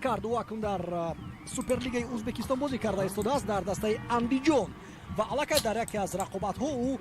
Кард. Ӯ акнун дар Суперлигаи Ӯзбекистон бозӣ карда истодааст дар дастаи Андиҷон ва аллакай дар яке аз рақобатҳо ӯ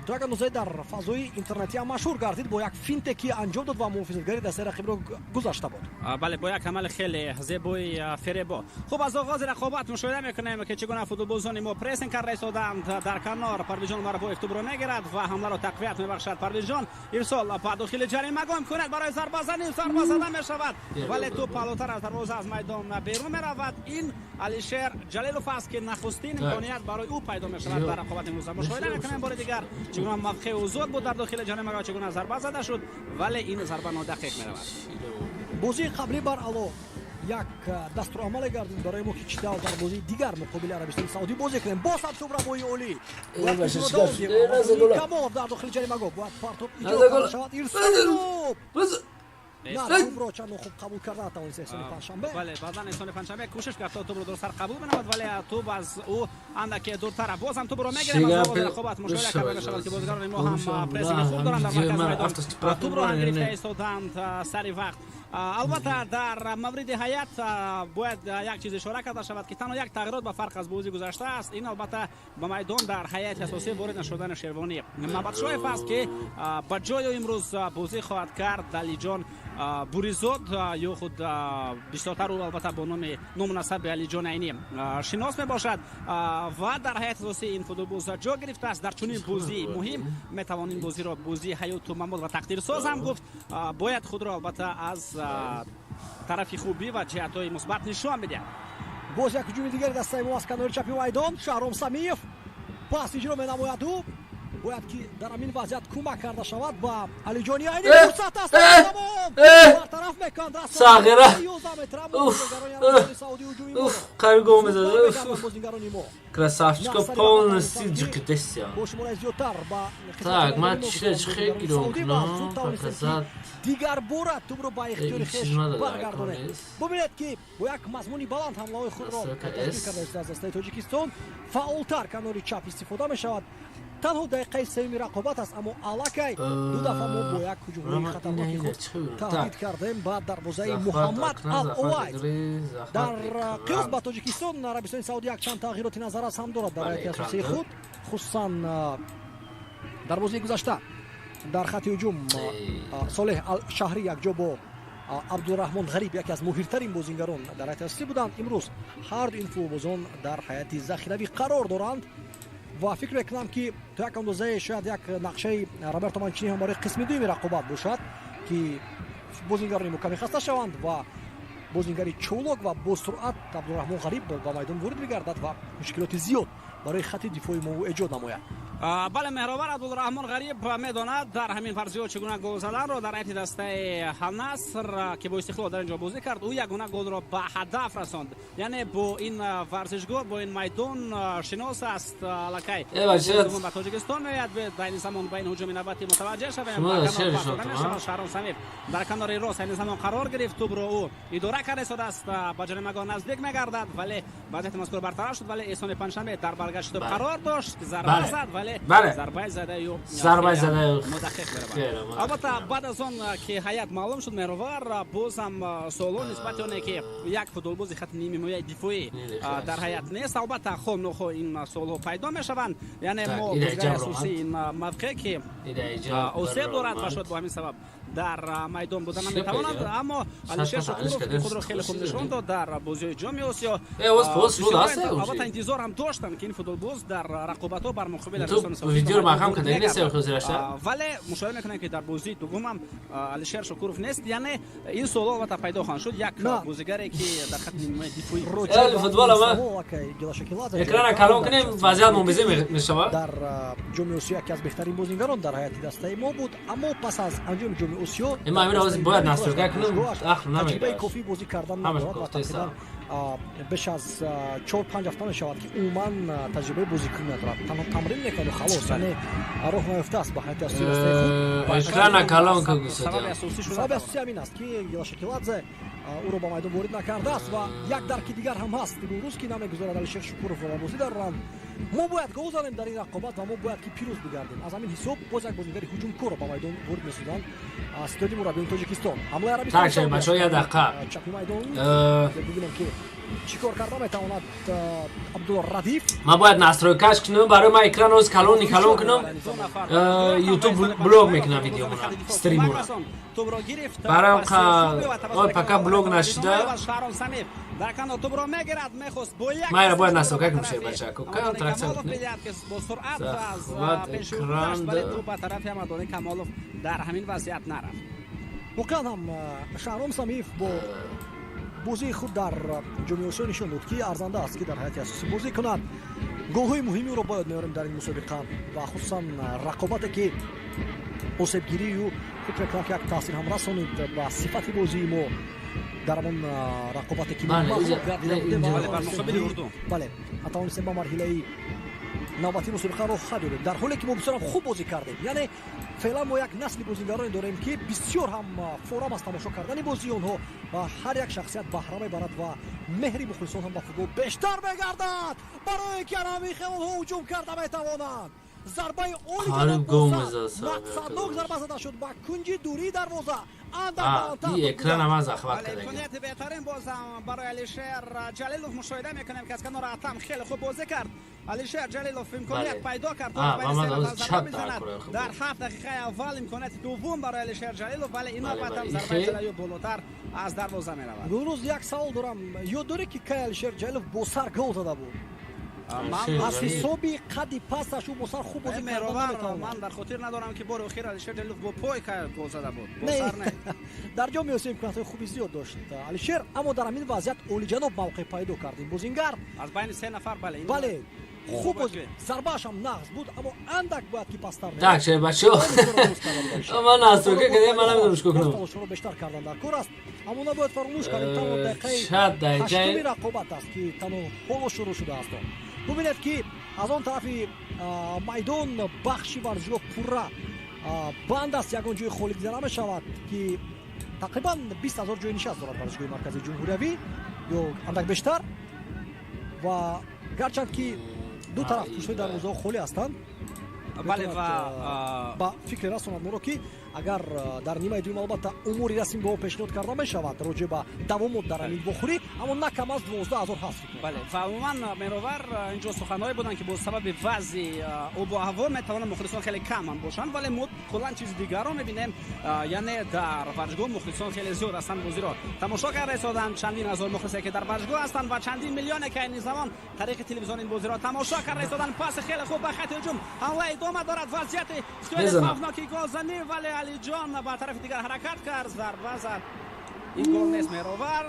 то як андозае дар фазои интернетӣ ҳам машҳур гардид бо як финте, ки анҷом дод ва муҳофизатгари дастаи рақибро гузашта буд. Бале, бо як амали хеле зебои фиребо. Хуб, аз оғози рақобат мушоҳида мекунем, ки чӣ гуна футболбозони мо прессинг карда истодаанд. Дар канор Парвизҷон Умарбоев тӯбро мегирад ва ҳамларо тақвият мебахшад. Парвизҷон, ирсол ба дохили ҷаримагоҳ, имконият барои зарбазанӣ, зарба зада мешавад, вале тӯб паҳлӯтар аз дарвоза аз майдон берун меравад. Ин Алишер Ҷалилов аст, ки нахустин имконият барои ӯ пайдо мешавад дар рақобати имрӯза. Мушоҳида мекунем бори дигар, чӣ гуна мавқеи озод буд дар дохили ҷаримагоҳ, чӣ гуна зарба зада шуд, вале ин зарба нодақиқ меравад. Бозии қаблӣ бар ало як дастурамале гардид барои мо, ки чӣ тавр дар бозии дигар муқобили Арабистони Саудӣ бозӣ кунем. Боз ҳам тӯбрабои олӣ, Камолов дар дохили ҷаримагоҳ, бояд партоб иҷро карда шавад. Ирсоли тӯб, тӯбро чандон хуб қабул карда натавонист Эҳсони Панҷшанбе. Бале, баъдан Эҳсони Панҷшанбе кӯшиш кард, то тӯбро дурусттар қабул менамад, вале тӯб аз ӯ андаке дуртар. Боз ҳам тӯбро мегирем. Аз оғози рақобат мушоҳида карда мешавад, ки бозигарони мо ҳам прессинги хуб доранд дар маркази майдон, тӯбро ҳам гирифта истоданд сари вақт. Албатта, дар мавриди ҳаят бояд як чиз ишора карда шавад, ки танҳо як тағйирот ба фарқ аз бозӣ гузашта аст. Ин, албатта, ба майдон дар ҳайати асосӣ ворид нашудани Шервонӣ Мабатшоев аст, ки ба ҷои ӯ имрӯз бозӣ хоҳад кард Далиҷон Буризод, ё худ бисёртар ӯ, албатта, бо номи ному насаби Алиҷон Айнӣ шинос мебошад ва дар ҳайати асосӣ ин футболбоз ҷо гирифтааст. Дар чунин бозии муҳим метавон ин бозиро бозии ҳаёту мамот ва тақдирсоз ҳам гуфт. Бояд худро, албатта, аз тарафи хубӣ ва ҷиҳатҳои мусбат нишон бидиҳад. Боз як ҳуҷуми дигари дастаи мо аз канори чапи майдон. Шаҳром Самиев пас иҷро менамояд. Ӯ бояд ки дар ҳамин вазъият кӯмак карда шавад ба Алиҷони Айни. Фурсат аст, бартараф мекунанд. Сағира қариб гол мезад. Бозингарони мо Красавчика полностью ҷиқидесия. Бо шумораи зиёдтар ба Так, ман чиша чихе гиром кунам, показать. Дигар бора тӯбро ба ихтиёри хеш баргардонед. Бубинед, ки бо як мазмуни баланд ҳамлаҳои худро ташкил карда истодааст дастаи Тоҷикистон. Фаъолтар канори чап истифода мешавад. Танҳо дақиқаи сеюми рақобат аст, аммо аллакай ду дафъа мо бо як ҳуҷумҳои хатарноки худ таҳдид кардем ба дарвозаи Муҳаммад Ал Овайд. Дар қиёс ба Тоҷикистон Арабистони Саудӣ якчанд тағйироти назаррас ҳам дорад дар ҳайати асосии худ. Хусусан дар бозии гузашта дар хати ҳуҷум Солеҳ Алшаҳрӣ якҷо бо Абдураҳмон Ғариб, яке аз моҳиртарин бозингарон, дар ҳайати асосӣ буданд. Имрӯз ҳарду ин футболбозон дар ҳайати захиравӣ қарор доранд ва фикр мекунам, ки то як андозае шояд як нақшаи Роберто Манчини ҳам барои қисми дуюми рақобат бошад, ки бозингарони мо каме хаста шаванд ва бозингари чолок ва босуръат Абдураҳмон Ғариб ба майдон ворид бигардад ва мушкилоти зиёд барои хати дифои мо эҷод намояд. Бале, меҳровар, Абдулраҳмон Ғариб медонад дар ҳамин фарзиҳо чӣ гуна гол заданро. Дар ҳайати дастаи Ҳанаср, ки бо Истиқлол дар ин ҷо бозӣ кард, ӯ ягона голро ба ҳадаф расонд. Яъне бо ин варзишгоҳ, бо ин майдон шинос аст аллакай. Ба Тоҷикистон меояд. Дар ин замон ба ин ҳуҷуми навбатӣ мутаваҷҷеҳ шавем. Шаҳром Самиев дар канори рост айни замон қарор гирифт, тӯбро ӯ идора карда истодааст, ба ҷаримагоҳ наздик мегардад, вале вазъияти мазкур бартараф шуд. Вале Эҳсони Панҷшанбе дар баргашти тӯб қарор дошт, зарба зад, вале зарбаи задаи зарбаи задаи нодақиқ меравад. Албатта, баъд аз он ки ҳайат маълум шуд, меҳровар, боз ҳам суолҳо нисбати оне ки як футболбози хати нимҳимояи дифоӣ дар ҳайат нест, албатта, хоҳ нохоҳ ин суолҳо пайдо мешаванд. Яъне мо бозигари асосии ин мавқеъ, ки осеб дорад ва шояд бо ҳамин сабаб дар майдон буда наметавонад, аммо Алишер Шукуров худро хеле хуб нишон дод дар бозиҳои Ҷоми Осиё. Албатта, интизор ҳам доштанд, ки ин футболбоз дар рақобатҳо бар муқобили вале мушоҳида мекунем, ки дар бозии дуввумам Алишер Шукуров нест. Яъне ин суолҳо, албатта, пайдо хоҳанд шуд: як бозигаре, ки дар хати нимаи дифоӣ Экрана калон кунем, вазъият мумбизӣ мешавад. Дар Ҷоми Осиё яке аз беҳтарин бозингарон дар ҳайати дастаи мо буд, аммо пас аз анҷоми Ҷоми Осиё бояд настройка кунем. Таҷрибаи кофӣ бозӣ кардан надорад ва тақрибан беш аз 4-5 ҳафта мешавад, ки умуман таҷрибаи бозикунӣ надорад. Танҳо тамрин мекарду халос, яъне роҳ наёфтааст ба ҳайати асосии дастаи худ. Экрана калон. Сабаби асосӣ ҳамин аст, ки Гела ӯро ба майдон ворид накардааст. Ва як дарки дигар ҳам ҳаст имрӯз, ки намегузорад Алишер Шукуровро ба бозӣ дароранд. Мо бояд гол занем дар ин рақобат ва мо бояд ки пирӯз бигардем. Аз ҳамин ҳисоб боз як бозингари ҳуҷумкорро ба майдон ворид месозанд ситоди мураббиёни Тоҷикистон. Ҳамлаи Арабистон. Так, бачаҳо, як дақиқа. Чапи майдон. Бибинем, ки чӣ кор карда метавонад Абдулло Радиф. Ман бояд настройка ш кунам, барои ман экран оз калони калон кунам, Ютуб блок мекунам видеомона, стримора. Барам ой, пока блок нашида. Майра бояд настройка кунам, шер бачако. Кам тракция. Захват экран. Дар ҳамин вазъият нарафт. Воқеан ҳам, Шаҳром Самиев бо бозии худ дар Ҷоми Осиё нишон дод, ки арзанда аст, ки дар ҳайати асосӣ бозӣ кунад. Голҳои муҳимиро бояд меорем дар ин мусобиқа ва хусусан рақобате, ки осебгирию, фикр мекунам, ки як таъсир ҳам расонид ба сифати бозии мо дар ҳамон рақобате, ки бале, натавонистем ба марҳилаи навбатии мусобиқа роҳ ёбем, дар ҳоле ки мо бисёрам хуб бозӣ кардем. Яъне феълан мо як насли бозингароне дорем, ки бисёр ҳам форам аст тамошо кардани бозии онҳо ва ҳар як шахсият баҳра мебарад ва меҳри мухлисон ҳам ба футбол бештар мегардад, барое ки анами хел онҳо ҳуҷум карда метавонанд. Зарбаи оли, мақсаднок зарба зада шуд ба кунҷи дурии дарвоза. Экранам аз захват. Имконияти беҳтарин бозам барои Алишер Ҷалилов мушоҳида мекунем, ки аз канори Атам хеле хуб бозӣ кард. Алишер Ҷалилов имконият пайдо кард дар 7 дақиқаи аввал. Имконияти дуввум барои Алишер Ҷалилов, вале ин навбат ҳам зарбаи ҷалаю болотар аз дарвоза меравад. Гулрӯз, як савол дорам: ёд дорӣ, ки кай Алишер Ҷалилов бо сар гол зада буд? Аз ҳисоби қадди пасташ ӯ бо сар хуб бозӣ. Ман дар хотир надорам, ки бори охир Алишер Ҷалилов бо пой гол зада буд. Бо сар не. Дар Ҷоми Осиё имкониятҳои хуби зиёд дошт Алишер, аммо дар ҳамин вазъият олиҷаноб мавқеъ пайдо кард ин бозингар. Аз байни се нафар, бале. Бале, хуб, зарбаашам нағз буд, аммо андак бояд ки пасттар. Так, шер бачо, ман настройка кардам, ман намедонам чикор кунам. Талошро бештар кардан дар кор аст, аммо набояд фаромӯш кардем, танҳо дақиқаи ҳаштуми рақобат аст, ки танҳо ҳоло шурӯъ шудааст. Бубинед, ки аз он тарафи майдон бахши варзишгоҳ пурра банд аст, ягон ҷои холӣ дида намешавад, ки тақрибан 20 000 ҷои нишаст дорад варзишгоҳи марказии ҷумҳуриявӣ ё андак бештар. Ва гарчанд ки ду тараф пуштҳои дарвозаҳо холӣ ҳастанд, бале, ва ба фикре расонад моро, ки агар дар нимаи дуюм, албатта, умури расмӣ ба мо пешниҳод карда мешавад роҷеъ ба давомот дар ҳамин вохӯрӣ, аммо на кам аз 12 000 ҳаст. Бале, ва умуман, Меровар, инҷо суханҳое буданд, ки бо сабаби вазъи обу ҳаво метавонанд мухлисон хеле кам ҳам бошанд, вале мо куллан чизи дигарро мебинем, яъне дар варзишгоҳ мухлисон хеле зиёд ҳастанд, бозиро тамошо карда истоданд. Чандин ҳазор мухлисе, ки дар варзишгоҳ ҳастанд, ва чандин миллионе, ки айни замон тариқи телевизион ин бозиро тамошо карда истоданд. Паси хеле хуб ба хати ҳуҷум, ҳамла идома дорад, вазъияти хавфноки голзанӣ, вале Алиҷон ба тарафи дигар ҳаракат кард, зарба зад. Ин гол нест, Меровар,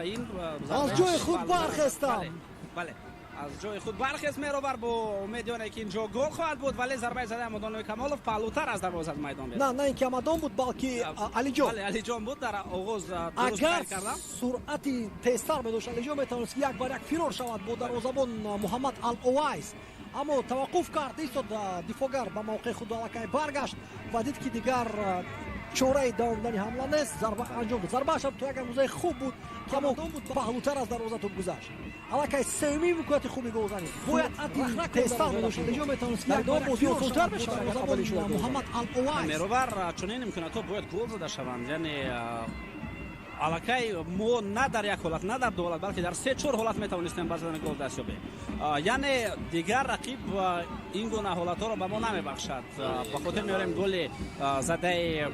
ин Аз ҷои худ бархестам. Бале, аз ҷои худ бархест Меровар бо умеди оне, ки инҷо гол хоҳад буд, вале зарбаи задаи Амадонои Камолов паҳлӯтар аз дарвоза аз майдон. На, на ин ки Амадон буд, балки Алиҷон. Бале, Алиҷон буд дар оғоз. Агар суръати тезтар медошт Алиҷон, метавонист як бар як фирор шавад бо дарвозабон Муҳаммад Ал Овайс, аммо таваққуф кард, истод. Дифоъгар ба мавқеи худ аллакай баргашт ва дид, ки дигар чораи давом додани ҳамла нест, зарба анҷом дод. Зарбаашам то як андозаи хуб буд, аммо паҳлӯтар аз дарвоза туп гузашт. Аллакай сеюмин имконияти хуби голзанӣ бояд тезтар медошт Алиҷон, метавонист як бозӣ осонтар мешавад. Муҳаммад Ал Овайс. Меровар, чунин имкониятҳо бояд гол зада шаванд, яъне аллакай мо на дар як ҳолат, на дар ду ҳолат, балки дар се чор ҳолат метавонистем ба задани гол даст ёбем. Яъне дигар рақиб ин гуна ҳолатҳоро ба мо намебахшад. Ба хотир меорем голи задаи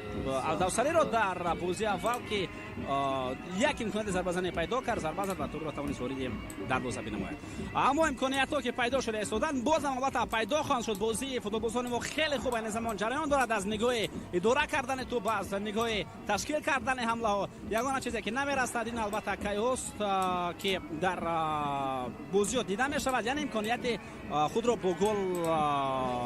Алдавсариро дар бозии аввал, ки як имконияти зарбазанӣ пайдо кард, зарба зад ва тӯбро тавонист вориди дарвоза бинамояд. Аммо имкониятҳо, ки пайдо шуда истоданд, бозам албатта пайдо хоҳанд шуд. Бозии футболбозони мо хеле хуб айни замон ҷараён дорад, аз нигоҳи идора кардани тӯб, аз нигоҳи ташкил кардани ҳамлаҳо. Ягона чизе, ки намерасад, ин албатта кайҳост, ки дар бозиҳо дида мешавад, яъне имконияти худро бо гол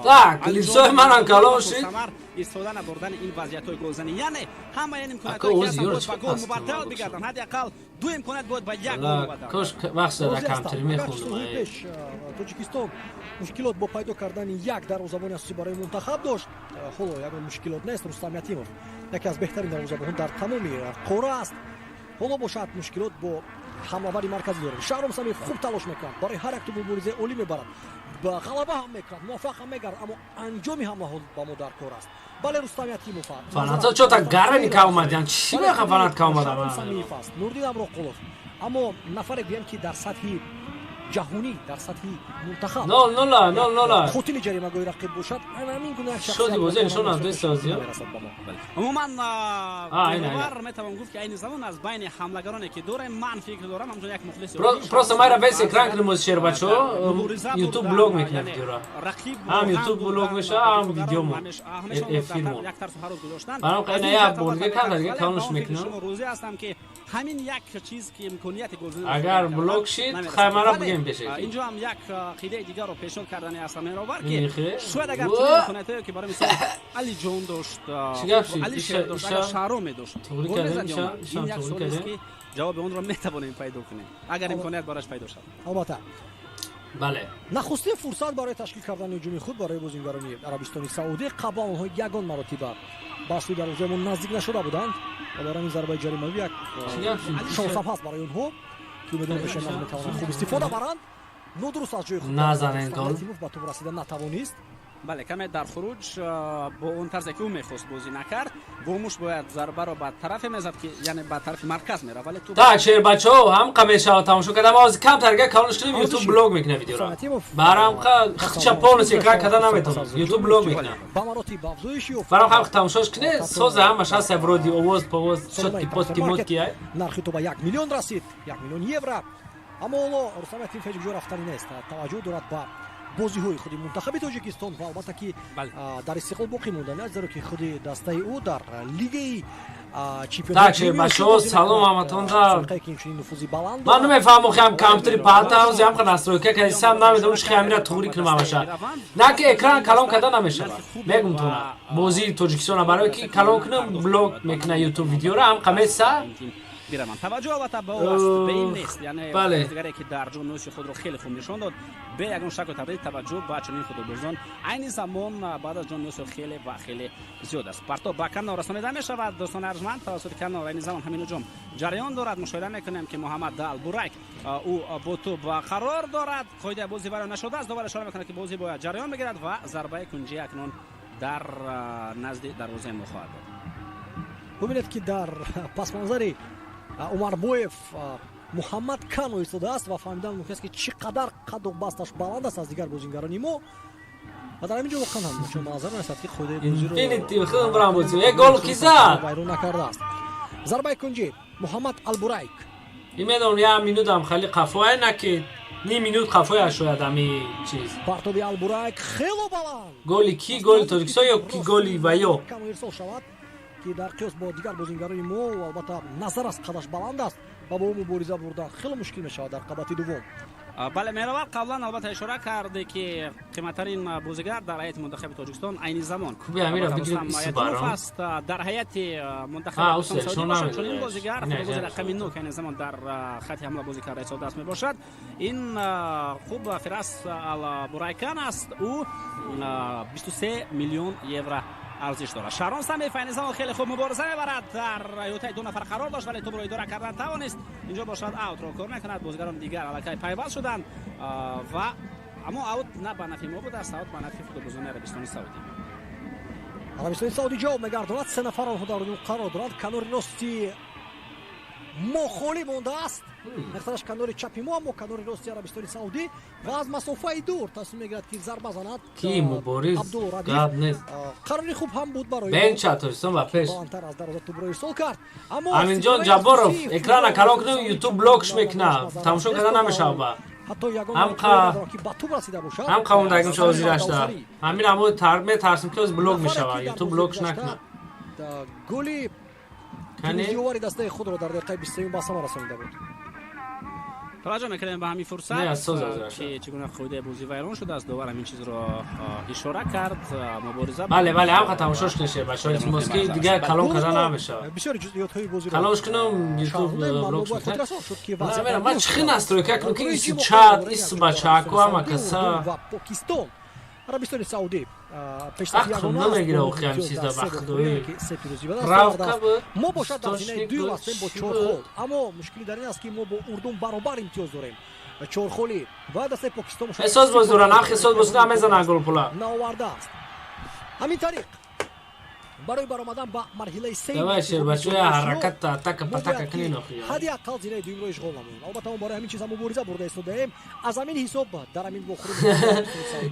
Так, лицои манам калон шид. Самар истифода набурдани ин вазъиятҳои голзанӣ. Яъне ҳамаи ин имкониятҳое, ки ҳастанд, бояд ба гол мубаддал бигарданд. Ҳадди ақал ду имконият бояд ба як гол мубаддал. Кош вақт зада камтари мехондум. Пеш Тоҷикистон мушкилот бо пайдо кардани як дарвозабони асосӣ барои мунтахаб дошт. Ҳоло ягон мушкилот нест. Рустам Ятимов яке аз беҳтарин дарвозабонҳо дар тамоми қора аст. Ҳоло бошад, мушкилот бо ҳамлавари марказӣ дорем. Шаҳром Самиев хуб талош мекунад, барои ҳар як тӯб муборизаи олӣ мебарад. Ғалаба ҳам мекунад, муваффақ ҳам мегардад, аммо анҷоми ҳамлаҳо ба мо дар кор аст. Бале, Рустам Ятимов. Фанатҳо чота гарани ка омадян, чӣ меха фанат ка омадам? Самиев аст, Нурдин Амроқулов, аммо нафаре гӯям, ки дар сатҳи ҷаҳонӣ, дар сатҳи мунтахаб 0-0, 0-0. Қотили ҷаримагоҳи рақиб бошад, ҳамин гуна як Шоди бозӣ нишон аз даст созӣ. Умуман, метавон гуфт, ки айни замон аз байни ҳамлагароне, ки дорем, ман фикр дорам, ҳамчун як мухлиси Просто майра весь экран кунем, шербачо, ютуб блок мекунад видеора. Ҳам ютуб блок меша, ҳам видеомо эфирмо. Як тарсу ҳарос гузоштан. Барам қайна як борга канда дига калонш мекунам. Шумо розӣ ҳастам, ки ҳамин як чиз, ки имконияти голзанӣ Агар блок шид, хай мара бигем пешаки. Инҷо ҳам як қидаи дигарро пешниҳод кардани ҳастам, меновар, ки шояд агар чунин имкониятҳое, ки барои мисол Алиҷон дошт, Алишер дошт, агар Шаҳром медошт, гол мезад. Ин як суолест, ки ҷавоби онро метавонем пайдо кунем, агар имконият бараш пайдо шавад. Албатта. Бале. Нахустин фурсат барои ташкил кардани ҳуҷуми худ барои бозингарони Арабистони Саудӣ. Қаблан онҳо ягон маротиба ба сӯи дарвозаи мо наздик нашуда буданд ва барои ҳамин зарбаи ҷаримавӣ як шонсам ҳаст барои онҳо, ки умедвор мешаванд, метавонанд хуб истифода баранд. Нодуруст аз ҷои худ Назанен гол. ба тӯб расида натавонист. Бале, каме дар хуруҷ бо он тарзе, ки ӯ мехост, бозӣ накард. Бо муш бояд зарбаро ба тарафе мезад, ки яъне ба тарафи марказ мерафт, вале ту Так, шербачаҳо, ҳам қа мешавад тамошо кардам. Ҳозир камтарга калонш кунем, ютуб блок мекунад видеора. Барам қа хча полностью экран карда наметавонам, ютуб блок мекунад. Ба маротиб афзоиш ёфт. Барам ҳам тамошош кунед, соза ҳамаш ҳаст, вроде овоз повоз, чётки потки мотки ай. Нархи тӯба 1 миллион расид, 1 миллион евро. Аммо ҳоло Рустам Ятимов ҳеҷ ҷо рафтанӣ нест, таваҷҷӯҳ дорад ба бозиҳои худи мунтахаби Тоҷикистон ва албатта, ки дар Истиқлол боқӣ мондан аст, зеро ки худи дастаи ӯ дар лигаи Так, шербачаҳо, салом ҳаматонда. Ки инчунин нуфузи баланд. Ман намефаҳмам, хам компютери паҳта ҳози ҳам настройка кардисам, намедонам чи хамира туғри кунам ҳамаша. На ки экран калон карда намешавад, мегум тона бозии Тоҷикистона, барое ки калон кунам, блок мекуна ютуб видеора ҳам қамеса. Бираванд. Таваҷҷӯҳ албатта ба ӯ аст, ба ин нест, яъне дигаре, ки дар ҷоми Осиё худро хеле хуб нишон дод. Бе ягон шаку тардид, таваҷҷӯҳ ба чунин футболбозон айни замон баъд аз ҷоми Осиё хеле ва хеле зиёд аст. Партоб ба канор расонида мешавад, дӯстони арҷманд, тавассути канор. Айни замон ҳамин ҳуҷум ҷараён дорад. Мушоҳида мекунем, ки Муҳаммад Албурайк ӯ бо тӯб қарор дорад. Қоидаи бозӣ вайрон нашудааст. Довар ишора мекунад, ки бозӣ бояд ҷараён бигирад ва зарбаи кунҷӣ акнун дар назди дарвозаи мо хоҳад буд. Бубинед, ки дар пасманзари Умарбоев Муҳаммад Кано истодааст ва фаҳмидан мумкин аст, ки чӣ қадар қаду басташ баланд аст аз дигар бозингарони мо. Ва дар ҳамин ҷо воқеан ҳам чун ба назар мерасад, ки қоидаи бозиро гол ки зад? Вайрон накардааст. Зарбаи кунҷӣ, Муҳаммад Албурайк. И медонам, як минутам хеле қафоя, на ки ним минут қафоя шояд ҳами чиз. Партоби Албурайк хело баланд. Голи ки? Голи Тоҷикистон ё ки голи ваё? Кано ирсол шавад, ки дар қиёс бо дигар бозингарони мо, албатта, назар аст, қадаш баланд аст ва бо ӯ мубориза бурдан хеле мушкил мешавад дар қабати дуввум. Бале, Меҳровар, қаблан албатта ишора карде, ки қиматтарин бозигар дар ҳайати мунтахаби Тоҷикистон айни замон аст. Дар ҳайати мунтахаби чунин бозигар, футболбози рақами 9, ки айни замон дар хати ҳамла бозӣ карда истодааст, мебошад. Ин хуб Фирас Албурайкан аст. Ӯ 23 миллион евро арзиш дорад. Шаҳром Самиев айни замон хеле хуб мубориза мебарад, дар ҳиётаи ду нафар қарор дошт, вале тӯбро идора кардан тавонист. Инҷо бошад, аутро кор мекунад. Бозигарони дигар аллакай пайваст шуданд ва аммо аут на ба нафи мо будааст, аут ба нафи футболбозони Арабистони Саудӣ. Арабистони Саудӣ ҷавоб мегардонад. Се нафар онҳо дар ҳуҷум қарор доранд. Канори рости мо холӣ мондааст, мехтараш канори чапи мо, аммо канори рости Арабистони Саудӣ ва аз масофаи дур тасмим мегирад, ки зарба занад. Ки мубориз гап нест. Қарори хуб ҳам буд барои бенча Тоҷикистон ба пеш. Баландтар аз дарвоза тӯбро ирсол кард, аммо Аминҷон Ҷабборов, экрана калон кунем, ютуб блокш мекунад, тамошо карда намешавад ба ҳатто ягон ки ба тӯб расида бошад. Ҳам қавондагим шава зирашда, ҳамин амо метарсим, ки оз блок мешавад, ютуб блокш накунад. Голи пирӯзиовари дастаи худро дар дақиқаи 23-юм ба самар расонида буд. Таваҷҷӯҳ мекардем ба ҳамин фурсат, ки чӣ гуна қоидаи бозӣ вайрон шудааст. Довар ҳамин чизро ишора кард. Мубориза Бале, бале, ҳамқа тамошош кунеше, бачаҳо, илтимос, ки дигар калон карда намешавад. Бисёри ҷузъиётҳои бозиро Калонш кунам, ютуб блок. Хотиррасон шуд, ки Ман чӣ хел настройка кунам, ки ису чат, ису бачаҳаку, ҳама каса ва Покистон. Арабистони Саудӣ Ақл намегира охи ҳам чизда ба худоӣ. Равка буд. Мо бошад дар зинаи дуюм ҳастем бо 4 хол. Аммо мушкилӣ дар ин аст, ки мо бо Урдун баробар имтиёз дорем. 4 холи ва дастаи Покистон Эҳсос боз доран, ах эҳсос боз намезананд гол пула. Наовардааст. Ҳамин тариқ барои баромадан ба марҳилаи сеюм Давай, шербачо, ҳаракат, атака, патака кунин охи. Ҳадди ақал зинаи дуюмро ишғол намоем. Албатта, мо барои ҳамин чиз мубориза бурда истодаем. Аз ҳамин ҳисоб дар ҳамин вохӯрӣ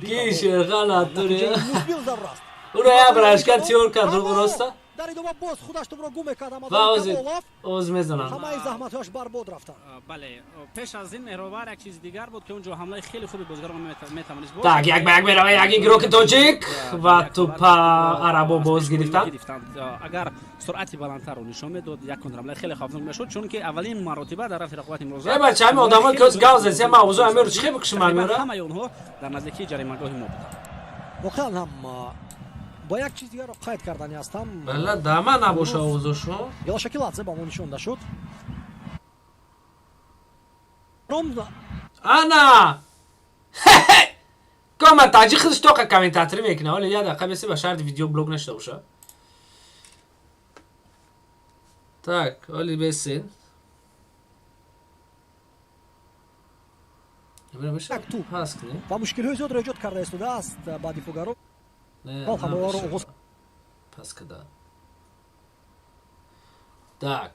Ки шерхан атури. Мусбил зарур аст. Ура я брашка тиёр кард роста. Дар идома боз худаш тӯбро гум мекард. Ва оз мезананд. Ҳамаи заҳматҳояш барбод рафтанд. Бале, пеш аз ин Меҳровар як чизи дигар буд, ки онҷо ҳамлаи хеле хуби бозигарон метавонист бошад. Так, як ба як мерава як игроки тоҷик ва тӯпа арабо боз гирифтанд. Агар суръати баландтарро нишон медод, як контрҳамлаи хеле хавфнок мешуд, чунки аввалин маротиба дар рафти рақобати имрӯза Э, бача, ҳамин одамо ки оз гав зад, мавзӯ амиру чӣ бикушим амира? Ҳамаи онҳо дар наздикии ҷаримагоҳи мо буданд. Воқеан ҳам бо як чиз дигарро қайд кардани ҳастам. Бала дама набоша овозошон. Гелашакиладзе ба мо нишонда шуд. Ана! Кома таҷи худаш тоқа комментаторӣ мекунад. Ҳоле як дақиқа беси ба шарти видео блог нашуда боша. Так, ҳоли бесин. Ва мушкилҳои зиёдро эҷод карда истодааст ба дифоъгарон. Ҳамларо оғоз пас када. Так.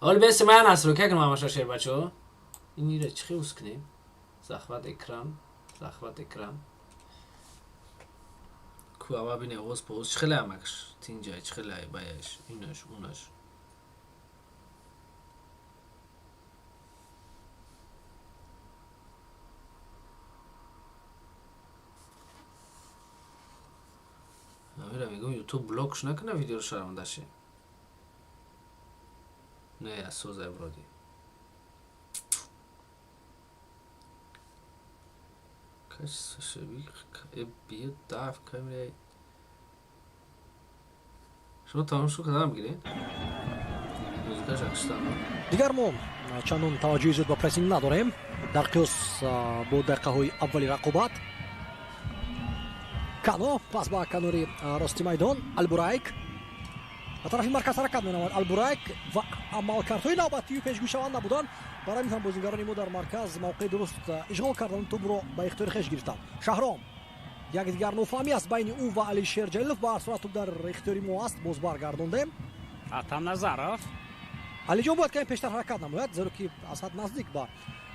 Ҳоли беси ман насрӯка кунам ҳамаша шербачо. Инира чӣ хел кунем? Захват экран, захват экран. Ку ава бине оғоз по оғоз чӣ хеле амакш? Тинҷай чӣ хеле баяш, инаш, унаш. Амира мегӯм YouTube блокш накуна видеоро шармандаши. Не, асозай вроде. Качество шаби биё даф камера. Шумо тамошо кардам бигиред? Музикаш акштам. Дигар мо чандон таваҷҷӯҳи зиёд ба прессинг надорем дар қиёс бо дақиқаҳои аввали рақобат. Кано пас ба канори рости майдон Албурайк ба тарафи марказ ҳаракат менамояд. Албурайк ва амалкардҳои навбатию пешгӯйшаванда буданд. Барои ҳамин ҳам бозингарони мо дар марказ мавқеи дуруст ишғол карданд, тӯбро ба ихтиёри хеш гирифтанд. Шаҳром як дигар нофаҳмӣ аст байни ӯ ва Алишер Ҷалилов. Ба ҳар сурат тӯб дар ихтиёри мо аст, боз баргардондем. Атам Назаров. Алиҷон бояд каме пештар ҳаракат намояд, зеро ки аз ҳад наздик ба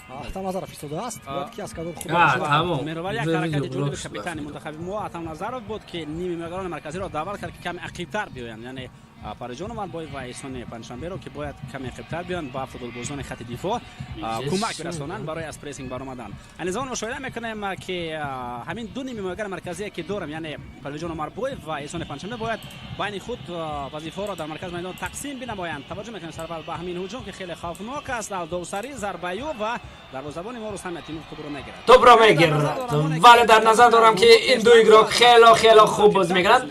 Атам Назаров истодааст. Бояд ки аз канор худ Меҳровар як ҳаракати ҷолиби капитани мунтахаби мо Атам Назаров буд, ки нимимегарони марказиро даъват кард, ки каме ақибтар биёянд, яъне Парижон Умарбоев ва Эҳсони Панҷшанберо, ки бояд каме ақибтар биёянд, ба футболбозони хати дифоъ кӯмак бирасонанд барои аз прессинг баромадан. Айни замон мушоҳида мекунем, ки ҳамин ду нимимогари марказие, ки дорам, яъне Парижон Умарбоев ва Эҳсони Панҷшанбе, бояд байни худ вазифаҳоро дар марказ майдон тақсим бинамоянд. Таваҷҷӯҳ мекунем сарвал ба ҳамин ҳуҷум, ки хеле хавфнок аст. Алдовсарӣ зарбаю ва дарвозабони мо Рустам Ятимов тӯбро мегирад. Тӯбро мегирад. Вале дар назар дорам, ки ин ду игрок хело хело хуб бозӣ мекунанд.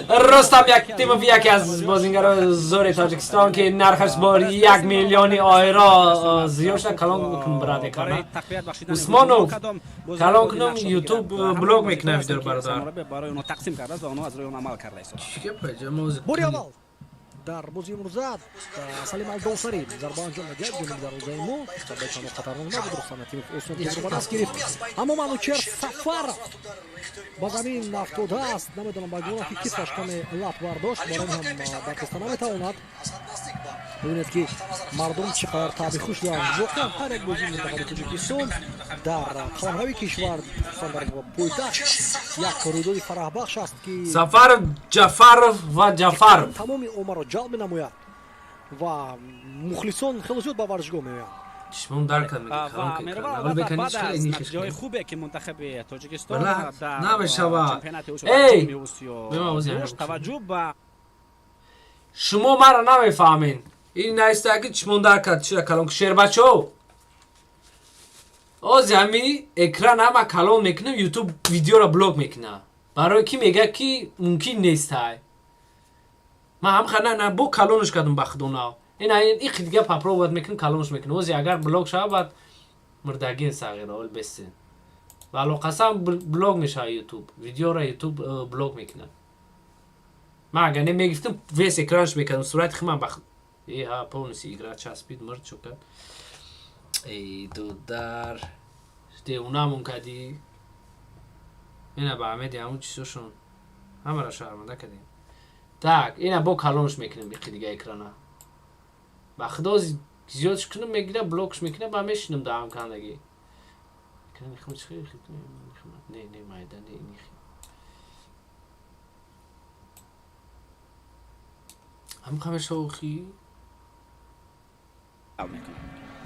Рустам Ятимов яке аз бозингарони зори Тоҷикистон, ки нархаш бо 1 миллиони ойро зиёд шуда. Калон кун, брат, экрана. Усмонов, калон кунам, YouTube блок мекунад видеоро, бародар. Барои онҳо тақсим кардааст ва онҳо аз рӯи он амал карда истодаанд. Бори аввал дар бозии имрӯза Салим Алдовсарӣ зарба анҷом медиҳад ҷониби дарвозаи мо. Зарбаи чандон хатарнок набуд, Рустам Ятимов осон тӯбро ба даст гирифт, аммо Манучер Сафаров ба замин афтодааст. Намедонам, ба гумонам, ки китфаш каме лат бардошт, барои ҳам бархоста наметавонад. Бибинед, ки мардум чӣ қадар таъби хуш доранд. Воқеан ҳар як бозии мунтахаби Тоҷикистон дар қаламрави кишвар, хусусан дар пойтахт, як рӯйдоди фараҳбахш аст, ки Сафаров, Ҷафаров ва Ҷафаров тамоми омаро ҷалб менамояд ва мухлисон хело зиёд ба варзишгоҳ меоянд. Чишмон дар кард. Баъд аз натиҷаҳои хубе, ки мунтахаби Тоҷикистон дар намешава. чемпионати Эй! Осиё таваҷҷӯҳ ба Шумо маро намефаҳмед. Ин наиста, ки чишмон дар кард. Чира калон шербачо? Ози ҳами экран ҳама калон мекунам, YouTube видеоро блок мекунам, барои ки мега, ки мумкин нестай. Ман ҳам хана на бо калонш кардам, ба худо нав. Ин ихи дига попробовать мекунам, калонш мекунам. Ози агар блок шава, баъд мурдагин сағира. Ол бесин. Вало қасам, блок мешавад Ютуб, видеоро Ютуб блок мекунад. Ман агар не мегирифтам, весь экранш мекардам сурати химан ба ҳа, полностью игра часпид, мурд, чо кард. Эй додар, девонамон кардӣ. Ина ба Амеди ҳамун чизошон ҳамаро шарманда кардем. Так, ина бо калонш мекунем, биқи дига экрана. Ба худо, зиёдш кунам, мегира, блокш мекунам, ба мешинам даҳам кандагӣ. Не, не, майда не. Ҳам ҳамеша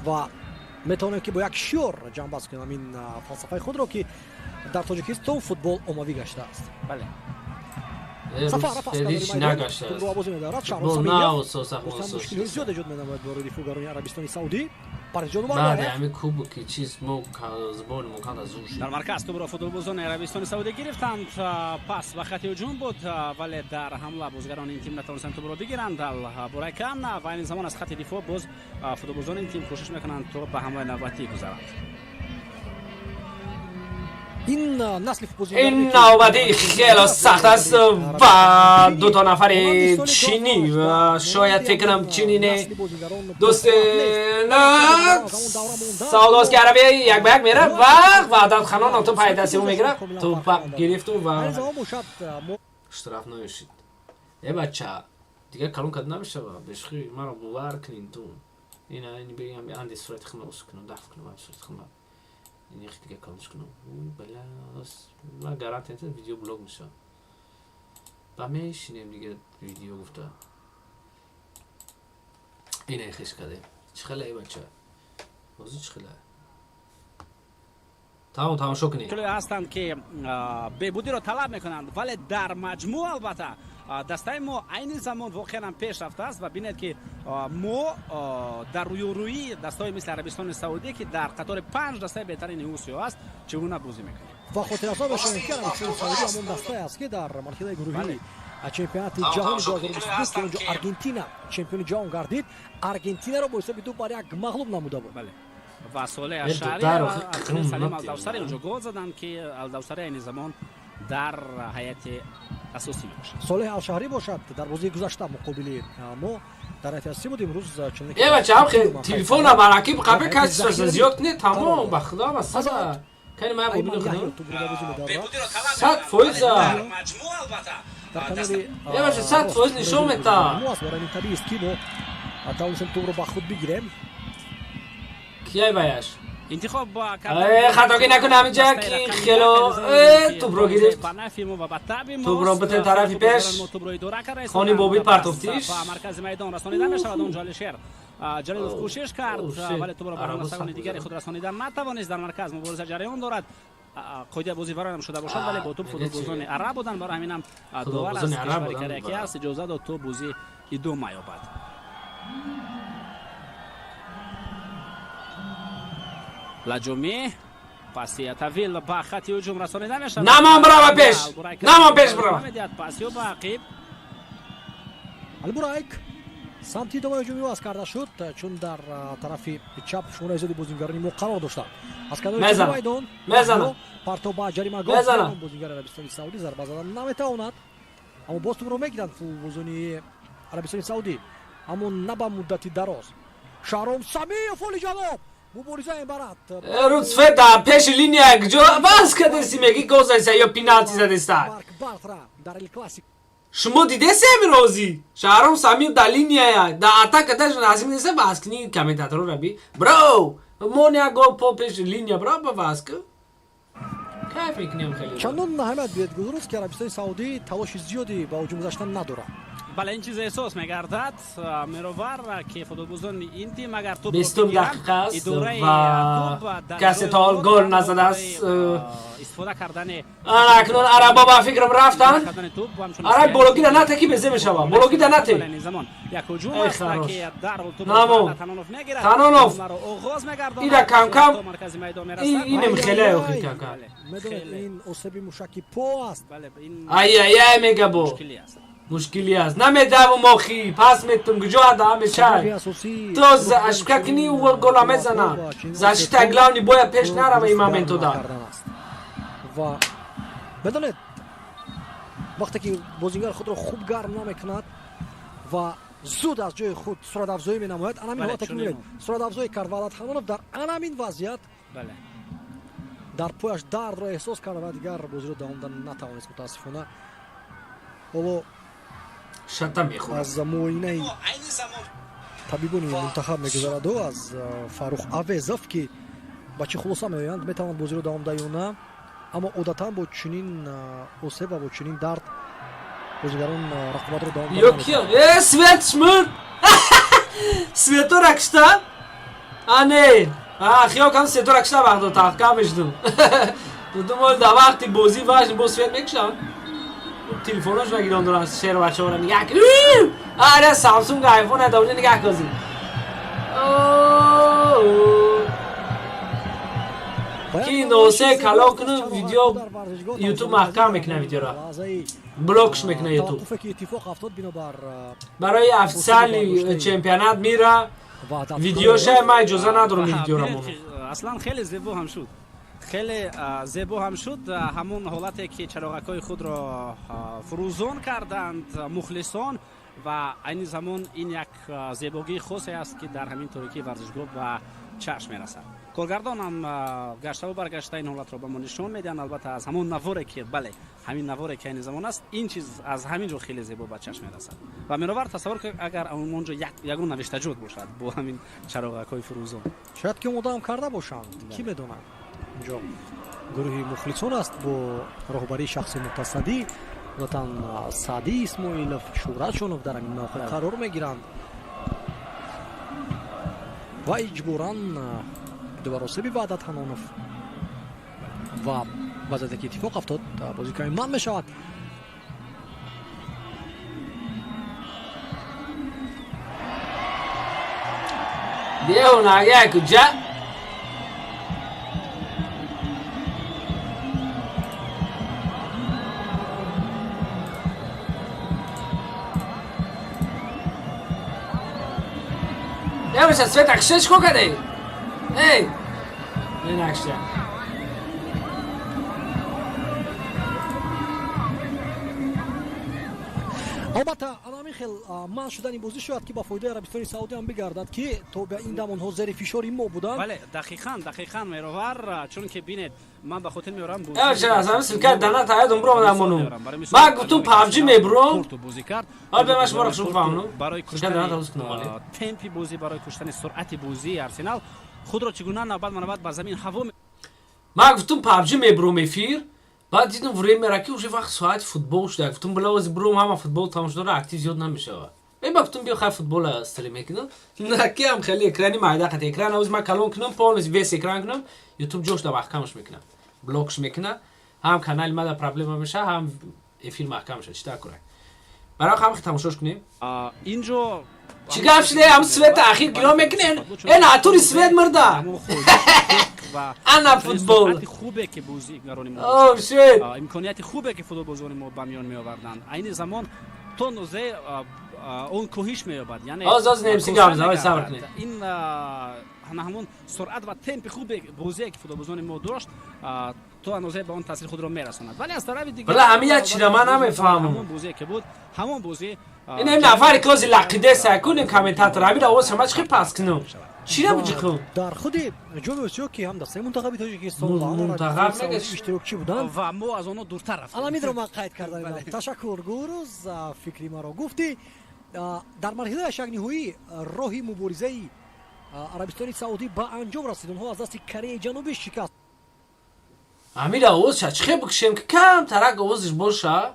Ва метавонем, ки бо як шиёр ҷамъбаст кунем ҳамин фалсафаи худро, ки дар Тоҷикистон футбол оммавӣ гаштааст. Бале. Бозӣ медорад. Мушкилҳои зиёд эҷод менамояд барои дифоъгарони Арабистони Саудӣ. Баъди ҳамин кубоки чиз мо забони мо канда зур шуд. Дар марказ тӯбро футболбозони Арабистони Саудӣ гирифтанд. Пас ба хати ҳуҷум буд, вале дар ҳамла бозигарони ин тим натавонистанд тӯбро бигиранд. Бурайкан ва айни замон аз хати дифоъ боз футболбозони ин тим кӯшиш мекунанд, то ба ҳамлаи навбатӣ гузаранд. Ин насли Ин навбатӣ хеле сахт аст ва дуто нафари чинӣ, шояд, фикр кунам, чинӣ не, дӯсти саудовски арабия як ба як мера ва Ваҳдат Ханонов тӯп пай дасти ӯ мегирад. Тӯпа гирифту ва штрафной шид. Э бача, дигар калон карда намешава, бешухӣ, маро бовар кунин ту. Ина бигам, анди сурати худма ус кунам, даф кунам сурати худма, ин дига калонш кунам. Бала, ман гарантия, видео блок мешавад, ба мешинем дига видео гуфта. Ина хеш кардем. Чӣ хеле, э бача, бозӣ чӣ хеле? Тамом, тамошо кунед. Ҳастанд, ки беҳбудиро талаб мекунанд, вале дар маҷмӯъ, албатта, дастаи мо айни замон воқеан пеш рафтааст. Ва бинед, ки мо дар рӯёрӯии дастаҳои мисли Арабистони Саудӣ, ки дар қатори панҷ дастаи беҳтарини Осиё аст, чӣ гуна бозӣ мекунем. Ва хотиррасон бошем, ки Арабистони Саудӣ ҳамон дастае аст, ки дар марҳилаи гурӯҳии чемпионати ҷаҳони 2022, ки онҷо Аргентина чемпиони ҷаҳон гардид, Аргентинаро бо ҳисоби 2-1 мағлуб намуда буд. Ва Солеҳ Ашари, Салим Алдавсари онҷо гол заданд, ки Алдавсари айни замон дар ҳайати асосӣ мебошад. Солеҳ Алшаҳрӣ бошад, дар бозии гузашта муқобили мо дар ҳайати асосӣ буд. Имрӯз Э бача, телефона бараки қабе каси зиёд кунед, тамом, ба худо, ба сада кани ман бубину худо 100%. Э бача, 100% нишон мета. Табиист, ки мо тавонистем тӯбро ба худ бигирем. Кияй баяш? Интихоб хатогӣ накун ҳаминҷа, ки хело тӯбро гирифт. Тӯбро бите тарафи пеш, хони бобӣ партофтиш. Маркази майдон расонида мешавад. Онҷо Алишер Ҷалилов кӯшиш кард, вале тӯбро ба ҳамласагони дигари худ расонида натавонист. Дар марказ мубориза ҷараён дорад. Қоидаи бозӣ вайрон шуда бошад, вале бо тӯб футболбозони араб буданд. Барои ҳаминам довар аз кишвари Корея, ки аст, иҷоза дод, то бозӣ идома ёбад. Лаҷумӣ паси Тавил ба хати ҳуҷум расонида мешавад. Намон, брава пеш, намон, пеш брава. Пасиё ба ақиб. Албурайк самти идомаи ҳуҷум иваз карда шуд, чун дар тарафи чап шумораи зиёди бозингарони мо қарор доштанд. Аз канори майдон мезанад. Партов ба ҷаримагоҳ. Бозингари Арабистони Саудӣ зарба задан наметавонад, аммо боз тӯбро мегиранд футболбозони Арабистони Саудӣ, аммо на ба муддати дароз. Шаҳром Самиев, олиҷаноб, мубориза мебарад. Рутфе дар пеши линия куҷо бас кардеси, меги гол задеса ё пеналти задеса? Марк Бартра дар Эл Классик. Шумо дидеси ҳамин розӣ? Шаҳром Самиев дар линия, дар атака даже назим неса. Бас кни, комментаторора би, бро, мон як гол по пеши линия, бро, ба бас ку, кайф мекунем хеле. Чандон аҳамият биед, Гулрӯз, ки Арабистони Саудӣ талоши зиёди ба ҳуҷум гузаштан надорад. Бале, ин чиз эҳсос мегардад, Мировар, ки футболбозони ин тим агар тӯб 20 дақиқа аст ва касе то ҳол гол назадааст. Истифода кардани Ана акнун арабо ба фикрам рафтанд. Араб бологида нате, ки безе мешава, бологида нате. Як ҳуҷум аст, ки дар тӯб Танонов мегирад. Танонов оғоз мегардонад. Ира камкам маркази майдон мерасад. Инем хеле охир камкам. Медонед, ин осеби мушаки по аст. Ай ай ай, мега, бо мушкилӣ аст, намедавум, охи пас метум, куҷо ада ҳамешай то ошибка кунӣ, гола мезана. Защита главный бояд пеш нарава ин моментода. Ва медонед, вақте ки бозингар худро хуб гарм намекунад ва зуд аз ҷои худ суратафзоӣ менамояд, анамин ҳолате ки мебинед, суратафзоӣ кард Ваҳдат Ҳанонов дар анамин вазъият дар пояш дардро эҳсос кард ва дигар бозиро давом дода натавонист, мутаассифона. Ҳоло шата мехӯрад. Аз муоинаи табибони мунтахаб мегузараду аз Фаррух Авезов, ки ба чӣ хулоса меоянд, метавонад бозиро давом диҳад ё на. Аммо одатан бо чунин осеб ва бо чунин дард бозигарон рақобатро давом Ё киё? Э, свет шмур! Светора кишта? А не. А, хиёл кардам светора кишта вақто таҳкам мешудум. Дудум ол дар вақти бозӣ важн бо свет мекушам. Телефоношро гирон дорам, шер бачаҳоро нигоҳ кун. Аре, Samsung iPhone даунҷа нигоҳ козӣ. Ки носе калон кунам видео YouTube маҳкам мекунад видеоро. Блокш мекунад YouTube. Барои официальный чемпионат мира видеоша ман иҷоза надорам видеоро монам. Аслан хеле зебо ҳам шуд. Хеле зебо ҳам шуд ҳамон ҳолате ки чароғакҳои худро фурӯзон карданд мухлисон ва айни замон ин як зебогии хосе аст, ки дар ҳамин торикии варзишгоҳ ба чашм мерасад. Коргардон ҳам гаштаву баргашта ин ҳолатро ба мо нишон медиҳанд. Албатта, аз ҳамон наворе ки, бале, ҳамин наворе ки айни замон аст, ин чиз аз ҳамин ҷо хеле зебо ба чашм мерасад. Ва меновар тасаввур кунед, агар он ҷо ягон навиштаҷот бошад бо ҳамин чароғакҳои фурӯзон. Шояд ки омодаам карда бошанд, кӣ медонад. Инҷо гурӯҳи мухлисон аст бо роҳбарии шахси мутасаддӣ, одатан Саъдӣ Исмоилов, Шӯҳратшонов дар ҳамин мавқеъ қарор мегиранд ва иҷборан дубаросеби Ваҳдат Ҳанонов ва вазъияте ки иттифоқ афтод, бозӣ ками манъ мешавад. Девонага куҷа? Немеша, свет акше чико кардӣ? Эй! Не накша. Албатта, ана ҳамин хел манъ шудани бозӣ шояд ки ба фоидаи Арабистони Саудӣ ҳам бигардад, ки то ба ин дам онҳо зери фишори мо буданд. Бале, дақиқан, дақиқан, Меровар, чунки бинед, ман ба хотир меорам. Чара, аз ҳамин ссылка дана таядум бромадам монум. Ман гуфтум PUBG мебуром. Бозӣ кард. Ҳол бе ман шуморо хушрӯ фаҳмонам. Барои куштани темпи бозӣ, барои куштани суръати бозии Арсенал худро чӣ гуна навбат ба навбат ба замин ҳаво. Ман гуфтум PUBG мебуром эфир. Баъд дидам времяра, ки уже вақт соати футбол шуда. Гуфтум била ози буром, ҳама футбол тамошо дора, актив зиёд намешавад. Ба гуфтум биё хай футбола стрим мекунам. Наки ҳам хеле экрани майда қати экран ози ман калон кунам, полностью весь экран кунам, YouTube ҷош да маҳкамаш мекунам. Блокш мекунам. Ҳам канали мада проблема меша, ҳам эфир маҳкам меша. Чӣ кунам? Барои ҳам тамошош кунем. Инҷо чӣ гап шуде? Ҳам света ахир гиро мекунем. Э, натури свет мурда. Ана футбол. Хубе ки бозигарони мо, Oh shit. Имконияти хубе ки футболбозони мо ба миён меоварданд, айни замон то нозе он коҳиш меёбад, яъне Оз оз немси гап зад, сабр кунед. Ин ҳамон суръат ва темпи хуби бозие ки футболбозони мо дошт, то андозае ба он таъсири худро мерасонад, вале аз тарафи дигар Бала ҳамин як чиза ман намефаҳмам. Ҳамон бозие ки буд, ҳамон бозӣ. Ин ҳам нафаре ки ози лақиде сай кунем комментатор, ҳамин овоз ҳама чӣ пас кунам? Чира буҷиқум? Дар худи Ҷоми Осиё, ки ҳам дастаи мунтахаби Тоҷикистон ва ҳам Мунтахаб Арабистони мегӯш? Саудӣ иштирокчӣ буданд. Ва мо аз онҳо дуртар рафтем. Аламидро ман қайд карда будам. Ташаккур, Гулрӯз, фикри маро гуфтӣ. Дар марҳилаи ҳаштякниҳоӣ роҳи муборизаи Арабистони Саудӣ ба анҷом расид. Онҳо аз дасти Кореяи Ҷанубӣ шикаст Ҳамин овоз ша чӣ хел бикушем, ки кам тарак овозиш боша?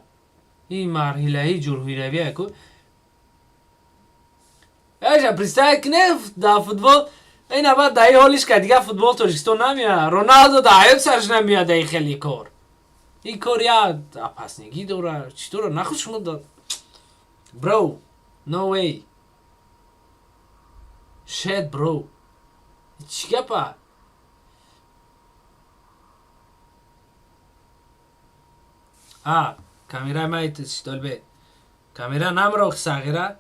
Ин марҳилаи ҷурҳиравия ку. Эжа представь кне дар футбол ина баъд дар ин ҳолиш ка дигар футбол Тоҷикистон намеяд. Роналдо дар ҳаёт сарш намеяд дар ин хели кор. Ин кор як опаснигӣ дора, чӣ дора? Нахуд шумо да Bro, no way. Shit, bro. Чӣ гапа? А, камераи ман долбе. Камера намро сағира.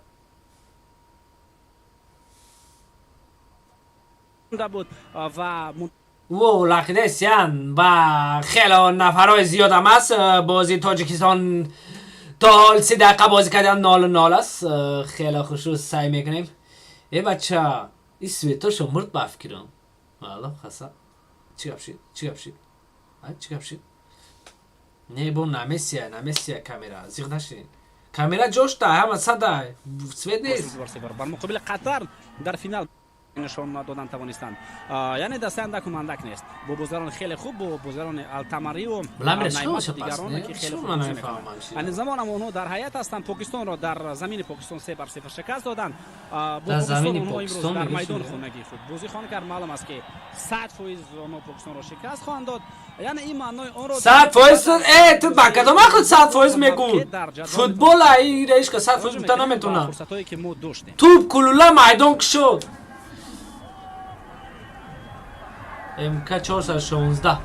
Буд ва Во лақидесян ва хело нафарҳои зиёдам аст. Бозии Тоҷикистон то ҳол 30 дақиқа бозӣ кардан 0-0 аст. Хело хушрӯ саъй мекунем. Э бача, ин светошо мурд ба фикрам. Маълум хаса. Чӣ гап шид? Чӣ гап шид? Чӣ гап шид? Не, бо намесия, намесия камера. Зиқ нашин. Камера ҷошта, ҳама сада. Свет нест. Бар муқобили Қатар дар финал нишон додан тавонистанд. Яъне дастаи андаку мандак нест. Бо бозигарони хеле хуб, бо бозигарони Алтамариву дигарон ки хеле хуб бозӣ мекунанд. Айни замон ҳам онҳо дар ҳайат ҳастанд. Покистонро дар замини Покистон 3-0 шикаст доданд. Бо Покистон онҳо имрӯз дар майдони хонагии худ бозӣ хоҳанд кард. Маълум аст ки 100% онҳо Покистонро шикаст хоҳанд дод. Яъне ин маънои онро 100%. Э, ту ба кадом ақл 100% мегӯ? Футбол ай ҳеҷ кас 100% гуфта наметавонад. Фурсатҳое ки мо доштем. Туп кулула майдон кушод. МК 416.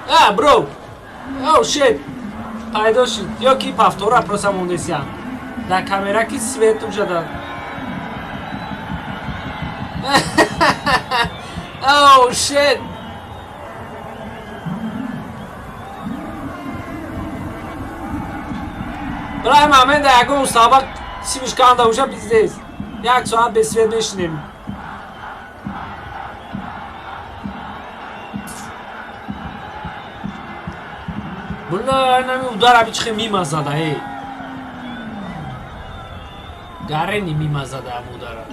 А, бро! Оу, шит! Пайдо шид. Ё ки повтора просто мондесян. Дар камера ки свет уже дад. Оу, шит! Брай момент да ягон сабақ симишканда уже биздес. Як соат без свет мешинем. Була нами удара бичихе мима зада, эй. Гарени мима зада ам удара.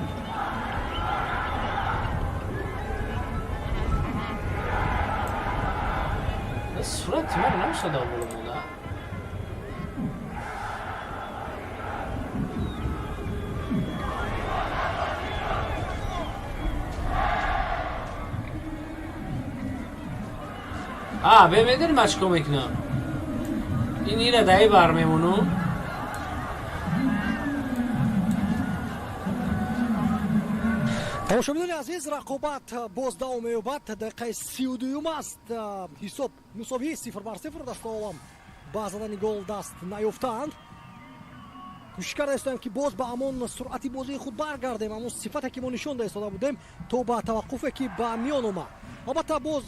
Сурати ман намешада боло. А, бе медонӣ ман чӣ кор мекунам? Ин ира даи бар мемонум. Тамошобинони азиз, рақобат боз давом меёбад. Дақиқаи 32 аст. Ҳисоб мусовии 0-0. Дастаолам ба задани гол даст наёфтаанд. Кӯшиш карда истоем ки боз ба ҳамон суръати бозии худ баргардем, ҳамон сифате ки мо нишон дода истода будем то ба таваққуфе ки ба миён омад. Албатта боз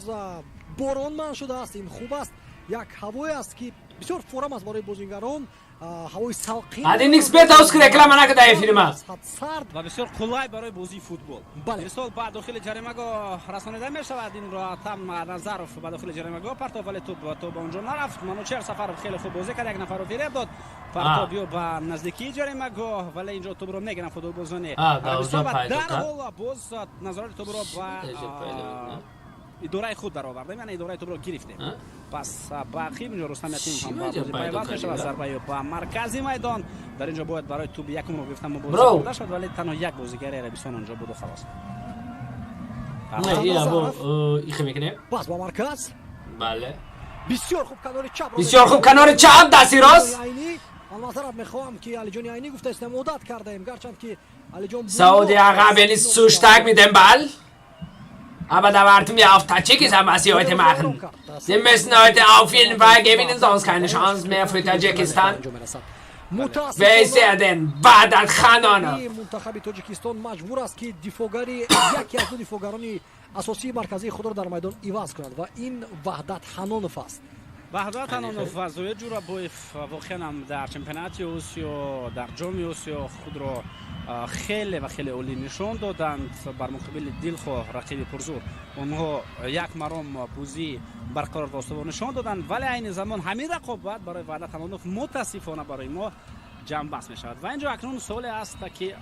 борон манъ шудааст, ин хуб аст. Як ҳавое аст ки бисёр форам аст барои бозингарон. Ҳавои салқин. Один эксперт аус ки реклама накарда филма. Сард ва бисёр қулай барои бозии футбол. Мисол ба дохили ҷаримагоҳ расонида мешавад. Инро Атам Назаров ба дохили ҷаримагоҳ партофт, вале туп то ба онҷо нарафт. Манучер Сафаров хеле хуб бозӣ кард, як нафарро фиреб дод. Партофт ё ба наздикии ҷаримагоҳ, вале инҷо тупро мегиранд футболбозони Арабистон ва дар ҳол боз назорати тупро ба идораи худ даровардем, яъне идораи тупро гирифтем. Пас ба ақиб инҷо Рустам Ятимов ҳам ба бозӣ пайваст мешавад. Зарбаи ба маркази майдон. Дар инҷо бояд барои туби якумро гирифтан мубориза бурда шавад, вале танҳо як бозигари Арабистон онҷо буду халос. Ихе мекунем. Пас ба марказ. Бале. Бисёр хуб канори чап. Бисёр хуб канори чап, дасти рост. Ман маъзарат мехоҳам ки Алиҷони Айнӣ гуфтаистем, одат кардаем, гарчанд ки Алиҷон Сауди Арабien ist zu stark mit dem Ball. Aber da warten wir auf Tadschikistan, was sie heute machen. Sie müssen heute auf jeden Fall gewinnen, sonst keine Chance mehr für Tadschikistan. Wer ist er denn? Ваҳдат Ханонов. Мунтахаби Тоҷикистон маҷбур аст ки дифоъгари яке аз ду дифоъгарони асосии марказии худро дар майдон иваз кунад ва ин Ваҳдат Ҳанонов аст. Ваҳдат Ҳанонов ва Зоир Ҷурабоев воқеан ҳам дар чемпионати Осиё, дар ҷоми Осиё худро хеле ва хеле олӣ нишон доданд. Бар муқобили дилхоҳ рақиби пурзур онҳо як маром бозӣ барқарор ва устувор нишон доданд, вале айни замон ҳамин рақобат барои Ваҳдат Ҳанонов мутаассифона барои мо ҷамъбаст мешавад. Ва инҷо акнун суоле аст ки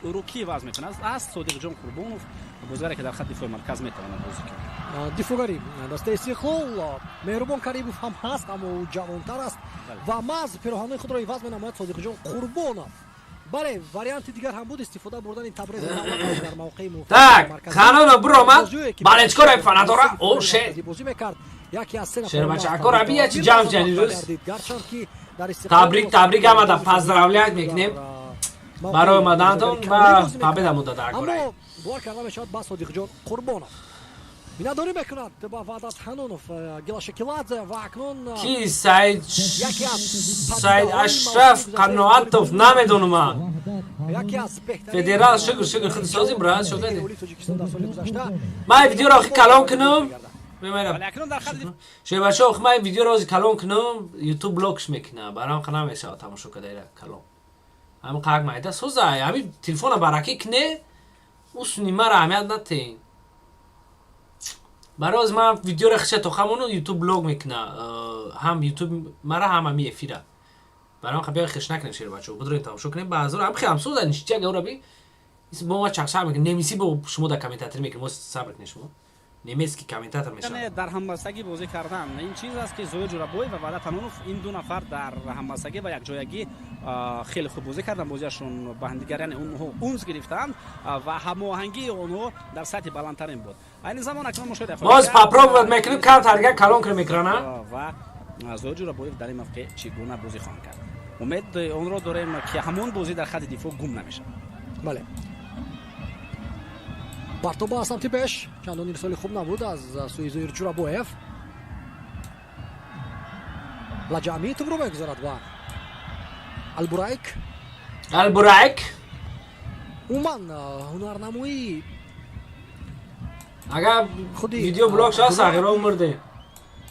ӯро ки иваз мекунад? Аст Содиқҷон Қурбонов, бозигаре ки дар хатти дифои марказ метавонад бозӣ кунад. Дифоъгари дастаи Истиқлол Меҳрубон Каримов ҳам ҳаст, аммо ӯ ҷавонтар аст ва маҳз пироҳанҳои худро иваз менамояд Содиқҷон Қурбонов. Бале, варианти дигар ҳам буд истифода бурдани Табрез дар мавқеи мувофиқ. Так, Ханонов биромад. Балечкора фанатора. О, шет. Бозӣ мекард. Яке аз се нафар Шербачакора бия чи ҷамъ ҷани рӯз. Гарчанд ки дар Истиқлол Табрик, табрик ҳамада поздравлять мекунем. Барои омадантон ва победа мудда дар кора. Аммо бовар карда мешавад ба Содиқҷон Қурбонов. Миннатдорӣ мекунад ба Ваҳдат Ҳанонов Гела Шекиладзе ва акнун ки Саид Саид Ашраф Қаноатов намедонам. Яке аз беҳтарин Федерал, шукр, шукр, худ созим, брат, шукр. Тоҷикистон дар соли гузашта. Ман видеоро охи калон кунам. Мемайрам. Вале акнун дар хати Шебачо, охи ман видеоро ози калон кунам, YouTube блокш мекуна. Барам қа намешава тамошо када калон. Ҳамин қак майда соза, ҳамин телефона баракӣ кне, усуни мара аҳамият натеин. Барои ози ман видеоро хиша то хамону YouTube блок мекуна. Ҳам YouTube мара, ҳам ҳами эфира. Барам қа биё хиш накунем, шербачо. Будроин тамошо кунем, баъзур ҳам хелам соза, нишча гаура би. Бо ма чақчақ мекунем. Немисӣ бо шумо дар комментатор мекунем. Мо сабр кунед шумо. Немецкий комментатор мешавад. Дар ҳамбастагӣ бозӣ кардан ин чиз аст, ки Зоир Ҷурабоев ва Ваҳдат Ҳанонов, ин ду нафар дар ҳамбастагӣ ва якҷоягӣ хеле хуб бозӣ карданд. Бозиашон ба ҳамдигар, яъне онҳо унс гирифтанд ва ҳамоҳангии онҳо дар сатҳи баландтарин буд. Айни замон акнун мушоҳида Боз попробовать мекунем, камтар дигар калон кунем экрана. Ва Зоир Ҷурабоев дар ин мавқеъ чӣ гуна бозӣ хоҳанд кард? Умед онро дорем, ки ҳамон бозӣ дар хати дифоъ гум намешавад. Бале, партоба аз самти пеш чандон ирсоли хуб набуд аз сӯи Зоир Ҷурабоев. Лаҷами тубро мегузорад ба Албурайк. Албурайк. Умуман ҳунарнамоии Агар видео блок шава, сағиро мурде.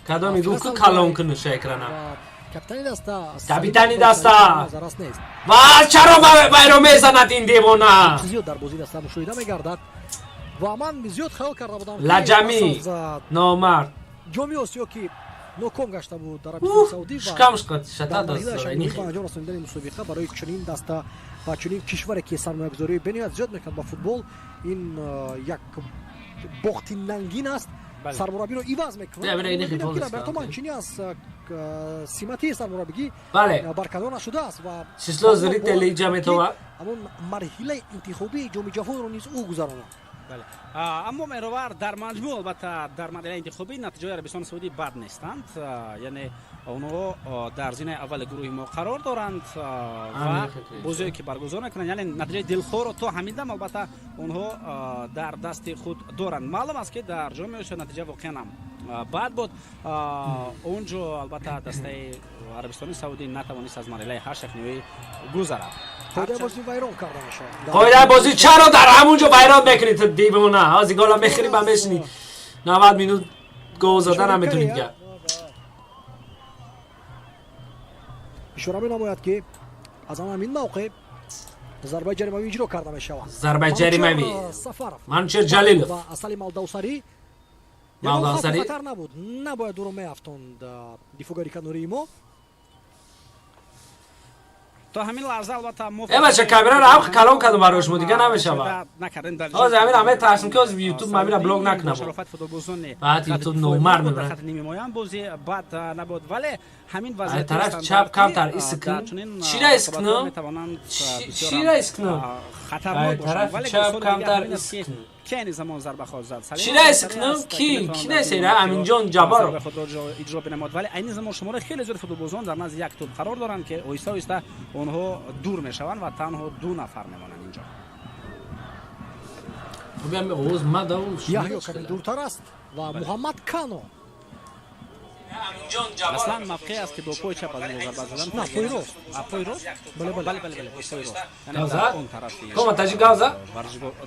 Кадоми гуфт, ку калон кунуша экрана. Капитани даста. Капитани даста. Назаррас нест. Ва чаро вайро мезанад ин девона? Зиёд дар бозии даста мушоҳида мегардад ва ман зиёд хаёл карда будам. Лаҷамӣ номард. Ҷоми Осиё, ки ноком гашта буд дар Арабистони Саудӣ, шикамш ба анҷом расонидани мусобиқа барои чунин даста ва чунин кишваре, ки сармоягузории бениҳоят зиёд мекунад ба футбол, ин як бохти нангин аст. Сармураббиро иваз мекунад. Манчини аз симати сармураббигӣ барканор нашудааст ва Число зрителей ҷа метова. Ҳамон марҳилаи интихобии Ҷоми Ҷаҳонро низ ӯ гузаронад. Бале, аммо меҳровар, дар маҷмӯъ, албатта, дар марҳилаи интихобӣ натиҷаҳои Арабистони Саудӣ бад нестанд, яъне онҳо дар зинаи аввали гурӯҳи мо қарор доранд ва бозиҳое ки баргузор мекунанд, яъне натиҷаи дилхоҳро то ҳамин дам, албатта, онҳо дар дасти худ доранд. Маълум аст, ки дар Ҷоми Осиё натиҷа воқеан ҳам бад буд. Он ҷо, албатта, дастаи Арабистони Саудӣ натавонист аз марҳилаи ҳаштякниҳоӣ гузарад. Қоидаи бозӣ вайрон карда мешавад. Қоидаи бозӣ чаро дар ҳамун ҷо вайрон мекунӣ ту, девона? Ҳози гола мехӯрӣ ба мешинӣ, 90 минут гол зада наметонӣ дигар. Ишора менамояд, ки аз ҳамин мавқеъ зарбаи ҷаримавӣ иҷро карда мешавад. Зарбаи ҷаримавӣ. Сафаров. Манучер Ҷалилов. Ва Асалим Алдавсарӣ. Малдавсарӣ. Хатар набуд, набояд ӯро меафтонд дифоъгари канории мо. То ҳамин лаҳза, албатта, мо Э, бача, камераро ҳам калон кардам барои шумо, дигар намешавад. Накардем дар Ҳозир ҳамин ҳамаи тарсим, ки ҳозир ютуб ҳамина блок накунам. Шарофат футболбозони Баъд ютуб номар мебарад. Хати нимҳимояам бозӣ бад набуд, вале ҳамин Ай тараф чап камтар ис кун. Чира ис кунам? Чира ис кунам? Хатарнок Ай тараф вале чап камтар ис кунам. Ки айни замон зарба хоҳад зад? Чира ис кунам? Ки несера? Аминҷон Ҷаббаров. Худро иҷро бинамояд, вале айни замон шумораи хеле зиёди футболбозон дар назди як тӯб қарор доранд, ки оҳиста оҳиста онҳо дур мешаванд ва танҳо ду нафар мемонанд инҷо. Овоз мадав. Яҳё каме дуртар аст ва Муҳаммад Кано. Аслан мавқеъ аст, ки бо пои чап аз ин зарба задан. На, пои рост. Пои рост. Бале, бале, бале, бале, пои рост. Гавза? Он тарафи Кома таҷи гавза?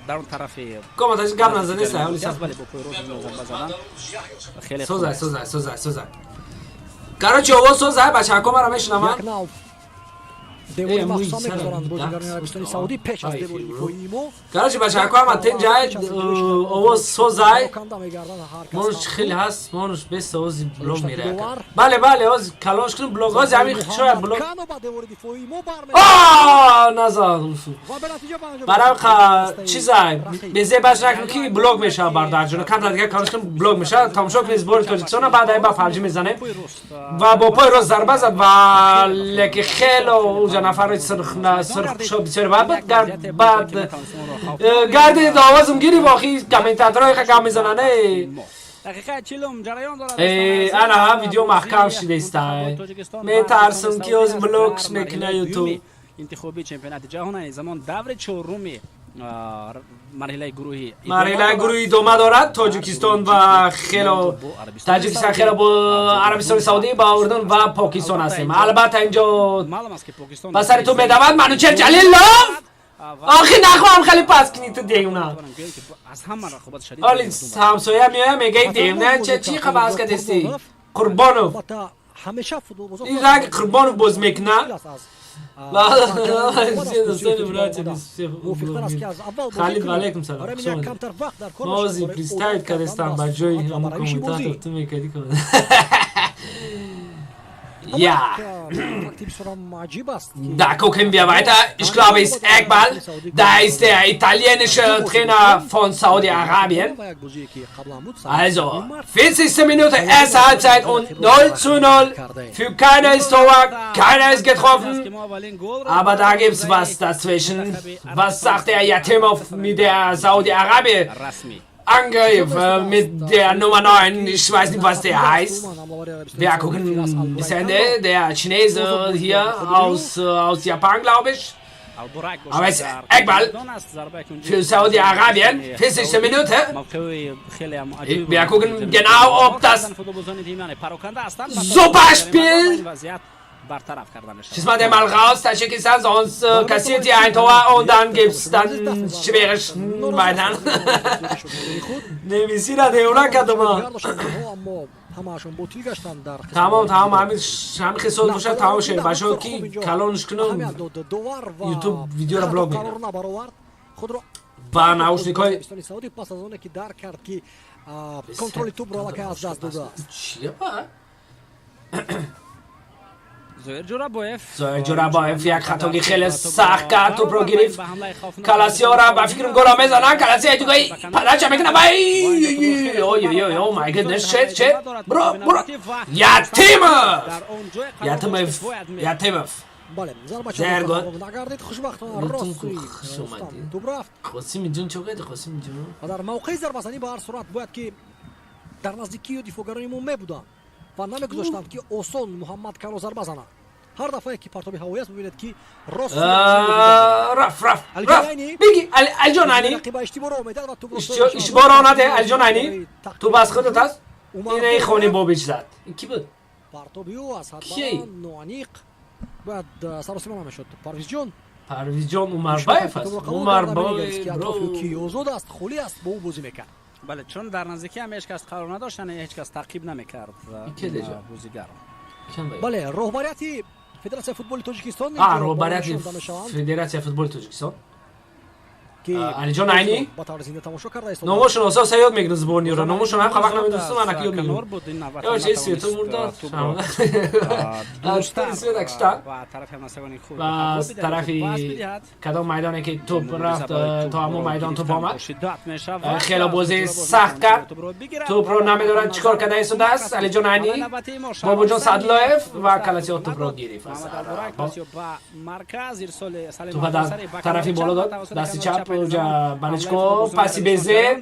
Дар он тарафи Кома таҷи гап назаниста. Бале, бо пои рост зарба задан хеле Созай, созай, созай, созай. Короче, овоз созай, бачаҳако мара мешунаванд. Як нав девори махсуса мегузоранд бозигарони Арабистони Саудӣ пеш аз девори дифоии мо. Короче, бачаҳако, ҳама тенҷай, овоз созай. Монуш хеле ҳаст, монуш бес овози блок мераяд. Бале, бале, оз калонш кунем блок, оз ҳамин шояд блок. Кано ба девори дифоии мо А, назад усу. Барои чизай, безе баш накун, ки блок мешавад бардарҷона. Камтар дигар калонш кунем, блок мешавад. Тамошо кунед сбори Тоҷикистона, баъд ай ба фалҷӣ мезанем. Ва бо пои рост зарба зад, ва леки хело уҷа нафарои сурх сурхшо бисёр бад буд. Баъд гардид, овозум гирифт, охи комментаторҳои ха гап мезананд. Дақиқаи 40-ум ҷараён дорад. Ана ҳам видео маҳкам шидаиста. Метарсам, ки оз блокш мекуна ютуб. Интихоби чемпионати ҷаҳон, айни замон даври чоруми Марҳилаи гурӯҳӣ Марҳилаи гурӯҳӣ идома дорад. Тоҷикистон ва хело Таҷикистон хело бо Арабистони Саудӣ, ба Урдун ва Покистон ҳастем. Албатта, инҷо ба сари ту медавад Манучер Ҷалилов. Охи, нахоҳам хеле пас кунӣ, ту девна. Оли ҳамсоя меоя, мегаи девна, чӣ қабаз кадисти? Қурбонов. Ин ранги Қурбонов боз мекуна. Халид, валейкум салом. Мози представить кардестам ба ҷои ҳамун комментатор, ту мекардӣ. Ja. Da gucken wir weiter. Ich glaube, es ist Eckball. Da ist der italienische Trainer von Saudi-Arabien. Also, 40. Minute, erste Halbzeit und 0:0. Für keiner ist Tor, keiner ist getroffen. Aber da gibt's was dazwischen. Was sagt der Yatimov mit der Saudi-Arabien? Angriff mit der Nummer 9, ich weiß nicht, was der heißt. Wir gucken bis Ende. Der Chinese hier aus Japan, glaube ich. Aber es ist Eckball für Saudi-Arabien. 40. Minute. Wir gucken genau, ob das super Spiel. Schieß mal den mal raus, Tadschikistan, sonst kassiert ihr ein Tor und dann gibt's dann schwere weiter. Немисира девона кадома. Тамом, тамом, ҳамин ҳамин хисол бошад, тамом шед. Бачаҳо, ки калонш кунам, ютуб видеоро блок мекунам. Ва наушникҳои Контроли тӯбро аллакай аз даст додааст. Чия ба? Зоир Ҷурабоев. Зоир Ҷурабоев як хатоги хеле сахт кард, тӯпро гирифт. Каласиёра ба фикрам гола мезананд. Каласия дугаи подача мекунад. Ой ой ой, oh my goodness, shit, shit, бро, бро, Ятимов, Ятимов, Ятимов. Бале, зарба Sehr gut. нагардид, хушбахтона рост Хуш омадӣ. тӯб рафт. Қосими ҷон, чо кардӣ, Қосими ҷон? Ва дар мавқеи зарбазанӣ ба ҳар сурат бояд ки дар наздикии дифоъгарони мо мебуданд ва намегузоштанд, ки осон Муҳаммад Кано зарба занад. Ҳар дафъае ки партоби ҳавоӣ аст, бибинед, ки рост Рафт, рафт, рафт, биги Алиҷон Айнӣ. Рақиба иштибоҳро омедад ва тӯбро Иштибоҳро наде, Алиҷон Айнӣ. Тӯб аз худат аст. Инаи Хони Бобич зад. Ин ки буд? Партоби ӯ аз ҳад Ки? баланд, ноаниқ, бояд саросима намешуд, Парвизҷон. Парвизҷон Умарбаев аст. Умарбаев. Ки атрофи ки озод аст, холӣ аст, бо ӯ бозӣ мекард. Бале, чун дар наздикӣ ҳам ҳеҷ кас қарор надошт, яъне ҳеҷ кас таъқиб намекард Ки деҷа? бозигарро. Бале, роҳбарияти Федератсияи футболи Тоҷикистон Роҳбарияти Федератсияи футболи Тоҷикистон. Ки Алиҷон Айнӣ. Ба таври зинда тамошо карда истода. Номошон осо ёд мегирам, сборныйро номошон ҳам вақт намедонистам, анаки ёд мегирам. Канор буд, ин навбат Ё, чи свету мурдод. дурусттар Кишта? ва тарафи ҳамнасагони худ Ва аз тарафи кадом майдоне ки тӯб рафт, то ҳамон майдон тӯб омад. Хело бозии сахт кард, тӯбро намедонад чӣ кор карда истодааст Алиҷон Айнӣ, Бобоҷон Садлоев ва Каласиё тӯбро гирифт. Тӯба дар тарафи боло дод, дасти чап уҷа Баничко, паси безе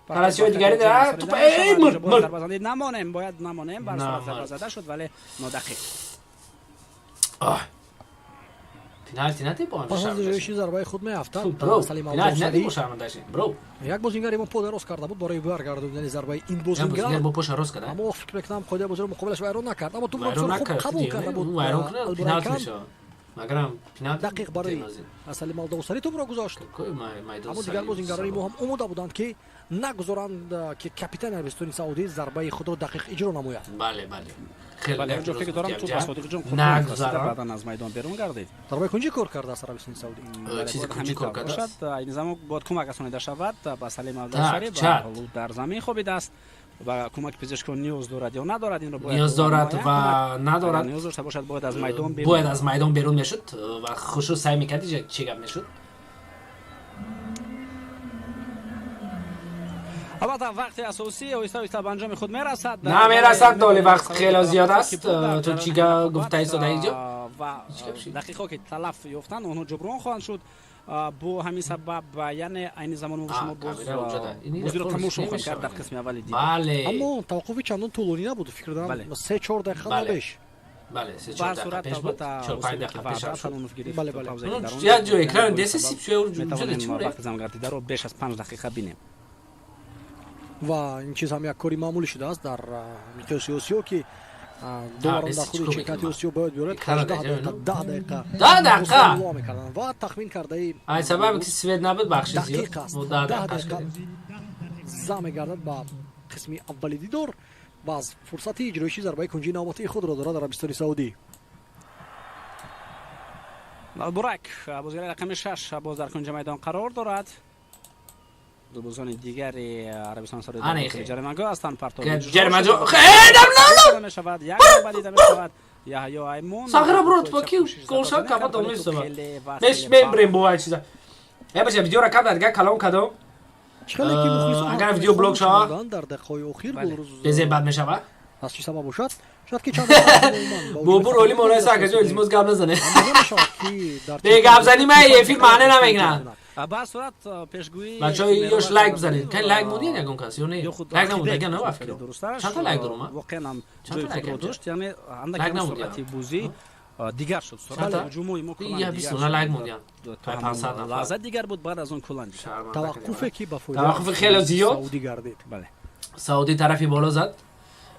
Каласиёи дигари да тӯп, эй, мурд, мурд. Намонем, бояд намонем. Бар сурат зарба зада шуд, вале нодақиқ. Пеналти нади бо. Пас аз иҷроиши зарбаи худ меафтад. Бро, Салим пеналти нади Абдусари. бо, шармандаши, бро. Як бозингари мо пода рост карда буд барои баргардонидани зарбаи ин Бозингар бозингар, бо поша рост карда. Аммо фикр мекунам, қоидаи бозиро муқобилаш вайрон накард, аммо тӯбро Вайрон бисёр хуб накард. қабул карда буд. Вайрон кунад, пеналти Албурайкан мешавад. Магарам пеналти дақиқ барои Салим Алдоусари тӯбро гузошт. Кой майдон. Аммо дигар бозингарони мо ҳам омода буданд, ки нагузоранд, ки капитани Арабистони Саудӣ зарбаи худро дақиқ иҷро намояд. Бале, бале. Хеле Бале, онҷо фикр дорам, тӯб ба Содиқҷон Қурбонов расида, Нагузарам. баъдан аз майдон берун гардид. Зарбаи кунҷӣ кор кардааст Арабистони Саудӣ. Чизи кунҷӣ кор кардааст. Бошад, айни замон бояд кӯмак расонида шавад ба Салим Абдусари. Чат. Ҳоло дар замин хобидааст ва кӯмаки пизишкон ниёз дорад ё надорад, инро бояд Ниёз дорад муайян ва кунад. надорад. Агар ниёз дошта бошад, бояд аз майдон берун. Бояд аз майдон берун мешуд ва хушу сай мекарди, чӣ гап мешуд. Албатта, вақти асосӣ оҳиста оҳиста ба анҷоми худ мерасад. Намерасад, доли вақт хело зиёд аст. Ту чӣ гуфта истода инҷо? Ва Ҳеҷ гап шид. дақиқҳо ки талаф ёфтанд, онҳо ҷуброн хоҳанд шуд. Бо ҳамин сабаб, яъне айни замон мо шумо боз Камера уҷода. Ин бозиро полис тамошо хоҳем намешавад. кард дар қисми аввали дид. Бале. Аммо таваққуфи чандон тӯлонӣ набуд, фикр Бале. дорам, 3-4 дақиқа Бале. набеш. Бале, 3-4 дақиқа пеш буд. 4-5 дақиқа пеш шуд. Бале, бале. Як ҷо экран деса сип шуд, метавонем вақти замгардидаро беш аз 5 дақиқа бинем. Ва ин чиз ҳам як кори маъмулӣ шудааст дар миқёси Осиё, ки доварон дар худи чемпионати Осиё бояд биёрад 18 дақиқа, 10 дақиқа. 10 дақиқа. Ва тахмин кардаи ай сабаби ки свет набуд, бахши зиёд. Мо 10 дақиқа зам мегардад ба қисми аввали дидор ва аз фурсати иҷроиши зарбаи кунҷии навбатии худро дорад Арабистони Саудӣ. Бурак бозигари рақами 6 боз дар кунҷи майдон қарор дорад. Дубозони дигари Арабистони Саудӣ ҷаримагоҳ ҳастанд. Партов ҷаримаҷо хедам мешавад, як зарба дида мешавад. Яҳё Аймон сахра брод паки голша капа домисава. Меш мембрем бо ай чиза. Э бача видеора кам дага калон кадом. Агар видео блок шава дар дақиқаҳои охир безе бад мешава. Аз чӣ сабаб бошад? Шояд ки чанд бобур оли монайса акаҷо илтимос гап назане. Бе гапзанӣ ман эфир маъне намекунад. Ба сурат пешгӯӣ бачаҳо ёш лайк бизанед. Кай лайк мондед ягон кас ё не? Лайк намонда ягон на фикр. Чанд та лайк дорум? Воқеан ҳам ҷои худро дошт, яъне андак суръати бозӣ дигар шуд. Суръати ҳуҷумои мо куллан дигар шуд. Лайк мондиям. 500 нафар. Лаҳза дигар буд, баъд аз он куллан дигар. Таваққуфе ки ба фоидаи таваққуфи хеле зиёд Саудӣ гардид. Бале. Саудӣ тарафи боло зад.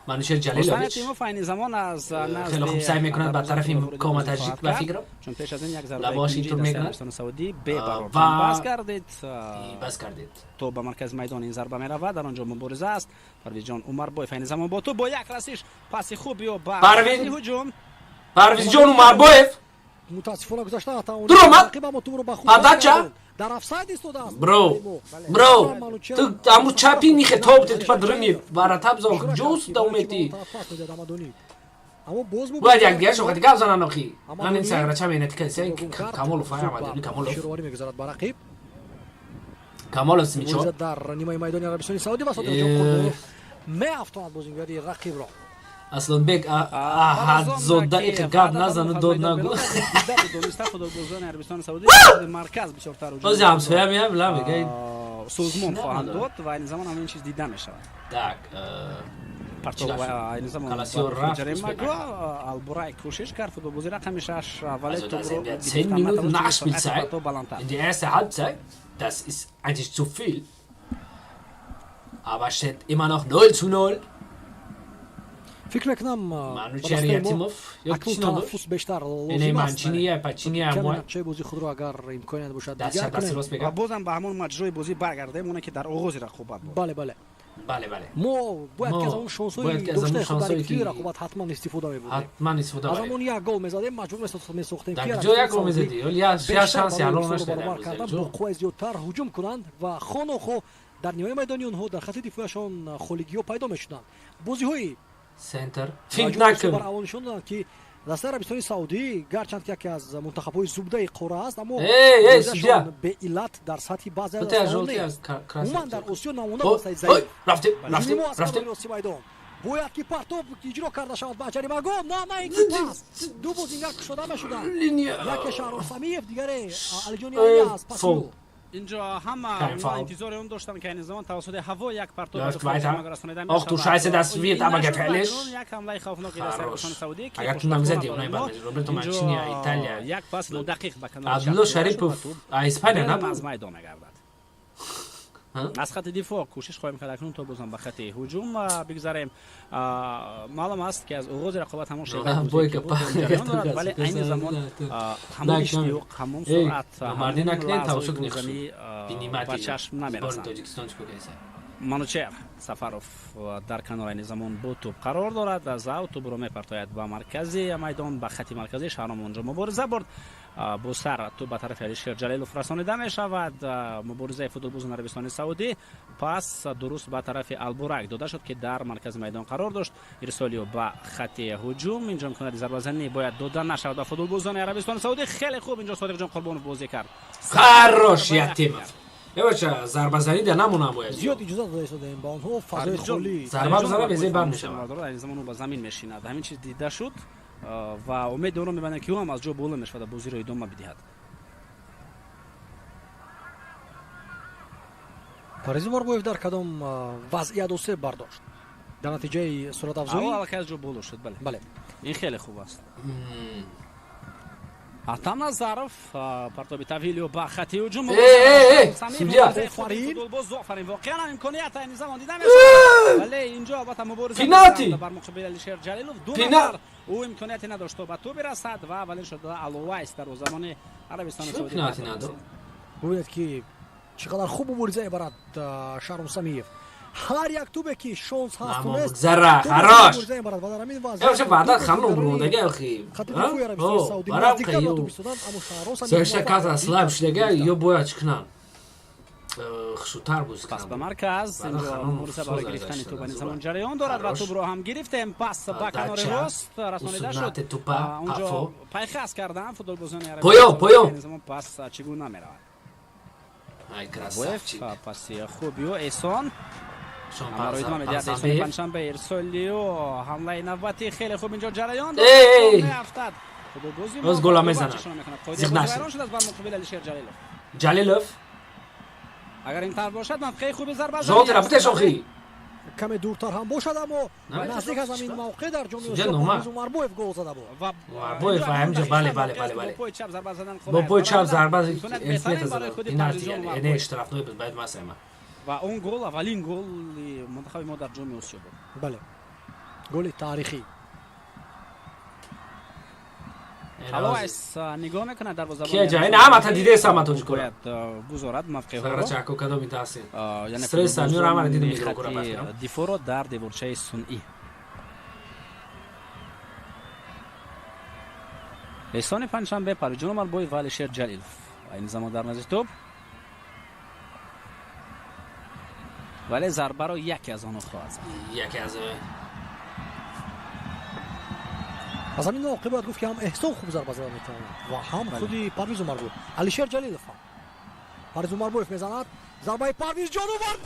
Манучер Ҷалилович айни замон аз хеле хуб саъй мекунад ба тарафи кома таҷдид ба фикрам. Чун пеш аз ин як зарба лабош интур мекунад. Саудӣ бебарор бас кардид. Бас кардид. То ба маркази майдон ин зарба меравад, дар он ҷо мубориза аст. Парвизҷон Умарбоев айни замон бо ту бо як расиш паси хуб ё ба ҳуҷум. Парвизҷон Умарбоев мутаассифона гузашта дуромад. Подача дар офсайд истодааст. Бро, бро, ту аму чапи нихе топ те типа дрыни варатаб зо ҷос да умети. Бояд як дигар шохати гап занан охи. Ман ин саграча меҳнати кардем. Камолов Амадуни Камолов. Широварӣ мегузарад ба рақиб. Камолов Смичо. Дар нимаи майдони Арабистони Саудӣ ва Содиқҷон Қурбонов меафтонад бозингари рақибро. Аслонбек Аҳадзода их гап назану дод нагу. Бози ҳамсоя меям ла мегӯяд созмон хоҳанд дод ва айни замон ҳамин чиз дида мешавад. Так, айни замон Албурай кӯшиш кард футболбози рақами 6, вале тӯбро 10 Minuten Nachspielzeit in die erste Halbzeit, das ist eigentlich zu viel. Aber steht immer noch 0:0. Фикр мекунам Манучер Ятимов акнун танаффус бештар лозим аст. Нақшаи бозии худро агар имконият бошад дигар кунем ва бозам ба ҳамон маҷрои бозӣ баргардем, оне ки дар оғози рақобат буд. Бале, бале. Бале, бале. Мо бояд ки аз он шонсҳои доштаи худ дар ибтидои рақобат ҳатман истифода мебурдем. Ҳатман истифода аз ҳамон як гол мезадем, маҷбур месохтем ки ҷо як гол мезадӣ. Ё шанси ҳалол нашуда. Бо қувваи зиёдтар ҳуҷум кунанд ва хонохо дар нимаи майдони онҳо дар хати дифояшон холигиҳо пайдо мешуданд. Бозиҳои Центр. Финт накун. Бар нишон доданд ки дастаи Арабистони Саудӣ гарчанд ки яке аз мунтахабҳои зубдаи қора аст, аммо беиллат дар сатҳи баъзе аз дастаҳо нест. Умуман дар Осиё намуна дастаи заиф. Рафтем, рафтем, рафтем. Бояд ки партоб иҷро карда шавад ба ҷаримагоҳ. На, на ин ки пас. Ду бозингар кушода мешуданд. Яке Шаҳром Самиев, дигаре Алиҷони Али аз паси ӯ. Инҷо ҳама интизори он доштанд ки айни замон тавассути ҳаво як партоб Ах du Scheiße, das wird aber gefährlich. Як ҳамлаи хавфноки дастаи Арабистони Саудӣ ки Агар ту намезадӣ, онай бад мешуд. Роберто Манчини, Италия. Як пас нодақиқ ба канори Абдулло Шарипов, Испания набуд. Аз майдон мегардад. Аз хати дифоъ кӯшиш хоҳем кард акнун то бозам ба хати ҳуҷум бигзарем. Маълум аст ки аз оғози рақобат ҳамон шеваи, вале айни замон ҳамон иштиёқ, ҳамон суръат ба чашм намерасанд. Манучер Сафаров дар канор айни замон бо тӯб қарор дорад. Аз ав тӯбро мепартояд ба маркази майдон, ба хати марказӣ. Шаҳром онҷо мубориза бурд. Бо сар тӯб ба тарафи Алишер Ҷалилов расонида мешавад. Муборизаи футболбозони Арабистони Саудӣ пас дуруст ба тарафи Албурак дода шуд, ки дар маркази майдон қарор дошт. Ирсолио ба хати ҳуҷум. Инҷо имконияти зарбазанӣ бояд дода нашавад ба футболбозони Арабистони Саудӣ. Хеле хуб инҷо Содиқҷон Қурбонов бозӣ кард. Хорош Ятимов. Бача зарбазанӣ да намона бояд. Зиёд иҷоза дода истодаем ба онҳо фазои холӣ. Зарба бизана безе банд мешавад. Айни замон ӯ ба замин мешинад. Ҳамин чиз дида шуд ва умед онро мебандем ки ӯ ҳам аз ҷо боло мешавад ва бозиро идома бидиҳад. Парвиз Умарбоев дар кадом вазъият осеб бардошт? Дар натиҷаи суратафзоӣ аллакай аз ҷо боло шуд. Бале, бале, ин хеле хуб аст. Атам Назаров партоби тавилио ба хати ҳуҷум. Офарин, воқеан имконият айни замон дида мешавад, вале инҷо албатта мубориза бар муқобили Алишер Ҷалилов, ду нафар, ӯ имконияте надошт то ба тӯб бирасад ва аввалин шуда Аловайс дарвозабони Арабистони Саудӣ. Бубинед, ки чӣ қадар хуб мубориза мебарад Шаҳром Самиев. Ҳар як тӯбе ки шонс ҳаст, тунист зара хорош. Вообще Ваҳдат хамно бурондага охи. Сашта ката слаб шудага, ё бояд чӣ кунанд? Хушутар боз Пас ба марказ, инҷо мубориза барои гирифтани тӯб айни замон ҷараён дорад ва тӯбро ҳам гирифтем. Пас ба канори рост расонида шуд, унҷо пайхас карданд футболбозони Поён, поён. Замон пас чӣ гуна меравад? Ай, красавчик. Паси хуб ю Эҳсон ҳамаро идома медиҳад. Эҳсони Панҷшанбе, ирсолию ҳамлаи навбатӣ хеле хуб инҷо ҷараён меафтад. Боз гола мезанад. Зиқ нашуд бар муқобили Алишер Ҷалилов. Ҷалилов. Агар ин тавр бошад, мавқеи хуби зарба. Жотера бутеш охи. Каме дуртар ҳам бошад, аммо наздик аз ҳамин мавқеъ дар ҷоми Осиё Умарбоев гол зада буд. Умарбоев ҳаминҷо, бале, бале, бале, бале, бо пои чап зарба элфмета зада, пенальти, яъне штрафной буд, бояд масайма. Ва он гол аввалин голи мунтахаби мо дар ҷоми Осиё буд. Бале, голи таърихӣ. Алоайс нигоҳ мекунад дарвозабон. Кия ҷа? Ин ҳамата дидеса, ҳама тоҷикора. Бояд гузорад мавқеъҳоро. Сарачако кадоми таҳсин. Стресс амир ҳамара дидем игрокора бафирам. Дифоъро дар деворчаи сунъӣ. Эҳсони Панҷшанбе, Парвизҷон Умарбоев ва Алишер Ҷалилов айни замон дар назди тӯб, вале зарбаро яке аз онҳо хоҳад зад. Яке аз Аз ҳамин мавқеъ бояд гуфт, ки ҳам Эҳсон хуб зарба зада метавонад ва ҳам худи Парвиз Умарбоев, Алишер Ҷалилов ҳам. Парвиз Умарбоев мезанад, зарбаи Парвизҷон Умарбоев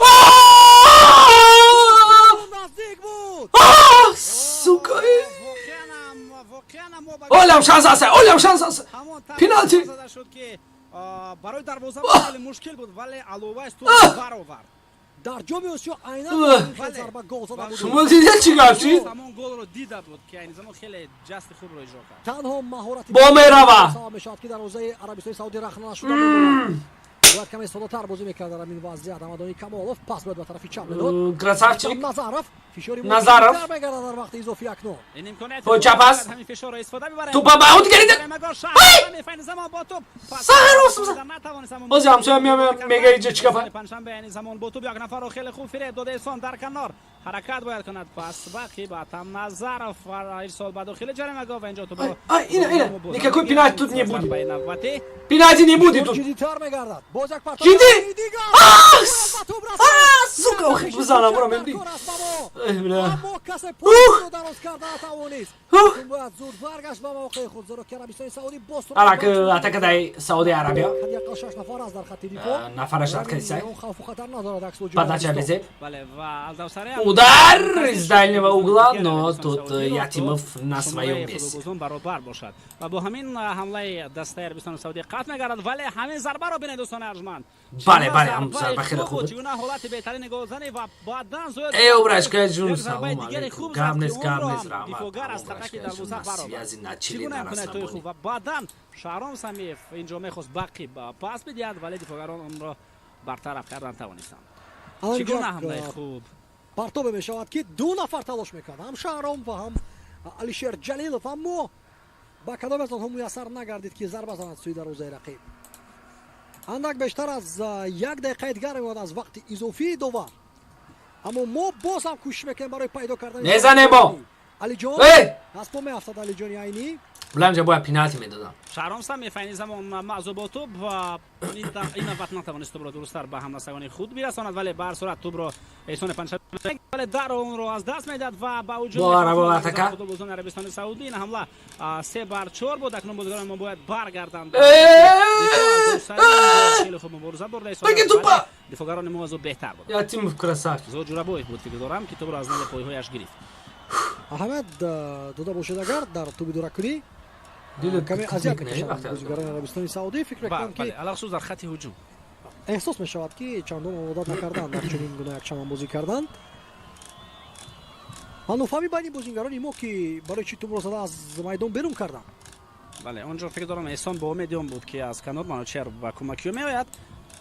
наздик буд. Сука! Олям шанс аст, олям шанс аст. Пенальти. Барои дарвоза хеле мушкил буд, вале Аловайс тӯб баровард. Дар ҷоми Осиё айнан зарба гол зада буд. Шумо дидед, чӣ гап шид? Ҳамон голро дида буд, ки айни замон хеле ҷасти хубро иҷро кард. Танҳо маҳорати Бо мерава. Сабаб мешавад, ки дарвозаи Арабистони Саудӣ рахна нашуда мемонад. Бояд каме содатар бозӣ мекард дар ҳамин вазъият Амадони Камолов. Пас бояд ба тарафи чап медод. Красавчик. Назаров фишори Назаров. мегардад дар вақти изофӣ акнун. Ин имконият Пои чап аст. ҳамин фишорро истифода мебарем. Тӯпа ба ут гирида. Айни замон бо тӯб. Сарос. Боз ҳамсоя меояд, мега иҷо чӣ гапа? Панҷшанбе айни замон бо тӯб як нафарро хеле хуб фиреб дода. Эҳсон дар канор ҳаракат бояд кунад, пас бақи ба Атам Назаров ва ирсол ба дохили ҷаримагоҳ ва инҷо тӯбро Ай, ина, ина. Никакой пенальти тут не будет. Навбатӣ. Пенальти не будет тут. Ҷиддитар мегардад, боз як партоб. Ҷиддӣ? Дигар. Сука, охи бизанам, бура мемри. Эй, бля. Аммо касе пойро дароз карда натавонист. Бояд зуд баргашт ба мавқеи худ, зеро ки Арабистони Саудӣ боз Алак атака дай Сауди Арабия. Ҳадди ақал шаш нафар аст дар хатти дифоъ. Нафараш рад кардисай. Он хавфу хатар надорад акс. Подача безеб. Бале, ва Алдавсари Удар из дальнего угла, но тут Ятимов на своем месте. Футболбозон баробар бошад ва бо ҳамин ҳамлаи дастаи Арабистони Саудӣ қатъ мегардад, вале ҳамин зарбаро бинед, дӯстони арҷманд. Бале, бале, ҳам зарба хеле хуб буд. Чигуна ҳолати беҳтарини голзанӣ ва баъдан зояд Эй, обрашка ҷун, зарбаи салом дигари алейкум. хуб Гап зад, нест, ки гап онро нест, ҳам раҳмат. дифоъгар аз хатаки дарвоза На связи, баровард. на чили, Чигуна на имкониятҳои хуб расслабоне. ва баъдан Шаҳром Самиев инҷо мехост бақи пас бидиҳад, вале дифоъгарон онро бартараф кардан тавонистанд. Чигуна ҳамлаи хуб! Партобе мешавад, ки ду нафар талош мекард, ҳам Шаҳром ва ҳам Алишер Ҷалилов, аммо ба кадоме аз онҳо муяссар нагардид, ки зарба занад сӯи дарвозаи рақиб. Андак бештар аз як дақиқаи дигар мемонад аз вақти изофии довар, аммо мо боз ҳам кӯшиш мекунем барои пайдо кардани Мезанем мо. Алиҷон Эй! аз по меафтад, Алиҷони Айнӣ. Буланҷа бояд пенальти медодам. Шаҳром Самиев айни замон маъзу бо тӯб ва ин навбат натавонист тӯбро дурусттар ба ҳамдастагони худ бирасонад, вале ба ҳар сурат тӯбро Эҳсони Панҷшанбе, вале дарро онро аз даст медиҳад ва ба ҳуҷум Бо Арабо атака. Футболбозони Арабистони Саудӣ. Ин ҳамла 3 бар 4 буд. Акнун бозигарони мо бояд баргарданд. Хеле хуб мубориза бурда Баги тӯпа! дифоъгарони мо аз ӯ беҳтар буд. Ятимов красавчик. Зо Ҷурабоев буд, фикр дорам, ки тӯбро аз нади пойҳояш гирифт. Аҳамият дода бошед, агар дар тӯби дуракунӣ каме азият мекашанд бозигарони Арабистони Саудӣ, фикр мекунам, ки алахусус дар хатти ҳуҷум. Эҳсос мешавад, ки чандон одат накардан дар чунин гуна як чаманбозӣ кардан. Нофаҳмӣ байни бозингарони мо, ки барои чӣ тӯбро зада аз майдон берун карданд. Бале, он ҷо фикр дорам, Эҳсон бо умеди он буд, ки аз канор Манучер ба кӯмаки ӯ меояд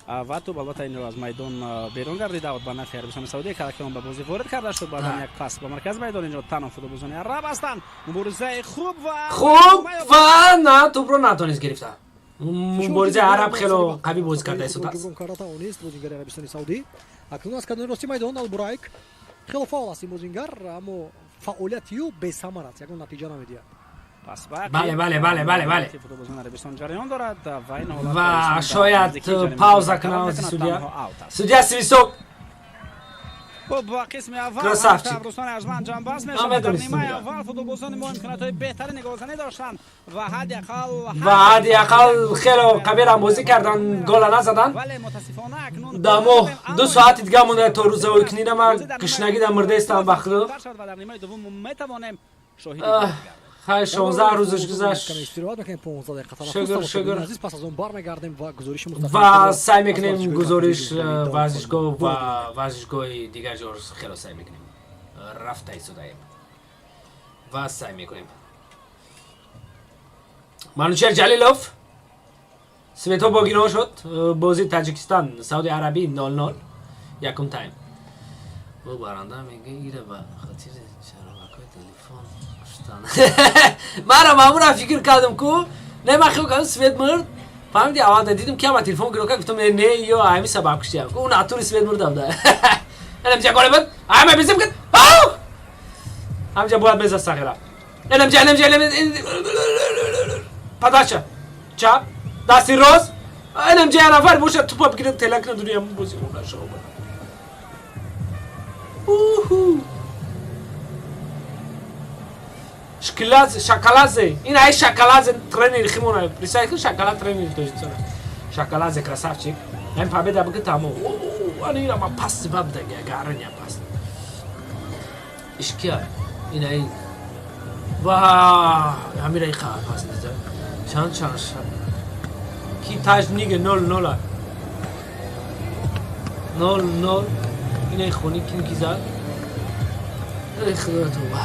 ва тӯб албатта инро аз майдон берун гардида ба нафъи Арабистони Саудӣ, ки он ба бозӣ ворид карда шуд. Баъдан як пас ба маркази майдон, инҷо танҳо футболбозони араб ҳастанд. Муборизаи хуб ва хуб ва на, тӯбро натонист гирифта. Муборизаи араб хело қавӣ бозӣ карда истодааст. Ҷуброн карда тавонист бозингари Арабистони Саудӣ. Акнун аз канори рости майдон Албурайк. Хело фаъол аст ин бозингар, аммо фаъолияти ӯ бесамар аст, ягон натиҷа намедиҳад. Бале, бале, бале, бале, бале. Футболбозони Арабистон ҷараён дорад ва ин ҳолат Ва шояд пауза кунад судья. Судья, свисток. Хуб, ба қисми аввал Красавчик. Дӯстони арҷманд, ҷамъбаст Ман мешавад. Дар медонистам нимаи инро. аввал футболбозони мо имкониятҳои беҳтарини голзанӣ доштанд ва ҳадди ақал Ва ҳадди ақал хело қавирам бозӣ кардан, гола назадан. Вале мутаассифона акнун Дамо 2 соати дига монда то рӯзаҳои кунина. Ма гушнагӣ да мурдаистам ба худо. Ва дар нимаи дуввум метавонем шоҳиди Ах, хай, 16 рӯзаш гузашт. Каме истироҳат мекунем, 15 дақиқа танаффус. Шукр, Тамошобинони шукр. азиз, пас аз он бармегардем ва гузориши мустақим Ва саъй мекунем аз варзишгоҳи гузориш компютерии варзишгоҳ Давом ва варзишгоҳи дигар ҷо хело саъй мекунем. Рафта истодаем ва саъй мекунем. Манучер Ҷалилов, светҳо богино шуд. Бозии Таҷикистон Сауди Арабӣ 0-0, якум тайм. Бо баранда мега, ира ба хотири чароғакҳои телефон куштан. Мара мамура фикр кардам ку, не, ман хиёл кардам, свет мурд, фаҳмиди? Аввал дидам, ки ама телефон гиро кард, гуфтам, не, не, ё ҳамин сабаб куштиям ку, натури свет мурдам да. Энамҷа голе буд, ама бизим кад, ҳамҷа бояд мезад сағира. Энамҷа, энамҷа, подача, чап, дасти рост, энамҷа я нафар бошад, тупа бигирад, тела кунад, дуриям бози нашава. Уху. Шкилазе, Шакалазе. Ин ай Шакалазе тренери химона. Представь, ки Шакала тренери Тоҷикистон. Шакалазе красавчик. Ин победа бики, тамом. Ани ира ма пас баб даги, гараня пас. Ишкия. Ин ай ва ҳамира иқа пас низа. Чанд чанд ки таж ниге 0-0. 0-0. Ин ай хони кин ки зад. Эй худо, тавба.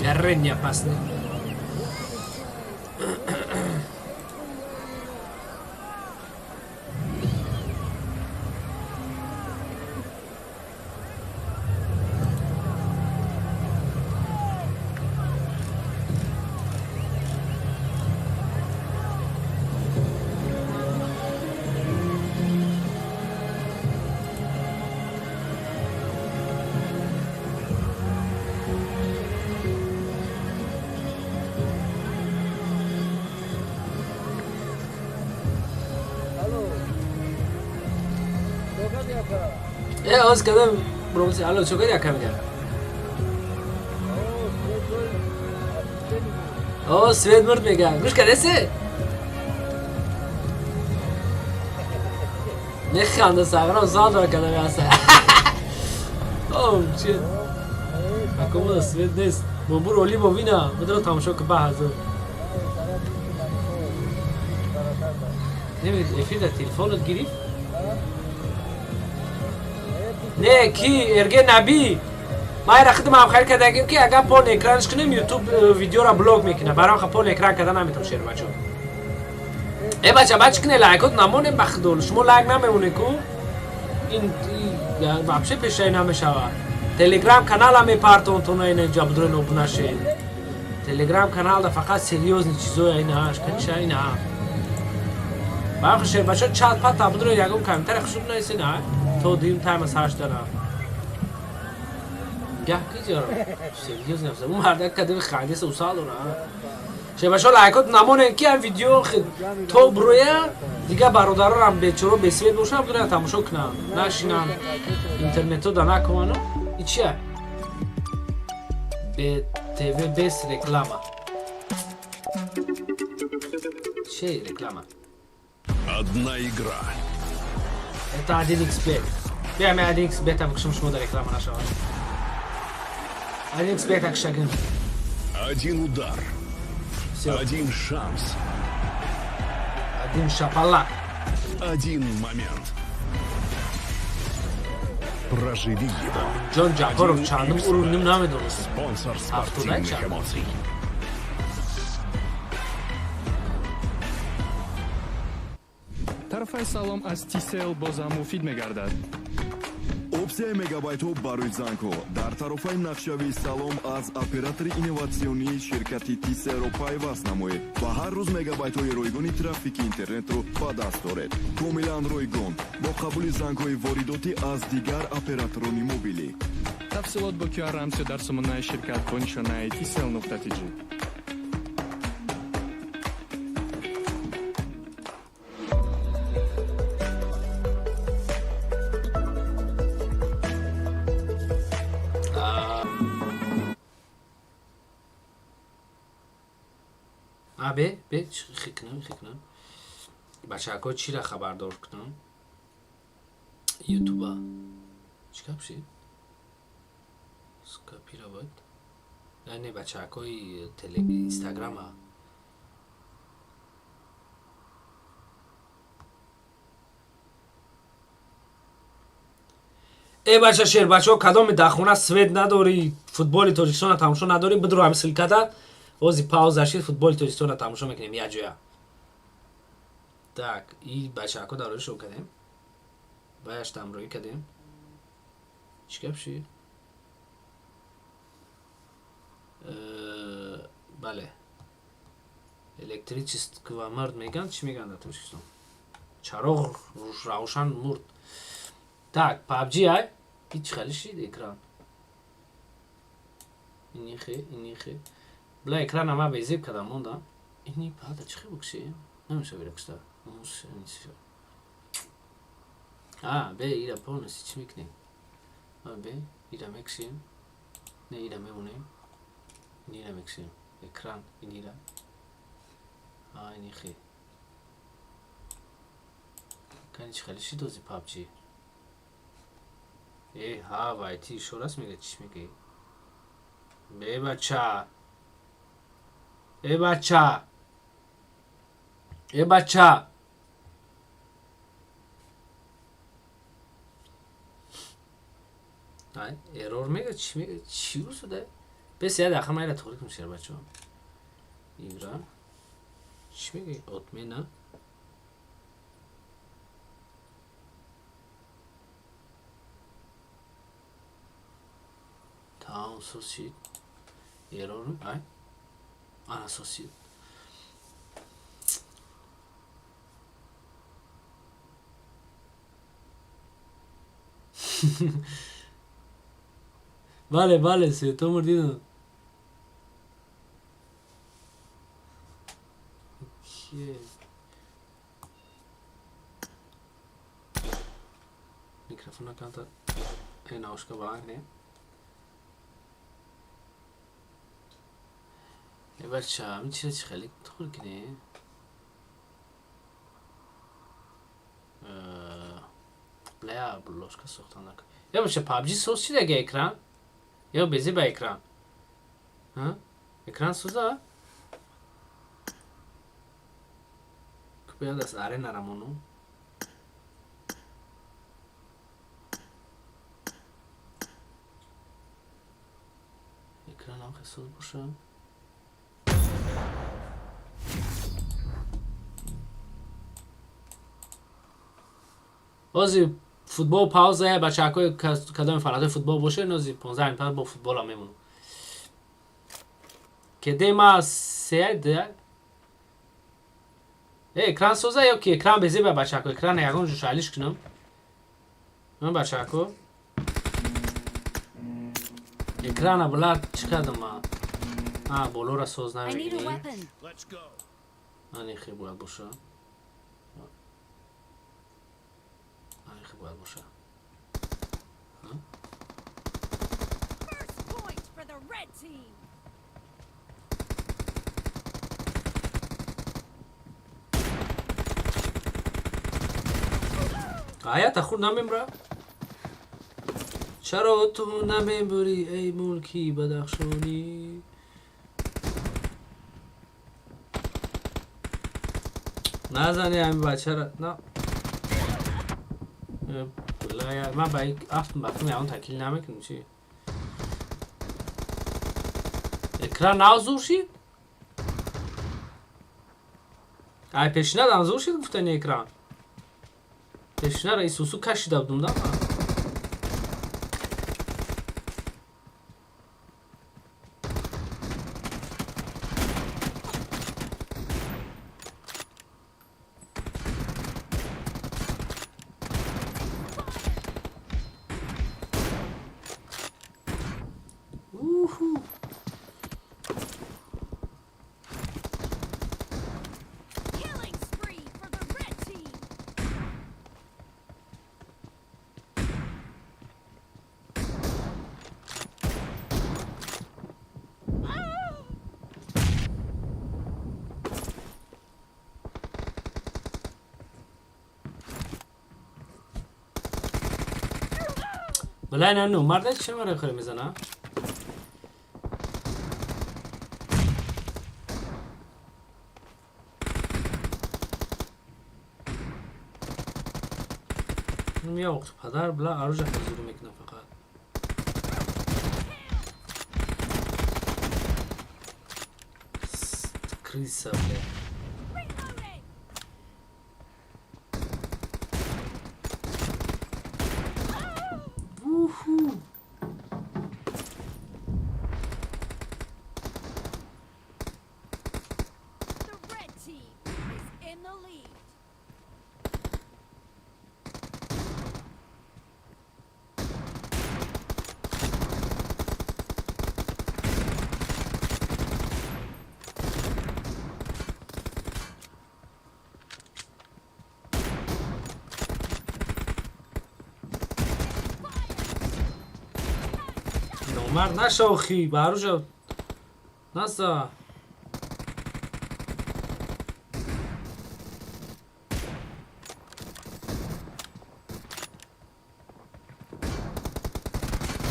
Гарреня пасне. Э, оз кадам бромси, алло, чо кади, ака мегам? О, свет мурд мегам. Гӯш кадасе? Механда сағрам садра кадам яса. О, чит. Акому свет нест. Бобур оли бовина, бидро тамошо ки ба ҳазур. Немед эфир да телефонот гирифт? Не, ки эрге наби. Ман ира худам ҳам харид кардагим, ки агар полный экранш кунем, ютуб видеоро блок мекунад. Барои ха полный экран карда наметавон, шер бачо. Э бача, бач куне, лайкот намонем, ба худо. Шумо лайк намемоне ку? Ин вообще пешаи намешава. Телеграм канала мепартон то ина ҷабдрои обуна шед. Телеграм канал да фақат серьёзный чизоя, ина каниша ина. Барои шер бачо, чат пата будро, ягон комментарий хушуд наиси на. То дим тайма сарш дара. Гаҳ ки ҷаро? Серьёзно, ӯ мардак кадим хандиса усал дора. Шебашо, лайкот намонен, ки ам видео то броя, дигар бародарорам бечоро бесвет бошанд, будра тамошо кунанд, нашинанд, интернето да накунанд. И чия? БТВ без реклама. Че реклама? Одна игра. Это 1xbet. Биа, ме 1xbet ам кушум, шумо да реклама нашава. 1xbet акшагин. Один удар. Всё. Один шанс. Один шапалак. Один момент. Проживи его. Ҷон Ҷабборов чандум уровним намедонистам. Спонсор спортивных эмоций. Тарафаи Салом аз Тисел бозам муфид мегардад. Опсияи мегабайтҳо барои зангҳо дар тарофаи нақшавии Салом аз оператори инноватсионии ширкати Тиселро пайваст намоед ва ҳар рӯз мегабайтҳои ройгони трафики интернетро ба даст доред. Комилан ройгон бо қабули зангҳои воридотӣ аз дигар операторони мобилӣ. Тафсилот бо QR рамзиё дар сомонаи ширкат бо нишонаи tcell.tj. Бе бе хикнам хикнам бачаҳако чира хабардор кунам ютуба чӣ гап шид скопировать не бачаҳакои инстаграма э бача шербачаҳо кадоми дар хона свет надорӣ футболи Тоҷикистона тамошо надорӣ бидро ҳами ссылкада ози пауза шид футболи Тоҷикистонро тамошо мекунем якҷоя. Так и бачаҳако дар рӯи шо кардем ваяш тамроӣ кардем чӣ гап шид бале электричество мурд меган чӣ меган дар Тоҷикистон чароғ равшан мурд. Так PUBG ай ҳеҷ хали шид экран инихе инихе бла экрана ма безеб кардам мондам ини пада чӣ хел букши намеша виракшта а бе ира полностью чӣ мекунем бе ира мекшем не ира мемонем инира мекшем экран инира а инихе кани чӣ хели шид ози PUBG э ҳа вайти ишораст мега чӣ мегӯӣ бе бача э бача э бача ай эррор мега чӣ мега чӣ усуда бес я даха майра туғри кун шер бачо игра чӣ меги отмена таом сосид эррор ай ана сосид бале бале светомур дидам микрофона канта наушка баланд кунем э бача ҳамин чиза чӣ хеле туғри кунем бля блошка сохтан накун я бача PUBG соз чи дега экран ё безӣ ба экран экран соза кубояд аст арена рамону экран ам хел соз боша ози футбол пауза бачаҳакои кадоми фанатои футбол боше нози 15 минут бо футбола мемонам кедема се д экран соза ё ки экран безеба бачаҳако экрана ягон ҷо шалиш кунам ман бачаҳако экрана била чӣ кардам ма а болора соз намегирӣ ани хел бояд боша бояд боша аята худ намемра чаро ту намебурӣ эй мулки бадахшонӣ назани ҳамин бачара на. Ман ба афтм бафтм ягон такил намекунам чи. Экран нав зур шид? Ай пешина дам зур шид гуфтани экран. Пешинара Исусу кашида будум да ман. Killing spree for the red team. Валай на ну марда чӣ мара хӯре мезана? Меоқ падар бла оружие ҳузур мекунам фақат. Криса бля. Reloading. Уху. The red team is in the lead. Номард нашохи, ба оружие наса.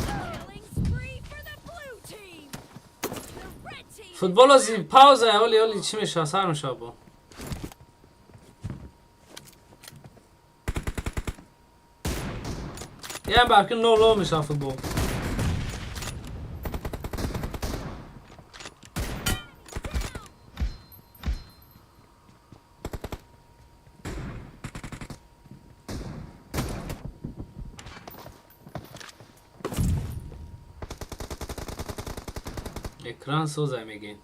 Killing spree for the blue team. The red team. Футбол ози пауза, оли оли чӣ мешава, сар мешава бо. Ям барки 0 мешава футбол. Экран созай мегин.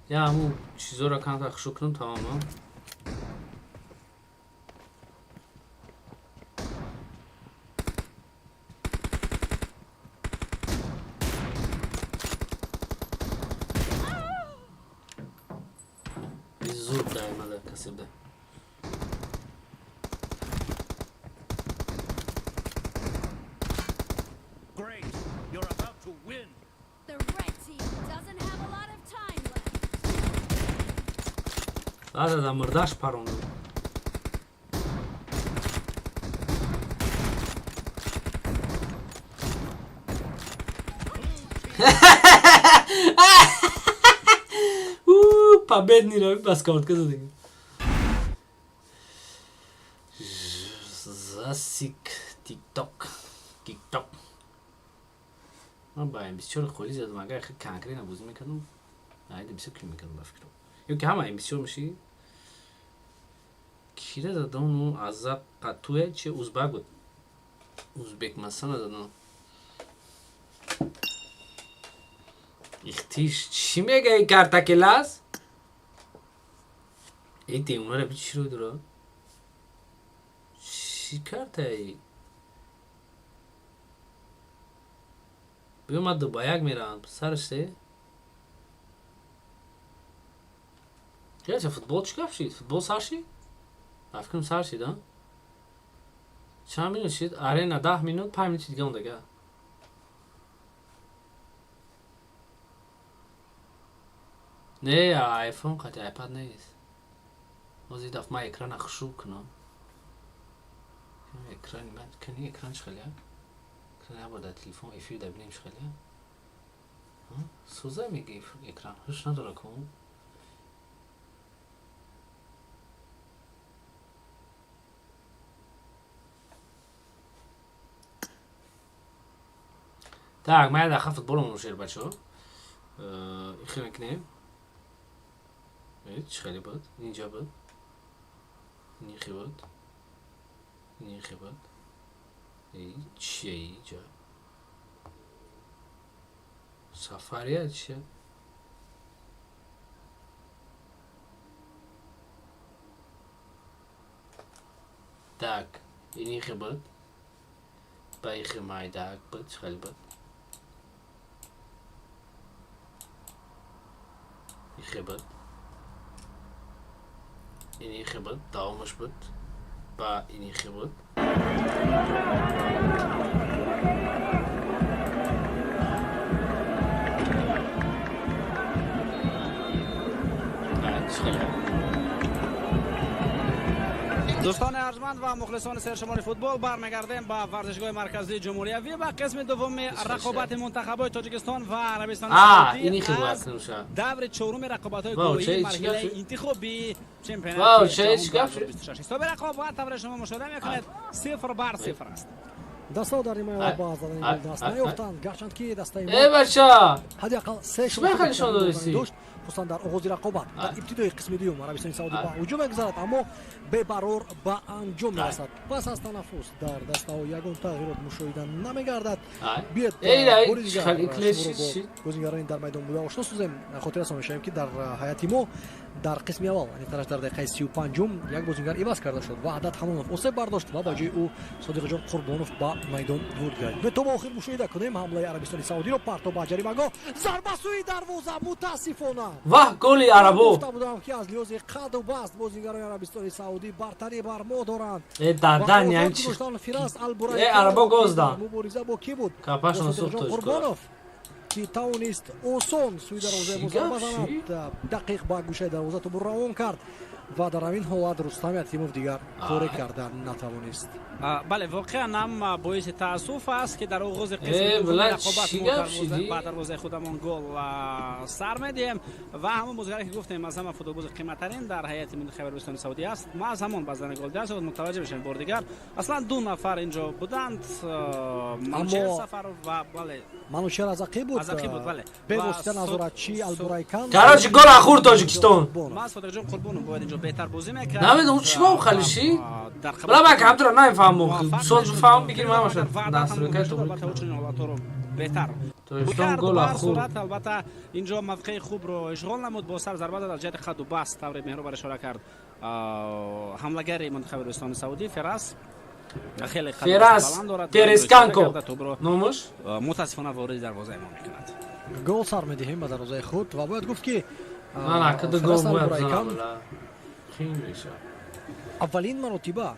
Я ҳамун чизоро камтар хушук кунам тамом. А? Зуд даимада касе буда. Great. You're about to win. The red team doesn't have a lot of time left. Баъд да мурдаш парондум. У, победный рави бас кортка задим. Засик тикток. Тикток. Ман ба М24 холи задам, агар хеле конкретно бозӣ мекардам, айда бисёр кил мекардам ба фикрам. Ё ки ҳама М24 меши? Кира задам, ну аза қатуе че узбак буд. Узбек масана задам. Ихтиш чӣ мегаи картакелас? Эй демонара би чӣ рӯй дора? Чӣ картаи? Биё ман дубаяк меравам, сараш се? Ча футбол чӣ гап шид? Футбол сар шид? Ба фикрам сар шид, а? Чанд минут шид? Арена 10 минут, 5 минути дига мондага. Не, айфон қати айпад нест. Ҳозир дафъ ман экрана хушук кунам. Экрани ман кани экран чӣ хеле? Экран як бор дар телефон эфир да бинем чӣ хеле? Сӯза меги экран. Ҳуш надора ку? Так, ман як дақиқа футболо мушер бачаҳо. Ихе мекунем. Чӣ хеле буд? Инҷа буд. Инихе буд. Инихе буд. Чие инҷа? Сафария чие? Так, инихе буд. Ба ихе майдак буд, чӣ хеле буд? Ихе буд. Инихе буд, давомаш буд. Ба инихе буд. Дӯстони арҷманд ва мухлисони сершумори футбол, бармегардем ба варзишгоҳи марказии ҷумҳуриявӣ ва қисми дуввуми рақобати мунтахабҳои Тоҷикистон ва Арабистони Саудӣ аз даври чоруми рақобатҳои гурӯҳии марҳилаи интихобии чемпионати ҷаҳон 2026. Ҳисоби рақобат тавре шумо мушоҳида мекунед 0-0 аст. Дастаҳо дар нимаи аввал ба задани гол даст наёфтанд, гарчанд ки дастаи мо э бача ҳадди ақал се шанс дошт, хусусан дар оғози рақобат. Дар ибтидои қисми дуюм Арабистони Саудӣ ба ҳуҷум мегузарад, аммо бебарор ба анҷом мерасад. Пас аз танаффус дар дастаҳо ягон тағйирот мушоҳида намегардад. Биёед бори дигар бозигарони дар майдон буда ошно созем. Хотиррасон мешавем, ки дар ҳайати мо дар қисми аввал, аниқтараш дар дақиқаи 35-ум, як бозингар иваз карда шуд. Ваҳдат Ҳамонов осеб бардошт ва ба ҷои ӯ Содиқҷон Қурбонов ба майдон вуруд гардид. То ба охир мушоҳида кунем ҳамлаи Арабистони Саудиро. Партоб ба ҷаримагоҳ, зарба сӯи дарвоза, мутаассифона. Ваҳ, голи арабо! Гуфта будам, ки аз лиҳози қаду баст бозингарони Арабистони Саудӣ бартарӣ бар мо доранд. Э дадан ям чи? Э арабо гол здан. Мубориза бо кӣ буд? Капашон сӯхт. Қурбонов, ки тавонист осон сӯи дарвозаи мо зарба занад, дақиқ ба гӯшаи дарвоза тубур равон кард ва дар ҳамин ҳолат Рустам Ятимов дигар коре карда натавонист. Бале, воқеан ҳам боиси таассуф аст, ки дар оғози қисми рақобат мо ба дарвозаи худамон гол сар медиҳем ва ҳамон бозигаре, ки гуфтем, аз ҳама футболбози қиматтарин дар ҳайати мунтахаби Арабистони Саудӣ аст, ма аз ҳамон ба задани гол даст мутаваҷҷеҳ мешавем. Бори дигар аслан ду нафар инҷо буданд, Манучер Сафаров ва бале Манучер аз ақиб буд. Аз ақиб буд, бале. Бевосита назоратчи Албурайкан. Короче, гол хӯрд Тоҷикистон. Ма Содиқҷон Қурбонов бояд инҷо беҳтар бозӣ мекард. Намедонам чӣ ба халиши. Бла ман компютер намефаҳмам. Соз фаҳм бигирим ҳамаша. Дастрӯкай то ҳолатҳоро беҳтар Тоҷикистон гол хӯрд. Албатта, инҷо мавқеи хубро ишғол намуд, бо сар зарба зад аз ҷиҳати қаду баст, тавре Меҳрубар ишора кард. Ҳамлагари мунтахаби Арабистони Саудӣ Ферас хеле Ферас Тересканко номаш мутаассифона вориди дарвозаи мо мекунад. Гол сар медиҳем ба дарвозаи худ ва бояд гуфт, ки ман акада гол бояд занам. Аввалин маротиба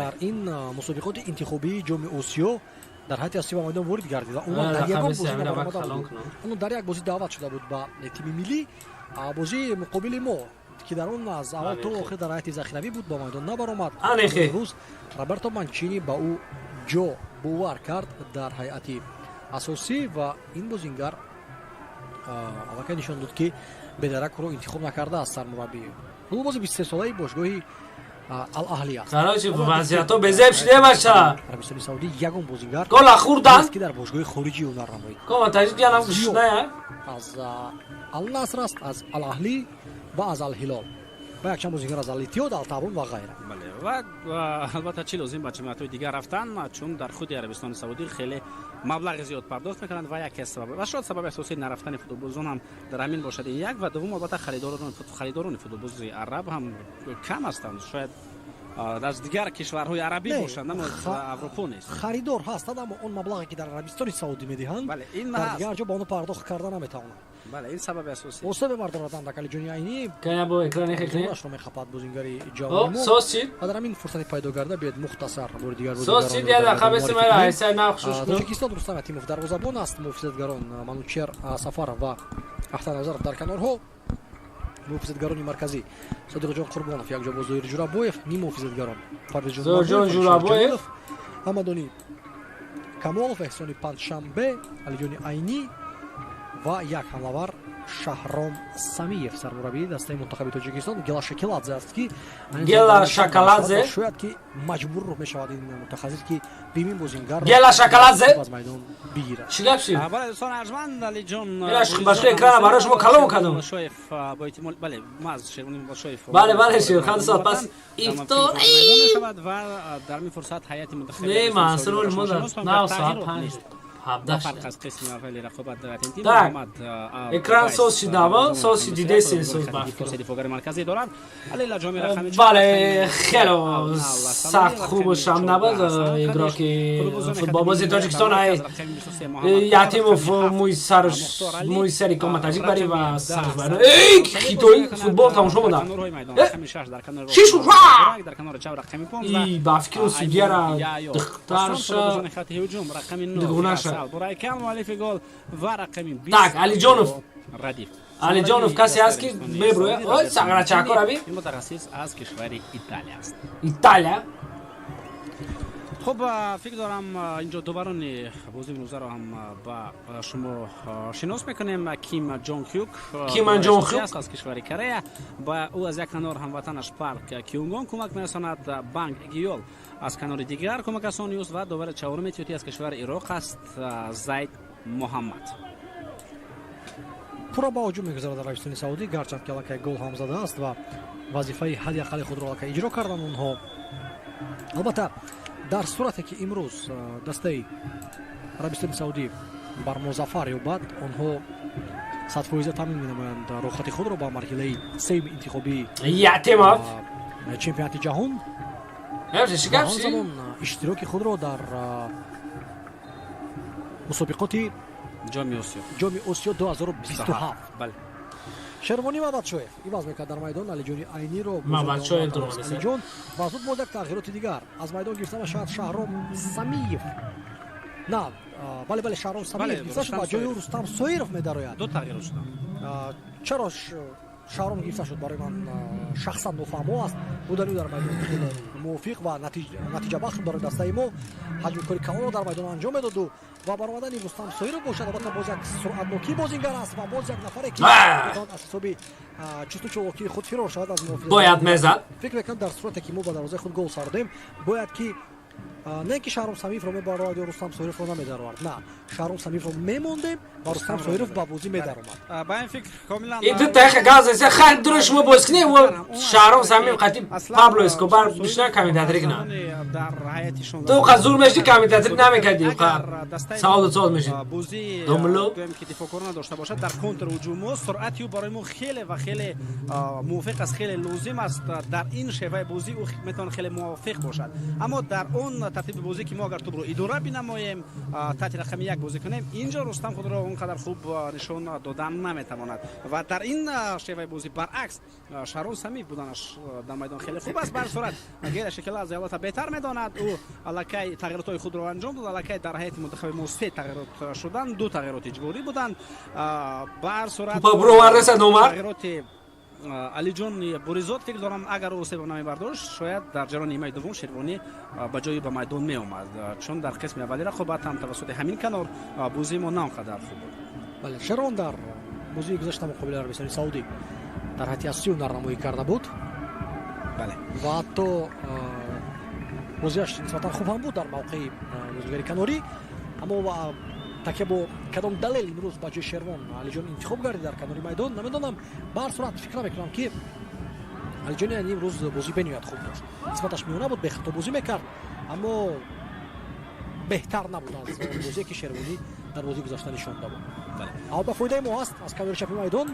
дар ин мусобиқоти интихобии Ҷоми Осиё дар ҳайати асосӣ ба майдон ворид гардид ва умуман дар ягон бозӣ набаромада буд. Он дар як бозӣ даъват шуда буд ба тими миллӣ, бозии муқобили мо, ки дар он аз аввал то охир дар ҳайати захиравӣ буд, ба майдон набаромад. Рӯз Роберто Манчини ба ӯ ҷо бовар кард дар ҳайати асосӣ ва ин бозингар аллакай нишон дод, ки бедарак ӯро интихоб накардааст сармураббӣ. Футболбози 23-солаи бошгоҳи Ал-Аҳли аст. Короче, вазъиятҳо безеб шуде, бача. Арабистони Саудӣ ягон бозингар гола хӯрдан, ки дар бошгоҳи хориҷӣ ҳунар намоид. Кома таҷик янам гушная. Аз Ал-Наср аст, аз Ал-Аҳлӣ ва аз Ал-Ҳилол ва якчанд бозингар аз Ал-Иттиҳод, Ал-Таъбун ва ғайра. Бале, ва албатта чӣ лозим ба чемпионатҳои дигар рафтан, чун дар худи Арабистони Саудӣ хеле маблағи зиёд пардохт мекунанд ва яке сабаб ва шояд сабаби асосии нарафтани футболбозон ҳам дар ҳамин бошад. Ин як ва дуввум, албатта, харидорони футболбози араб ҳам кам ҳастанд, шояд аз дигар кишварҳои арабӣ бошанд, аммо Аврупо нест. Харидор ҳастанд, аммо он маблағе, ки дар Арабистони Саудӣ медиҳанд, дар дигар ҷо ба он пардохт карда наметавонанд. Бале, ин сабаби асосӣ. Осебе бардораданд Акалиҷони Айнӣ. Кая бо экрани хекне. Ашро мехапад бозингари ҷавони мо. Сос чид? Ва дар ҳамин фурсати пайдо карда биёед мухтасар бори дигар. Сос чид, я дақиқа беси мара айсай нахшуш. Тоҷикистон: Рустам Ятимов дарвозабон аст, муҳофизатгарон Манучер Сафаров ва Ахтар Назаров дар канорҳо, муҳофизатгарони марказӣ Содиқҷон Қурбонов якҷо бо Зоир Ҷурабоев, ниммуҳофизатгарон Парвизҷон Ҷурабоев, Ҳамадони Камолов, Эҳсони Панҷшанбе, Алиҷони Айнӣ ва як ҳамлавар Шаҳром Самиев, сармураббии дастаи мунтахаби Тоҷикистон. Гела Шакеладзе аст, ки Гела Шакаладзе шояд ки маҷбур мешавад ин мутахассис, ки бимин бозингар Гела Шакаладзе аз майдон бигирад. Чӣ гап шид? Бале, дӯстон арҷманд, Алиҷон башко экрана барои шумо калом кардам. Шоев бо эҳтимол, бале, маз Шервони Болшоев. Бале, бале, Шерхан соат пас ифтор мешавад ва дар ин фурсат ҳайати мунтахаби Не, Мансур модар на соат 5 фарқ аз қисми аввали рақобат дар тим. Так, экран соз шидава, соз шидидесин соз. Дифоъгари марказӣ дорад Алила ҷоми рақами. Бале, хеле сахт хуб шам набуд. Игроки футболбози Тоҷикистон ай Ятимов мӯи сарш, мӯи сари кома таҷик бари ва сарш бар. Эй, хитои футбол тамошо буда. Шишу и ба фикру судьяра духтарша дугунаша. Так, Алиҷонов, Алиҷонов касе аст, ки меброя. Ой, сағрачакора би. Мутахассис аз кишвари Италия аст. Италия. Хуб, фикр дорам, инҷо доварони бозии имрӯзаро ҳам ба шумо шинос мекунем. Ким Ҷон Хюк. Ким Ҷон Хюк аз кишвари Корея. Ба ӯ аз як канор ҳамватанаш Парк Кюнгон кӯмак мерасонад, Банг Гиёл аз канори дигар кӯмакрасони ӯст ва довари чаҳоруми тиётӣ аз кишвари Ироқ аст, Зайд Муҳаммад. Пурра ба ҳуҷум мегузарад Арабистони Саудӣ, гарчанд ки аллакай гол ҳам задааст ва вазифаи ҳадди аққали худро аллакай иҷро карданд онҳо. Албатта, дар сурате ки имрӯз дастаи Арабистони Саудӣ бар мо зафар ёбад, онҳо 100% таъмин менамоянд роҳхати худро ба марҳилаи сеюми интихобии Ятимов чемпионати ҷаҳон, ҳамзамон иштироки худро дар мусобиқоти Ҷоми Осиё. Ҷоми Осиё 2027. Шервонӣ Мабадшоев иваз мекард дар майдон Алиҷони Айниро. Мабадшоев. Алиҷон ва зуд боз як тағйироти дигар: аз майдон гирифта мешавад Шаҳром Самиев. На, бале, бале, Шаҳром Самиев гирифта шуд, ба ҷои ӯ Рустам Соиров медарояд. Ду тағйирот шуданд. Чаро Шаҳром гирифта шуд, барои ман шахсан нофаҳмо аст. Будани ӯ дар майдон хеле мувофиқ ва натиҷабахш барои дастаи мо, ҳаҷми кори калонро дар майдон анҷом медоду ва баромадани Рустам Соиров бошад, албатта, боз як суръатнокии бозингар аст ва боз як нафаре, ки метавонад аз ҳисоби чусту чолокии худ фирор шавад аз муҳофиз. Бояд мезад. Фикр мекунам, дар сурате ки мо ба дарвозаи худ гол сардем, бояд ки не ки Шаҳром Самиевро мебаровард ё Рустам Соировро намедаровард, на, Шаҳром Самиевро мемондем ва Рустам Соиров ба бозӣ медаромад. Ба ин фикр комилан. Ин ду таиқа газ эса хайр дуро шумо боз кунем. Шаҳром Самиев қати Пабло Эскобар бишна комментатори кунам. Ту қа зур мешди, комментатори намекардӣ, қа саволу савол мешид. Бозӣ Домло гӯем ки дифоъкорона дошта бошад дар контрҳуҷумҳо, суръати ӯ барои мо хеле ва хеле мувофиқ аст, хеле лозим аст. Дар ин шеваи бозӣ ӯ метавонад хеле мувофиқ бошад, аммо дар он тартиби бозӣ, ки мо агар тӯбро идора бинамоем, таҳти рақами як бозӣ кунем, инҷо Рустам худро он қадар хуб нишон додан наметавонад ва дар ин шеваи бозӣ, баръакс, Шаҳром Самиев буданаш дар майдон хеле хуб аст. Ба сурат Гела Шекеладзе албатта беҳтар медонад. Ӯ аллакай тағйиротҳои худро анҷом дод. Аллакай дар ҳайати мунтахаби мо се тағйирот шуданд, ду тағйироти иҷборӣ буданд. Ба ҳар сурат тағйироти Алиҷон Буризод, фикр дорам, агар ӯ себ намебардошт, шояд дар ҷараёни нимаи дуввум Шервонӣ ба ҷои ба майдон меомад, чун дар қисми аввали рақобат ҳам тавассути ҳамин канор бозии мо на он қадар хуб буд. Бале, Шервон дар бозии гузашта муқобили Арабистони Саудӣ дар ҳайати асосӣ ҳунарнамоӣ карда буд. Ва ҳатто бозиаш нисбатан хуб ҳам буд дар мавқеи бозигари канорӣ. Аммо такя бо кадом далел имрӯз ба ҷои Шервон Алиҷон интихоб гардид дар канори майдон, намедонам. Ба ҳар сурат, фикр намекунам, ки Алиҷони Айнӣ имрӯз бозӣ бениҳоят хуб дошт. Нисбаташ миёна буд, бехато бозӣ мекард, аммо беҳтар набуд аз бозие, ки Шервонӣ дар бозии гузашта нишон дод. Аммо ба фоидаи мо аст. Аз канори чапи майдон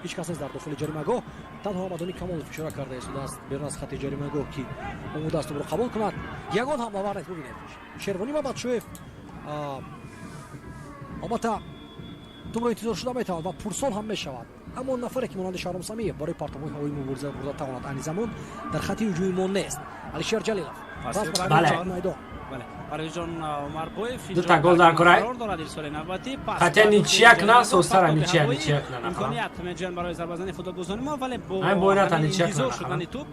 ҳеҷ кас нест дар дохили ҷаримагоҳ, танҳо Ҳамадони Камолов ишора карда истодааст берун аз хати ҷаримагоҳ, ки омода аст тӯбро қабул кунад. Ягон ҳамлавар нест. Бубинед, Шервонӣ Мабадшоев албатта тӯбро интизор шуда метавонад ва пурсон ҳам мешавад, аммо нафаре, ки монанди Шаҳром Самиев барои партовҳои ҳавоӣ мубориза бурда тавонад, айни замон дар хати ҳуҷуми мо нест. Алишер Ҷалилов майдон. Парвизҷон Умарбоев Дута гол дар курай. Қарор дорад ирсоли навбатӣ. Пас Хотя ничья кна, состара ничья, ничья кна. Имконият меҷӯянд барои зарбазани футболбозони мо, вале бо Ҳамин бояд ничья кна. интизор шудани тӯб,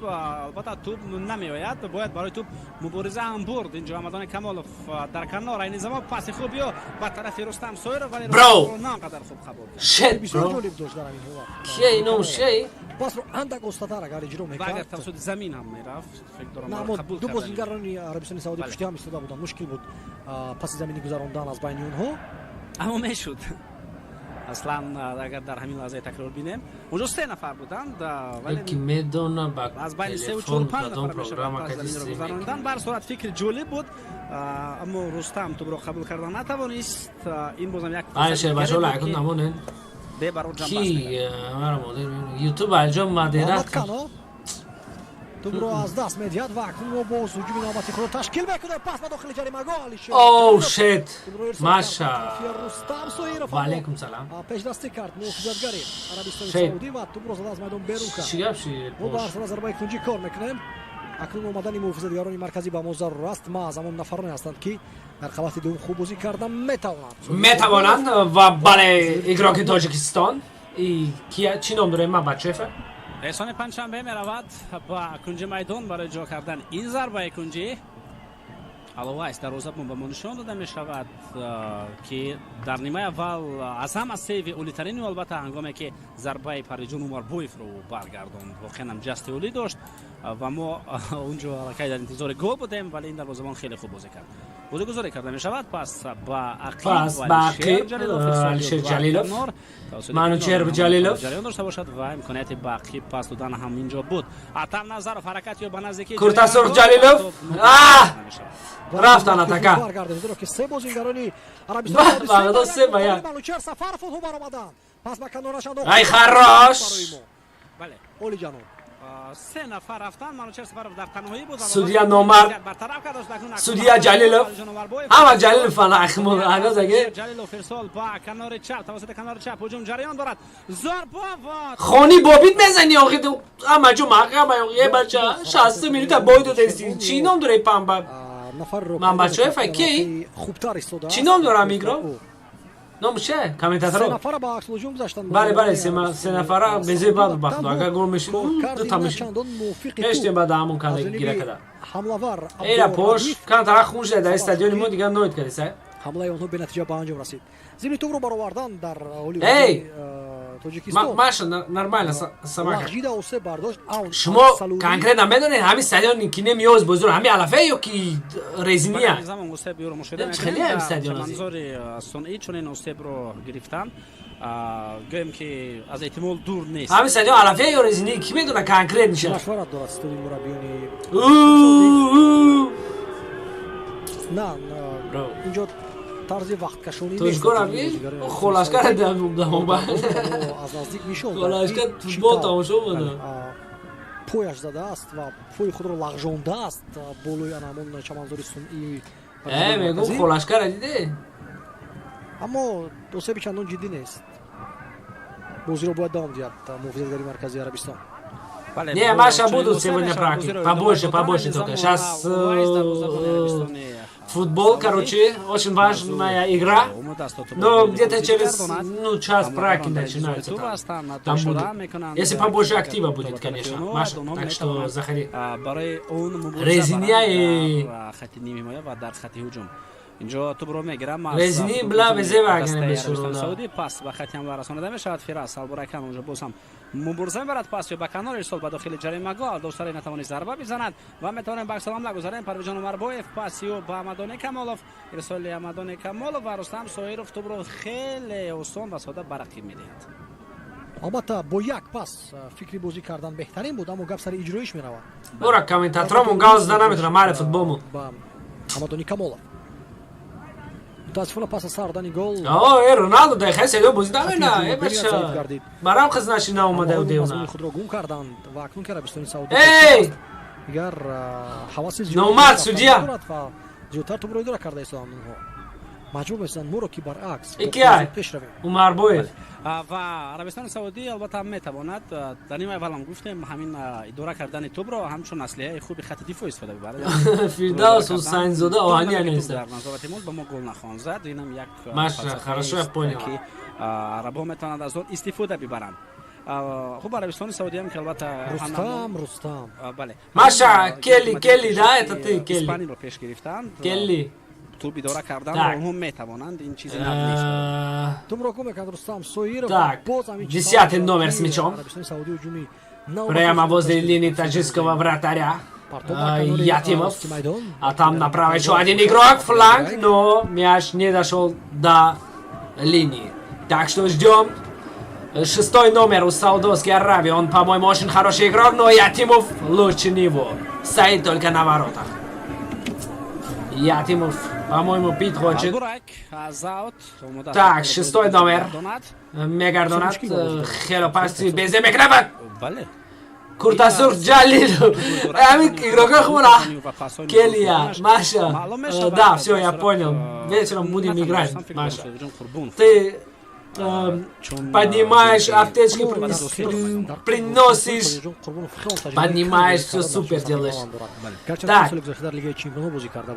албатта, тӯб намеояд. Бояд барои тӯб мубориза ҳам бурд. Инҷо Ҳамадони Камолов дар канор, айни замон паси хуб ё ба тарафи Рустам Соиров, вале Бро! на он қадар хуб қабул кард. Shit, Бисёр bro. ҷолиб дошт дар ҳамин ҳолат. Кия ином шей? Пасро андак остатар агар иҷро Ва агар мекард. тавассути замин ҳам мерафт, фикр дорам, На, аммо қабул ду кардани. бозигарони Арабистони Саудӣ пушти ҳам истода буданд. Мушкил буд паси заминӣ гузарондан аз байни онҳо. Аммо мешуд аслан, агар дар ҳамин лаҳзаи такрор бинем, онҷо се нафар буданд, вале Ки медона ба аз байни севу телефон чор панҷ кадом нафар мешавад программа пас кади заминро стрим гузарондан. мекунад. Бар сурат фикри ҷолиб буд, аммо Рустам тӯбро қабул карда натавонист. Ин бозам як Ай фурсати шер дигаре бачаҳо буд, лайкун ки намонен. бебарор ҷамъбаст Ки мекард. мара модер YouTube алҷо модерат. Муҳаммад Кано тӯбро аз даст медиҳад ва акнун мо боз ҳуҷуми навбати худро ташкил мекунем. Пас ба дохили ҷаримагоҳ, Алишер Оу Ҷалилов shit. тӯбро ирсол кард Маша. ба тарафи Рустам Соиров, Ва аммо алейкум салам. пешдастӣ кард муҳофизатгари Арабистони Shit. Саудӣ ва тӯбро зада аз майдон берун кард. Чӣ гап ши? Мо ба ҳар зарбаи кунҷӣ кор мекунем. Акнун омадани муҳофизатгарони марказӣ ба мо зарур аст. Маҳз ҳамон нафароне ҳастанд, ки дар қабати дуюм хуб бозӣ карда метавонанд. Метавонанд ва бале, игроки Тоҷикистон. И кия чӣ ном дорем ма бачафа? Эҳсони Панҷшанбе меравад ба кунҷи майдон барои ҷо кардан ин зарбаи кунҷӣ. Аловайс дарвозабон ба мо нишон дода мешавад, ки дар нимаи аввал аз ҳама сейви олитарин, албатта, ҳангоме ки зарбаи Парвизҷон Умарбоевро ӯ баргардонд, воқеан ҳам ҷасти олӣ дошт ва мо унҷо аллакай дар интизори гол будем, вале ин дарвозабон хеле хуб бозӣ кард. Бозигузорӣ карда мешавад, пас ба ақиб. Пас ба ақиб, Алишер Ҷалилов. Манучер Ҷалилов. Ҷараён дошта бошад ва имконияти ба ақиб пас додан ҳам инҷо буд. Атам Назаров ҳаракат ё ба наздики Куртасурх Ҷалилов. А! Рафтан атака. Баргардем, зеро ки се бозингарони Бағдод 3-1. Манучер Сафаров онҳо баромаданд. Пас ба канораш андохт. Ай, хорош! Бале. Олиҷаноб. Се нафар рафтан, Манучер Сафаров дар танҳоӣ буд. Судья номард. Бартараф кард. Судья Ҷалилов. Ҳама Ҷалилов ана ахмон агазаге. Ҷалилов ирсол ба канори чап, тавассути канори чап ҳуҷум ҷараён дорад, зарба ва Хони бобит мезани охи, ҳама ҷо маҳкама. Е бача, 60 минута бой додеси. Чӣ ном дора памба? Нафарро Ман бачафа ки? Хубтар истодааст. Чӣ ном дорам игро? Номш че? Комментаторо. Се нафара ба аксулҳуҷум гузаштанд. Бале, се нафара безе бад бахто. Агар гол мешид, дута мешид. Чандон мувофиқи Мештем баъд ҳамон када гира када. Ҳамлавар Эра пош, кантара хун шуда дар стадиони мо, дигар ноид кадиса. Ҳамлаи онҳо бенатиҷа ба анҷом расид. Зимни тӯбро баровардан дар ҳоли Эй! Тоҷикистон Маша, нормально, собака. Лағжида осе бардошт. Шумо конкретно медонед ҳамин стадион ки немиёз бозиро ҳамин алафе ё ки резиния? Замон осеб ёро мушоҳида Хеле ҳамин стадион ази. Манзори сунъӣ чунин осебро гирифтан, гӯем ки аз эҳтимол дур нест. Ҳамин стадион алафе ё резини, ки медона конкрет ниша? Машварат дорад студи мураббиёни. У На, инҷо тарзи вақткашонӣ. Тоҷикон холашкар дамоба. Аз наздик нишон Холашкар футбол тамошо буда. Пояш задааст ва пои худро лағжондааст болои ана ҳамон чаманзори сунъӣ. Мегум, холашкара диде? Аммо осеби чандон ҷиддӣ нест. Бозиро бояд давом диҳад муҳофизатгари марказии Арабистон. Не, Маша, будут сегодня праки. Побольше, побольше только. Сейчас футбол, короче, очень важная игра. Но где-то через, ну, час праки начинается там. Там будут. Если побольше актива будет, конечно, Маша. Так что заходи. Резиния и хати нимҳимоя ва дар хати ҳуҷум инҷо тӯбро мегирам. Резини бла везева агане Саудӣ пас ба хати ҳамла расонида мешавад. Фирас Албуракан онҷо боз ҳам мубориза мебарад, пас ё ба канор ирсол ба дохили ҷаримагоҳ. Алдосари натавонист зарба бизанад ва метавонем ба аксуламла гузарем. Парвизҷон Умарбоев, пас ё ба Амадони Камолов, ирсоли Амадони Камолов ва Рустам Соиров тӯбро хеле осон ва сода ба рақиб медиҳад. Албатта, бо як пас фикри бозӣ кардан беҳтарин буд, аммо гап сари иҷроиш меравад. Ура, комментаторомон гав зада наметавонам, майли футболмон. Ба Амадони Камолов, мутаассифона, пас аз сар додани гол. О, э, Роналдо дар хай серио бозӣ намена, э, бача. Барам қиз наши наомада деуна. Деуна. Худро гум карданд ва акнун ки Арабистони Саудӣ Эй! дигар ҳаваси Номард судья! Зиёдтар тӯбро идора карда истоданд онҳо. Маҷбур месозанд моро, ки баръакс Ики пеш равем. Умарбоев. Ва Арабистони Саудӣ албатта метавонад, дар нимаи аввалам гуфтем, ҳамин идора кардани тӯбро ҳамчун аслиҳаи хуби хати дифоъ истифода бибарад. Фирдавс Ҳусайнзода оҳани нависта. Дар назорати мо ба мо гол нахоҳанд зад. Инам як Маша, хорошо, я понял. Ки арабҳо метавонанд аз он истифода бибаранд. Хуб, Арабистони Саудиам ки албатта Рустам, Рустам. Бале. Маша, Келли, Келли, да, это ты, Келли. Испанияро пеш гирифтанд. Келли. Тӯб идора кардан онҳо метавонанд, ин чизи нав нест. Тӯбро гум мекард Рустам Соиров. Так, 10-й номер с мячом. Прямо возле линии таджикского вратаря. Ятимов. А там направо еще один игрок, фланг, но мяч не дошел до линии. Так что ждем. Шестой номер у Саудовской Аравии. Он, по-моему, очень хороший игрок, но Ятимов лучше него. Стоит только на воротах. Ятимов, по-моему, пить хочет. Так, шестой номер. Мегардонад. Хело пасти безе мекунад. Куртасур Джалилов. Ами игрока хмура. Келия, Маша. Да, все, я понял. Вечером будем играть, Маша. Ты поднимаешь аптечки, приносишь, поднимаешь, все супер делаешь. Так. Ки дар Лигаи чемпион бозӣ кард?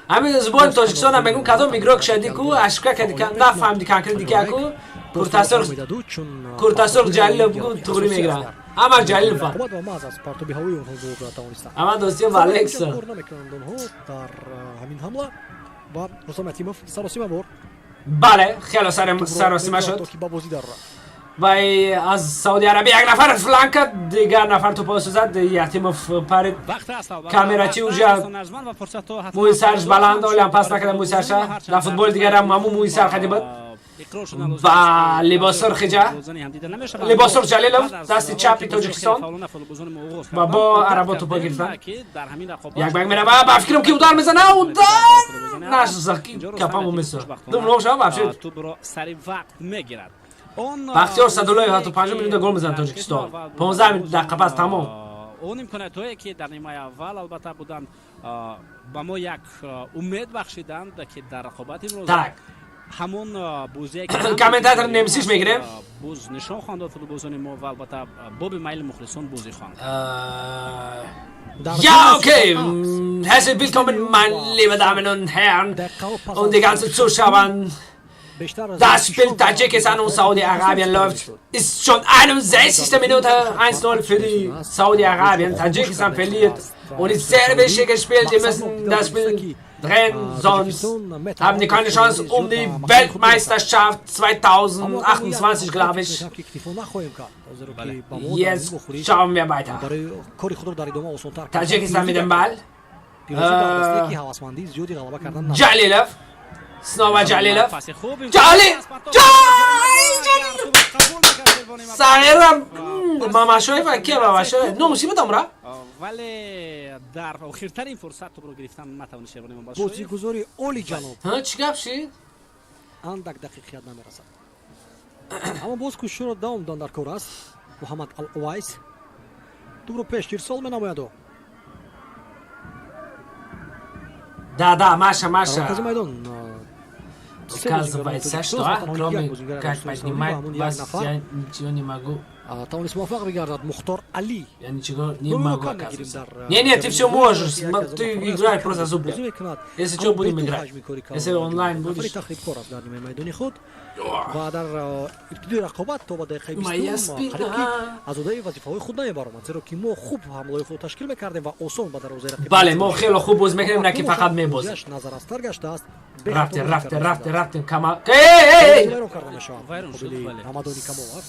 Ҳамин забони Тоҷикистон мегӯм, кадом игрок шади ку ошибка кади, нафаҳмди конкретно ки аку Куртасур, Куртасур Ҷалилов бугу, туғри мегирад. Ҳама Ҷалилов. Ҳама дӯстиё ба Алекса. Дар ҳамин ҳамла ва Рустам Ятимов саросима бор. Бале, хело саросима шуд. Вай аз Сауди Арабия як нафар фланка, дигар нафар тӯпо сӯзад, Ятимов парид. Камерачи уже мӯи сарш баланд, олиам пас накарда мӯи сарша. Дар футболи дигарам ҳамун мӯи сар хади буд. Ба либос сурхиҷа, либос сурх Ҷалилов, дасти чапи Тоҷикистон ва бо арабо тӯпо гирифтан. Як ба як мерава, ба фикрам ки удар мезана, удар нашза, ки капаму меса. Дум шава вообще. Бахтиёр Садуллоев ҳатто 5 минута гол мезанад Тоҷикистон. 15 дақиқа пас тамом. Он имкониятҳое, ки дар нимаи аввал албатта буданд, ба мо як умед бахшиданд, ки дар рақобат имрӯз Так. ҳамон бозие Комментатор немсиш мегирем. Боз нишон хоҳанд дод футболбозони мо ва албатта боби майли мухлисон бозӣ хоҳанд. Ja, okay. Herzlich willkommen, meine lieben Damen und Herren und die ganzen Zuschauer. Das Spiel Tadschikistan und Saudi-Arabien läuft. Ist schon 61. Minute, 1-0 für die Saudi-Arabien. Tadschikistan verliert und ist sehr wichtig gespielt. Die müssen das Spiel drehen, sonst haben die keine Chance um die Weltmeisterschaft 2028, glaube ich. Jetzt schauen wir weiter. Tadschikistan mit dem Ball. Jalilov. Снова Jalilov. Jalil! Jalil! Сағирам Мамашоев, ки Мамашоев? Ну, мусибат амра? Вале дар охиртарин фурсат тӯбро гирифтан натавонист Шервони Мамашоев. Бозигузори оли ҷаноб. Ҳа, чӣ гап шид? Андак дақиқият намерасад, аммо боз кӯшишро давом додан дар кор аст. Муҳаммад Ал Увайс тӯбро пеш ирсол менамояду Да, да, Маша, Маша. Маркази майдон. Оказывается, что, кроме как поднимать вас, я ничего не могу. Тавонист муваффақ бигардад Мухтор Али. Я ничего не могу, оказывается. Не, не, ты все можешь. Ты играешь просто супер. Если что, будем играть. Если онлайн будешь. Тахрибкор аст дар нимаи майдони худ ва дар ибтидои рақобат то ба дақиқаи Моя 20 спина. Қариб ки аз удаи вазифаҳои худ намебаромад, зеро ки мо хуб ҳамлаҳои худро ташкил мекардем ва осон ба дарвозаи рақиб. Бале, мо хело хуб боз мекунем, на ки фақат мебозем. Бозиаш назаррастар гаштааст. Рафтем, рафтем, рафтем, рафтем. Кама. Эй, эй, эй! Вайрон карда мешавад. Вайрон шуд, Қобили бале. Ҳамадони Камолов.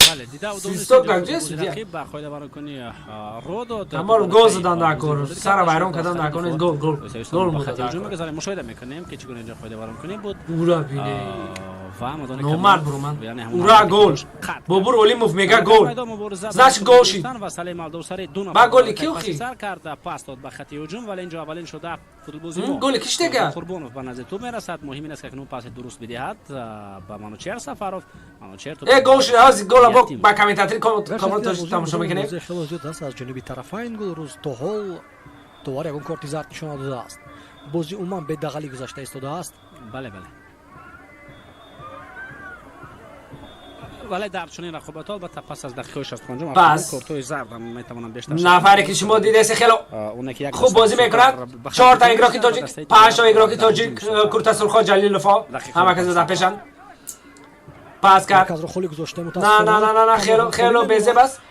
Бале, дида Свисток дар ҷе судья? Рақиб ба қоидавайронкунӣ ро дод. Амор гол задан дар кор. Сара вайрон кардан дар кор нест. Гол, гол. Гол ба хати муда. ҳуҷум мегузарем, мушоҳида мекунем, ки чӣ гуна инҷо қоидавайронкунӣ буд. Ура, бине. Ва Ҳамадони Номард Камолов, буруман. яъне ҳамон Ура, гол. қатъ Бобур Олимов мега гол. Майдон мубориза Значит, гол шид. ва Салим Алдосари ду Ба голи нафар ки охи? сар карда, пас дод ба хати ҳуҷум, вале инҷо аввалин шуда футболбози М, мо голи ки шидага? Қурбонов ба назди тӯб мерасад. Муҳим ин аст, ки акнун паси дуруст бидиҳад ба Манучер Сафаров. Манучер Э, гол шид. Ҳозир гола бо ба комментатори команда тоҷик тамошо мекунем. Бозии хело зиёд аст аз ҷониби тарафайн. Гулрӯз то ҳол довар ягон корти зард нишон надодааст. Бозӣ умуман бедағалӣ гузашта истодааст. Бале, бале. Вале дар чунин рақобатҳо, албатта, пас аз дақиқаи 65 Пас. кортҳои зард ҳам метавонанд бештар. Нафаре ки шумо дидеси, хело оне ки як хуб бозӣ мекунад. Чорта игроки тоҷик, панҷта игроки тоҷик, курта сурхо Ҷалиловҳо ҳама кас дар пешанд. Пас кард. Марказро холӣ гузошта. На, на, на, на, на, хело, хело безеб аст.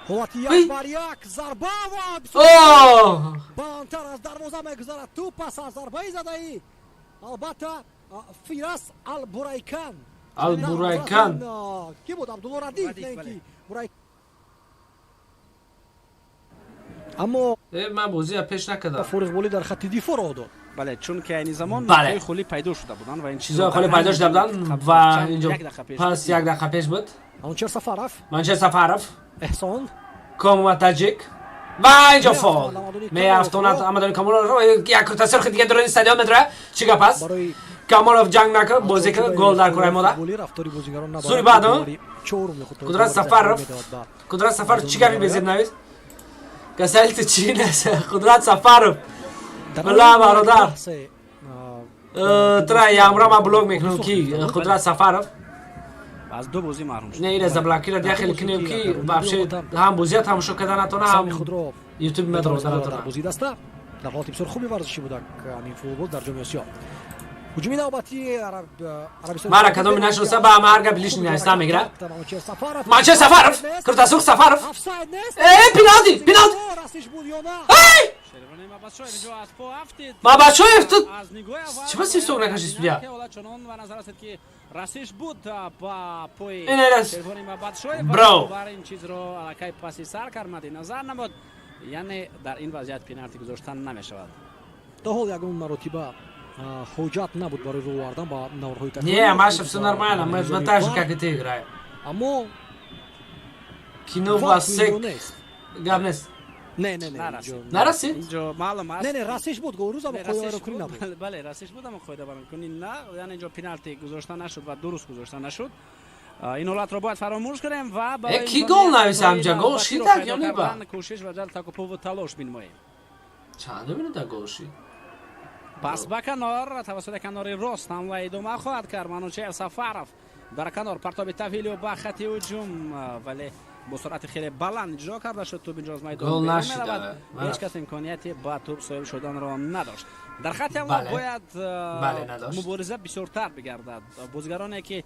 Ҳолати Ой. як бар як, зарба ва О! баландтар аз дарвоза мегузарад тӯп пас аз зарбаи задаӣ, албатта, Фирас Албурайкан. Албурайкан. Ки буд? Абдулло Радиф. Радиф, Не ин бале. ки Бурай, аммо Э, ман бозия пеш накардам. фориғболӣ дар хатти дифоъ роҳ дод. Бале, чун ки айни замон Бале. нуқтаи холӣ пайдо шуда буданд ва ин Чизои холӣ пайдо шуда буданд ва инҷо як дақиқа пеш пас як дақиқа пеш буд. Манучер Сафаров. Манучер Сафаров. Эҳсон. Комова таҷик ва инҷо фол меафтонад. Амадони Камолов як курта сурхи дига дуруни стадион медрояд. Чӣ гап аст? Барои Камолов ҷанг накард, бозӣ кард, гол дар кураи мода. футболӣ рафтори бозигарон на Сури баъд, а? чорум мехӯрд. Қудрат Сафаров. Қудрат Сафаров, чӣ гапи безеб навис? Касали ту чӣ нест? Қудрат Сафаров. Бла, бародар. Тра ямра ман блок мекунам, ки Қудрат Сафаров. Аз ду бозӣ маҳрум шуд. Не, ира заблокира я хеле кинем, ки вообще ҳам бозия тамошо карда натона, ҳам худро ютуб медрода натона. Бозии даста дар ҳолати бисёр хуби варзишӣ будак ҳамин футбол дар Ҷоми Осиё. Ҳуҷуми навбатии Арабистони Мара кадоми нашноса, ба ҳама ҳар гап лишний наиста мегира. Манучер Сафаров. Манучер Сафаров, куртасурх Сафаров. Офсайд нест. Э, пеналти, пеналти! Расиш буд ё на? Эй! Шервони Мабасшоев инҷо аз по афтид. Мабасшоев, ту аз нигоҳи аввал чӣ ба свисток накаши, судья? Ҳолат чунон ба назар расид, ки расиш буд ба пои Ин эрас. Шервони Мабадшоев. Бро. Бар ин чизро аллакай паси сар кард, мадди назар набуд, яъне дар ин вазъият пеналти гузоштан намешавад. То ҳол ягон маротиба ҳоҷат набуд барои рӯ овардан ба наврҳои такрорӣ. Не, Маша, все нормально, мы так же, как и ты, играем. Аммо Кино вақт ва сек инҷо нест. Гап нест. Не, не, не. Нарасид. Инҷо- Нарасид? Инҷо маълум аст. Не, не, расиш буд голрӯз, аммо Не, расиш қоидавайронкунӣ буд, набуд. бале, бале, расиш буд, аммо қоидавайронкунӣ на, яъне инҷо пеналти гузошта нашуд ва дуруст гузошта нашуд. Ин ҳолатро бояд фаромӯш кунем ва барои Э, ки гол имконияти нависа ҳамҷа? Гол навбатиро шидак пайдо ё не ба? кардан кӯшиш ва ҷалб такупуву талош бинмоем. Чанд минута гол шид? Пас ба канор, тавассути канори рост ҳамла идома хоҳад кард Манучер Сафаров. Дар канор партоби тавилио ба хати ҳуҷум, вале бо суръати хеле баланд иҷро карда шуд. Тӯб инҷо аз майдон Гол берун нашида, меравад. мана. Ҳеҷ кас имконияти ба тӯб соҳиб шуданро надошт. Дар хати ҳамла Бале. бояд Бале, надошт. мубориза бисёртар бигардад. Бозигароне ки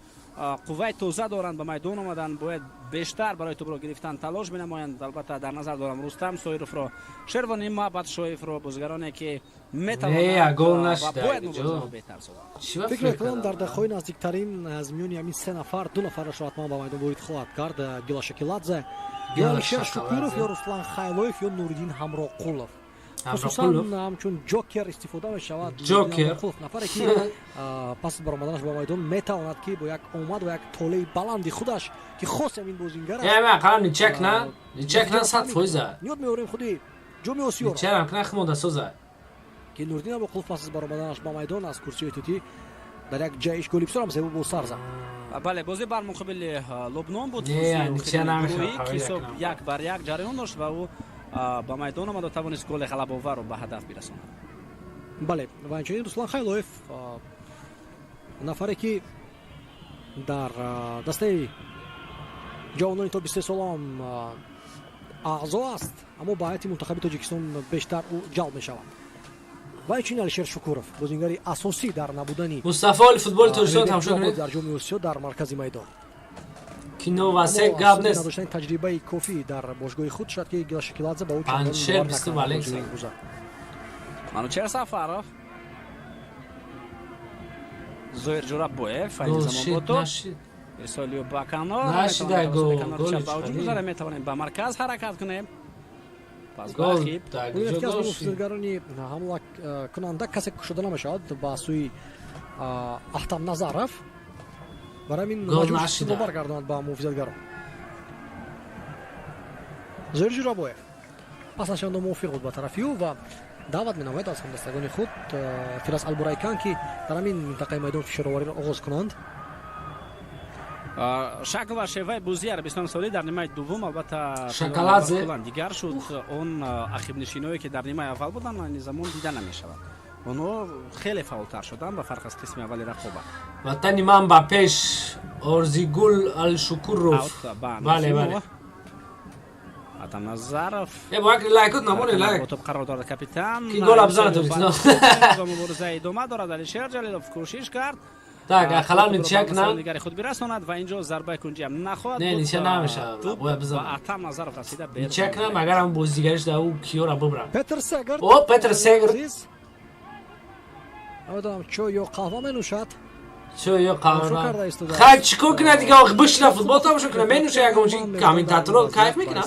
қувваи тоза доранд, ба майдон омаданд, бояд бештар барои тӯбро гирифтан талош менамоянд. Албатта, дар назар дорам Рустам Соировро, Шервони Мабадшоевро, бозигароне ки Не, метавонанд гол ва нашида, бояд инҷо. муборизаро беҳтар созанд. Чӣ ба Фикр фикр мекунам, дар кардам? дақиқаҳои наздиктарин аз миёни ҳамин се нафар ду нафарашро ҳатман ба майдон ворид хоҳад кард Гила Шакиладзе ё Гила Алишер Шукуров, Шакиладзе. ё Руслан Хайлоев, ё Нуриддин Ҳамроқулов. Хусусан Ҳамроқулов? ҳамчун ҷокер истифода мешавад. Ҷокер. Ҳамроқулов нафаре ки пас аз баромаданаш ба майдон метавонад, ки бо як омад ва як толеи баланди худаш, ки хос ҳамин бозингар аст. Э, ман қалам ничек на? Ничек на 100%. Ёд меорем худи Ҷоми Осиёро, Ничек на хмонда соза. ки Нуриддин Ҳамроқулов пас аз баромаданаш ба майдон аз курсиҳои тутӣ дар як ҷаҳиш голи бисёрам зебо бо сар зад. Бале, бозӣ бар муқобили Лубнон буд. Не, Бозии ничья охирини намешавад, гурӯҳӣ, ки қабул ҳисоб якам. 1-1 ҷараён дошт ва ӯ ба майдон омад ва тавонист голи ғалабоварро ба ҳадаф бирасонад. Бале, ва инчунин Руслан Хайлоев, нафаре ки дар дастаи ҷавонони то 23 солаам аъзо аст, аммо ба ҳайати мунтахаби Тоҷикистон бештар ӯ ҷалб мешавад, ва инчунин Алишер Шукуров, бозингари асосӣ дар набудани Мустафо, футболи Тоҷикистон тамошо Амирбек кунед. дар Ҷоми Осиё дар маркази майдон. Кино ва сек Аммо гап аз нест. надоштани таҷрибаи кофӣ дар бошгоҳи худ шояд ки Гила Шакиладзе ба ӯ чандон Панҷшер бовар бисту накард Валенсия. бозии имрӯза. Манучер Сафаров, Зоир Ҷурабоев айни Гол замон шид, бо тӯб. нашид. Ирсолио ба канор. Нашида Метавонем гол, тавассути канори голи чап ба ҳуҷум чӣ? гузарем, метавонем ба марказ ҳаракат кунем. Пас ба Гол ақиб. так Бубинед, ҷо ки аз гол шид. муҳофизатгарони ҳамла кунанда касе кушода намешавад ба сӯи Аҳтам Назаров. Барои ҳамин Гол маҷбур шуд нашида. тӯбро баргардонад ба муҳофизатгарон. Зоир Ҷурабоев пас аз чандо мувофиқ буд ба тарафи ӯ ва даъват менамояд аз ҳамдастагони худ Фирас Албурайкан, ки дар ҳамин минтақаи майдон фишоровариро оғоз кунанд. Шакл ва шеваи бозии Арабистони Саудӣ дар нимаи дуввум, албатта, Шакаладзе. куллан дигар шуд. Он ақибнишиное, ки дар нимаи аввал буданд, айни замон дида намешавад. Онҳо хеле фаъолтар шуданд ба фарқ аз қисми аввали рақобат. Ватани ман ба пеш, Орзигул Алшукуров. Бале, бале. Атам Назаров. Э, бо як лайкот намоне лайк. Бо топ қарор дорад капитан. Ки гол абзана Тоҷикистон. Мубориза идома дорад. Алишер Ҷалилов кӯшиш кард. Так, ақаллан ничья кунам. Дигари худ бирасонад ва инҷо зарбаи кунҷӣ ҳам нахоҳад Не, ничья намешавад. Бояд бизанам. Ва Атам Назаров расида бер. Ничья кунам, агар ҳам бозигариш дар ӯ киёра бибарам. Петр Сегерт. О, Петр Сегерт. Намедонам, чой ё қаҳва менӯшад. Чой ё қаҳва. Хай, чӣ кор кунад дига, охи бишина футбол тамошо кунад, менӯша ягон чи, комментаторо кайф мекунад.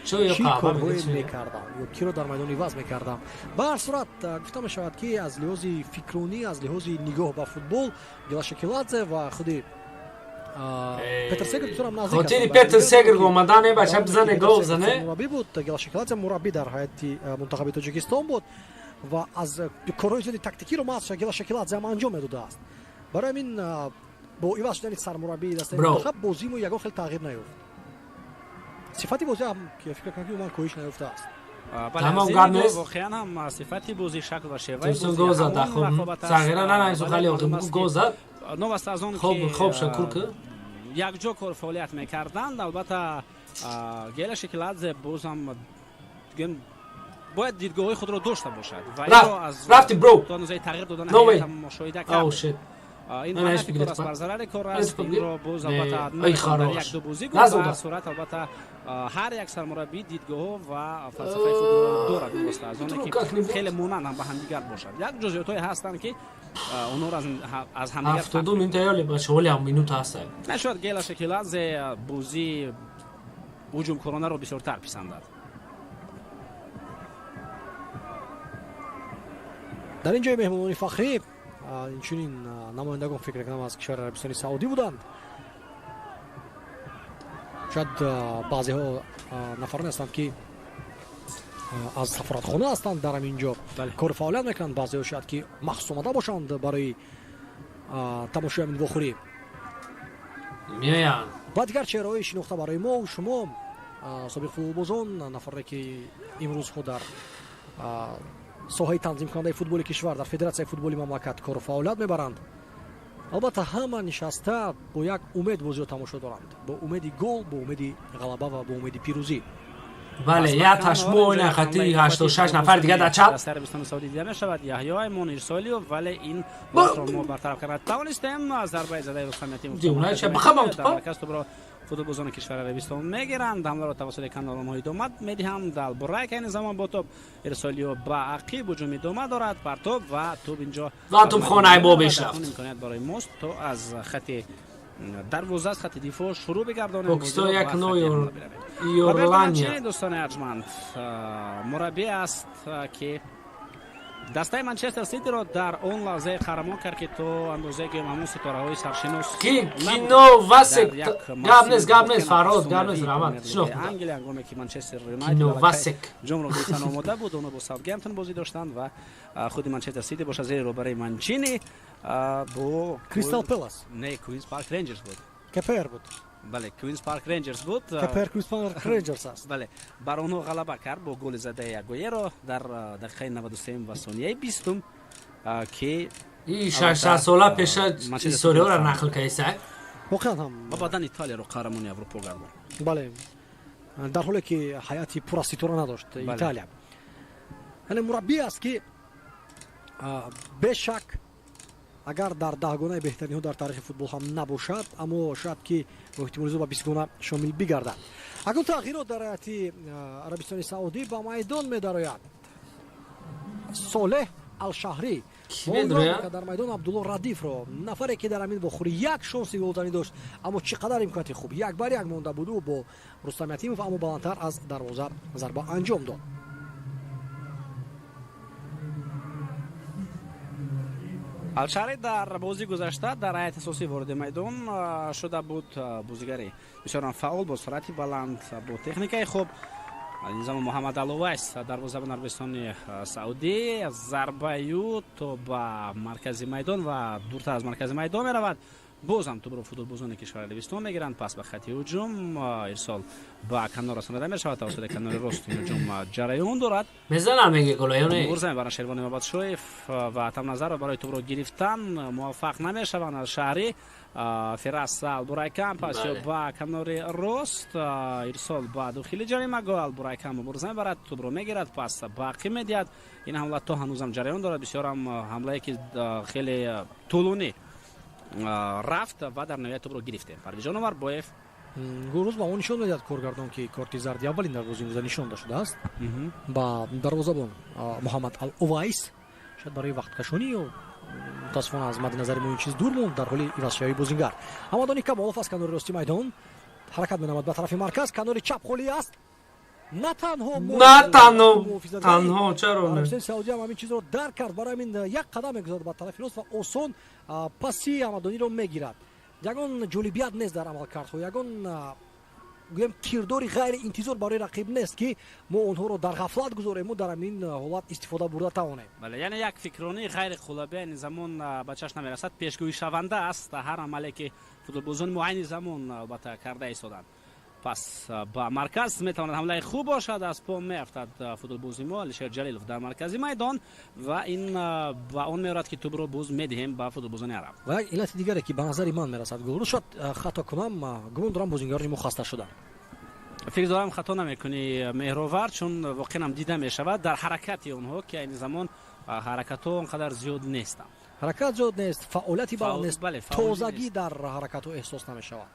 Чой ё чӣ қаҳва корҳое мекунад. Мекардам ё киро дар майдон иваз мекардам. Ба ҳар сурат, гуфта мешавад, ки аз лиҳози фикронӣ, аз лиҳози нигоҳ ба футбол Гела Шекиладзе ва худи Петр Сегер бисёрам наздик. Хотири Петр Сегер омадан, э, бача бизане, гол бизане. Мураббӣ буд Гела Шекиладзе, мураббӣ дар ҳайати мунтахаби Тоҷикистон буд ва аз корҳои зиёди тактикиро маҳз Гела Шекиладзе ҳам анҷом медодааст. Барои ҳамин бо иваз шудани сармураббии дастаи Бро. мунтахаб бозии мо ягон хел тағйир наёфт. Сифати бозӣ ҳам, фикр кунам, ки умуман коҳиш наёфтааст. Тамом, гап нест. Воқеан ҳам сифати бозӣ, шакл ва шеваи Тоҷикистон гол зад, хоб. Сағира нанавису, хали охи гол зад. Новаста аз он Хоб, ки хоб шакур ки. якҷо кор фаъолият мекарданд, албатта Гела Шекиладзе боз ҳам бояд дидгоҳҳои худро дошта бошад ва инро аз Рафти, бро. то андозаи тағйир додани No way. ҳайат ҳам мушоҳида Oh кард. shit. Ин Не, не, нафи кор бигиред, аст, бар зарари кор Не, аст. бигир. Инро боз Не, албатта ай, наметавон дар хорош. як ду бозӣ гуфт. Назуда. Ба сурат, албатта, ҳар як сармураббӣ дидгоҳҳо ва фалсафаи худро дорад, новаста аз оне ки Как не хеле монанд ҳам ба ҳамдигар бошад. Як ҷузъиётҳое ҳастанд, ки онҳоро аз ҳамдигар фарқ 72 минута ёли, бача, ҳоли ҳам минута ҳаст. нашояд Гела Шекиладзе бозии ҳуҷумкоронаро бисёртар писандад. Дар ин ҷои меҳмонони фахрӣ, инчунин намояндагон, фикр мекунам, аз кишвари Арабистони Саудӣ буданд. Шояд баъзеҳо нафароне ҳастанд, ки аз сафоратхона ҳастанд, дар ҳамин ҷо кори фаъолият мекунанд. Баъзеҳо шояд ки махсус омада бошанд барои тамошои ҳамин вохӯрӣ. Меоянд. Ва дигар чеҳраҳои шинохта барои мо шумо, собиқ футболбозон, нафаре ки имрӯзҳо дар соҳаи танзимкунандаи футболи кишвар, дар федератсияи футболи мамлакат кору фаъолият мебаранд. Албатта, ҳама нишаста бо як умед бозиро тамошо доранд, бо умеди гол, бо умеди ғалаба ва бо умеди пирӯзӣ. Бале, як ташмо ина хати 86 нафар дига дар чат. Дастаи Арабистони Саудӣ дида мешавад Яҳё Аймон Ирсолиев, вале ин бозро мо бартараф карда тавонистем. Зарбаи задаи Рустам Ятимов Дивона ча бихабам дар тупа? марказ тубро футболбозони кишвари Арабистон мегиранд. Ҳамларо тавассути каналонҳо идома медиҳанд. Далбурайк айни замон бо топ, Ирсолиев ба ақиб, ҳуҷум идома дорад, партоб ва тӯб инҷо Ва тӯб хонаи бобеш рафт. Имконият барои мост то аз хати дарвоза, аз хати дифоъ шурӯъ бигардонем. Покистон бозиро як ба нол хати ҳамла биравем. Иорлания. Роберто, дӯстони арҷманд, мураббӣ аст, ки дастаи Манчестер Ситиро дар он лаҳзае қаҳрамон кард, ки то андозае гӯем ҳамон ситораҳои саршинос Ки набуд. Кино Васек. Дар як Гап нест, гап нест, мавсим Фарҳод, гап нест, Премьер раҳмат. Лигаи Шинохтам. Англия, ҳангоме ки Манчестер Кино Юнайтед Васек. ҷомро гирифтан омода буд, онҳо бо Саутгемптон бозӣ доштанд ва худи Манчестер Сити бошад зери роҳбарии Манчини бо Кристал Пелас. Не, Квинс Парк Рейнҷерс буд. КПР буд. Бале, Квинс Парк Рейнҷерс буд. КПР Кристал Рейнҷерс аст. Бале, бар онҳо ғалаба кард бо голи задаи Агуеро дар дақиқаи 93 ва сонияи 20, ки И 6 сола пеша историёро нақл кардиса. Воқеан ҳам. Ва баъдан Италияро қаҳрамони Аврупо гардонд. Бале, дар ҳоле ки ҳайати пураситора надошт Италия. Яъне мураббӣ аст, ки бешак, агар дар даҳгонаи беҳтаринҳо дар таърихи футбол ҳам набошад, аммо шояд ки бо эҳтимоли зиёд ба бистгона шомил бигардад. Акнун тағйирот дар ҳайати Арабистони Саудӣ. Ба майдон медарояд Солеҳ Алшаҳрӣ. Кӣ медарояд? Дар майдон Абдулло Радифро, нафаре ки дар ҳамин вохӯрӣ як шонси голзанӣ дошт, аммо чӣ қадар имконияти хуб, як бар як монда буд ӯ бо Рустам Ятимов, аммо баландтар аз дарвоза зарба анҷом дод. Алшаҳрӣ дар бозии гузашта дар ҳайати асосӣ вориди майдон шуда буд. Бозигари бисёрам фаъол, бо суръати баланд, бо техникаи хуб. Ин замон Муҳаммад Алувайс, дарвозабони Арабистони Саудӣ, зарбаю то ба маркази майдон ва дуртар аз маркази майдон меравад. Боз ҳам тӯбро футболбозони кишвари Арабистон мегиранд. Пас ба хати ҳуҷум ирсол ба канор расонида мешавад. Тавассути канори рост ин ҳуҷум ҷараён дорад. Мезанам меге голо ё не? Мубориза мебаранд Шервони Мабадшоев ва Тамназаров, барои тӯбро гирифтан муваффақ намешаванд. Аз шаҳри Фирас Албурайкам пас ё ба канори рост ирсол ба дохили ҷаримагоҳ. Албурайкам мубориза мебарад, тӯбро мегирад, пас ба ақиб медиҳад. Ин ҳамла то ҳанӯзам ҷараён дорад. Бисёрам ҳамлае ки хеле тӯлонӣ рафт ва дар ниҳоят тӯбро гирифтем. Парвизҷон Умарбоев. Гурӯз ба он нишон медиҳад коргардон, ки корти зарди аввалин дар бозии имрӯза нишон дошудааст ба дарвозабон Муҳаммад Ал Увайс, шояд барои вақткашонӣ ё мутаассифона аз мадди назари мо ин чиз дур монд. Дар ҳоли ивазшавии бозингар Ҳамадони Камолов аз канори рости майдон ҳаракат менамояд ба тарафи марказ. Канори чап холӣ аст. На танҳо на танҳо танҳо чаро не? Арабистони Саудӣ ҳам ҳамин чизро дарк кард, барои ҳамин як қадам мегузорад ба тарафи рост ва осон паси Ҳамадониро мегирад. Ягон ҷолибият нест дар амалкардҳо, ягон гӯем кирдори ғайриинтизор барои рақиб нест, ки мо онҳоро дар ғафлат гузорему дар ҳамин ҳолат истифода бурда тавонем. Бале, яъне як фикронии ғайриқулобӣ айни замон ба чашм намерасад. Пешгӯишаванда аст ҳар амале, ки футболбозони мо айни замон албатта карда истоданд. Пас ба марказ метавонад ҳамлаи хуб бошад. Аз по меафтад футболбози мо Алишер Ҷалилов дар маркази майдон ва ин ба он меорад, ки тӯбро боз медиҳем ба футболбозони араб. Ва як иллати дигаре, ки ба назари ман мерасад, Гулрӯз, шояд хато кунам, гумон дорам, бозингарони мо хаста шуданд. Фикр дорам, хато намекунӣ, Меҳровар, чун воқеан ҳам дида мешавад дар ҳаракати онҳо, ки айни замон ҳаракатҳо он қадар зиёд нестанд. Ҳаракат зиёд нест, фаъолияти баланд нест, тозагӣ нест. Дар ҳаракатҳо эҳсос намешавад.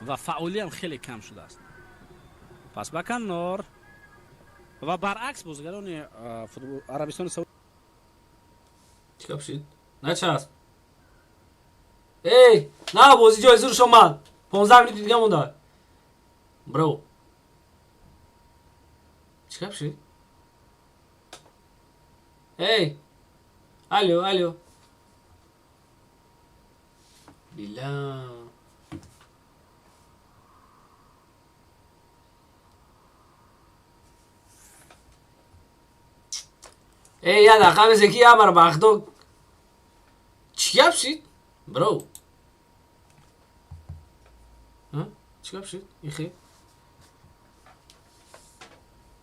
Ва фаъолиям хеле кам шудааст. Пас ба канор ва баръакс бозигарони Арабистони Сауд. Чӣ гап шид? Начасп. Эй, на, бозӣ ҷои зурш омад. 15 минути дига монда. Бро. Чӣ гап шид? Эй! Алло, алло. Била. Эй, я дақиқа месе ки ямар бахдо. Чӣ гап шид? Бро. Ҳа? Чӣ гап шид? Ихе.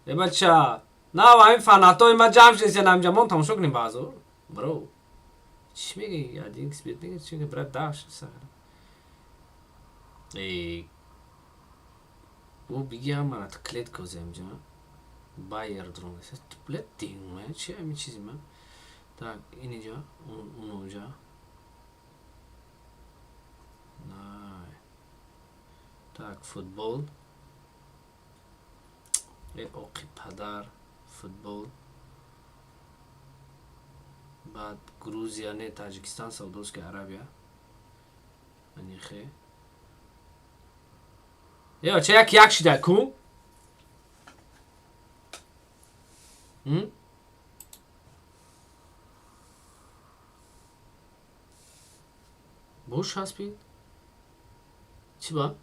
Э бача, на ҳамин фанатои ма ҷамъ шудеся намҷа мон тамошо кунем баъзо. Бро. Чӣ мегӣ? Один xBet мегӣ? Чӣ мегӣ? Брат, даш сахара. Эй. Ӯ биги ҳамара клетка оземҷа. Байер дрон. Блядь, динме, чӣ ҳамин чизи ма? Так, инҷа, унуҷа. Най. Так, футбол. Э, оқи падар, футбол. Баъд Грузия, не, Таҷикистан, Саудовская Арабия. Анихе. Э, ча як як шида ку? М? Бош часпид? Чӣ ба?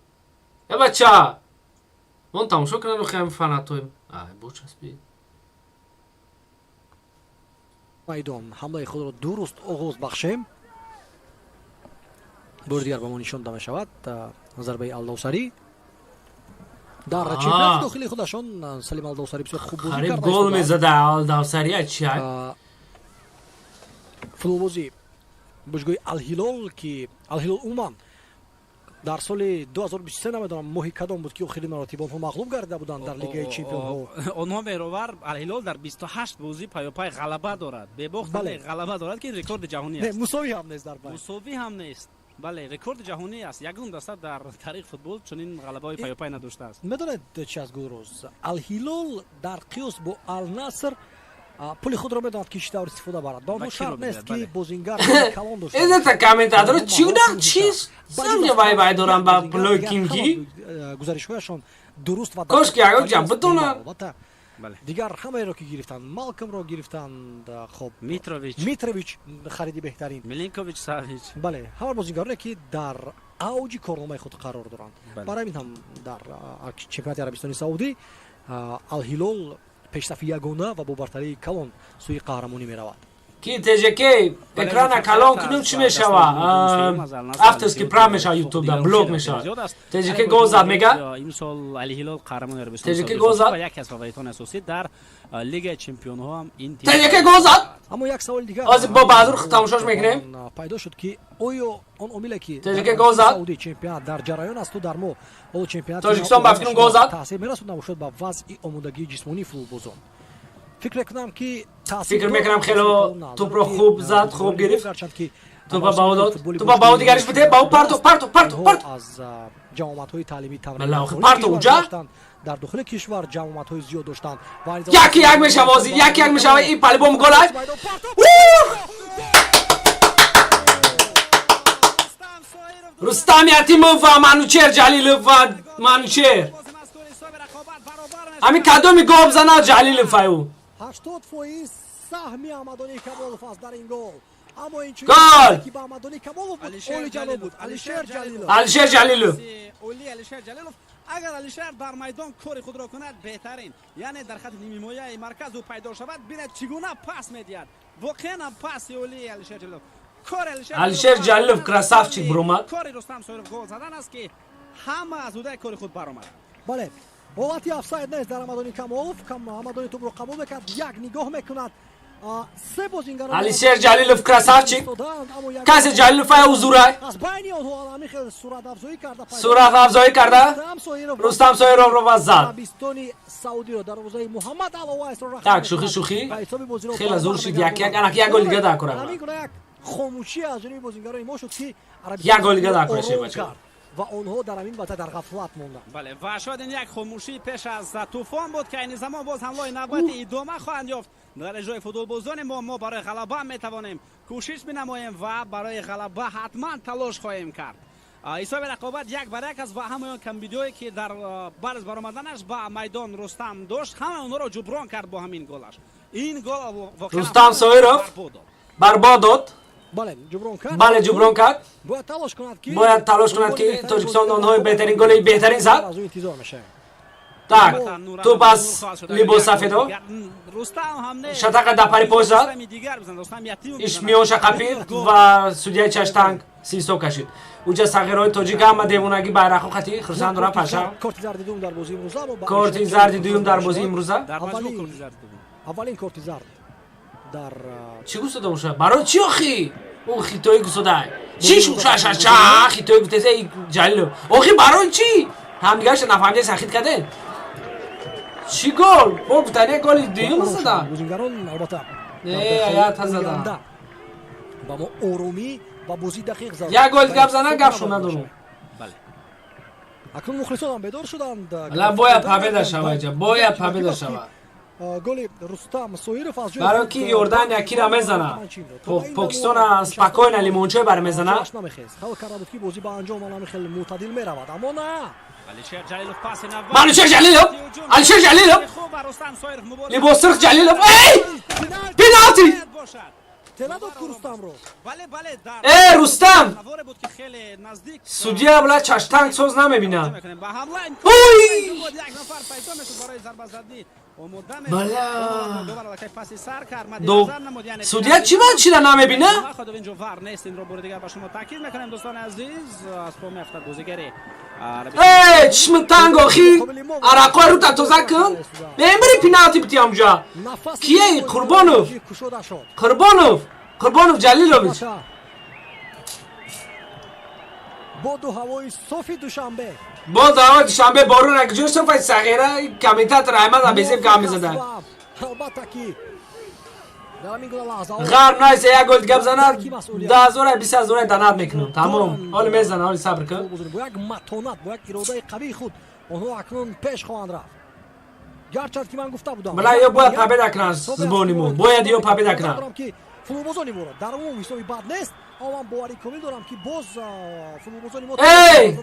Э бача! Мон тамошо кунам хем фанатоем. Ай, бош часпид. Майдон ҳамлаи худро дуруст оғоз бахшем. Бори дигар ба мо нишон дода мешавад зарбаи Алдовсарӣ. Дар чемпионати дохили худашон Салим Алдовсарӣ бисёр хуб бозӣ Қариб карда гол истодааст. мезада Алдавсария чи? Футболбози бошгоҳи Алҳилол, ки Алҳилол умуман дар соли 2023, намедонам моҳи кадом буд, ки охирин маротиба онҳо мағлуб гардида буданд дар Лигаи чемпионҳо. Онҳо, Меҳровар, Алҳилол дар 28 бозӣ паёпай ғалаба дорад, бебохт ғалаба дорад, ки рекорди ҷаҳонӣ Не, аст. Мусовӣ ҳам нест дар байн. Мусовӣ ҳам нест, бале, рекорди ҷаҳонӣ аст. Ягон даста дар таърихи футбол чунин ғалабаҳои паёпай надоштааст. Медонед чи аст, Гулрӯз? Алҳилол дар қиёс бо Алнаср пули худро медонад, ки чӣ тавр истифода барад. Ба онҳо Ва шарт киро нест, бигирад, ки бале. бозингар калон дошта Эзата комментаторо чӣ гуна чиз? Самҷа вай вай дорам ба пулои кимки? Гузаришҳояшон дуруст ва Кош ки ягон ҷа битонад. Албатта, Бале. дигар ҳамаеро ки гирифтанд, Малкомро гирифтанд, хоб, Митрович. Митрович хариди беҳтарин. Милинкович Савич. Бале, ҳама бозингароне, ки дар авҷи корномаи худ қарор доранд. Барои ҳамин ҳам дар чемпионати Арабистони Саудӣ Алҳилол пешсафи ягона ва бо бартарии калон сӯи қаҳрамонӣ меравад. Ки ТЖК экрана калон кунем, чӣ мешава? Авторский прав мешава, ютуб да блок мешава. ТЖК гол зад, мега. Имсол Алҳилол қаҳрамони Арабистони ТЖК гол зад. Ва яке аз фаворитони асосӣ дар Лигаи чемпионҳо ҳам ин тим. ТЖК гол зад. Аммо як саволи дигар Ҳозир бо баъзур тамошош мекунем. Пайдо шуд, ки оё он омиле, ки ТЖК гол зад. Саудӣ чемпионат дар ҷараён асту, дар мо ҳоло чемпионат Тоҷикистон ба фикрам гол зад. Таъсир мерасонд набошад ба вазъи омодагии ҷисмонии футболбозон? Фикр мекунам, ки Фикр мекунам, хело тӯпро хуб зад, хуб гирифт. Тӯпа ба ӯ дод, тӯпа ба ӯ дигариш бите, ба ӯ парто, парто, парто, парто. Аз ҷамъомадҳои таълимӣ. Бале, охи парто уҷа? Дар дохили кишвар ҷамъомадҳои зиёд доштанд. 1-1 мешава ҳозир, 1-1 мешава. Ин по-любому голай. Рустам Ятимов ва Манучер Ҷалилов ва Манучер. Ҳамин кадоми гол бзанад, Ҷалилов ай ӯ. 80% саҳми Аҳмадони Камолов аст дар ин гол. Аммо ин Гол! ки ба Аҳмадони Камолов буд, олиҷаноб буд, Алишер Ҷалилов. Алишер Ҷалилов. Оли Алишер Ҷалилов. Агар Алишер дар майдон кори худро кунад, беҳтарин, яъне дар хати нимҳимояи марказ ӯ пайдо шавад, бинад, чӣ гуна пас медиҳад. Воқеан ҳам паси оли Алишер Ҷалилов, кори Алишер Ҷалилов красавчик буромад. Кори Рустам Соиров гол задан аст, ки ҳама аз удаи кори худ баромад. Бале, ҳолати офсайд нест дар Аҳмадони Камолов. Аҳмадони тӯбро қабул мекард, як нигоҳ мекунад, се бозингар. Алишер Ҷалилов красавчик. Касе Ҷалилов ай узурай. Аз байни онҳо алами хел суратафзоӣ карда. Суратафзоӣ карда Рустам Соировро ва зад. Арабистони Саудиро дарвозаи Муҳаммад Аловайсро. Так, шӯхӣ, шӯхӣ, хеле зур шид, 1-1. Анак як гол дига дар кора. Ҳамин гуна як хомӯшӣ аз ҷониби бозингарони мо шуд, ки Як гол дига дар кора, шебача. Ва онҳо дар ҳамин вазъ дар ғафлат монданд. Бале, ва шояд ин як хомӯшӣ пеш аз тӯфон буд, ки айни замон боз ҳамлои навбати идома хоҳанд ёфт дар иҷрои футболбозони мо. Мо барои ғалаба метавонем кӯшиш бинамоем ва барои ғалаба ҳатман талош хоҳем кард. Ҳисоби рақобат 1-1 аст ва ҳамаи он камбудиҳое, ки дар баъд аз баромаданаш ба майдон Рустам дошт, ҳамаи онҳоро ҷуброн кард бо ҳамин голаш. Ин гол Рустам Соиров барбод дод. Бале, ҷуброн кард. Бале, ҷуброн кард. Бояд талош кунад, ки Бояд талош кунад, ки Тоҷикистон онҳои беҳтарин голи беҳтарин зад. Аз ӯ интизор мешавем. Так, тӯп аз либосафедо шатақа дар пари пош зад, иш миёнша қапид ва судяи чаштанг сисо кашид. Уҷа сағирҳои тоҷик ҳама девонагӣ байрақҳо қати хурсанд доранд, паша. Корти зарди дуюм дар бозии имрӯза. Корти зарди дуюм дар бозии имрӯза. Аввалин корти зард дар Чӣ гусода уша? Барои чӣ охи? Ӯ хитоӣ гусода. Чӣ шушашаша хитоӣ гуфтеса Ҷалилов. Охи барои чӣ? Ҳамдигарша нафаҳмида хит кардем. Чӣ гол? Бо гуфтане голи дуюм зада. Бозингарон албатта Не, аят зада. Ба мо оромӣ ва бозии дақиқ зад. Як гол гап зана, гапшон надорум. Акнун мухлисон бедор шуданд. Ла, бояд победа шава иҷа, бояд победа шава. Голи Рустам Соиров аз Барои ки Иордания кира мезана, Покистона спокойно лимончой бар мезана. Хаёл карда буд, ки бозӣ ба анҷом алами хеле мӯътадил меравад, аммо на. Манучер Ҷалилов, Алишер Ҷалилов, либосурх Ҷалилов. Эй, пеналти! Тела дод ку Рустамро. Э, Рустам, судья бла чаштанг соз намебинад. Ой, бала, судья чӣ ман чира намебина? Шумо таъкид мекунем, дӯстони азиз, аз по меафтад бозигари. Э, чишми танг, охи арақои рута тоза кун, мебири пеналти бити амҷа. Кие? Қурбонов, Қурбонов, Қурбонов Ҷалилович. Боду ҳавои софи Душанбе. Боз ҳавои Душанбе, борон акҷо софаи сағира. Комментатор Аҳмад Абезев гап мезада. Албатта ки Ғарб найса як гол гап занад, 10 0-а, 20 0-а донат мекунам, тамом. Ҳоли мезана, ҳоли сабр кун. Бо як матонат, бо як иродаи қавии худ онҳо акнун пеш хоҳанд рафт, гарчанд ки ман гуфта будам. Бала, ё бояд победа кунанд сборный мо, бояд ё победа кунанд. Ки футболбозони моро дар умум ҳисоби бад нест, аммо ман боварӣ комил дорам, ки боз футболбозони мо Эй,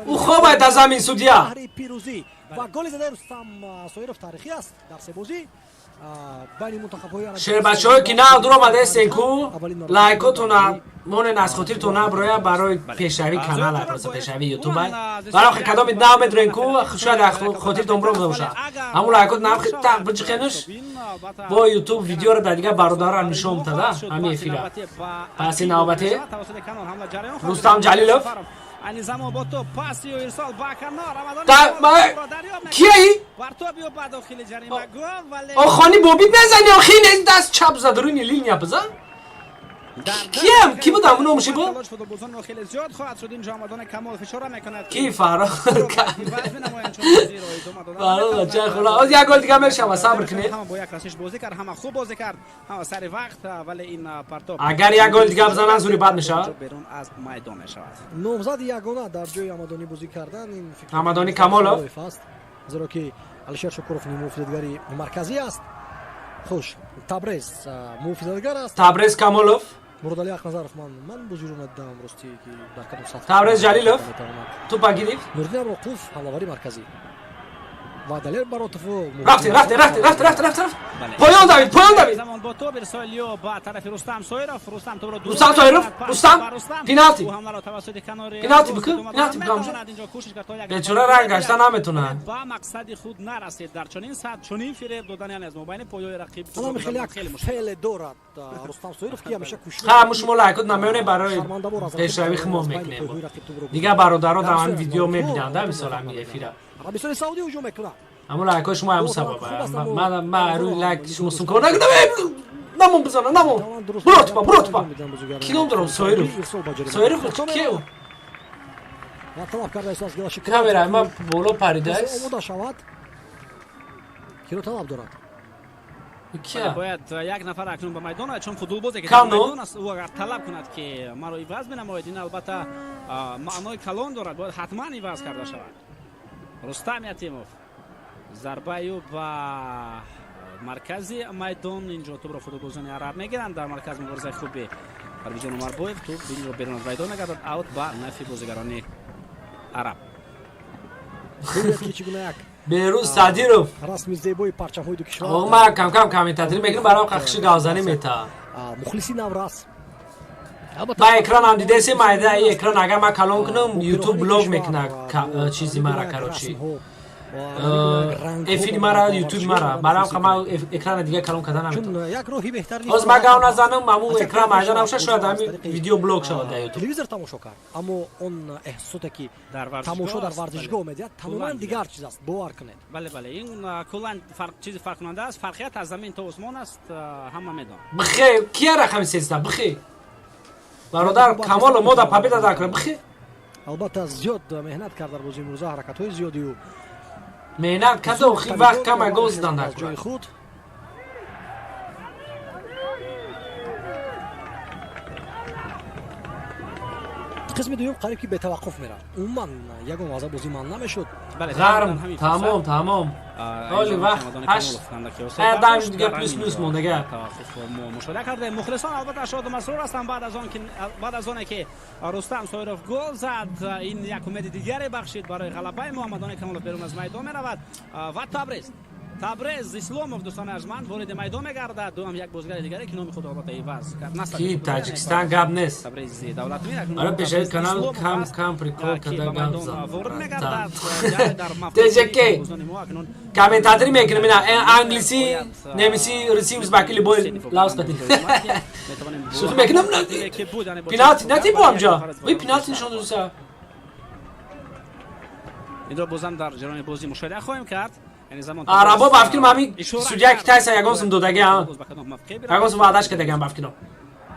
ӯ хобай дар замин, судья. Баҳри пирӯзӣ ва голи задаи Рустам Соиров таърихӣ аст дар се бозӣ. Байни мунтахабҳои Арабистони Шербачаҳое ки нав дур омадаестен ку, Аввалин маротиба лайкотона монен, аз хотиртон наброя, барои пешравии канала, просто пешравии ютуба. Барои кадоми нав медурен ку, шояд аз хотиртон биромада бошад. Ҳамун лайкот нав так биҷиқенуш, бо ютуб видеоро дар дигар бародарам нишон медада ҳамин эфира. Паси навбатӣ Рустам Ҷалилов. Айни замон бо топ пасию ирсол ба канор Рамазон Да, кияи? Бар топ ё ба дохили ҷаримагоҳ, вале Охони бобит мезани, охи не, даст чап зад, рӯи линия бизан. Киям? Ки буд ҳамун номуши буд? Футболбозонро хеле зиёд хоҳад шуд. Инҷо Омадони Камолов ишора мекунад. Ки фарох фарох бача хула. Оз як гол дига мешава, сабр кунед. Ҳама бо як расиш бозӣ кард, ҳама хуб бозӣ кард, ҳама сари вақт, вале ин партоп Агар як гол дига бизананд, зури бад мешавад. Берун аз майдон мешавад. Номзади ягона дар ҷои Амадонӣ бозӣ кардан ин фикр Амадонӣ Камолов. Салоев аст, зеро ки Алишер Шукуров ниммуҳофизатгари марказӣ аст. Хуш, Табрез муҳофизатгар аст. Табрез Камолов. Муродалӣ Ақназаров, ман бозиро надидам, ростӣ, ки дар кадом сатҳ Табрез Ҷалилов. метавонад. Тупа гирифт. Нуриддин Амроқулов ҳамлавари марказӣ ва Далер Баротову Рафти, рафти, рафти, рафти, рафти, рафти, рафти, поён давид, поён давид. Замон бо топ ирсолиё ба тарафи Рустам Соиров. Рустам топро дур Рустам Соиров, мекунад. Пас Рустам, ба Рустам. пеналти. Ӯ ҳамларо тавассути канори Пеналти рост бикун, идома пеналти дод. бикун. Метавонад инҷо кӯшиш кард то як Бечора ранг гашта наметунад. Ба мақсади худ нарасид. Дар чунин сатҳ чунин фиреб додан, яъне аз мобайни поёи рақиб Ҳалам хеле як хеле мушкил. феъле дорад Рустам Соиров, ки ҳамеша кӯшиш Ха, мо шумо лайкот намеонем, барои шармандавор аз рақиб пешравӣ хумо аз байни мекунем. пойҳои рақиб тубро Дигар бародаро дар Дар ҳамин видео Сиёр мебинанд, Марокко мисол ҳамин эфира. Арабистони Саудӣ ҳуҷум мекунад. Ҳамун лайкҳои шумо ҳамун Хуб сабаба. аст, аммо Ман рӯи лайк шумо сумко накунам, намон бизана, намон. Тавонанд дуруст Буро тупа, буро тупа. медиҳанд бозигарон. Ки ном дорам? Соиров. Ирсол ба ҷарима. Соиров Куртон ки? меравад. Ва талаб кардааст аз Гелаши Камера ма боло Касе паридааст. омода шавад, киро талаб дорад. Кия? Бояд як нафар акнун ба майдон ояд, чун футболбозе ки дар Кам, но? майдон аст, ӯ агар талаб кунад, ки маро иваз менамояд, ин албатта маънои калон дорад, бояд ҳатман иваз карда шавад. Рустам Ятимов, зарбаю ба маркази майдон. Инҷо тӯбро футболбозони араб мегиранд. Дар марказ муборизаи хуби Парвизҷон Умарбоев, тӯб инро берун аз майдон мегардад, аут ба нафи бозигарони араб. Бибинед, ки чӣ гуна як Берӯз Садиров. Расми зебои парчамҳои ду кишвар. Оғо, ман кам-кам комментаторӣ мекунам, барам қахши гавзанӣ мета. Мухлиси наврас. Ба экранам дидеси, майда экран агар ман калон кунам, ютуб блок мекунад чизи мара, короче. Эфири мара, ютуб мара. Барам ка ман экрана дига калон карда наметавонам. Чун як роҳи беҳтар нест. Ҳозир ман гав назанам, ҳамун экран майда набошад, шояд ҳамин видео блок шавад дар ютуб. Телевизор тамошо кард, аммо он эҳсосоте, ки Дар варзишгоҳ тамошо дар аст, варзишгоҳ бале. медиҳад, тамоман Куллан дигар чиз аст, бовар кунед. Бале, ин куллан фарқ, чизи фарқкунанда аст. Фарқият аз замин то осмон аст, ҳама медонанд. Бихе, кия рақами 13? Бихе, бародар Камоло, мо да победа дар бихе. Албатта, зиёд меҳнат кард дар бозии имрӯза, ҳаракатҳои зиёди ӯ. Меҳнат карда, охи вақт кама, гол задан дар Аз ҷои худ. Қисми дуюм қариб ки бетаваққуф мерафт, умуман ягон лаҳза бозӣ манъ намешуд. Ғарм тамом, тамом. Ҳоли вақт 8, 10 дига плюс минус мондага. Мо мушоҳида кардем, мухлисон албатта шоду масрур ҳастанд баъд аз он ки баъд аз оне ки Рустам Соиров гол зад. Ин як умеди дигаре бахшид барои ғалабаи Муҳаммадони Камолов. Берун аз майдон меравад ва Табрез Исломов, дӯстони арҷманд, вориди майдон мегардад. Дуам як бозигари дигаре, ки номи худро албатта иваз кард. Ки Таҷикистон гап нест. Табрези Давлатмир. Барои пешави канал кам кам прикол карда гап зан. Ворид мегардад. ТЖК комментаторӣ мекунем, ина англисӣ, немисӣ, русӣ, узбаки, любой лавз кати шӯхӣ мекунам. Пеналти натӣ бо ҳамҷа, вай пеналти нишон додиса. Инро бозам дар ҷараёни бозӣ мушоҳида хоҳем кард. Арабо ба фикрам ҳамин судья китайса ягон сум додагиам, ягон сум ваъдаш кардагиам ба фикрам.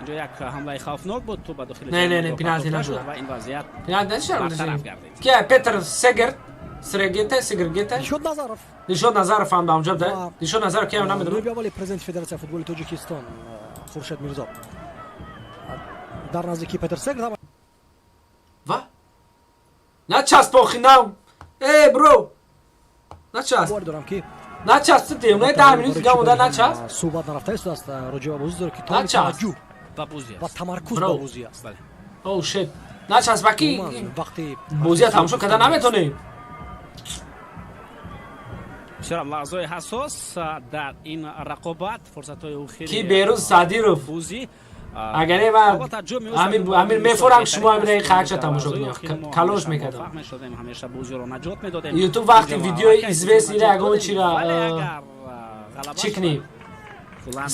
Инҷо як ҳамлаи хавфнок буд, тӯб ба дохили Не, не, не, пеналти нашуда. ва ин вазъият Пеналти нашуда. бартараф гардид. Ки Петр Сегер, Срегета, Сегергета. Дилшод Назаров. Дилшод Назаров ҳам дар онҷо буда. Дилшод Назаров киам, намедонам. Ноиби аввали президенти Федератсияи футболи Тоҷикистон Хуршед Мирзо дар наздикии Петр Сегр. Ва начасп, охи нав, э бро, начасп. Боварӣ дорам, ки Начасп, ту не 10 минут дига монда, начасп. Суҳбат нарафта истодааст роҷеъ ба бозӣ, зеро ки Начасп. таваҷҷӯҳ ба бозӣ ва аст. тамаркуз Бро. ба бозӣ аст. Oh shit, начасп, баки. Умуман, вақти Бозия тамошо карда наметонем. Бисёрам лаҳзаҳои ҳассос дар ин рақобат, фурсатҳои охири Ки Берӯз Садиров. бозӣ. Агар не, амир мефорам, шумо амира хакша тамошо кунед, калош мекардам. Ҳамеша бозиро наҷот медодем. Ютуб вақти видеои известный ра, ягон чира чӣ кунӣ,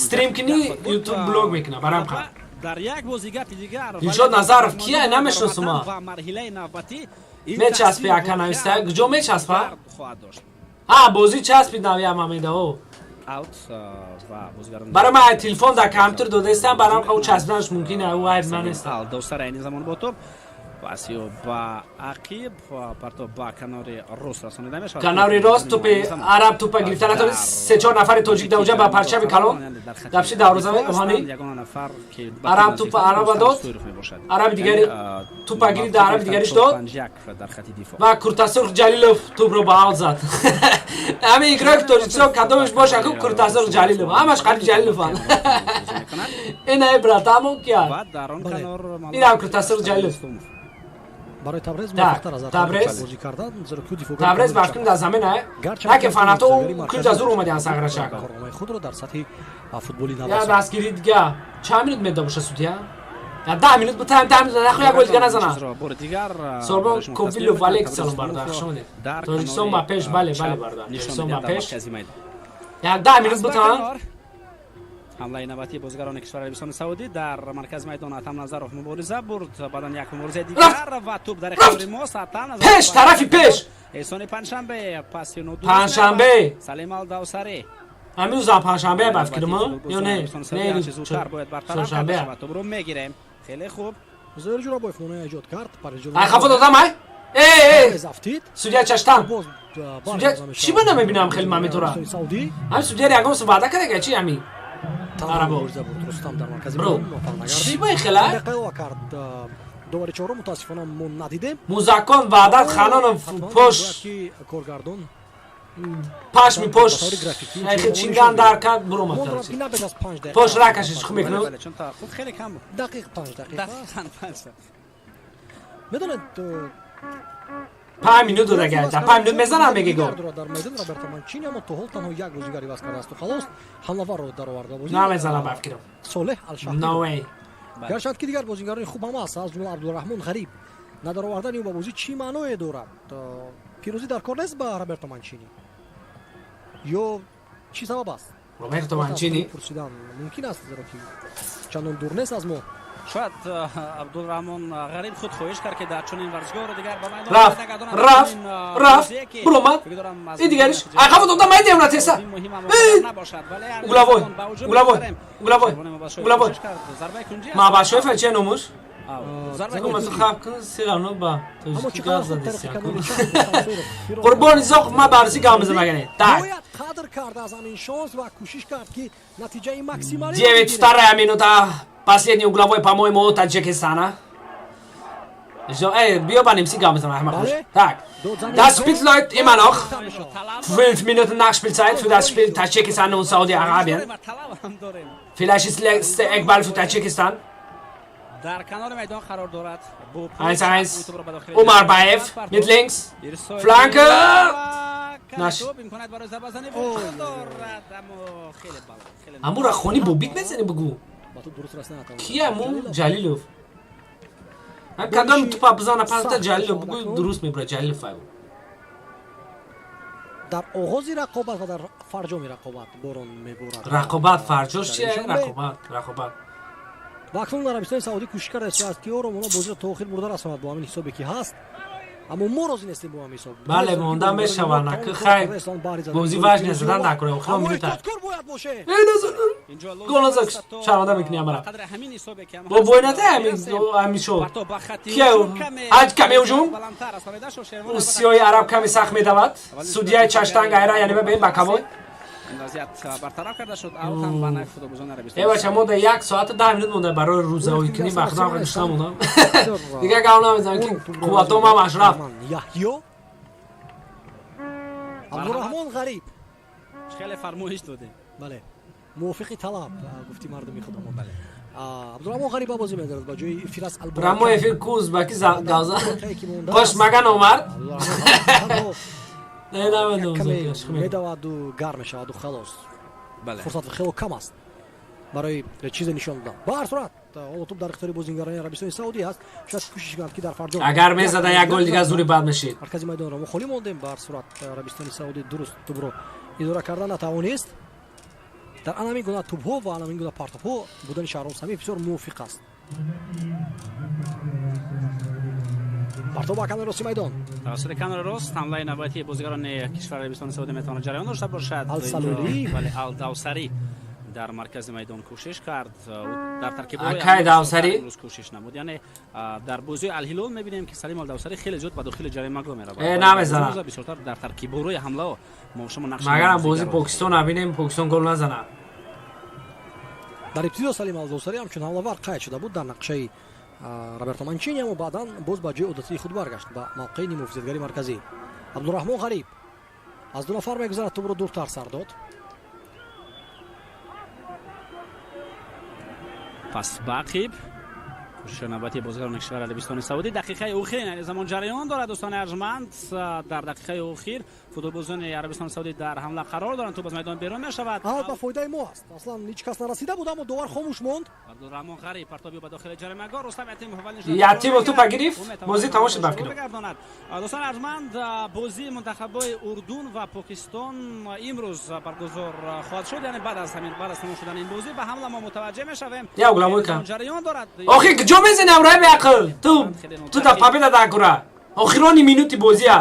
стрим кунӣ, Ютуб блок мекунад барам қа. Дар як бози гапи дигар. Дилшод Назаров кия? Намешносума. Ва марҳилаи навбатӣ Мечаспи, ака нависта, куҷо мечаспа? хоҳад дошт. А бозӣ часпид, навия Мамедао. Аут ва бозигарон. Барои ман телефон дар компютер додаистам, барам қа часпиданаш мумкин ӯ айб ман нест. Достар айни замон бо топ пасиё ба ақиб, партоб ба канори рост расонида мешавад. Канори рост тупи араб, тупа гирифта натавонист. Се чор нафари тоҷик дар ба парчами калон дар дарвоза оҳанӣ. Араб тупа араба дод, араби дигари тупа гирифт, дар араби дигариш дод ва куртасурх Ҷалилов тупро ба аут зад. Ҳамин игрок Тоҷикистон кадомеш боша ку, куртасурх Ҷалилов, ҳамаш қариб Ҷалилованд. Инай братамо кия, инам куртасурх Ҷалилов. Барои Табрез муваффақтар аз Табрез бозӣ кардан, зеро ки дифоъ Табрез бафкун дар замин, на ки фанато кунҷа зур омадиан сағрашака. Корномаи худро дар сатҳи футболи я дастгири дига. Чанд минут меда боша судья? Я 10 минут бутаем, 10 минут нахо, як гол дига назана. Сорбон Ковилов Алек, салом бародар, хуш омадед. Тоҷикистон ба пеш, бале, бале, бародар, Тоҷикистон ба пеш. Як 10 минут бутаан. Ҳамлаи навбатии бозигарони кишвари Арабистони Саудӣ дар маркази майдон. Атам Назаров мубориза бурд, баъдан як муборизаи дигар ва туп дар ихтиёри мост. Атам Назаров пеш, тарафи пеш. Эҳсони Панҷшанбе паси. Панҷшанбе. Салим Алдавсарӣ. Ҳамин рӯза панҷшанбе ба фикрам, ё не? Не, зудтар бояд бартараф карда шавад. Тупро мегирем, хеле хуб. Зоир Ҷурабоев монеа эҷод кард. Ай, хафо додам, ай э афтид. Судья чаштан, судья чӣ ба намебинам хеле мамитора. Ҳамин судьяри ягон ваъда карда, чи ҳамин арабо? Рустам дар маркази Бро, чӣ ба хела? Кард довари чорум, мутаассифона мо надидем. Музаккон Ваъдат Ханонов пош коргардон пашми пош чинган дар кард, буромад. Пош ракашиш ху мекунам. Хеле кам. Дақиқ 5 дақиқа, медонед. 5 минут додага, 5 минут мезанам, меги гол. Дар майдон Роберто Манчини, аммо то ҳол танҳо як бозигар иваз кардааст, халос ҳамлаварро дароварда бозӣ. Намезанам ба фикрам. Солеҳ Алшаҳ. No way. Гарчанд ки дигар бозигарони хуб ҳам аст, аз ҷумла Абдураҳмон Ғариб. Надаровардани ӯ ба бозӣ чӣ маъное дорад? Пирӯзӣ дар кор нест ба Роберто Манчини ё чӣ сабаб аст? Роберто Манчини. Пурсидан мумкин аст, зеро ки чандон дур нест аз мо. Шояд Абдурраҳмон Ғариб худ хоҳиш кард, ки дар чунин варзишгоҳро дигар ба майдон. Рафт, рафт, рафт, буромад. И дигариш ақафо дода майдем на теса. Угловой, угловой, угловой, угловой. Мабашоев че номуш? Хаб ба тоҷикӣ гап задест. Қурбони зоқ, ма барси гап мезанам, агане так. Бояд қадр кард аз ҳамин шонс ва кӯшиш кард, ки натиҷаи максималӣ. Девять, вторая минута. Последний угловой, по-моему, от Таджикистана. Эй, биё ба немси гап мезанам, Ахмад Хуш. Так. Das Spiel läuft immer noch. 5 Minuten Nachspielzeit für das Spiel Tadschikistan und Saudi-Arabien. Vielleicht ist letzte Eckball für Tadschikistan. Дар канори майдон қарор дорад. 1-1. Umar Baev mit links. Flanke. Наш. Амура хони бобит мезани, бугу. Кия му Ҷалилов? Кадом тупа бизана паста Ҷалилов, бугу, дуруст мебура Ҷалилов ай. Дар оғози рақобат ва дар фарҷоми рақобат борон меборад. Рақобат фарҷош чия? Рақобат, рақобат. Ва акнун Арабистони Саудӣ кӯшиш кардааст, ки оромона бозиро то охир бурда расонад бо ҳамин ҳисобе ки ҳаст, аммо мо розӣ нестем бо ҳамин ҳисоб. Бале, монда мешавад, наки хайр, бозӣ важне задан накунем охиро минута. Гол назад, шарманда мекунӣ амара. Бо бойната ҳамин шуд. Кия ҳаҷ каме ҳуҷум. Сиёи араб каме сахт медавад. Судьяи чаштанг айра, яъне бе боковой. Ин вазъият бартараф карда шуд, аут ҳам ба нафи футболбозони Арабистон. Э, бача, мо да 1 соату 10 минут монда барои рӯзаҳои кунӣ, ба худам гушта мондам. Дигар гап намезанам, ки қувватом ҳам ашраф. Яҳё Абдураҳмон Ғариб. Хеле фармоиш додем. Бале, мувофиқи талаб гуфти мардуми худамон, бале. Абдураҳмон Ғариб ба бозӣ медорад ба ҷои Фирас. Прямой эфир куз баки гавза. Қош маган омард. Медаваду гарм мешаваду халос. Фурсат хело кам аст барои чизе нишон додан. Ба ҳар сурат ҳоло тӯб дар ихтиёри бозингарони Арабистони Саудӣ аст. Шояд кӯшиш кунанд, ки дар фарҷом агар мезада як гол дига зури бад мешид. Маркази майдонро мо холӣ мондем. Ба ҳар сурат Арабистони Саудӣ дуруст тӯбро идора карда натавонист. Дар ан ҳамин гуна тӯбҳо ва ан ҳамин гуна партобҳо будани Шаҳром Самиев бисёр мувофиқ аст. Партоб ба канори рости майдон. Тавассути канори рост ҳамлаи навбатии бозигарони кишвари Арабистони Саудӣ метавонад ҷараён дошта бошад. Алсалулӣ. Бале, Алдавсарӣ дар маркази майдон кӯшиш кард. Дар таркибҳои Акай Давсарӣ имрӯз кӯшиш намуд. Яъне дар бозии Алҳилол мебинем, ки Салим Алдавсарӣ хеле зиёд ба дохили ҷаримагоҳ меравад. Намезанад. Бисёртар дар таркибҳои ҳамлао мо шумо нақш Магарам бозии Покистон набинем, Покистон гол назанад. Дар ибтидо Салим Алдавсарӣ ҳамчун ҳамлавар қайд шуда буд дар нақшаи Роберто Манчини, аммо баъдан боз ба ҷои одатии худ баргашт, ба мавқеи нимуҳофизатгари марказӣ. Абдураҳмон Ғариб аз ду нафар мегузарад, тӯбро дуртар сар дод. Пас ба ақиб кӯшиши навбатии бозигарони кишвари Арабистони Саудӣ. Дақиқаи охир яъне замон ҷараён дорад, дӯстони арҷманд. Дар дақиқаи охир футболбозони Арабистони Саудӣ дар ҳамла қарор доранд. Тӯб аз майдон берун мешавад. Ба фоидаи мо аст. Аслан ҳеҷ кас нарасида буд, аммо довар хомӯш монд. Абдураҳмон Ғариб партоби ба дохили ҷаримагоҳ. Рустам Ятимов аввалин Ятимов тӯпа гирифт, бозӣ тамом шуд. Ба фикр дӯстони арҷманд, бозии мунтахабҳои Урдун ва Покистон имрӯз баргузор хоҳад шуд. Яъне баъд аз ҳамин, баъд аз тамом шудани ин бозӣ ба ҳамла мо мутаваҷҷеҳ мешавем. Я угловой ка. Ҷараён дорад. Охи куҷо мезани, ҳамроҳи беақл? Ту дар победа дар кура. Охирони минути бозия.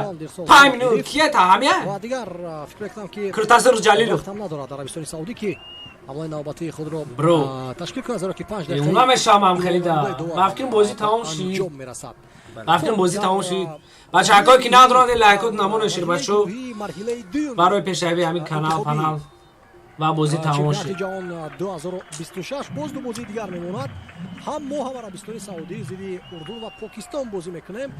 5 минут кия та ҳамия? Ва дигар фикр мекунам, ки Куртасир Ҷалилов. Вақт ҳам надорад Арабистони Саудӣ, ки ҳамлаи навбатии худро ташкил кунад, зеро ки 5 дақиқа намешавам хеле да. Ба фикрам бозӣ тамом шид. Анҷом мерасад. Ба фикрам бозӣ тамом шид. Бачаҳакое ки надоранд, лайкот намонешир, бачо. Барои пешравии ҳамин канал панал ва бозӣ тамом шид. Ҷаҳон 2026 боз ду бозии дигар мемонад. Ҳам мо, ҳам Арабистони Саудӣ зидди Урдун ва Покистон бозӣ мекунем.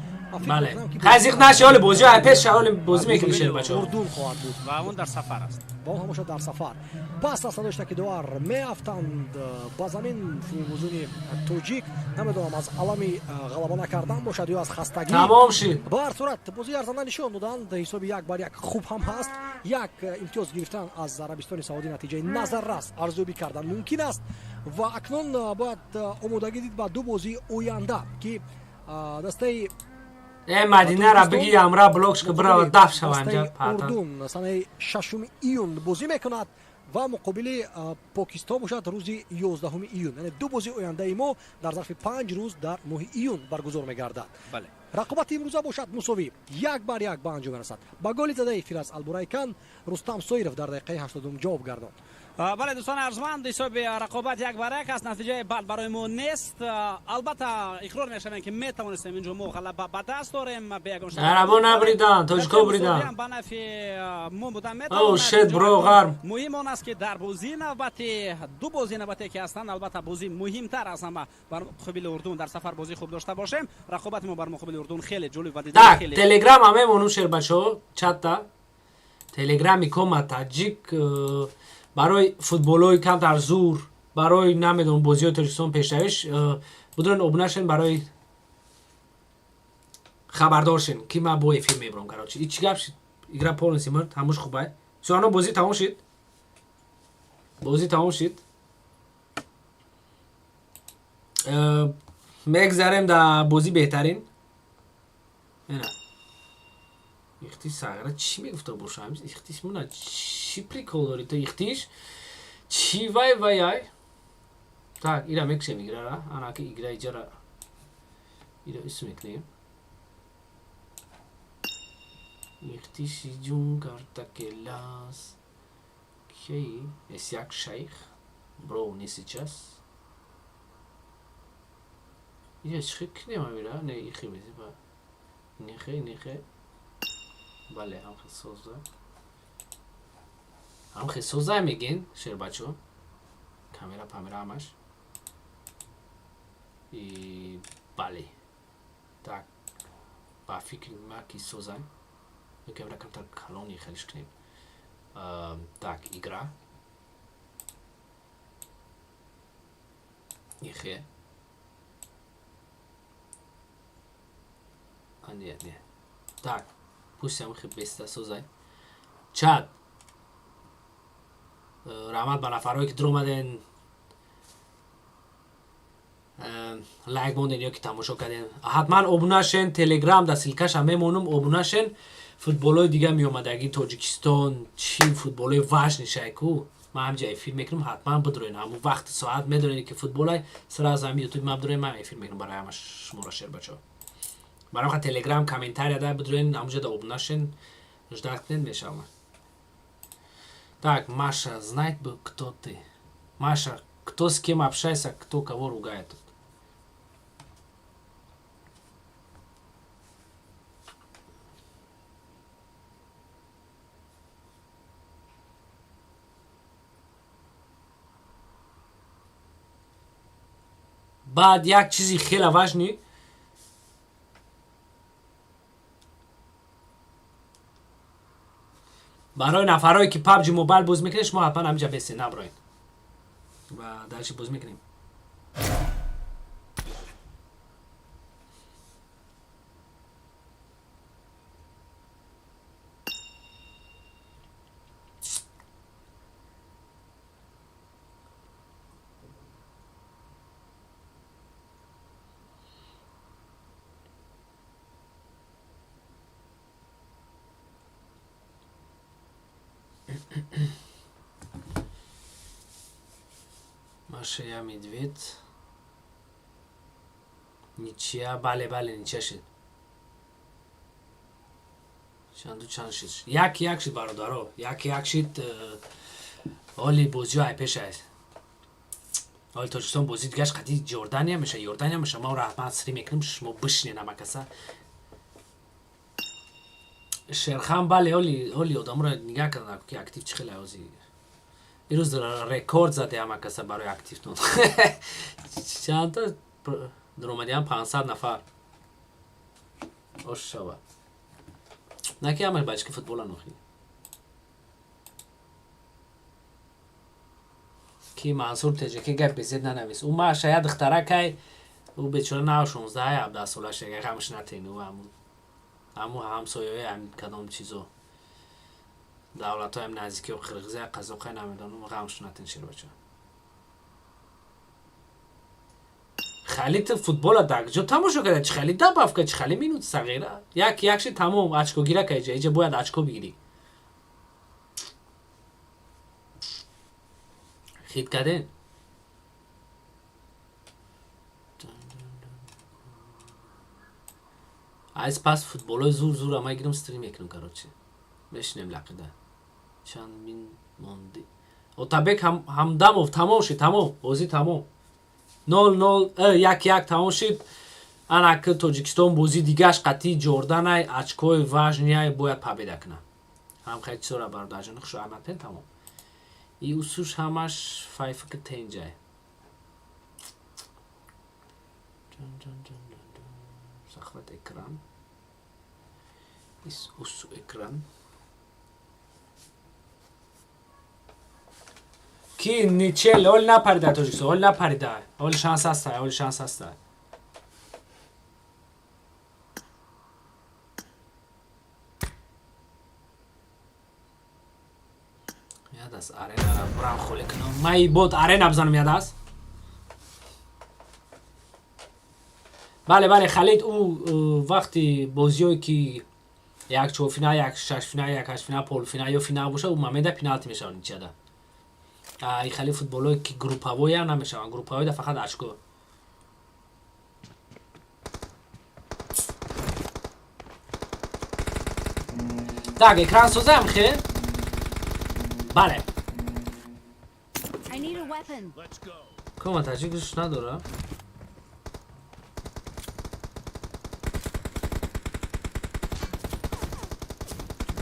Бале, қазиқ наши, ҳоли бозиҳо пеш ҳоли бозӣ мекунӣ, шер бачо. Урдун хоҳад буд ва он дар сафар аст. Ва он ҳамеша дар сафар. Пас аз садои ки довар меафтанд ба замин футболбозони тоҷик. Намедонам, аз алами ғалаба накардан бошад ё аз хастагӣ. Тамом шид. Ба ҳар сурат бозии арзанда нишон доданд. Ҳисоби 1-1 хуб ҳам ҳаст. Як имтиёз гирифтан аз Арабистони Саудӣ натиҷаи назаррас арзёбӣ кардан мумкин аст. Ва акнун бояд омодагӣ дид ба ду бозии оянда, ки дастаи Мадинара биги, амра блок шка, бирава даф шава инҷа. Урдун санаи 6 июн бозӣ мекунад ва муқобили Покистон бошад рӯзи 11 июн. Яъне ду бозии ояндаи мо дар зарфи 5 рӯз дар моҳи июн баргузор мегардад. Рақобати имрӯза бошад мусовӣ 1-1 ба анҷом мерасад. Ба голи задаи Фираз Албурайкан Рустам Соиров дар дақиқаи 80 ҷавоб гардонд. Бале, дӯстони арҷманд, ҳисоби рақобат 1-1 аст. Натиҷаи бад барои мо нест. Албатта иқрор мешавем, ки метавонистем инҷо мо ғалаба ба даст дорем. Арабо набридан, тоҷико бридан. Ба нафи мо будан метавонад. Шед бро ғарм. Муҳим он аст, ки дар бозии навбати, ду бозии навбате ки ҳастанд, албатта бозии муҳимтар аз ҳама бар муқобили Урдун дар сафар бозии хуб дошта бошем. Рақобати мо бар муқобили Урдун хеле ҷолиб ва дида. Телеграм ҳам мемонум, шербачо, чатта телеграми кома таҷик барои футболҳои камтар зур, барои намедонам бозиҳои Тоҷикистон пешравиш будурен, обуна шен, барои хабардор шен, ки ман бо эфир мебурам. Короче, и чӣ гап шид? Игра полностью мурд. Ҳамуш хубай, всё, бозӣ тамом шид, бозӣ тамом шид. Мегзарем дар бозӣ беҳтарин. Ена ихтиш сағра чӣ мегуфта бошам? Ихтиш муна чӣ прикол дори ту, ихтиш чӣ? Вай вай ай, так, ира мекушем играра. Анаки игра иҷара ира исм мекунем. Ихтиши ҷун картакелас кей эсяк шайх бро не сейчас. Ира чӣ кунем амира? Не, ихи мезиба, нехе нехе. Бале, ҳамхе соза, ҳамхе соза мегин, шербачо. Камера памера ҳамаш. Бале, так, ба фикри ма ки соза. Камера камтар калони хелиш кунем. Так, игра ихе. Не, не, так, пусть ҳамхе беста созай. Чат, раҳмат ба нафарҳое, ки дуромаден, лайк монден ё ки тамошо карден. Ҳатман обуна шен, Телеграм да ссылка ша мемонум, обуна шен. Футболҳои дига меомадаги Тоҷикистон, чӣ футболҳои важный шайку, ман ҳамҷа эфир мекунам. Ҳатман бидроен, ҳамун вақти соат медонед, ки футболай, сразу ҳами Ютуби ман бидроен, ман эфир мекунам барои ҳама шуморо, шербачо. Барои ха Телеграм комментария да бидроен, ҳамунҷа да обуна шен, ждать кунед, мешавад. Так, Маша, знать бы, кто ты. Маша, кто с кем общается, кто кого ругает тут. Баъд як чизи хеле важный. Барои нафарое, ки PUBG Mobile боз мекунед, шумо ҳатман ҳаминҷа бесен, наброед, ва дальше боз мекунем. Маша, я медведь. Ничья, бале, бале, ничья шид. Чанду чанд шид? 1-1 шид, бародаро. 1-1 шид. Оли бозиҳо ай пеш аст. Оли Тоҷикистон бозӣ дигаш қади Иордания меша, Иордания меша. Ма раҳмат сри мекунем, шумо бишнен ҳамакаса. Шерхан, бале, оли оли одамро нигаҳ кардан, ки актив чӣ хеле ози. Ирӯз рекорд заде ҳамакаса барои активтон. Чандта дуромадиам? 500 нафар. Ош шава. На ки ҳамаш бачки футбола нохи. Ки Мансур Теҷаки гап безед нанавис. Ӯ маша я духтаракай, ӯ бечора нав 16 17 солаш, яга ғамш натен, ӯ ҳамун ҳамсояи ҳам кадом чизо давлатҳоям наздики Қирғизия, Қазоқай, намедонам, ғамш натен, шербача. Хали ту футбола дар ҷо тамошо карда, чӣ хали добавка, чӣ хали минут сағира. 1-1 ши, тамом, очко гира ка иҷа, иҷа бояд очко бигирӣ. Хит карден. Аз пас футболои зур зур ама гирам, стрим мекунам, короче. Мешинем лақида. Чанд мин монди? Отабек Ҳамдамов, тамом шид, тамом, бозӣ тамом. 0-0, 1-1 тамом шид. Ана ки Тоҷикистон бозӣ дигаш қатъи Ҷорданай, очко и важный ай, бояд победа кунад. Ҳам хеле чизора, бародарҷони хушу аҳмадпен, тамом. И усуш ҳамаш файфики тенҷай. Захват экран. Ис усу экран. Ки ничел ол напарида Тоҷикистон, ол напарида. Ол шанс ҳаста, ол шанс ҳаста. Ядас арена бурам холе кунам. Май бот арена бизанам ядас. Бале, бале, Халид, ӯ вақти бозиҳое, ки як чорфинал, як шашфинал, як ҳаштфинал, полуфинал ё финал боша, ӯ момента пеналти мешавад ничья да. И хали футболое, ки групповой ам намешаванд, групповой да фақат очко. Так, экран созам хе? Бале. I need a weapon. Let's go. Кома таҷик гӯш надора?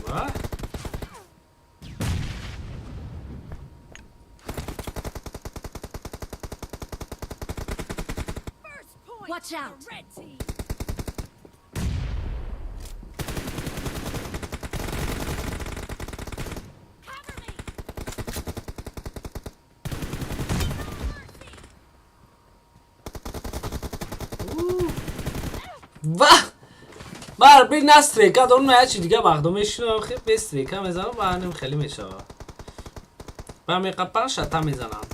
Ва? First point. Watch out. Red team. Cover me. Ва! Бар бе настройка дорум, на чӣ дига вақто мешинам, хе бе стрейка мезанам ва ҳаним хеле мешава. Ба меқапан шата мезанам.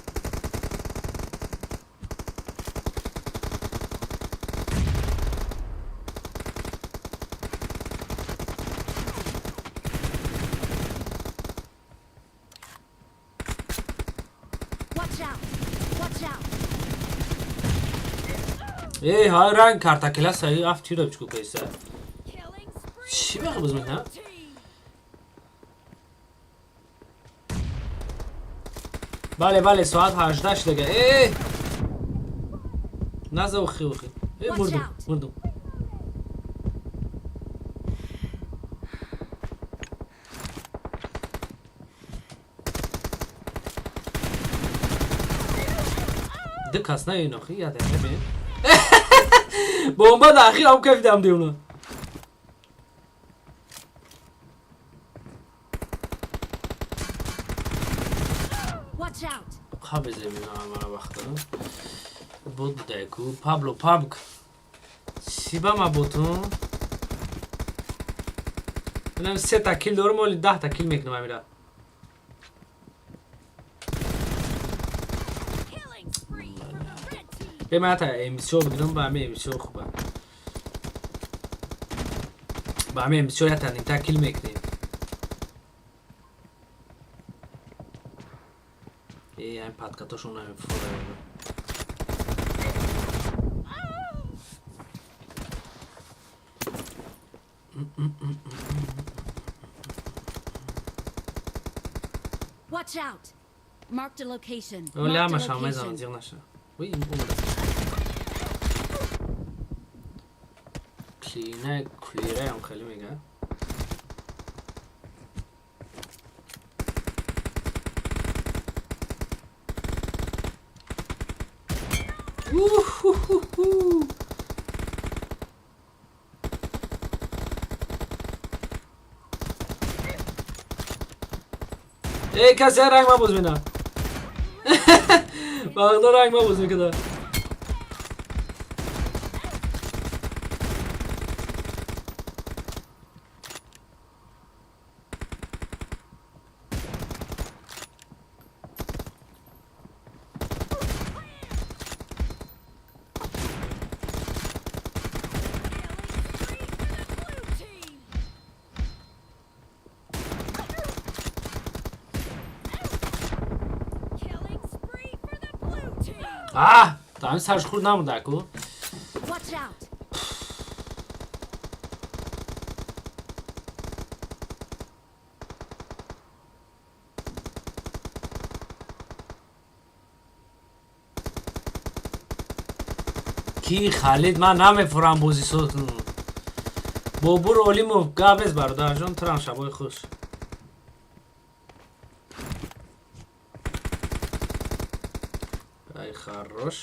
Watch out! Watch out! Эй, ҳай ранг картакела саи аф тира чку кайса. Killing spree Чӣ for баха the боз blue мекунам? team. Бале, бале, соат 18 шудага. Э! Наза охи охи. Э, Watch мурдум, out. мурдум. Ду кас на ин охи, я дақиқа бин. Бомба дар ахир ҳам кафидам диуна. Watch out! Қабезе мина мара вақта. Буд будаку Пабло Пабк. Сиба ма ботун. Инам се та кил дорум, оли 10 та кил мекунам амира. Killing spree for the red team. Бе ман та МСО бигирам, ба ҳами МСО хуба. Ба ҳами МСО я та нимта кил мекунем. Э, ҳами подкатошон ҳами фора. Watch out! Marked a location. Оли Marked a ҳамаша мезанам, location. зиғ наша. Уи, омада. Клина, клираям хеле мега. Уху-ху-ху. Эй, касе ранг ма боз мена. Бағда ранг ма боз мекада. Killing spree for the blue team. Killing spree for the blue team. А, там сарш хурд намуда ку. Watch out! Ки Халид ман намефурам бози сотун. Бобур Олимов гап нест бародарҷон, турам шабои хуш. Ай хорош.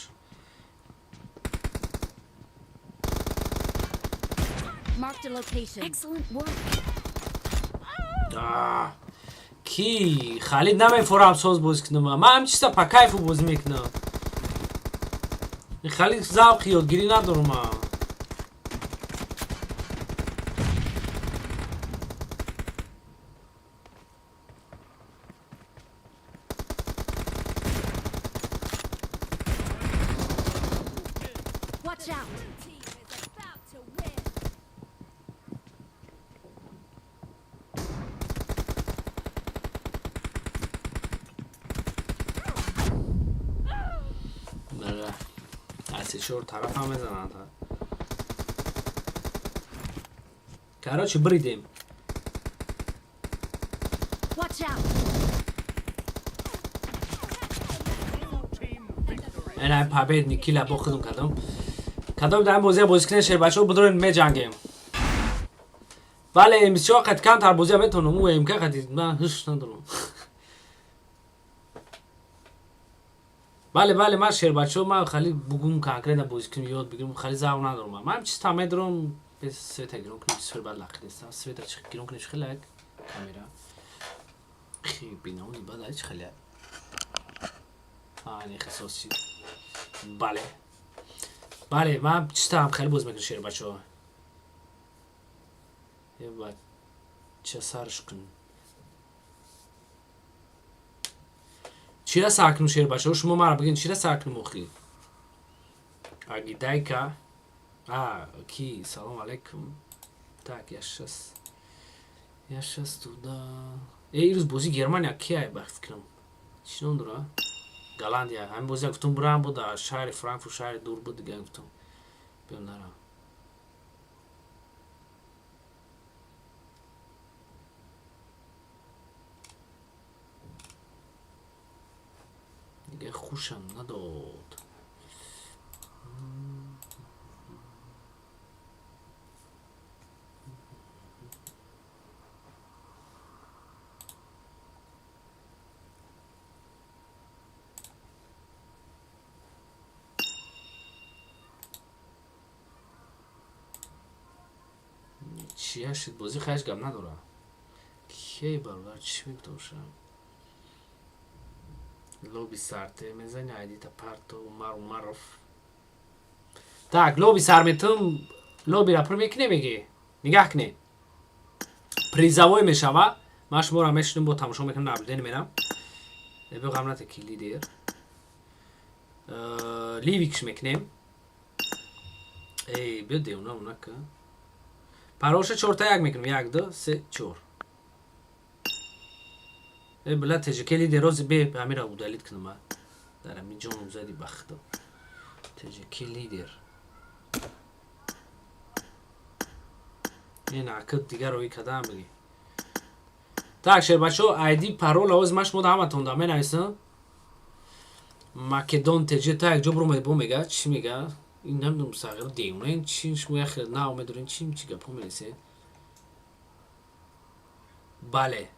Marked a location. Excellent work. А, Ки Халид намефурам соз бозӣ кунам. Ман ҳам чиста по кайфу бозӣ мекунам. Халид завқи ёдгирӣ надорам ман. Watch out! Team is about to win. Бале. Аз се чор тараф ҳам мезананд. Короче, бридем. Watch out! Team victory. Ина победный кила бо худум кардам. Кадом дар бозия бозӣ кунед шербачаҳо бидорен меҷангем. Бале, МСО қад камтар бозия метавонам, ӯ МК қади ман ҳуш надорам. Бале, бале, ман шербачаҳо ман хали бугум конкретно бозӣ кунем, ёд бигирем, хали завқ надорам. Ман чиз там медорам, без света гирон кунем, бисёр бад лақи нестам. Света чи гирон кунем, хеле як камера. Хи бинони бад ай чи хеле. А, не хисоси. Бале. Бале, ман чиз там хеле боз мекунам шербачаҳо. Е бача, сарш кун. Чира сар кунум, шербачаҳо, шумо мара бигӯед, чира сар кунум охи? Агидайка а ки, салом алейкум. Так, я щас, я щас туда. Э, ирӯз бозии Германия кияй, ба фикрам, чӣ ном дора, Голландия. Ҳамин бозия гуфтум бурам, буд шаҳри Франкфурт, шаҳри дур буд, дига гуфтум биём, нарам. Дига хушам надод. Чия шид бозӣ, хаяш гап надора. Кей, бародар, чӣ мегӯтошам? Лоби сарте мезани, айдита парто. Умар Умаров. Так, лоби сар метум, лобира пур мекунем, меги нигаҳ кунед, призовой мешава. Ман шуморо мешинам, бо тамошо мекунам, наблюдение мерам. Бё, ғам нате ки лидер ливикш мекунем. Эй, бё, девона, унака пароша чорта як мекунем, як, ду, се, чор. Э, била, ТЖК лидер рози бе ҳамира удалить кунам. Дар ҳамин ҷоном зади, ба худо. ТЖК лидер ин акд дигар роӣ кадаам, биги. Так, шербачо, айди, парол овози ман шумо ҳаматон да менависам. Македон ТЖ та як ҷо буромад, бо мега, чӣ мега ин, намедонам, сағир девона ин чи, шумо як хел нав медорен, чи чи гапҳо менависед. Бале,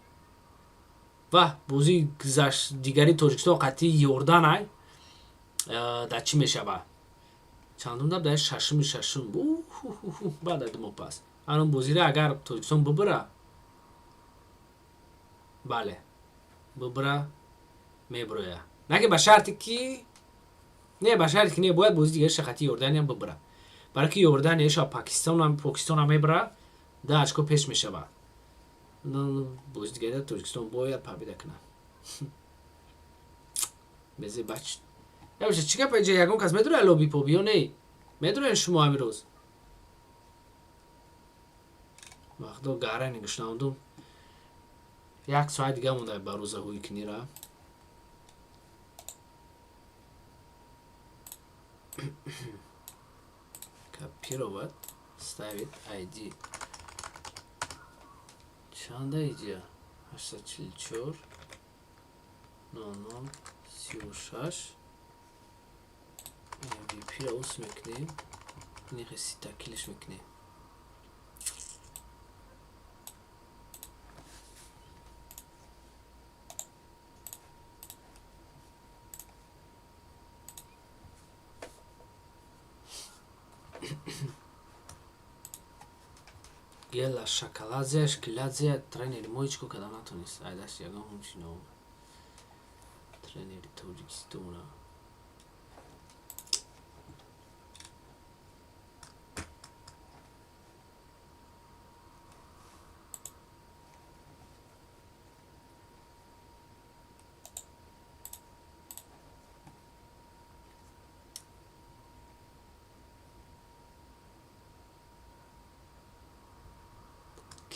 ва бозии дигари Тоҷикистон қатъи Иорданай дар чӣ мешава, чандум даб, дар шашуми шашум, баъд дар 2 моҳ пас. Ҳанун бозиро агар Тоҷикистон бубура, бале, бубура, мебуроя. На ки ба шарте ки не, ба шарте ки не, бояд бозии дигари қатъи Иордания бубура, барои ки Иордания ша Покистонам мебура, да очко пеш мешавад. Бози дигари Тоҷикистон бояд победа кунад. Безе бач ябаша, чӣ гап? Иҷа ягон кас медурад лоби поби ё не? Медуред шумо ҳамин рӯз? Вақто гарани гушнавдум, як соат дига монда ба рӯзаҳои кинира. Копировать, ставить ID чанда иҷа? 844 00 36. MVP-ро ус мекунем, инихе ситакилиш мекунем. Гела Шакаладзе, Шкиладзе, тренери мо ҳеҷ кор карда натонист. Айдаш ягон чи наомад тренери Тоҷикистона.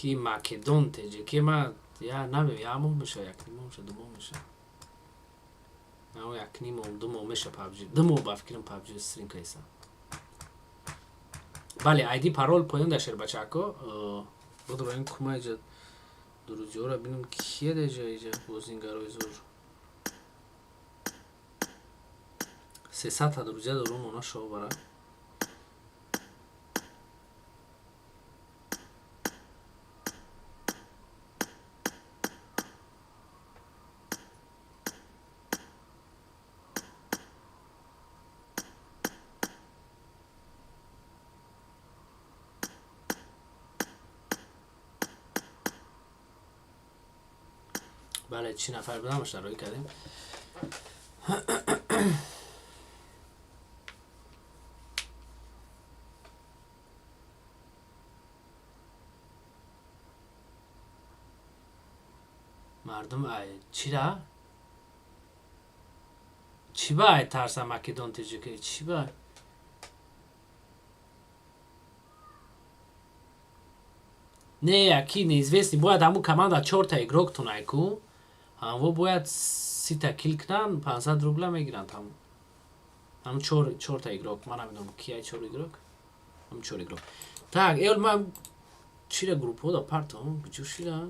Ки Македон теҷе ки ма я намем, як моҳ меша, якним моҳ меша, 2 моҳ меша, якним моҳ, 2 моҳ меша. Пабҷи 2 моҳ ба фикрам пабҷи стрим кайса. Бале, айди, парол поён да, шербачако. Буду ин кума иҷа друзьёра бинам, кие деҷа иҷа бозингарои зур. 300-та друзья дорум, она шо бара. Бале, чӣ нафар будам, шароӣ кардем. Мардум ай чира? Чӣ ба ай тарса Македон тиҷика? Чӣ ба? Не, яки неизвестный бояд ҳамун команда чорта игрок тунай ку. Ҳамво бояд 30-та кил кунанд, 500 рубла мегиранд ҳамун. Ҳамун чорта игрок. Ман намедонам ки ай чор игрок. Ҳамун чор игрок. Так, эол ман чира группҳо да партом, куҷо шидан?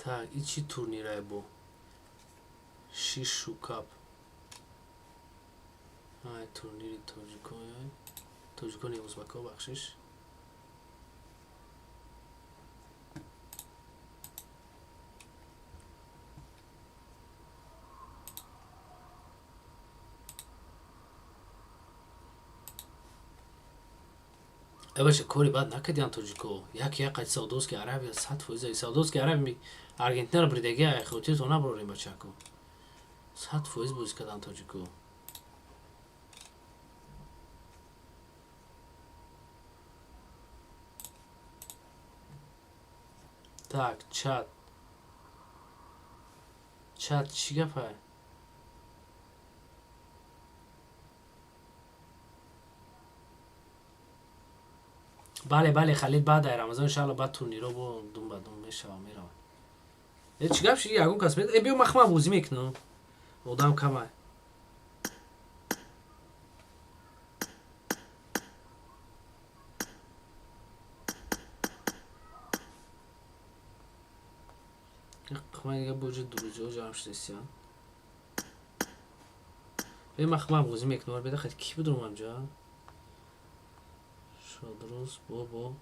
Так, и чӣ турнирае бо? Шишу кап. Ай, турнири тоҷикон, тоҷикони узбако, бахшиш. Баша, кори бад накардиан тоҷико. Як як қати Саудовски Аравия 100%. Саудовски Аравия Аргентинаро бридаги, ай хотиртон набарорем, бачако. 100% бозӣ кардан тоҷико. Так, чат. Чат чӣ гапай? Бале, бале, Халид, баъд ай Рамазон иншаалло, баъд турниро бо дум ба дум мешава, меравад. Э, чӣ гап ши? Ягон кас э, биё, ман бозӣ мекунам. Одам камай. Ман дига боҷа друзьё ҷамъ шудастиям. Бе, ман худам бозӣ мекунам. Беда хати ки бидурам анҷа? Шодрӯз бобо.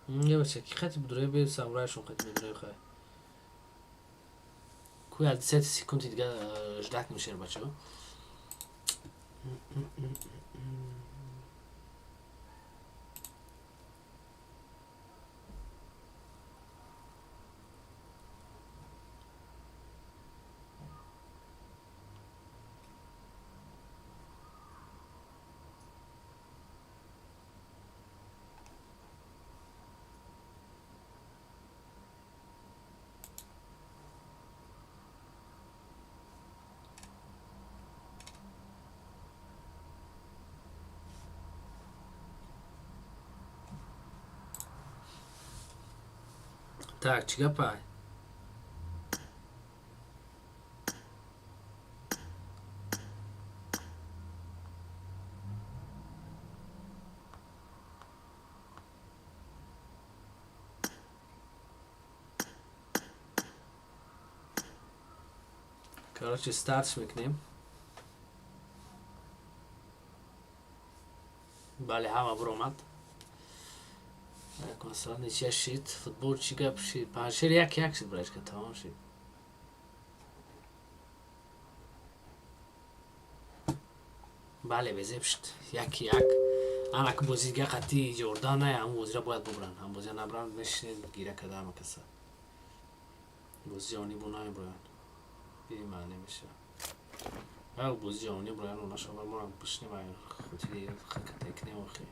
Я бача, ки хати бидуре, бе самурайшон хати бидуре хай. Куй аз 10 секунди дига ждать мешер, бачаҳо. Так, чӣ гапай? Короче, старт мекунем. Бале, ҳама биромад. Масалан, ничья шид, футбол чӣ гап шид? Панҷшер як як шид, брачка, тамом шид. Бале, безеб шид. Як як. Ана ки бозӣ дига қати Ҷордан, ҳамун бозиро бояд бубранд. Ҳам бозиро набранд, мешинед гира карда ҳама каса. Бозӣ ҷаҳонӣ бо намеброянд. Бемаъне мешавад. Ва бозӣ ҷаҳонӣ броянд, нашавад, мо бишнем ай хотири хакатекнем охи.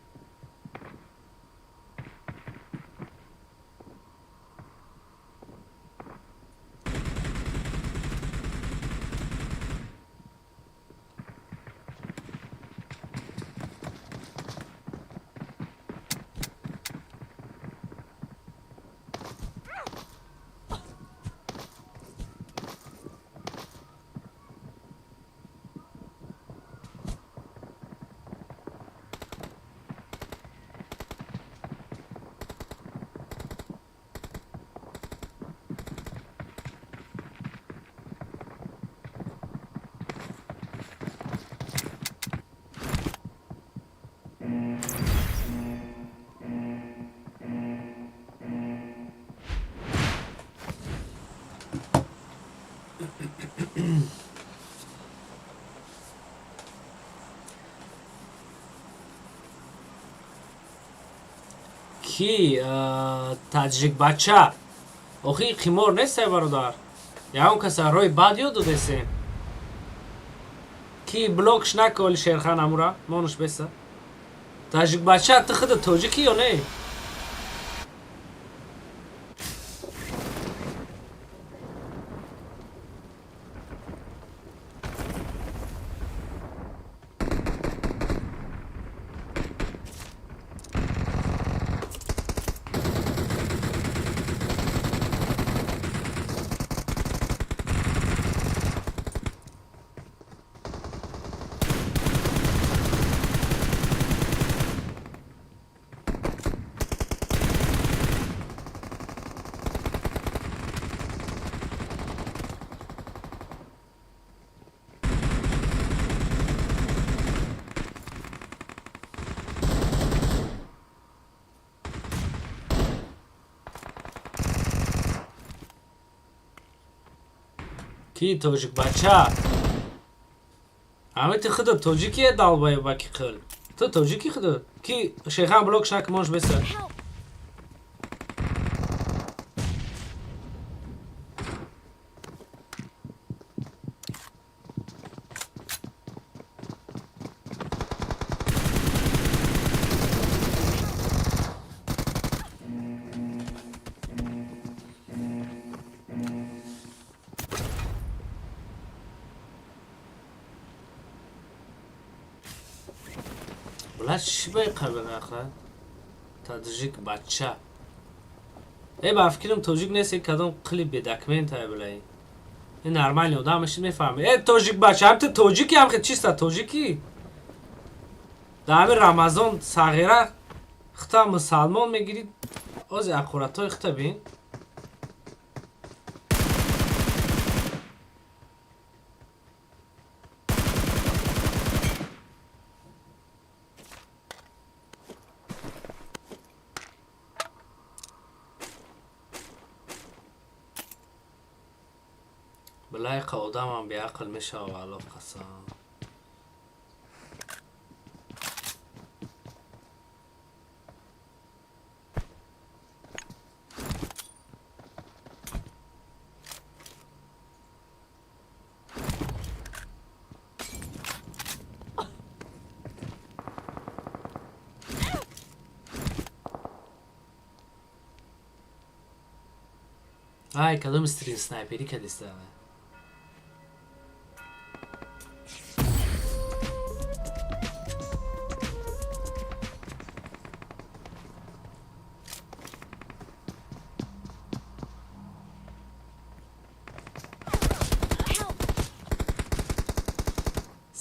Ки таҷикбача, охи қимор нестай, бародар, ягон каса роҳи бад ёд додесем, ки блокш наколи. Шерхан, амура монуш беса. Таҷикбача, ту худа тоҷикӣ ё не? Ки тоҷикбача, ҳами ту худа тоҷикие, далбаебаки қил, ту тоҷики худа ки? Шехан, блокш нак, монш беса. Help! Бла, чӣ бай қабил? Таджик бача, э, ба фикрам, тоҷик нест, кадом қили бедокумента, блай. Э, нормальный одам мешид, мефаҳме. Э, тоҷик бача, ҳам ту тоҷики, ҳам чиста тоҷикӣ. Дар ҳамин Рамазон сағира хита мусалмон мегирӣ, ози ақуратҳои хита бин. Билайқа одамам беақл мешава, Аллоҳ қасам. Ай, кадом стрим снайперӣ кадиста? Help!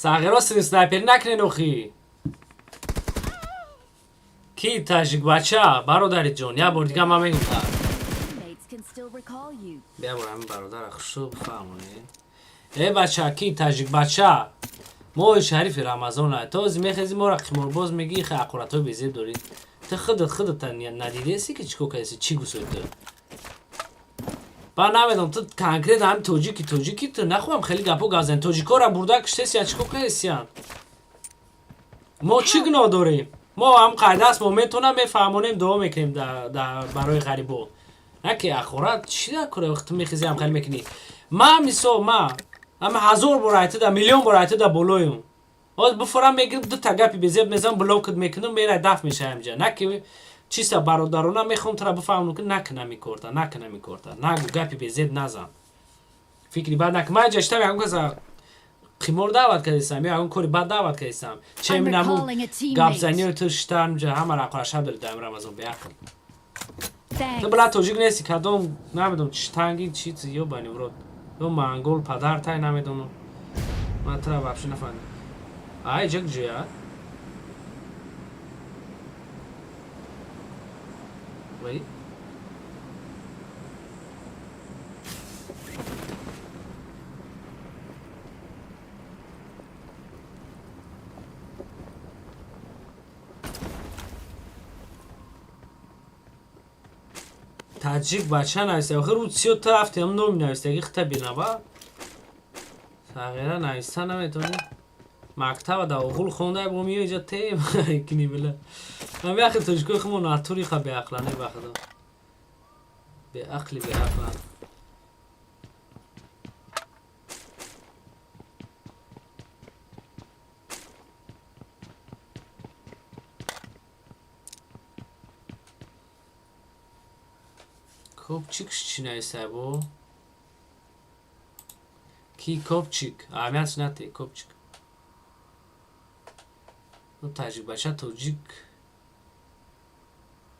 Сағиро, стрим снайперӣ накунен охи. Ки таҷикбача, бародари ҷон, як бор дига ман мегум. Teammates can still recall you. Бия, бор ҳамин бародара хушрӯ бифаҳмонӣ. Э, бача, ки таҷикбача, моҳи шарифи Рамазон а, то ози мехези, моро қиморбоз мегӣ, хе ақуратҳои безеб дорӣ. Ту худат худата надидеси, ки чӣ кор кардеси, чӣ гусои ту? Ба намедонам, ту конкретно ҳами тоҷики, тоҷики ту нахоҳам хеле гапо гап зани. Тоҷикора бурда киштесиян, чӣ кор кардесиян? Мо чӣ гуноҳ дорем? Мо ҳам қайдаст, мо метонам мефаҳмонем, дуо мекунем барои ғарибо, на ки ахорат чӣ накора. Ту мехези, ҳам хеле мекунӣ. Ма мисол, ма ама ҳазор бор айтида, миллион бор айтида болоюм. Ҳоз бифорам, мегирам, дута гапи безеб мезанам, блокат мекунам, мерай, даф мешавам ҷа. На ки чиста, бародарона мехоҳам тура бифаҳмонам, ки накунам ин корта, накунам ин корта, нагу, гапи безеб назан, фикри бад накун. Ман ҷа штам ягон каса қимор даъват кардистам ё ягон кори бад даъват кардистам? Че I'm минаму recalling a teammate. гапзаниҳои ту штан ҷа ҳама рақорашаб дори дар Рамазон, беақл. Ту Thanks. била тоҷик нести, кадом намедонам чи танги чи ё бани в рот, ё монгол падар тай, намедонам, ман тура вообще нафаҳмидам. Ай, ҷа ҷоя. Вай, таҷик бача нависта, охир ӯ сиё ту рафти, ҳам номи навистаги хита бинава. Сағира нависта наметавонӣ. Мактаба дар оғул хонда бо миё иҷа тем кини била. Ман беақли тоҷикои хумо натури ха беақлане, ба худо. Беақли беақлан. Копчик чӣ нависта бо? Ки копчик? Аҳамиятш нате, копчик. Ну таҷик бача тоҷик.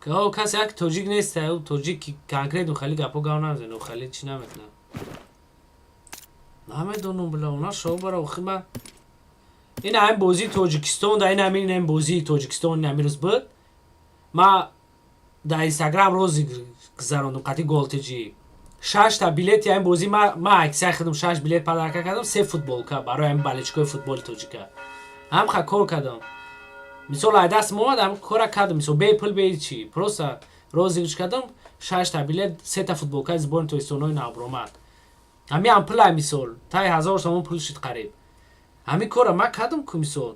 О, касе як тоҷик нест, ӯ тоҷик ки конкретно хеле гапо гап намезанад, ӯ хеле чӣ намекунад. Намедонам била, она шоу бара охи ма. Ин ҳамин бозии Тоҷикистон, да ин ҳамин ин бозии Тоҷикистон ин ҳамин рӯз буд. Ма дар Инстаграм рози гузарондум қати Голтиҷи. Шашта билети ҳамин бозӣ ма аксия худам шаш билет подарка кардам, се футболка барои ҳамин болельщикои футболи тоҷика. Ҳам ха кор кардам. Мисол ай даст омад, ҳам кора кардам, мисол бе пул, бе чӣ. Просто розыгрыш кардам, шашта билет, сета футболкаи сборни Тоҷикистонои навбуромад. Ҳамин ҳам пулай мисол, таи 1000 сомон пул шид қариб. Ҳамин кора ма кардам ку мисол.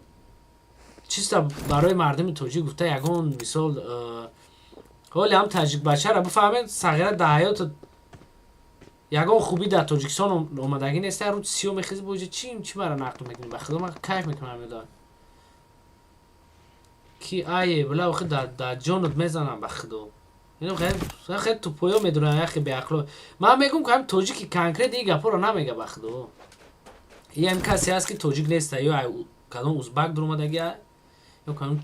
Чисто барои мардуми тоҷик гуфта ягон мисол ҳоли ҳам таҷик бачара бифаҳмед, сағира дар ҳаётат ягон хубӣ дар Тоҷикистон омадагӣ нест, ҳар рӯз сиё мехези бо иҷа чӣ чӣ мара нақл мекунӣ, ба худо ман кайф мекунам медонам. Ки ае била охи дар ҷонат мезанам, ба худо. Ино хеле хеле тупоё медонам, яхе беақло. Ман мегӯм ки ҳам тоҷики конкрет ин гапҳоро намега, ба худо. Ин ҳам касе ҳаст ки тоҷик нест, ё кадом узбак дуромадагӣ, ё кадом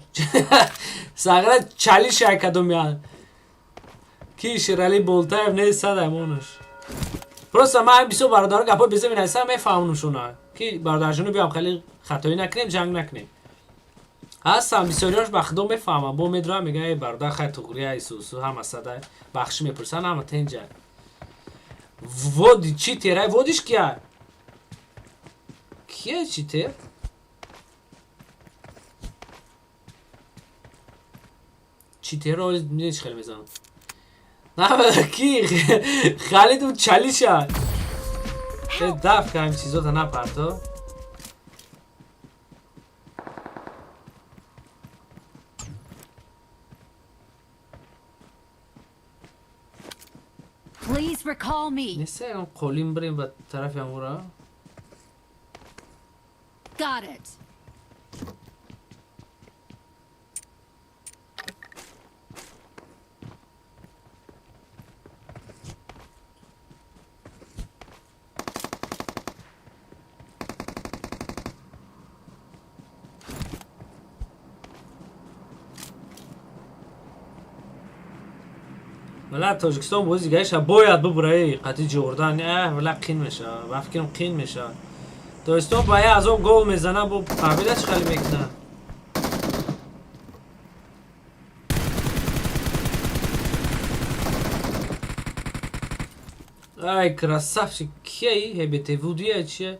сағира чалиша кадом я. Ки Шерали Болтаев нест садаймонаш. Просто ман ҳам бисёр бародаро гапҳои беза менависам, мефаҳмонушона ки бародарҷоно биём хеле хатоӣ накунем, ҷанг накунем. Ҳастам бисёриҳош, ба худо мефаҳмам, бо медурам мегӯям: эй бародар, хай туғрия исусу ҳама сада бахшӣ мепурсанд, ҳама тенҷа. Води читер, ай водиш кия? Кия читер? Читерро медонӣ чӣ хеле мезанам? На ки Халид у чалиша. Э даф ка ҳамин чизота напарто. Please recall me. Неста ягон қолин бирем ба тарафи ҳамура? Got it. Вала Тоҷикистон бози дигариша бояд бубура қати Ҷордан, вала қин мешава, ба фикрам қин мешава. Тоҷикистон ба я аз он гол мезана, бо победа чӣ хеле мекунад? Ай красавчик, кияи ҳебете вудия чия?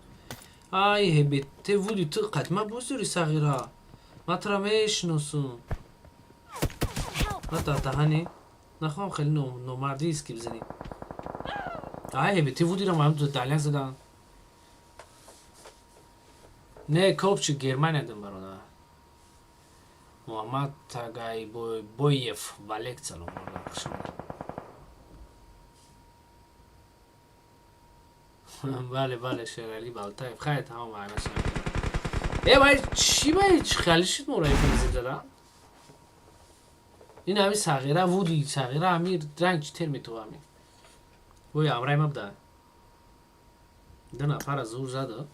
Ай ҳебете вуди, ту қадима боз дори сағира. Ман тура мешиносум. Help! На дар даҳани нахоҳам хеле номардӣ ки бизанӣ. Ай ҳебете вудира ман даляк задан. Не, копчик Германия дим бародар. Муҳаммад Тагайбоев, валек салом бародар, хуш омадед. Бале, бале, Шерали Балтаев. Хайр, тамом ҳамаш. Э, бай чӣ бай чӣ хеле шид моро иф задан? Ин ҳами сағира вуди, сағира ҳами ранг чӣ тер метова ҳами. Вой амрай мабда. Ду нафара зур зада.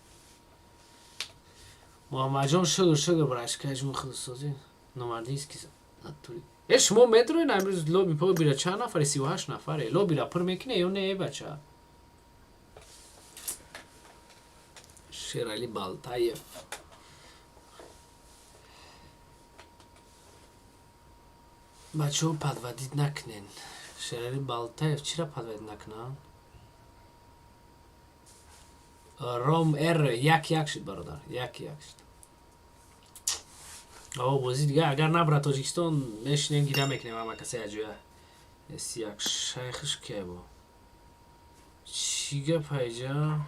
Муҳаммадҷон шукр, шукр брашкаҷон худсозӣ. Номардист ки натури. Э шумо медроед амрӯз лоби по бира чанд нафаре? 38 нафаре. Лобира пур мекунед ё не, э бача? Шерали Балтаев. Бачаҳо подводить накунен. Шерали Балтаев чира подводить накунанд? Ром Р 1-1 шуд бародар, 1-1 шуд. О, бозӣ дига агар набра Тоҷикистон мешинем гира мекунем ҳама касе аҷоя. С як шайхиш кия бо? Чӣ гап айҷа?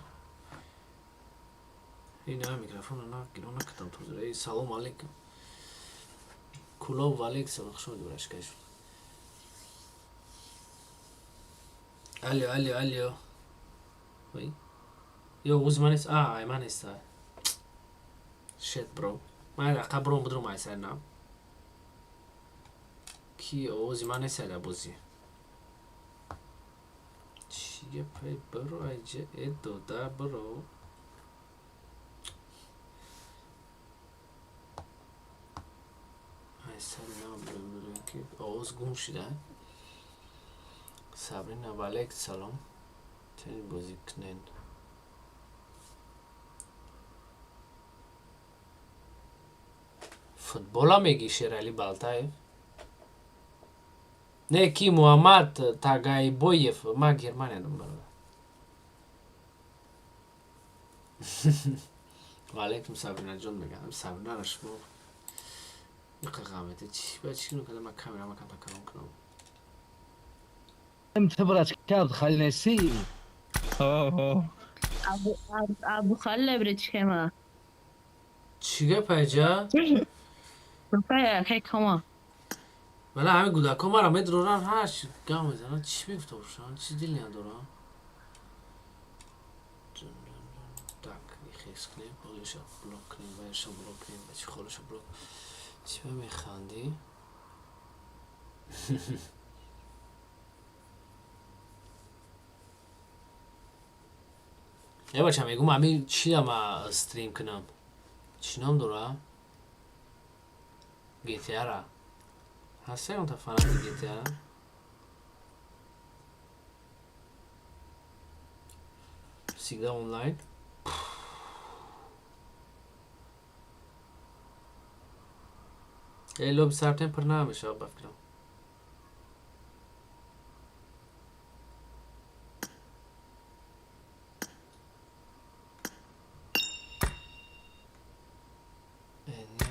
Ина микрофона на гиро накардам тоза. Эй, салом алейкум. Кулоб валейк салом, хуш омадӣ брашкаш. Алло, алло, алло. Ой. Ё ози ман нест. А, ай ман нест. Shit, bro. Ман рақа бром будрум ай сар нам. Ки овози ман нест дар бозӣ. Чӣ гапай бро айҷа э дода бро. Ай сар нам бром ки овоз гум шуда. Сабрина валейк салом. Тени бозӣ кунен. Футбола мегӣ Шерали Балтаев? Не, ки Муҳаммад Тагайбоев, ман Германия дам бародар. Ваалейкум Сабрина ҷон мегам. Сабрина шумо иқа ғамете чӣ ба чӣ кунам када ман камера ма камта калон кунам. انت брачка Абдухалил неси? Ҳо. Абухалил бречкема. Чӣ гап айҷа? Рупая кай кама. Вала ҳамин гудако мара медроран ҳар чӣ гап мезананд. Чӣ мегуфта бошанд? Чӣ дил надоранд? Так, хес кунем, ҳолиша блок кунем, вайша блок кунем, бачи холиша блок. Чӣ ба механдӣ? Е бача, мегум ҳамин чида ма стрим кунам? Чӣ ном дора? GTA-ра. Ҳаст ягонта фанати GTA? Всегда онлайн. Э, лоби сартем пур намешавад ба фикрам.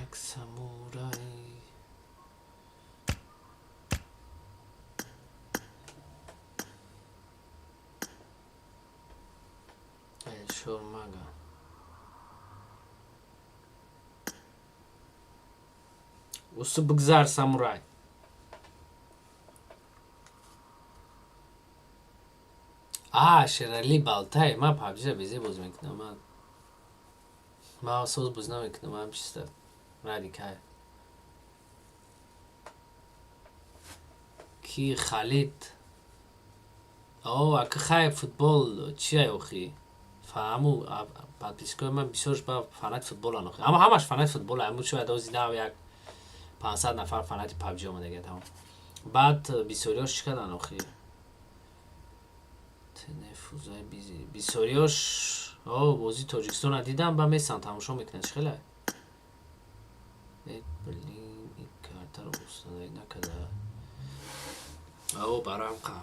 Як самурай. Элшормага. Усу бигзар самурай. А, Шерали Балтай, ман PUBG-ра безе боз мекунам. Ман соз боз намекунам, ман чисто ради кайф. Ки Халид? О, ака хай футбол чия охи? Фаҳму подписчикои ман бисёрш ба фанати футболан охи. Аммо ҳамаш фанати футбол, аммо шояд ози нав як 500 нафар фанати PUBG омадага тамом. Баъд бисёриёш чӣ кардан охи? Тенефузай бизи. Бисёриёш о бозии Тоҷикистонро дидам ба месан тамошо мекунанд. Чӣ хеле? Э, блин, ин картаро установить накарда. О, барам қа.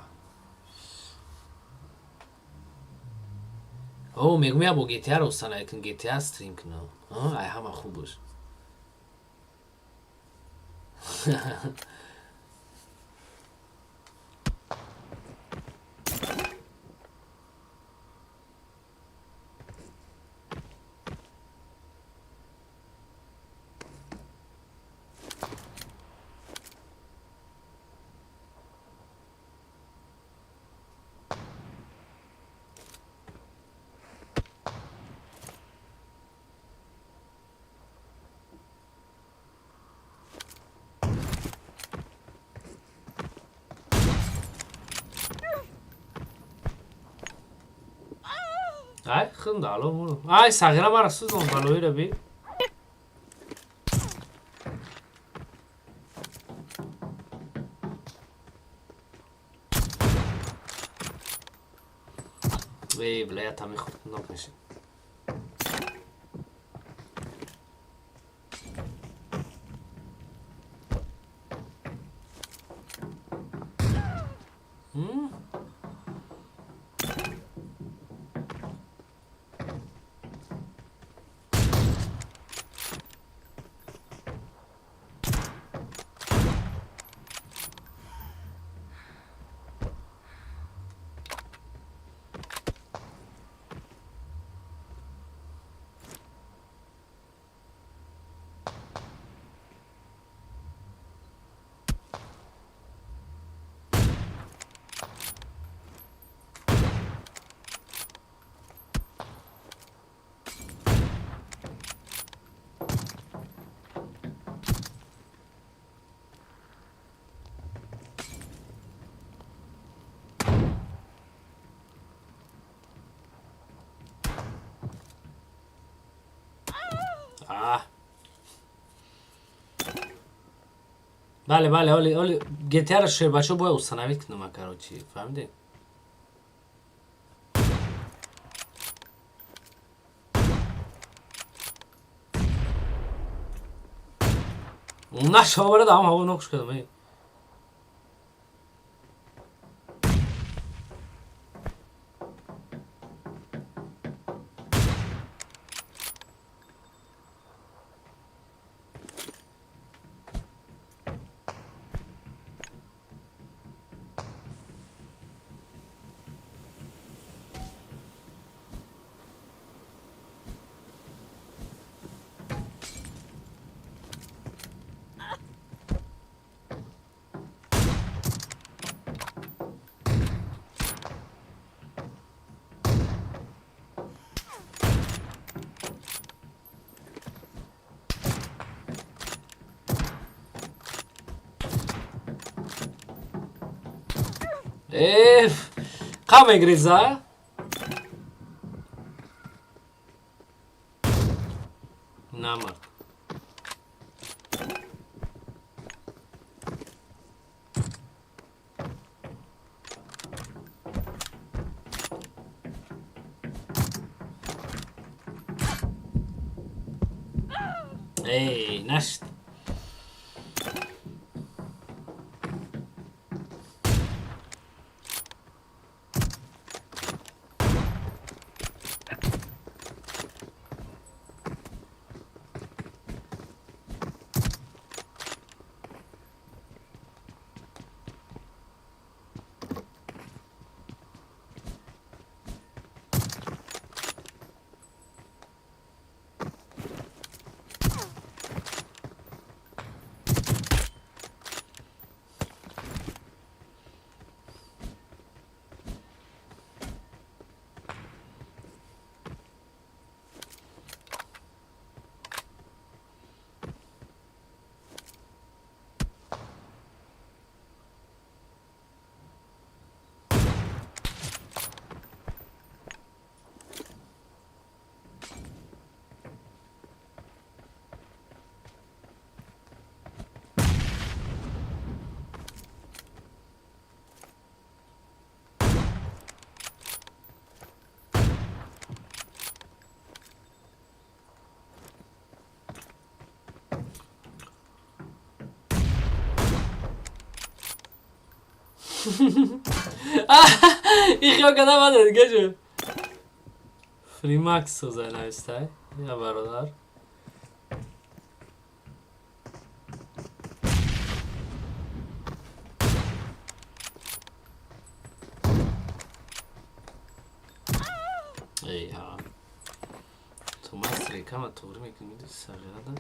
О, мегум я бо GTA-ро установить кун, GTA стрим кунам. Ай ҳама хуб бош. Ай, хындало муру. Ай, сағира мара сӯзон балоира би. Эй, бля, я там их нок меши. Бале, бале, оли, оли GTA-ро шербачо бояд установить кунам, короче, фаҳмидед? Нашобара дам ҳаво нокуш кардам, эй. Эф, қа мегреза? Намард. Эй, нашт. Ихё када бадад гажу. Фримакс созай навистай. Я бародар. Эй, ҳа. Ту мас рекама туғри мекунӣ, сағирада.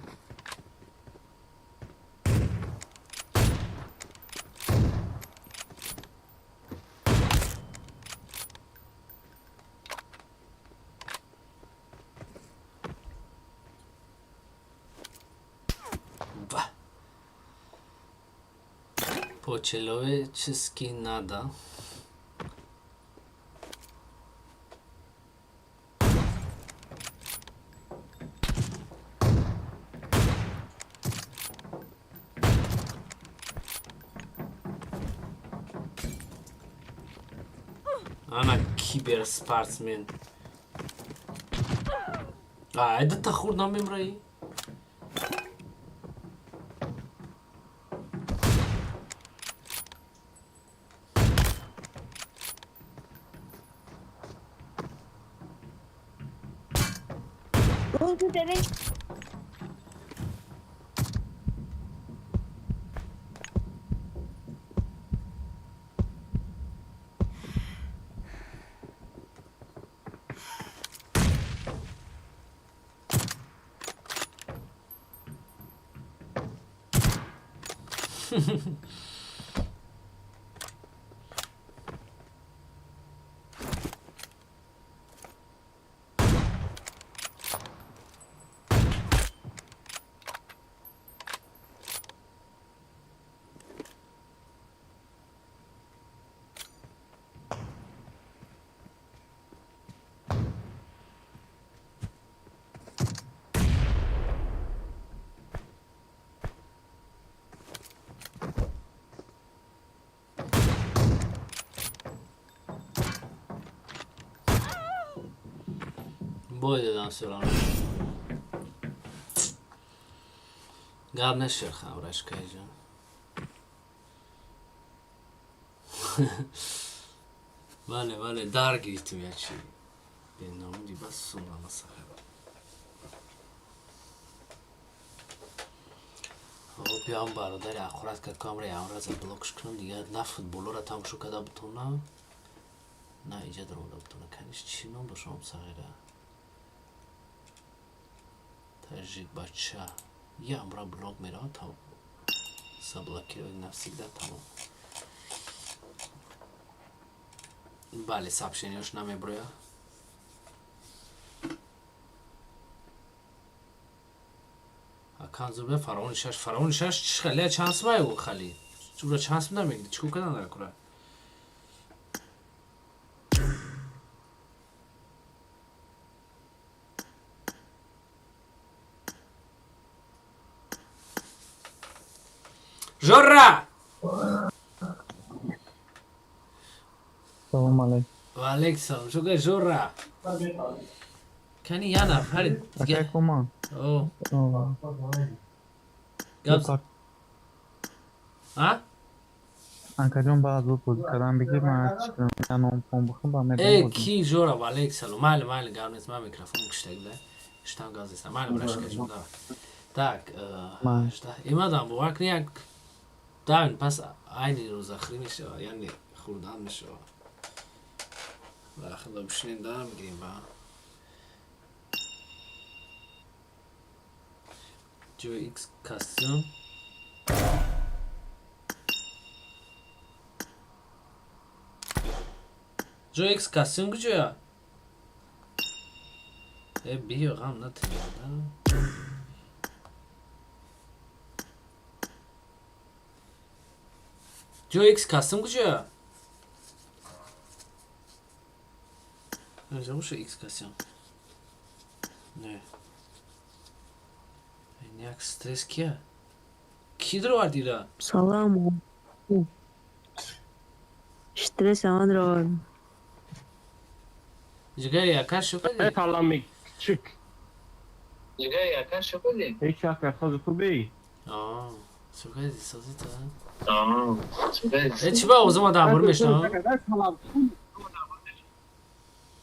По-человечески надо. Она киберспортсмен. А, это тахур нам имрай. Бой дадам всё равно. Гап нешер хамрашкайҷон. Бале, бале, дар гирифтим як чи. Бенамуди бас сумрама сахара. Биям бародари аккурат ка камера ямраза блокш кунам, дигар на футболора тамошо карда бутонам, на иҷа даромада бутонам. Каниш чӣ ном дошам сағира? Таҷик бача. Ямра блок мерава, там заблокировать навсегда, тамом. Бале, сообщениёш намеброя. Акан зубе фараони шаш, фараони шаш чӣ хеле чанд сумай ӯ хали? Чура чанд сум намегири? Чӣ кор кардан дар кура? Жора! Салом алейкум. Ва алейкум салом. Шукр Жора. Кани я нафари Акай куман. О. Гап. А? Акаҷон баъд зуд бозӣ кардан бигир, ман чӣ кунам, я ном пон бихӯрам, ба Э, медон бозӣ. ки Жора, ва алейкум салом. Майли, майли, гап нест, ман микрофон куштагда. Штам газ нест. Майли, брашка ҷон, давай. Так, имадам бовар кунӣ як давин пас айни рӯзахӯрӣ мешава, яъне хӯрдан мешава. Ва худо бишинем дам бигирем ба. Ҷои X костюм. Ҷои X костюм куҷоя? Э, биё, ғам натиҳ. Ҷои X костюм куҷоя? Инҷа боша X костюм. Не. Ин як стресс кия? Ки даровард ира? Салам. Стресс амад ровард. Ҷигари яка шукади? Салам чик. Ҷигари яка шукади? Ҳеҷ вақт хозу хубӣ? Аа, шукади созита. Аа, шукади. Э, чӣ ба овозама дар мешнавам?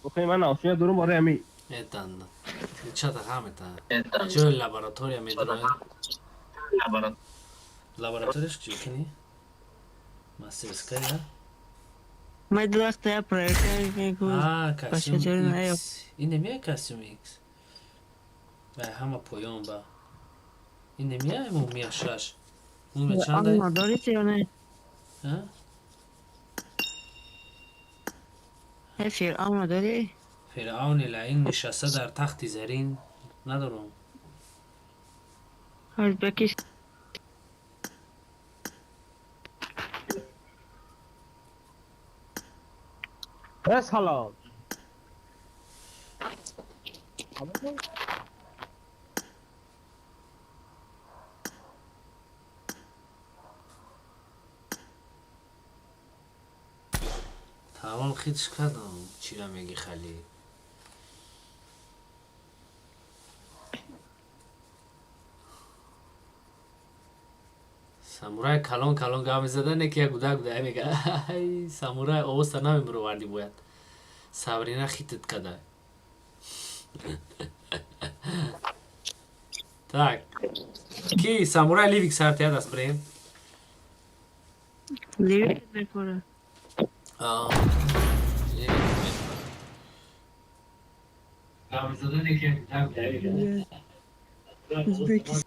Охи ман осия дурум оре ами. Этан. Чата хамета. Ҷои лаборатория медонад. Лабораторияш чӣ кини? Мастерская? Май дулахта я проверка. А, костюм X. Ин немия костюм X. Ба ҳама поён ба. Ин немия мумия шаш. Мумия чанда? Ама дорите ё не? А? Э, Фиръавн дорӣ? Фиръавни лаин нишаста дар тахти зарин надорам. Узбекис. Салом. Тамом хитш кардам. Чира меги хали? Самурай калон калон гап мезада, не ки як гуда гуда мега. Ай, самурай овозта намебуроварди бояд. Сабрина хитит када. Так. Ки самурай ливик сартияд аст брем? Ливик мекора. Аа. Ливик мекора. Гап мезада, не ки як гуда гуда мега. Узбекис.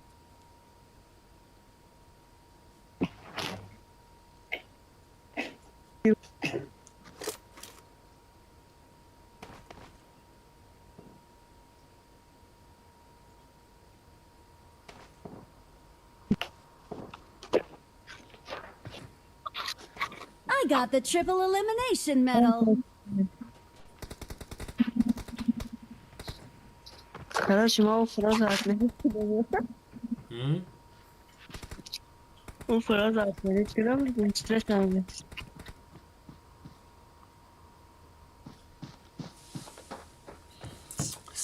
I got the triple elimination medal. Короче, ма фраза отменить. М? Фраза отменить кардам, стресс намеда.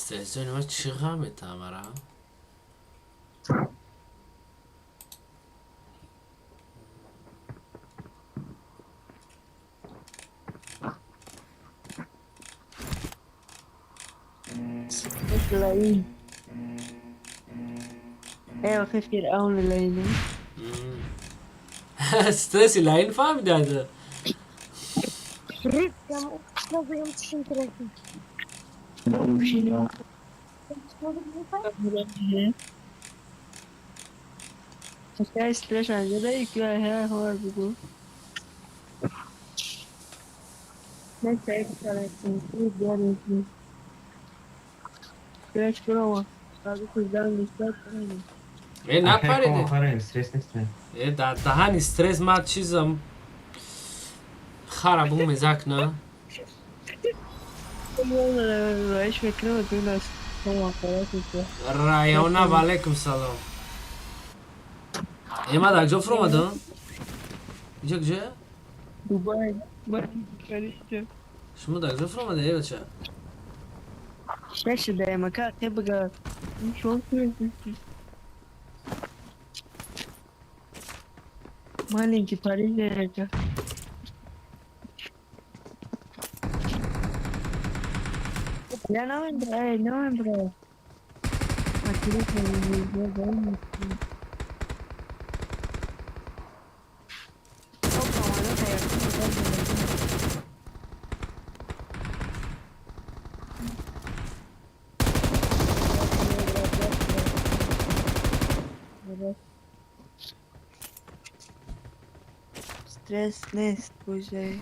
Стресс ҷони ман чӣ ғам метаҳам ара? لعين. ايوه خير فرعون لعين. Стресси лаин фаҳмидад. Стресс анҷода ки ҳар бугу. Э, напариде. Стресс нест. Э, дар даҳани стресс ма чизам хара бу мезак на. Района, валейкум салом. Э, ма дар ҷо фуромадам? Иҷа куҷоя? Дубай. Шумо дар куҷо фуромада, э бача? Шашидаем, как ты бы. Маленький парень это. Я новый, новый бро. Стресс нест боже.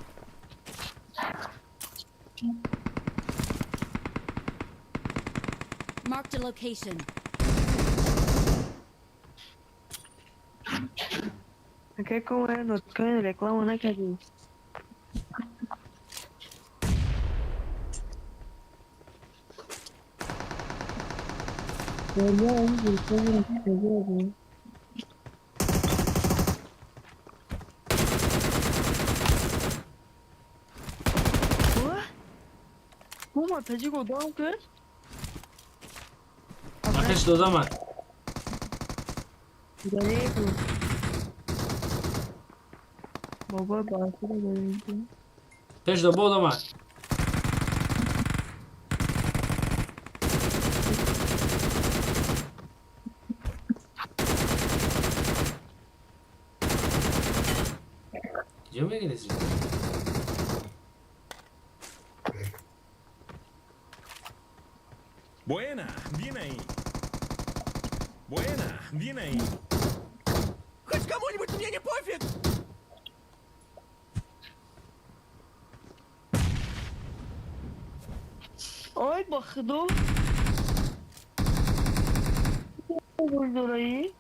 Marked a location. Акай кому ноткоин реклама накардӣ? Кума таҷико дом кар? Ахеш додама. Бобо баъсира дорем. Пеш до бодома. Ҷо мегирӣ? Buena, bien ahí. Buena, bien ahí. Хоть кому-нибудь мне не пофиг! Ой, ба худо. Гулдораи.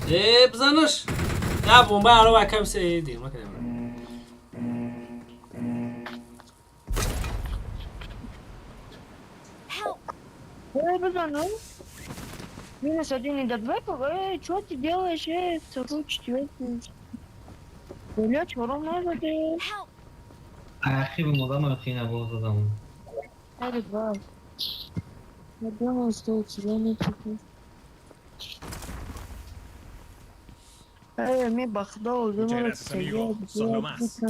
Э, бизанаш. Я бомба аро ба кам се дигар макардам. Эй, бизану. Минус один и до два, эй, что ты делаешь, эй, второй, четвертый. Бля, чё надо ты? Ахи модам ахи набоз дадам. Эй, два. Я думал, что у тебя нет. Эй, ми бахдо, Muchas gracias, amigo. Sos lo más.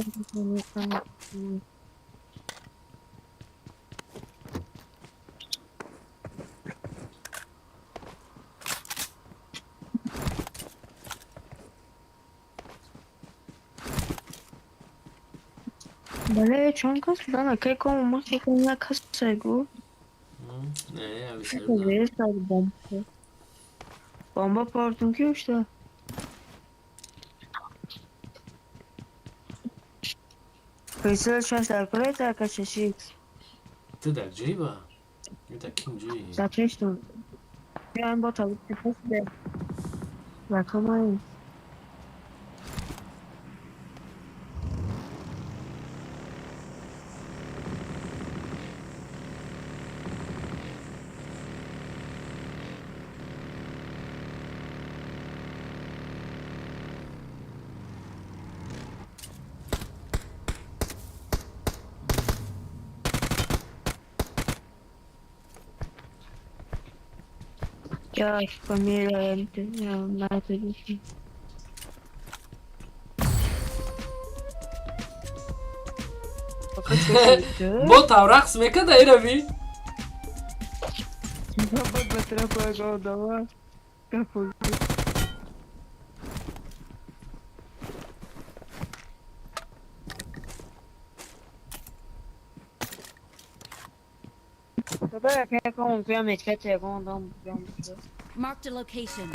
Бале, чон кас дана, кай кому ма кай на кас сайгу. Не, бомба. Бомба портум ки ушта. Фейсал шаш дар кулай та кашишик. Ты дар ҷои ба? Ё дар ким ҷои? Дар пештон. Биёем бо табут пас де. Рақамай. Я фамилия, Бо там рақс мекарда ирави? Marked a location.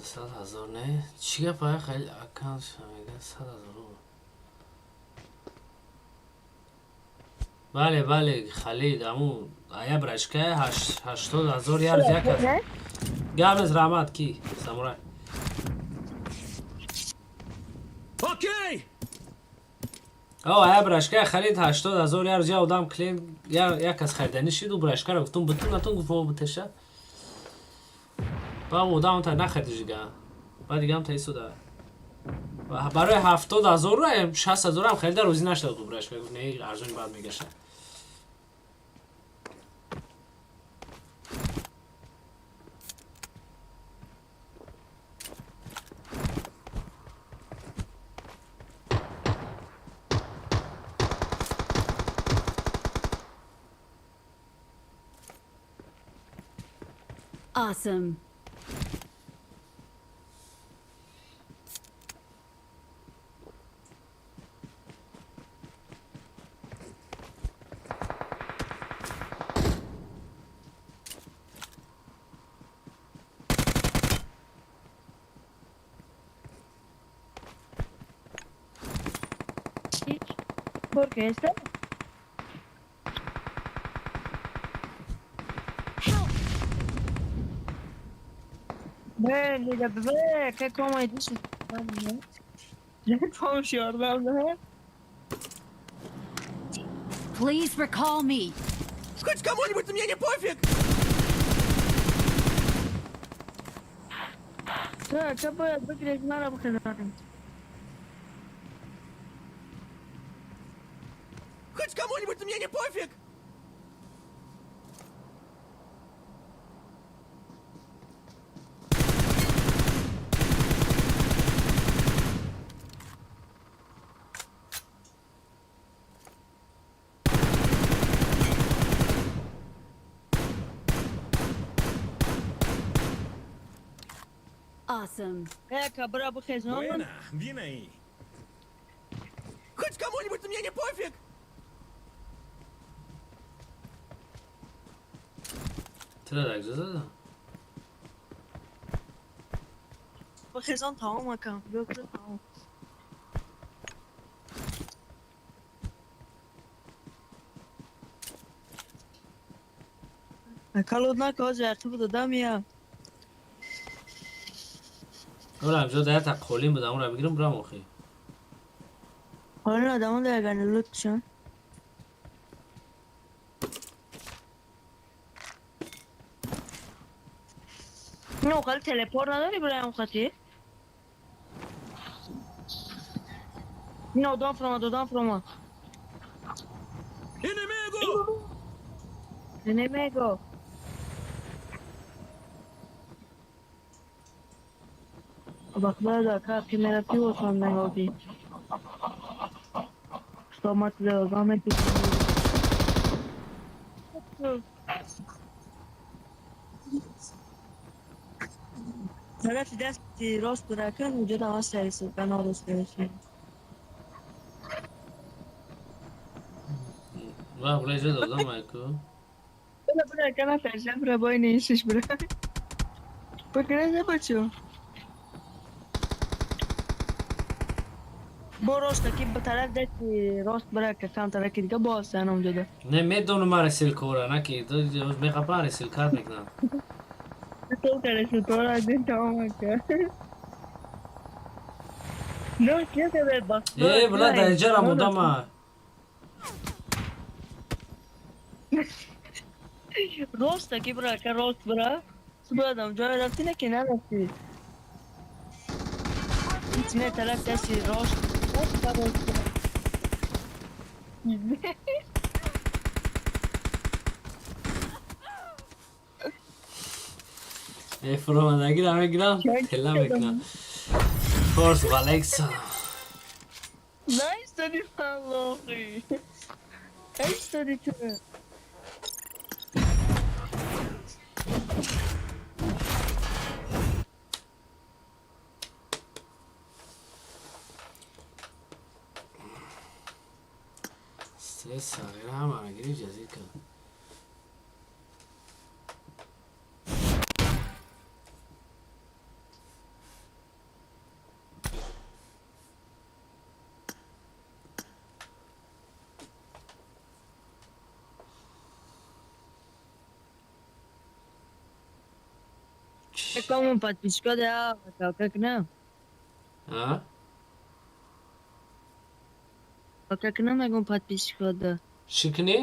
Сад ҳазор не, чӣ гап, ая хеле аккаунт мега 100 000. Бале, бале, Халид, аму ая брашка 80 000 ярз як аст. Гап нест, раҳмат ки самурай. Окей! О, ая брашка харид 80 000 ярз, я одам клиент, як кас хариданӣ шид, ӯ брашкаро гуфтум бутун натун, гуфт бутеша. Ба одам та нахаридиш дига. Баъд дигам та исода. Барои 70 000 60 000 ҳам харида розӣ нашуда буд брашка. Гуфт не, арзони баъд мегаша. Awesome. Porque esta. Help! Бе, бе, как вам идешь? Помощь, да? Please recall me. Хоть кому-нибудь, мне не пофиг! Так, как бы выглядит на работе. Хоть кому-нибудь, мне не пофиг! Awesome. Кабра Buena, bien ahí. Хоть кому-нибудь, мне не пофиг! Чаро дар куҷо задам? Бахезон тамом акам. Тамом. Калодна коз яқиб додам я. Ола ҳамҷо дар та қолин будам, онро бигирам бурам охи. Қолин одамон дар лутшон. Ну, хали телепорт надори бираем хати? Не, одам фрома, одам фрома. Inimigo! Inimigo. Бахлада, как имеративо сам не Что мать заметить? Тарафи дасти рост ракан, уҷо давас сериси, бано рост сериси. Ва, бля, иҷо додам айку. Бра, бра, кана тарса, бра, бой не ишиш, бра. Бакра бачо. Бо рост таки ба тараф дасти рост бра, ка кам тарафи дига боз саном ҷода. Не медонам мара силкора, на ки меқапан ресилкар мекунам. То кара тора дин тамом ка. Ну, че тебе бах. Э, бля, да иҷарам одама. Рост таки бра, ка рост бра. Субадам, ҷой рафти на ки нарафти. Не тараф дасти рост. Рост ба рост. Э, фуромадагира мегирам, тела мекунам. Форс валекса. Найстади фалохи. Найстади ту. Стресс сағира ҳамаро гирифт ҷазир кард. Como подписчика да, как на? А? Как на могу подписчика да? Чӣ кунӣ?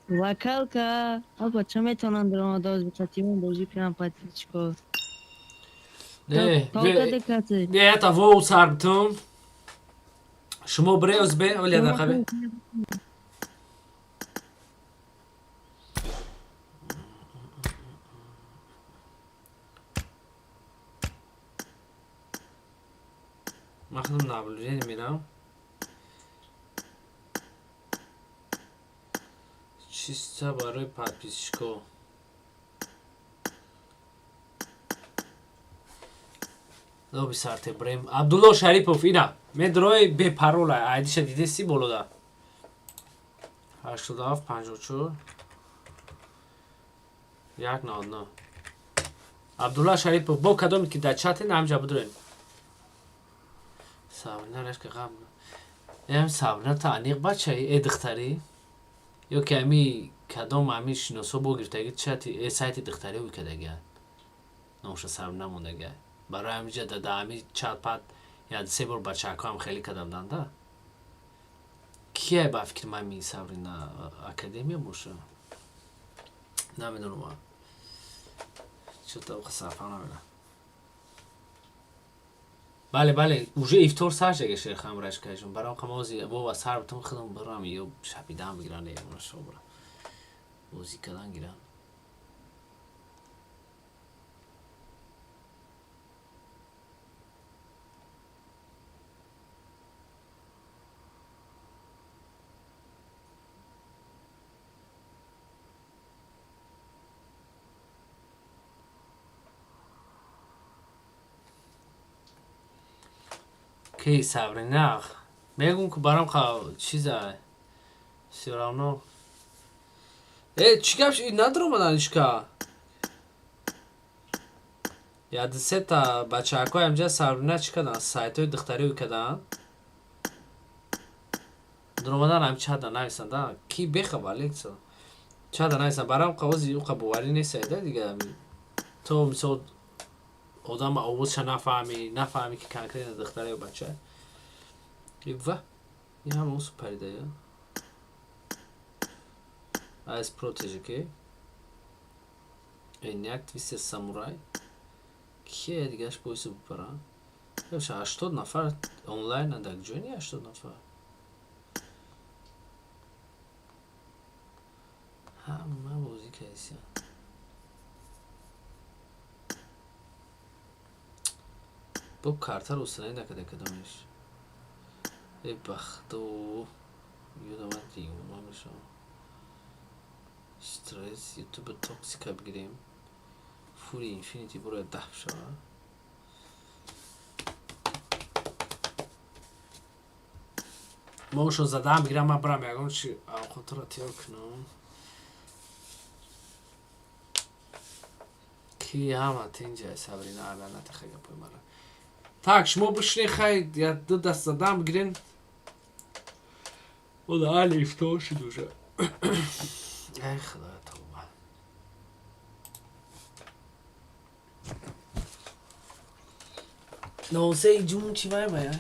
Вакалка, а бача метавонанд даромадоз бикатимон бозӣ кунам подписчико. Не, Толка декати. бе ята воу сарбтум. Шумо бреоз бе, оля дақабе. Ман худам наблюдение мерам. Чисто барои подписчико. Доби сарте брем. Абдулло Шарипов ина. Медрои бепарола. Айдиша дидеси болода. 87 54 1 99. Абдулла Шарипов бо кадоме ки дар чате на ҳамҷа бидроен. Сабрина рашка ғам. Эм Сабрина та аниқ бачаи э духтарӣ ё ки ами кадом ами шиносо бо гирифтаги чати э сайти духтарӣ ӯ кадага. Номша Сабрина мондага. Барои ҳамиҷа да ами чат пат я се бор бачаҳакоам хеле кадам да. Кие ба фикри ман ми Сабрина академия боша? Намедонам. Чото сафа намедонам. Бале, бале, уже ифтор сар шага шерхам рашкажун. Барам қамози бова сар бутум худам барам ё шапидан бигиран ё шобра. Бозӣ кадан гиран. Ки Сабрина мегум ки барам қа чиза всё равно. Э, чӣ гап ши надромадан ишка? Я дусета бачаҳакои ҳамҷа Сабрина чӣ кадан? Сайтҳои духтарӣ ӯ кадан. Дромадан ҳам чада нависанд, да? Ки бехабар лекса. Чада нависанд. Барам қа ози ӯ қа боварӣ нест да дига. То мисол одам овозша нафаҳмӣ, нафаҳмӣ ки конкретно духтара ё бача. Ва, ин ҳама усу парида я. Аз протеже ки. Эняк Твистер Самурай. Кие дигаш боиси бупара? Ёша 80 нафар онлайн андак ҷойни 80 нафар. Ҳама бозӣ кардисиан. Бо картаро устанавӣ накарда кадомеш. Э бахто ёдам дигума мешавам. Стресс ютуба токсика бигирем. Фури инфинити бура даҳ шава. Мошо задам бигирам, ман барам ягон чи авқотро тиёр кунам. Ки ҳама тинҷа Сабрина абя натиха гапои мара. Так, шумо бишне хай, я ду даст задам бигирен. Ода али ифтор шуд уже. Ай худоя, тавба. Носей ҷун чӣ вай бая?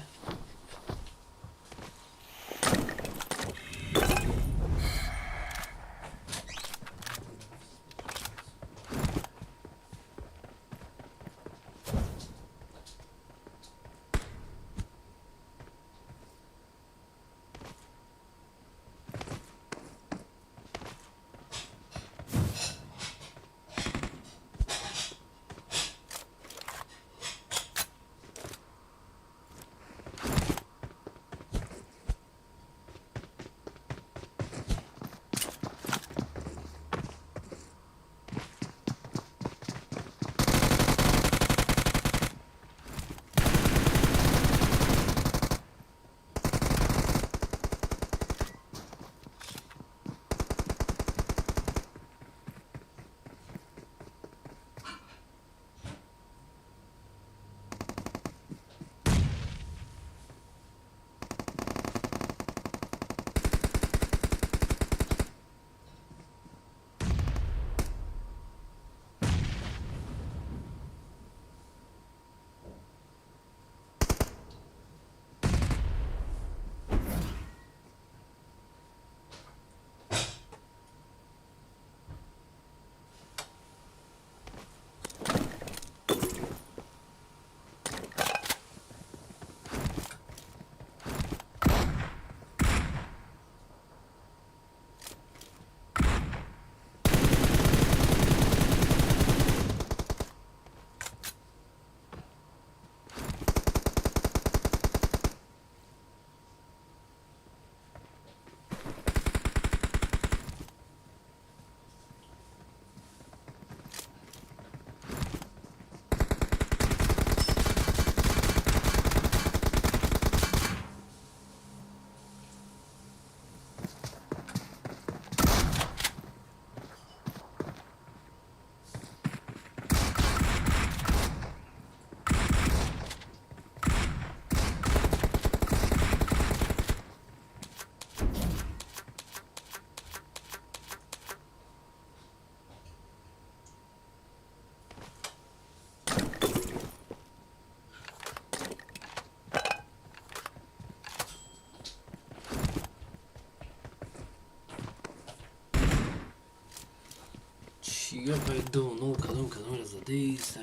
Чига пайду, ну кадом кадомро задиста.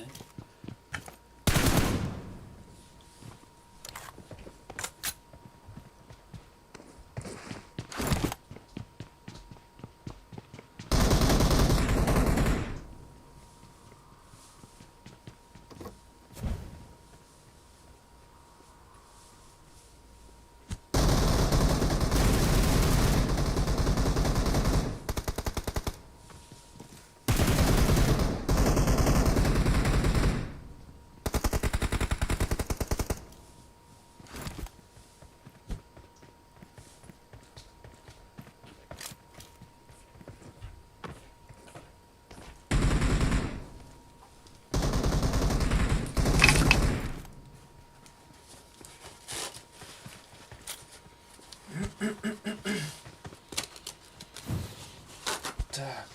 Так.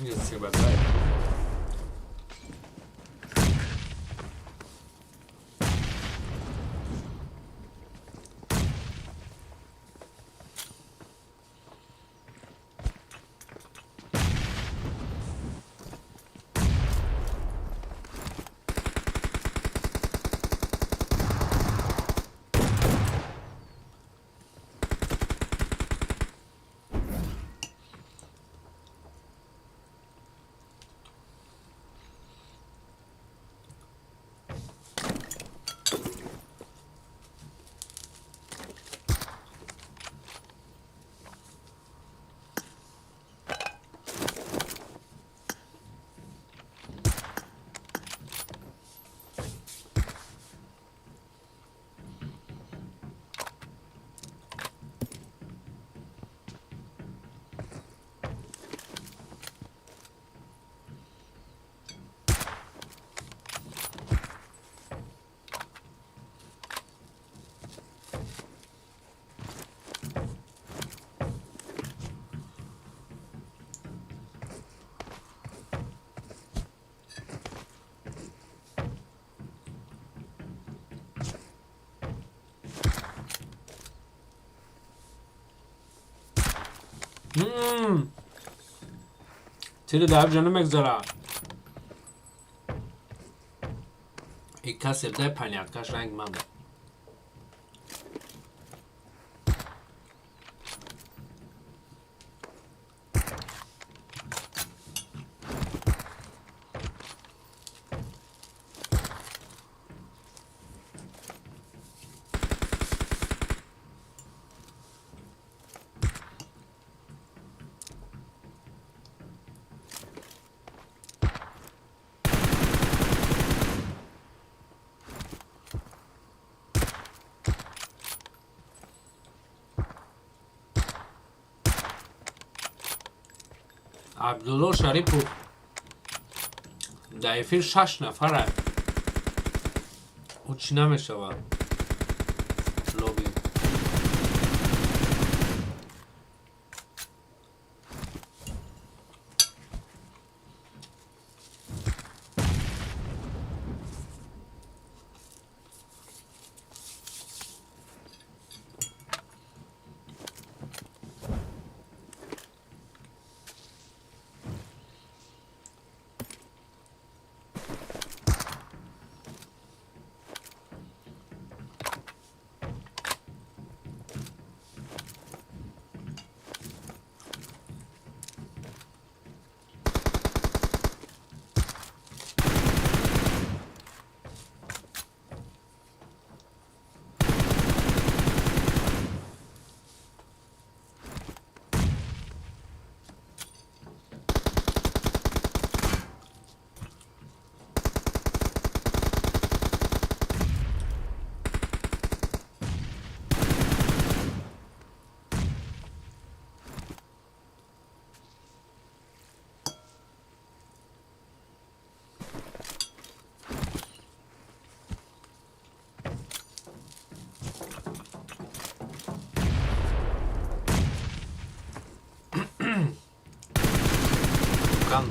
Себатай. Тири дар ҷа намегзара. И касе дай паняткаш ранг манда. Абдулло Шарипов дар эфир шаш нафара. Ӯ чӣ намешавад? Лоби.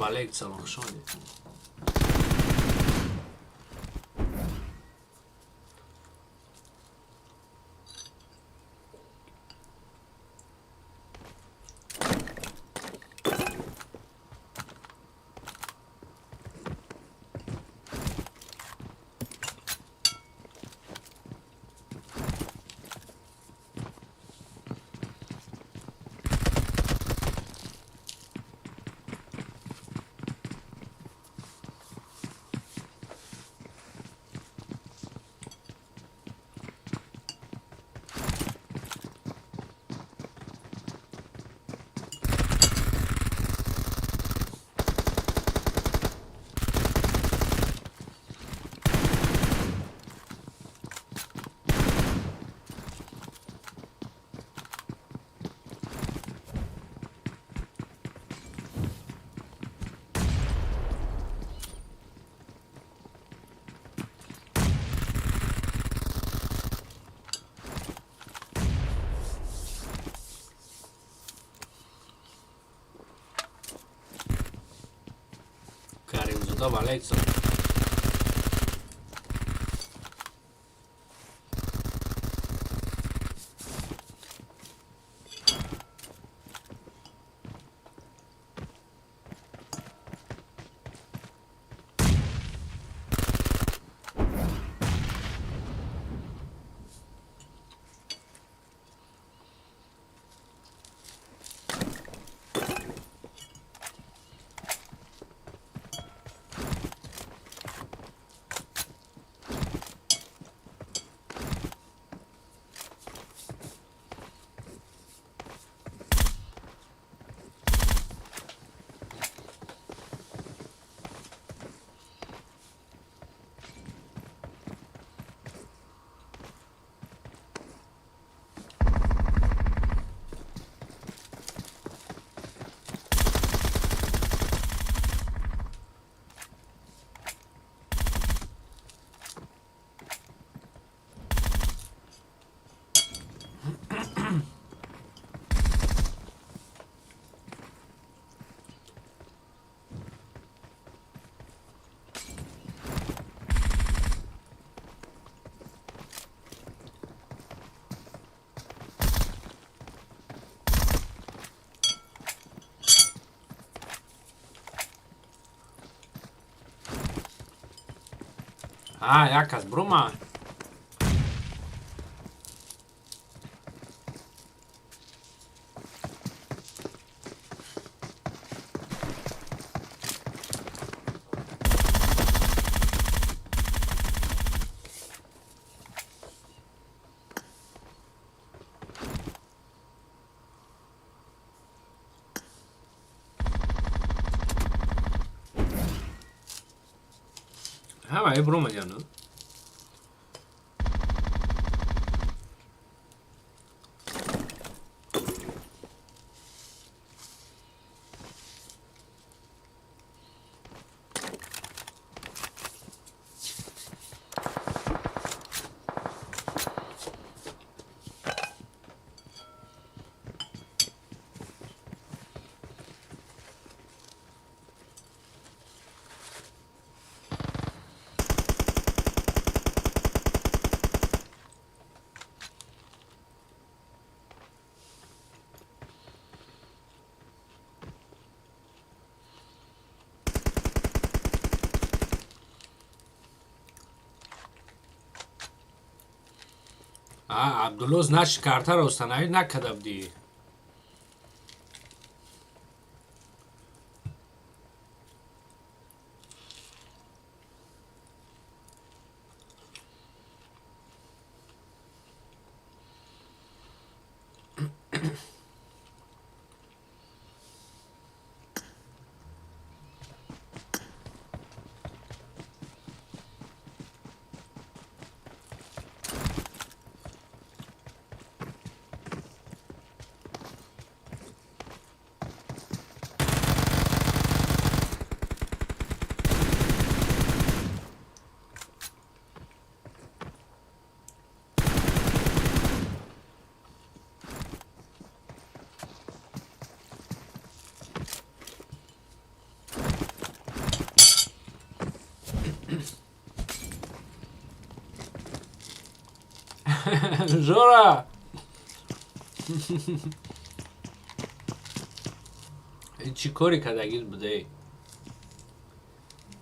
Валейк салом, хуш омадед. Одоб, алейкум. А, як кас брума. Ҳамаи бромадяну. Абдулло, значит, картаро установить накарда будӣ. Жора! Чӣ коре кардагит будае?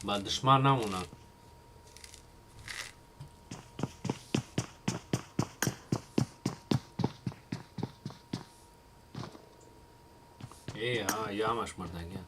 Ба душман намонад. Э, а, ямаш мурдагия.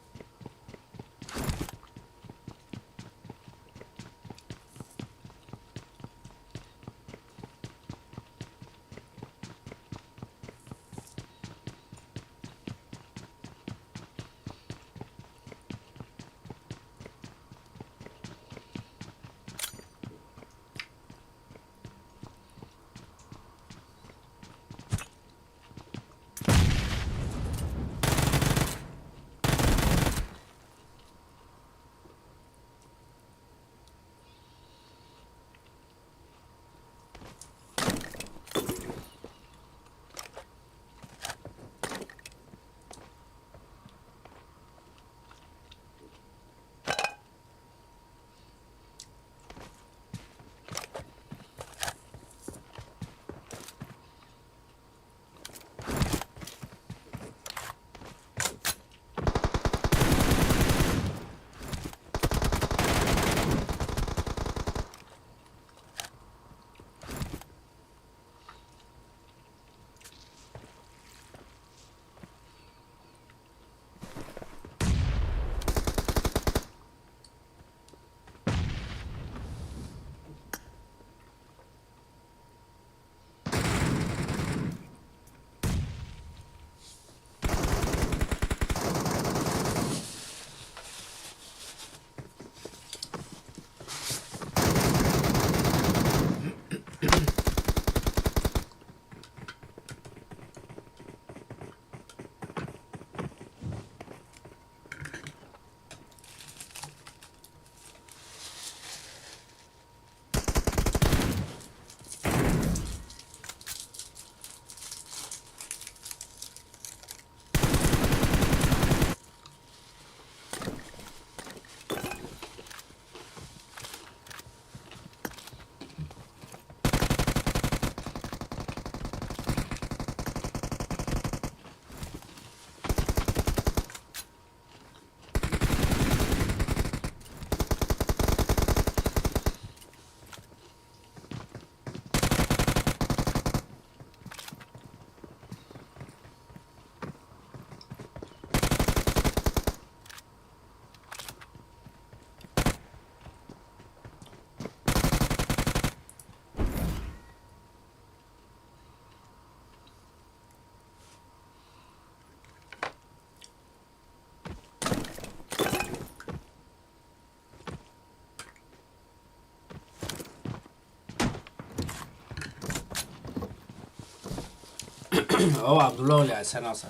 О, Абдулла оли асан асан.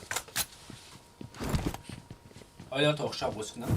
Оё то хушаб боз кунам.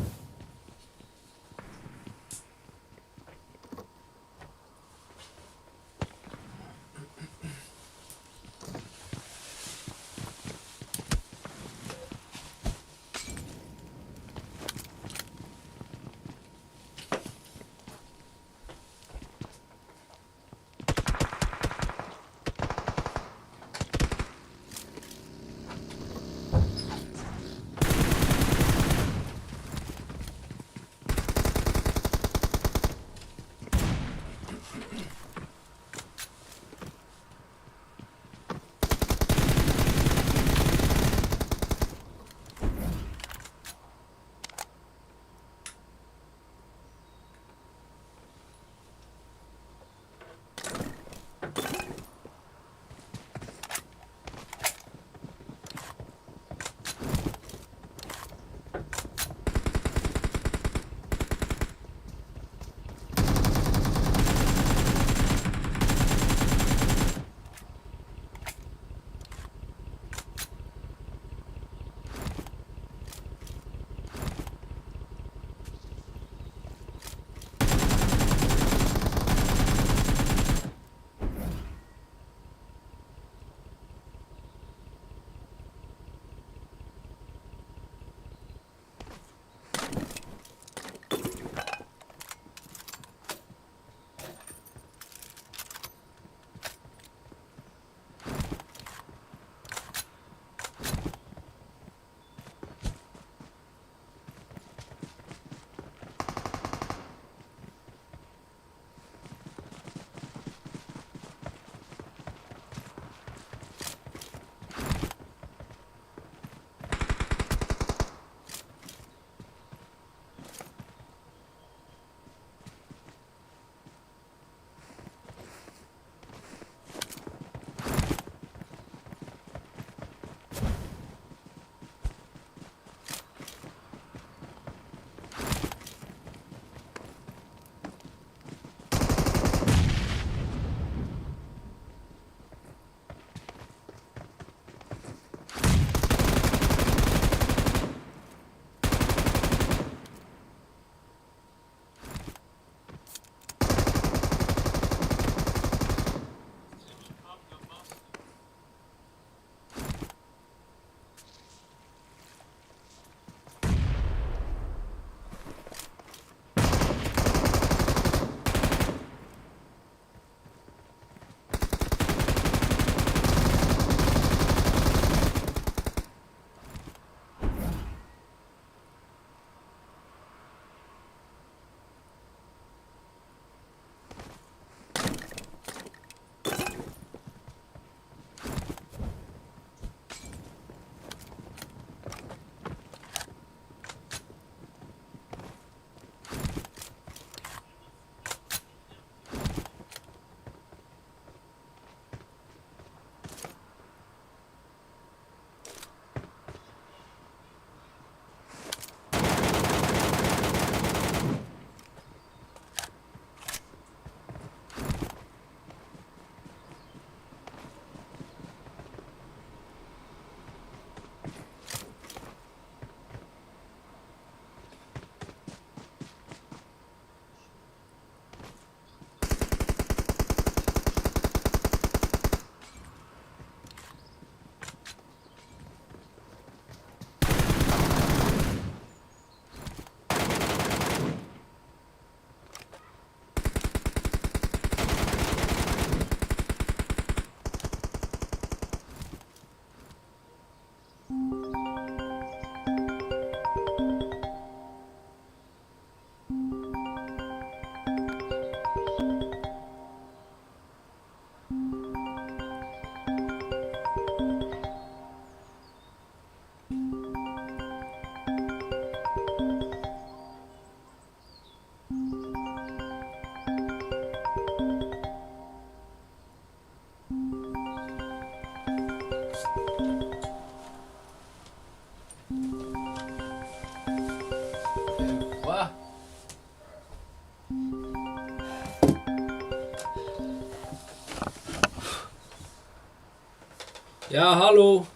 Ja, hallo.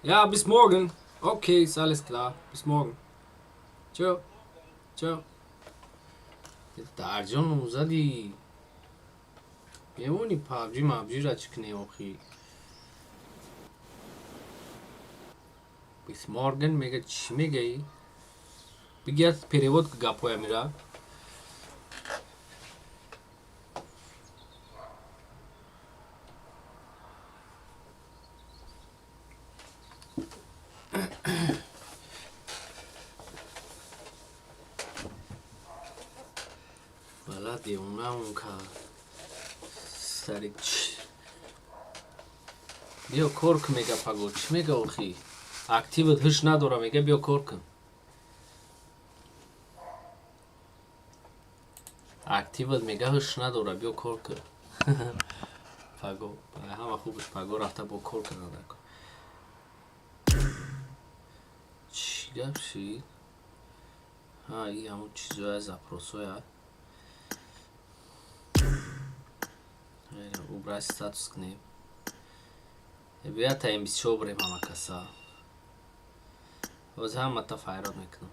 Ja, bis morgen. Okay, ist alles klar. Bis morgen. Ciao. Ciao. Дарҷон зади мемони пабҷи мабҷира чӣ кунем охи? Bis morgen мега, чӣ мегаи? Бигият перевод гапҳоя мира. Бала девонаам ка сари ч биё кор кун мега паго. Чӣ мега охи? Активат ҳуш надора, мега биё кор кун. Активат мега ҳуш надора, биё кор кун паго. Ҳама хубш паго рафта бо кор карда. Чӣ гап шид? Ҳа, и ҳамун чизоя, запросоя убрать статус кунем. Бия та М24 брем ҳама каса. Ҳозир ҳамата файрод мекунам.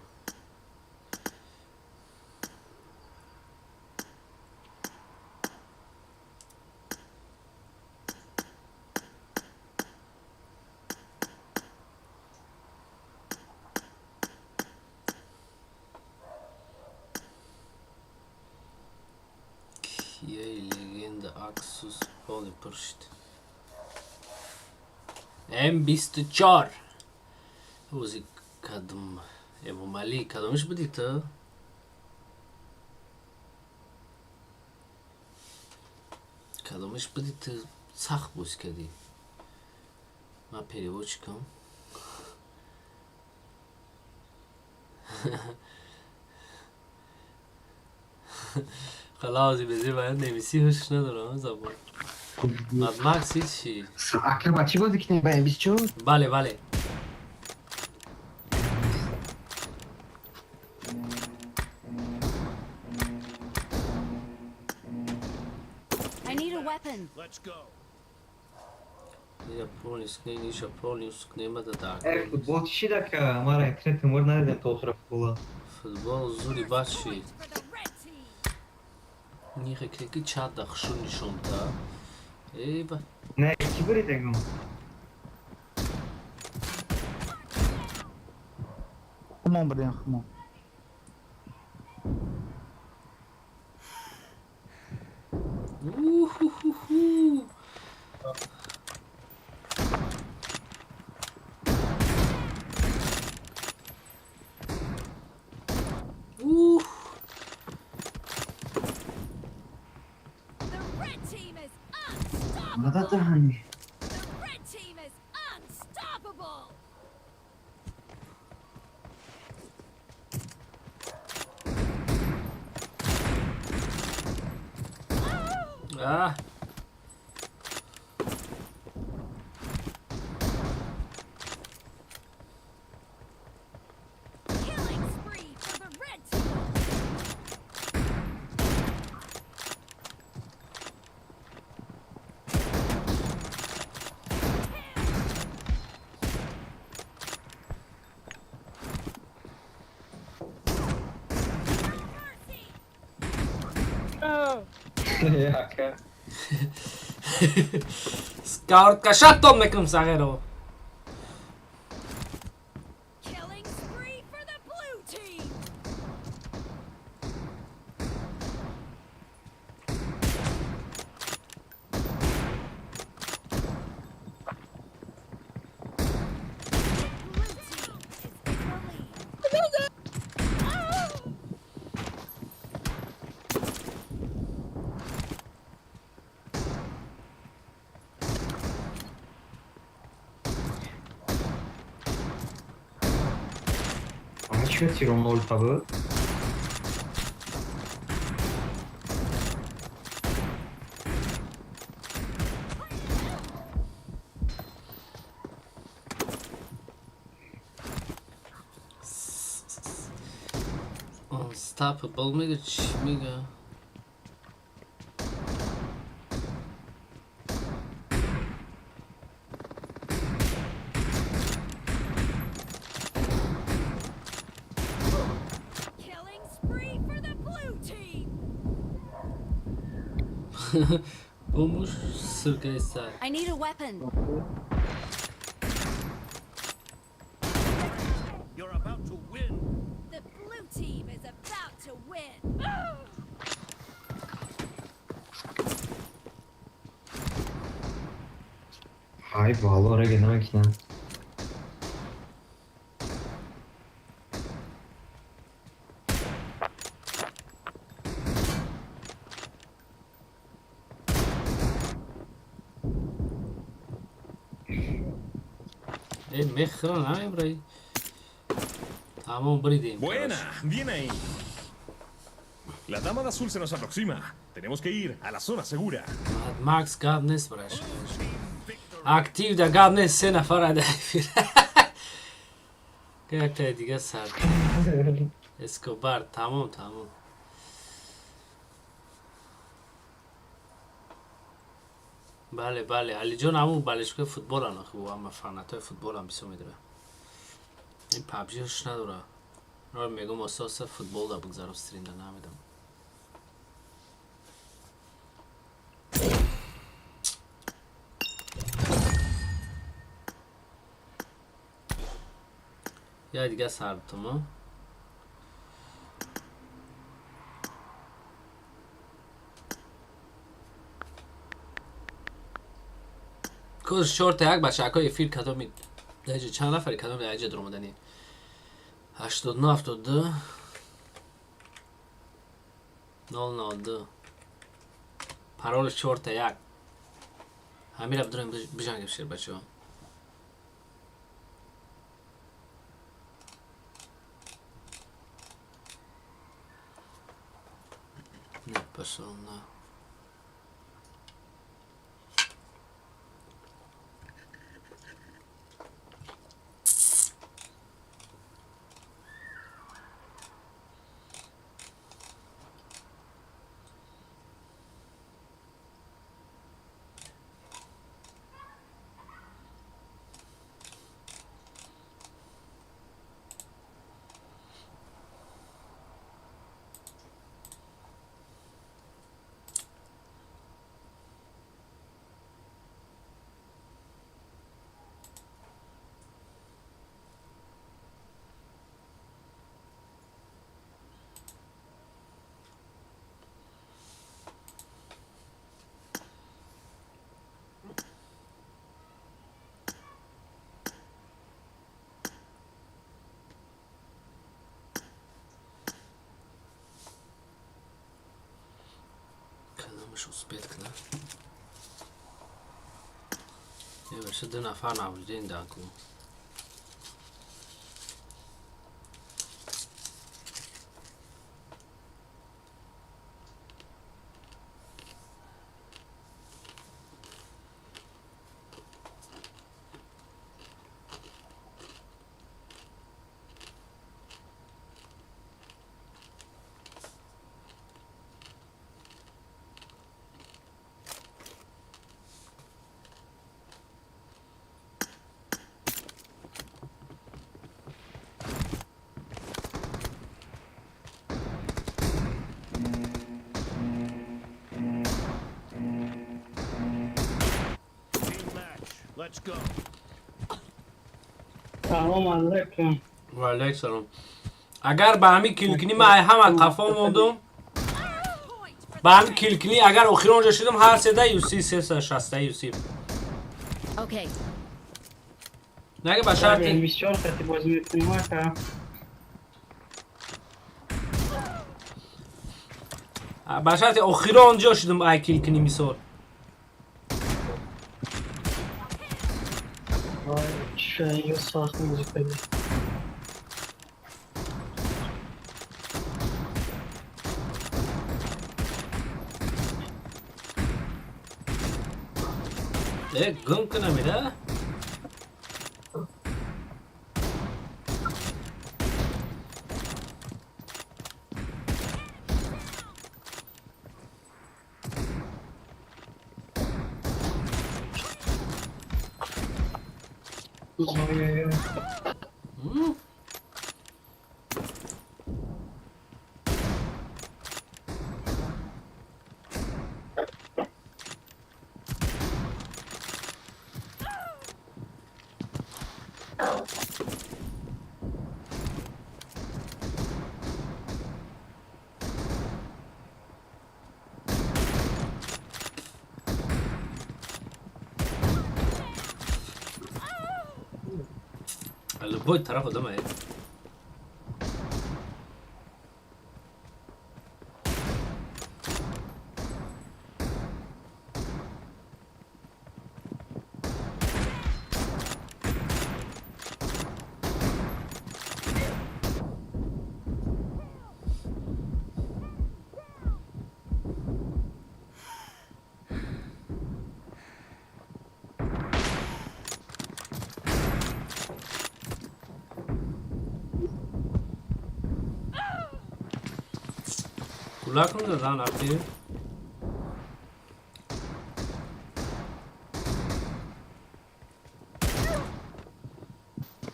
Кияи легенда Аксус полный пуршид. М24 ҳози кадом Эмомалӣ кадомиш будӣ ту? Кадомиш будӣ ту? Сахт боз кардӣ. Ман переводчик кам. Халази безӣ бояд нависӣ, ҳуш надорам забон. Мад Макс ҳичи. Ака, ба чӣ бозӣ кунем? Ба М24? Бале, бале. I need a weapon. Let's go. Ира полный скрин, иша полный скрин да так. Э, футбол чӣ шид, ака? Мара интернет мор надидем то охира футбола. Футбол зури бачи. Нихе креки чат да хшу нишон та. Эба. Не, чӣ бурид ягон? Хумон бурдем, хумон. Уху-ху-ху. Ух. The red team is unstoppable. Мадад даҳани. The red team is unstoppable. Ah. Killing spree for the red team. Mercy. Ака. Скаурткашатон мекунам сағеро. Killing spree for the blue team. Blue team is in the lead. Чӣ тиром нол табы? Unstoppable мега, чӣ мега? Бомуш сиркаиста. I need a weapon. You're about to win. The blue team is about to win. Ай, бало реге намекунам. Э, мехра намебраи. Тамом, бридем. Buena, bien ahí. La dama de azul se nos aproxima. Tenemos que ir a la zona segura. Макс, гап нест бараш. Актив да гап нест, се нафара да эфир. Яктаи дига сар. Эскобар, тамом, тамом. Бале, бале, Алиҷон ҳамун болельщик ои футболан охи, ама фанатои футболам бисёр медора. Ин PUBG-ш надора. Ро мегум оста оста футбол да бигзарам, стрим да намедам. Я дига сартумо. Коз чорта як бачаҳакои эфир кадоми даҷа чанд нафари кадоми даҷа дуромадани? 89 72 002 паролш чорта як. Ҳамира бидурем, бижангем шер, бачаҳо. Не, пошел на. Кадомаш успеть кна? Е, ду нафар набудем даку. Team match. Let's go. Салом алейкум. Ва алейк салом. Агар ба ҳамин kill кунӣ, ман ҳама қафо мондум. Ба ҳамин kill кунӣ, агар охирон ҷо шудам, ҳар седа UC 360 UC. Okay. Наги ба шарти 24 хати бозӣ мекунем, ака. Ба шарти охирон ҷо шудам, ай kill кунӣ, мисол. Ча сахт музыка. Э, гум кунамида. Ой-ой-ой. Любой тараф одамае. Кулаком задан охир.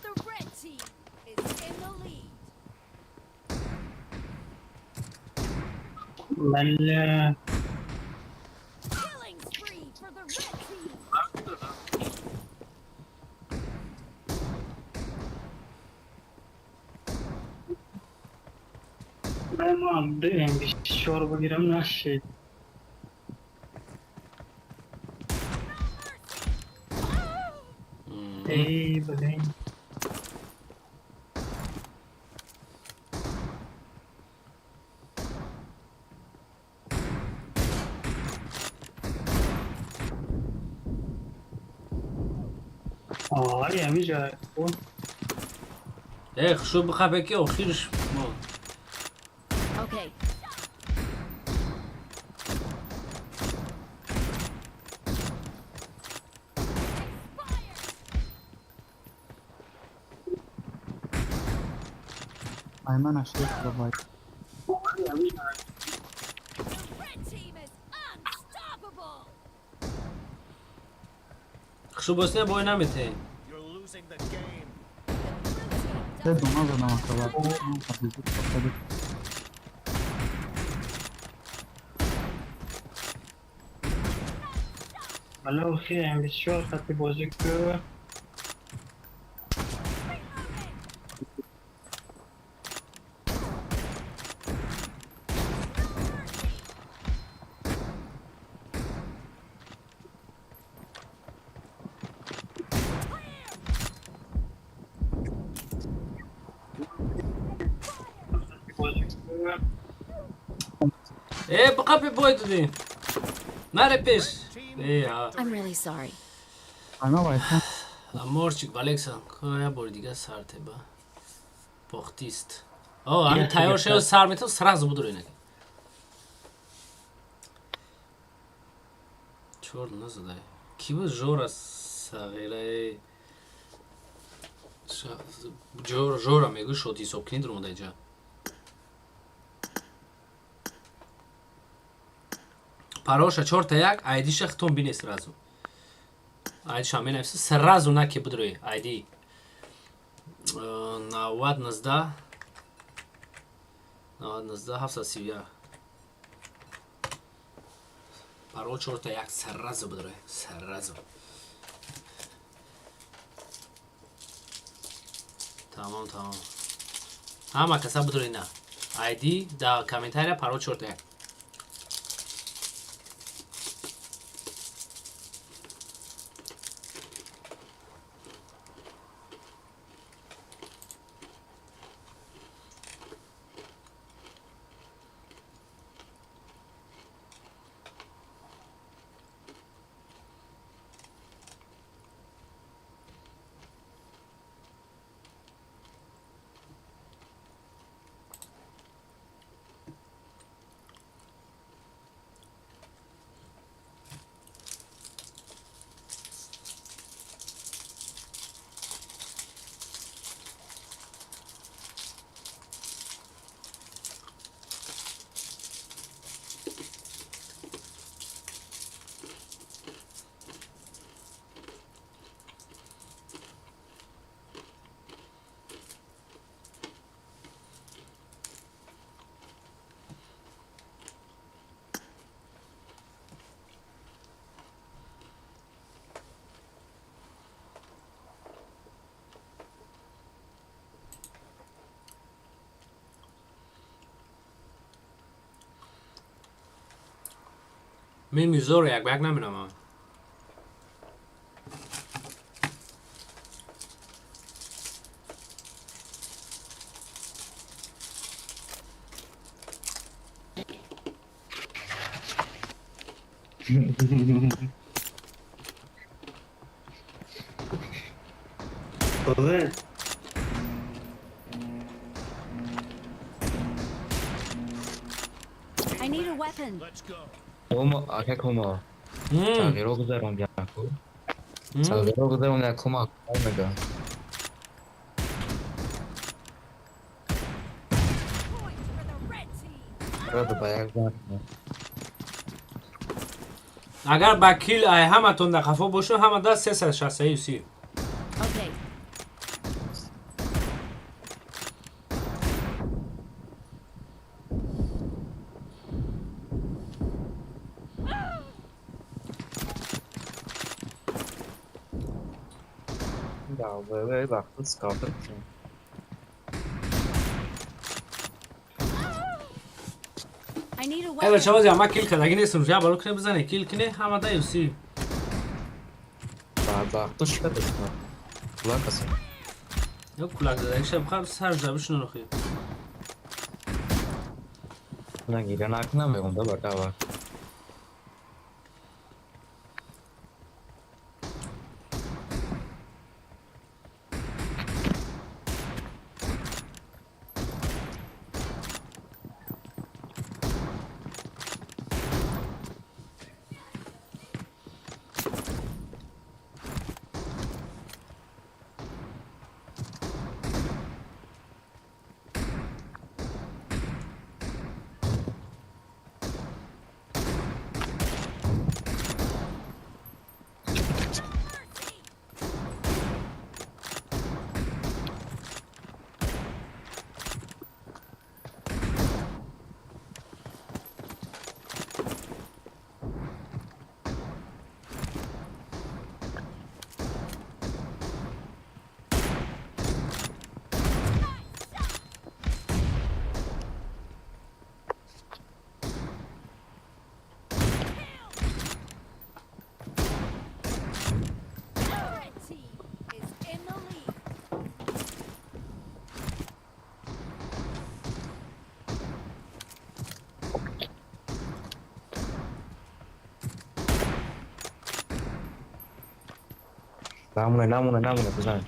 The red team is in the lead. Бля. Killing spree for the red team. Ман М24 бигирам нашид. Эй, блин. Ай, ҳамиҷа. Э, хушу бихабе ки охирш мо. Okay. Айман ашиқ давай. The red team is unstoppable. Хушу босне бой наметем. Се дума задам акала. Бля, охир М24 хати бозӣ ку. Э, бихабе бой додем. Наре пеш. Э, а. I'm really sorry. Айман вайса. Аморчик Валекса, я бори дига сар теба. Бохтист. О, ами тайёр шео сар метам сразу буду инак. Чор назадай. Ки буд Жора сағираи Жора мегӯ шод ҳисоб кунед рӯмода инҷа. Пароша чорта як, айдиша хитон бинес сразу. Айдиша менависа сразу наки будрои айди. 99 99 731. Парол чорта як сразу будрои, сразу. Тамом, тамом. Ҳама каса будрои на. Айди да комментария парол чорта як. Мен мирзоро як ба як наминамам. تازه I need a weapon. هما اکا کما تغییرو گذارم یکو تغییرو گذارم یکو ما میگه اگر با کیل ای همتون در قفا باشون همه دست 363. Okay. I need a ای weapon. بچه بازی همه کیل کرد اگه نیستم جا بالو کنه بزنه کیل کنه همه ده یوسی. وقتش شده کلاک اصلا یا کلاک زده یک شب خب سر جبش نرخی. نگیره نکنم میگم ده بटा. The red team is in the lead. نمونه نمونه نمونه بزن.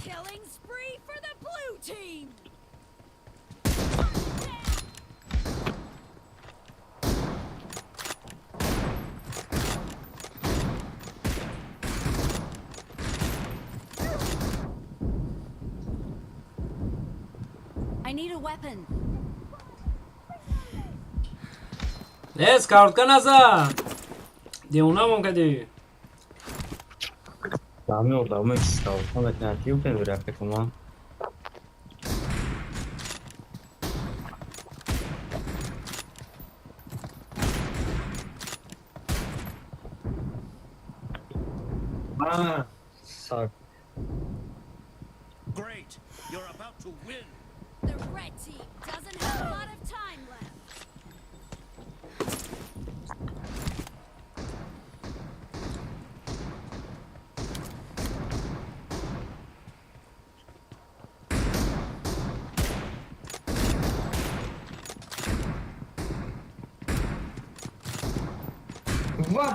Killing spree for the blue team. I need a weapon. نه سکارت کن نزن دیوونه مون کدی. دامی orada ama scout مکناتی و بین رفته کما. ساک. Great. You're about to win. The red team doesn't have a lot of time left.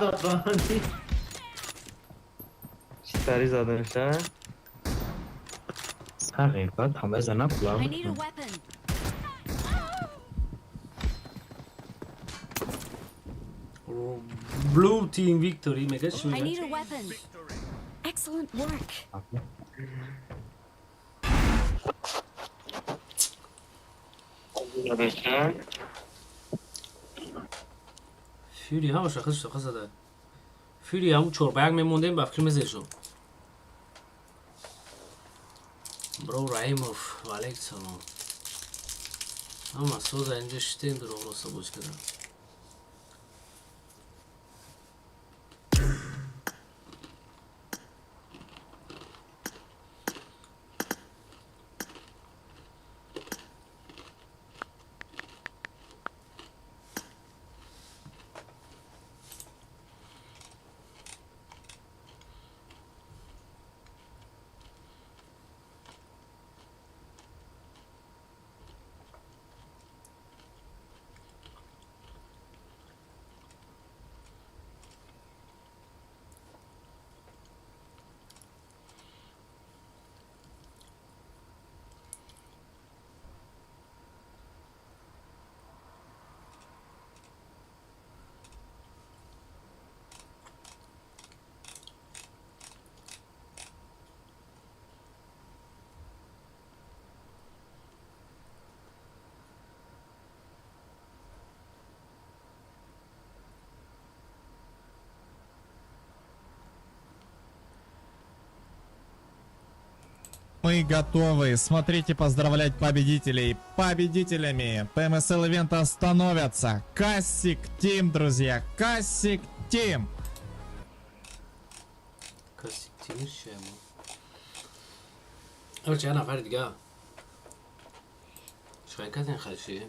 دادانی چی زده میشه؟ حقیقت همه زنه I پلا. need a weapon. Blue team victory میگه چی I میگه؟ need a weapon. Excellent work. فیوری هم شخص شخص زده فیوری همون چهار به یک میموندیم با فکر میزه. برو رحیموف و علیک سلام اما سوز اینجا شتیم دروغ رو سبوز کردم. Мы готовы. Смотрите, поздравлять победителей. Победителями PMSL ивента становятся Кассик Тим, друзья. Кассик Тим. Кассик Тим шемо. Короче, я нафар дига. Швайкатин хаши.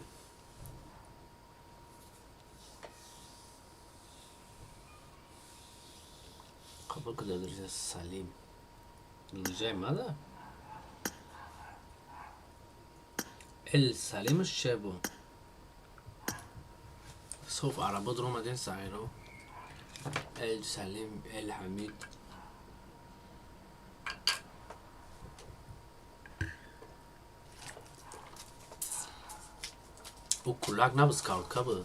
Қабул куда, друзья, Салим. Друзья, мада? Эл Салим шебу. Соф арабо дромаден сайро. Эл Салим, Эл Хамид. У кулак набыз каут кабы.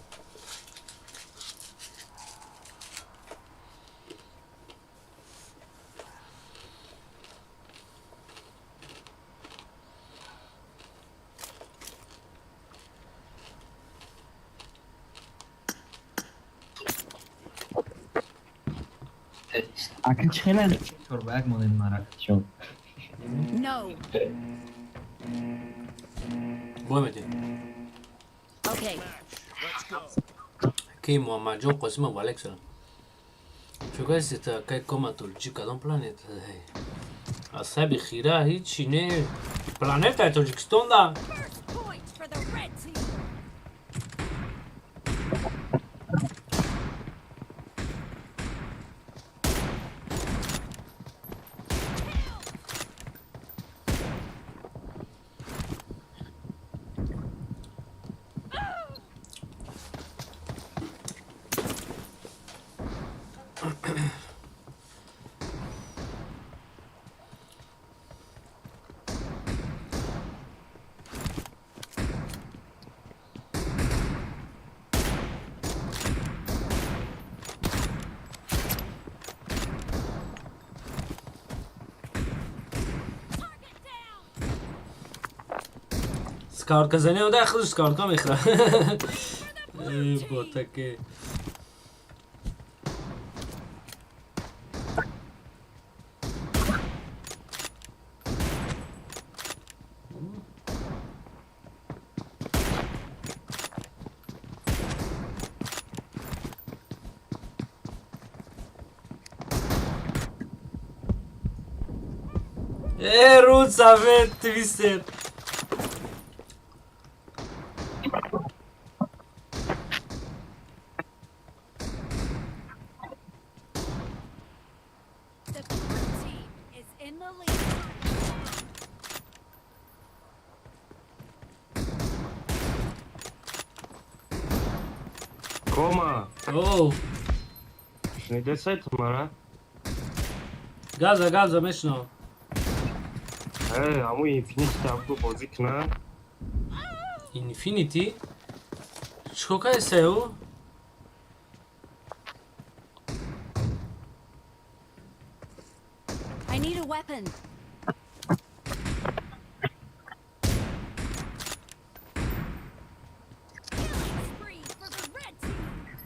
Ака чхелен чорбак монен марак шо. No. Бомеди. Okay. Ки Муҳаммадҷон Қосимов алейк салом. Чугайси та кай кома тоҷик кадом планета? Асаби хира ҳичи не. Планетаи Тоҷикистон да. First point for the red team. Target down. Скаутказани ода худш скаутка мехӯра. For the blue Э, team. ботаке. Э, руд сафед твистер. The blue team is in the lead. Кома, Оу, шунидесай ту мара? газа, газа, мешно. Э, ҳамун Инфинити табду бозӣ кунад. Инфинити? Чикор кардисай ӯ? I need a weapon. Killing spree for the red team.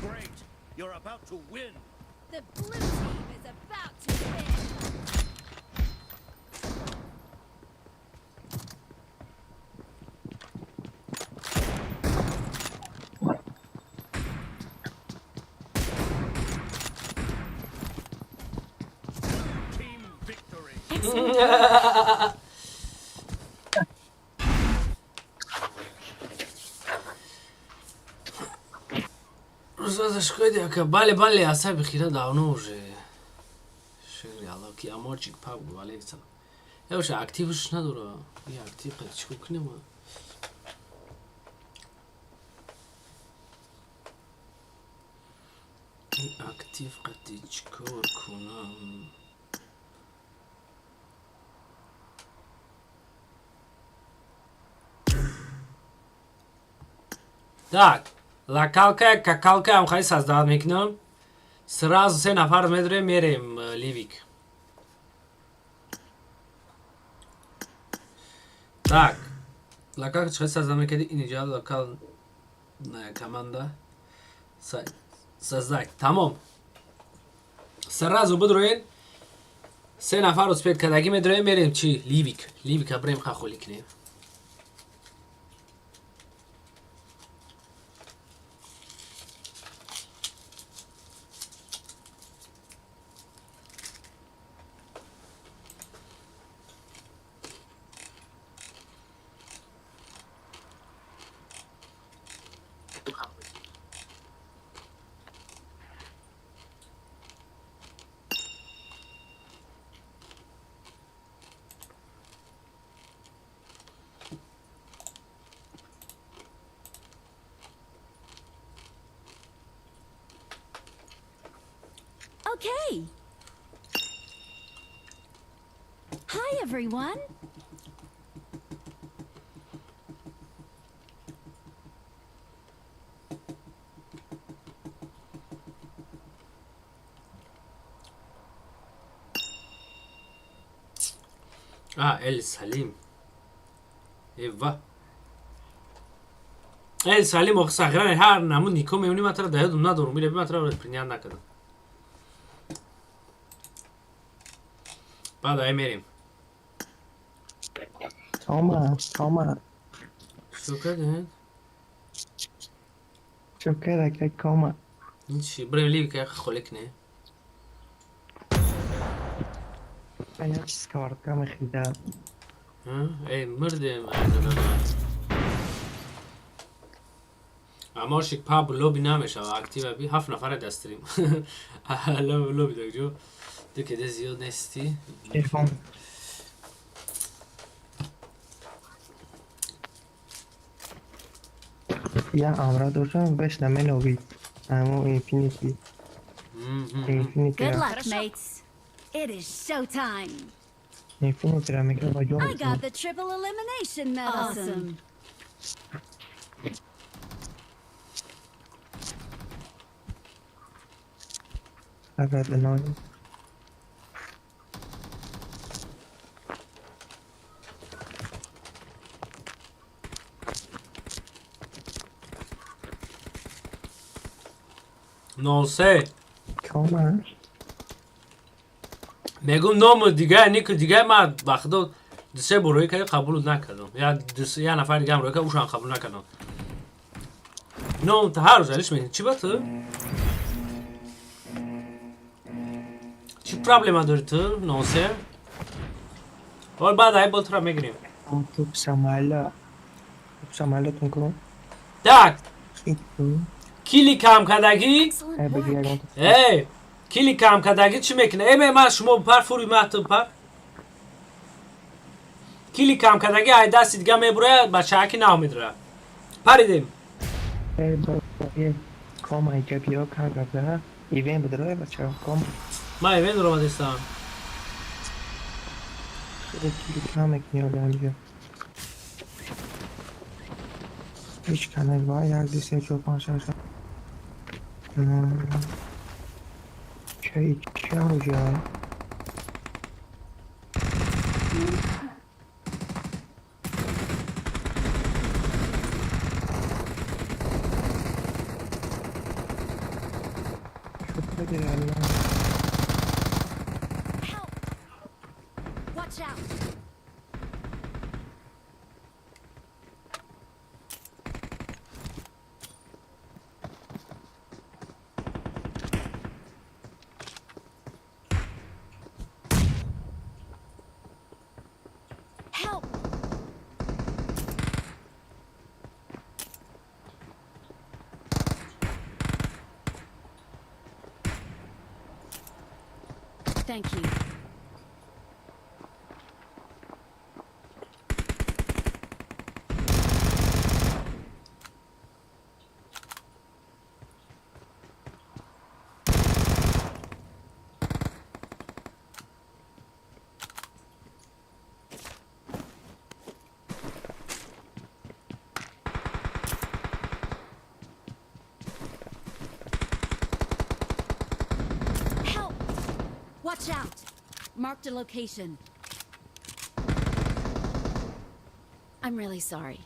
Great. You're about to win. The blue team is about to win. Team victory. Excellent work. Рӯзазаш кӯди ака. Бале, бале, асаби хира давно уже. Шукри Аллоҳ ки аморчик паб гу алейк салом. Э, оша активш надора. И актив қад чикор кунем? Актив қати чӣ кор кунам? Так, локалка, какалка ам хай создавать мекунам. Сразу се нафар медурем, мерем Ливик. Так, локалка чӣ создавать мекарди? Инҷа локальная команда создать. Тамом. Сразу бидроен. Се нафар успеть кардагӣ медроем, мерем чи? Ливик. Ливика бирем хахолӣ кунем. Okay. Hi, everyone. А, Эл Салим. Эва. Эл Салим ох сағирани ҳар намуд нико мемонӣ, ман тара дар ёдам надорум, иле ман тара принят накардам. Баъд ай мерем. Тома, Тома. Чӣ кардед? Чӣ карда, ка кома? Чӣ, бирем Ливика як холӣ кунем. Я чиз сковородка мехӯрдам. Эй, мурдем. Амошик паб лоби намешава, актива би ҳафт нафара дастрим. Лоби дакҷо. Ту ки де зиёд нестӣ. Телефон. Я амра доштам, беш наменовид. Амо Infinity. Infinity. Good luck, mates. It is showtime. Infinity ра мегирам ва ҷо I got the triple elimination medicine. I got the noise. 03. Кома. Мегум ному дигар нику дигар ман ба худо ду се бор рӯй кард, қабул накардам. Я я нафар дигарам рӯй кард, ушам қабул накардам. Ном та ҳар рӯз алиш мекунӣ. Чӣ ба ту? Чӣ проблема дори ту, 03? Ҳол баъд ай бол тура мегирем. Туп самала. Туп самалатон кун. Так. Кили кам кардагӣ? Эй, кили кам кардагӣ чӣ мекунад? Э, ман шумо пар фури ма ту пар. Кили кам кардагӣ ай дасти дига мебурояд, бачааки нав медурад. Паридем. Кома иҷа биё кам карда. Ивен бидроя бача ком. Ман ивен ромадистам. Кили кам мекунӣ ҳоли ҳамиҷа. ҳеҷ канал ва як ду се чор панҷ шаш. Чай ча? Help! Watch out! Help! Thank you. Watch out! Marked a location. I'm really sorry.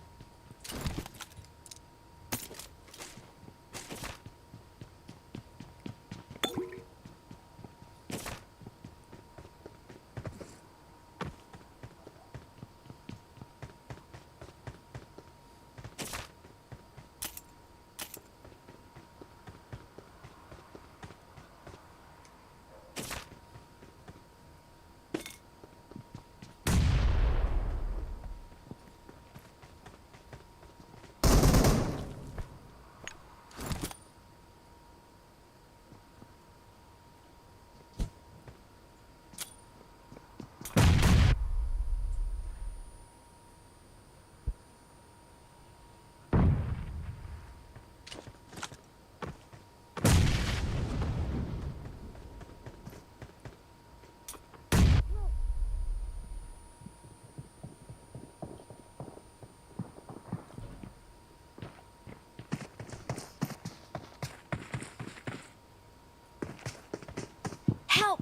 Help!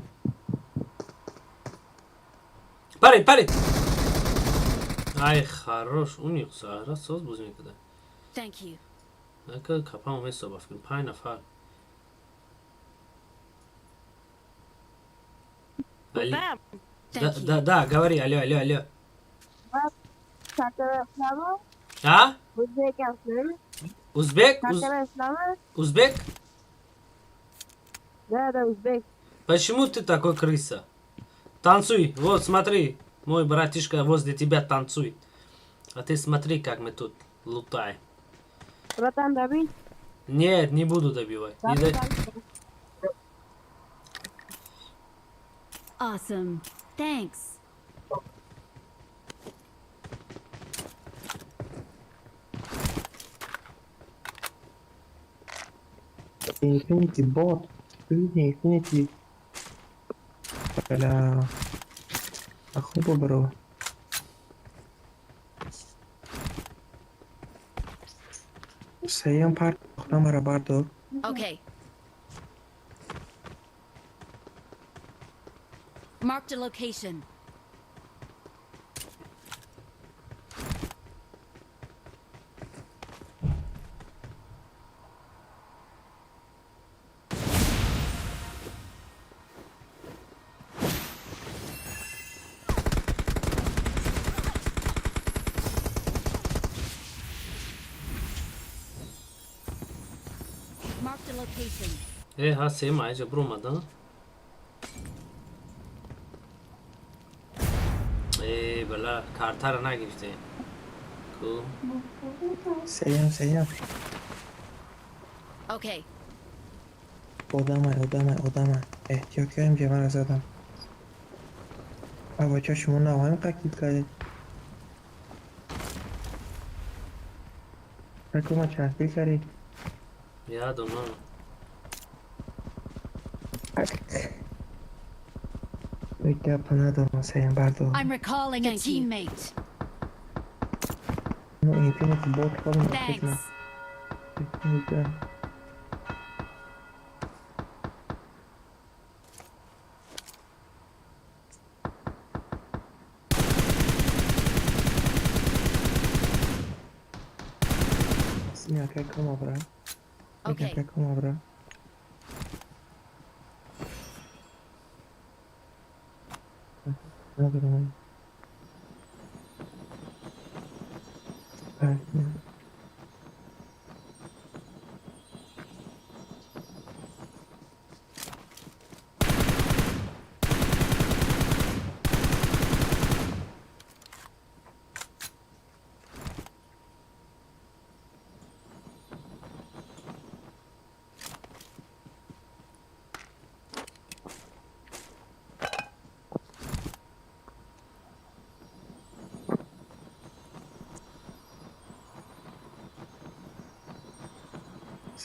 Пари, пари! Ай, хорош, уник, Сахра соз бозӣ мекарда. Thank you. Нака капамо месоба фикр, 5 нафар. Али... Да, да, да, говори, алло, алло, алло. А? Узбек? Узбек? Да, да, узбек. Почему ты такой крыса? Танцуй, вот смотри, мой братишка возле тебя танцует. А ты смотри, как мы тут лутаем. Братан, добей? Нет, не буду добивать. Не да... Awesome. Thanks. Infinity bot. Infinity. Бля. Ахуба, бро. Сеем пар номера бардо. Okay. Marked a location. Marked a location. Ха, сем айҷа бромада. Э, бала, картара нагирифте. Ку. Сеем, сеем. Okay. Одамай, одамай, одамай. Эҳтиёт кардем ки мара задам. Авача шумо навоем қакид кардед. Акума чанд кил кардед? Я думаю. Гапа надорам, сеем бардор. I'm recalling a teammate. Ну, Infinity bot ходим. Thanks. Infinity. Синя, как кома, бра? Okay. Как кома, бра? Надорам.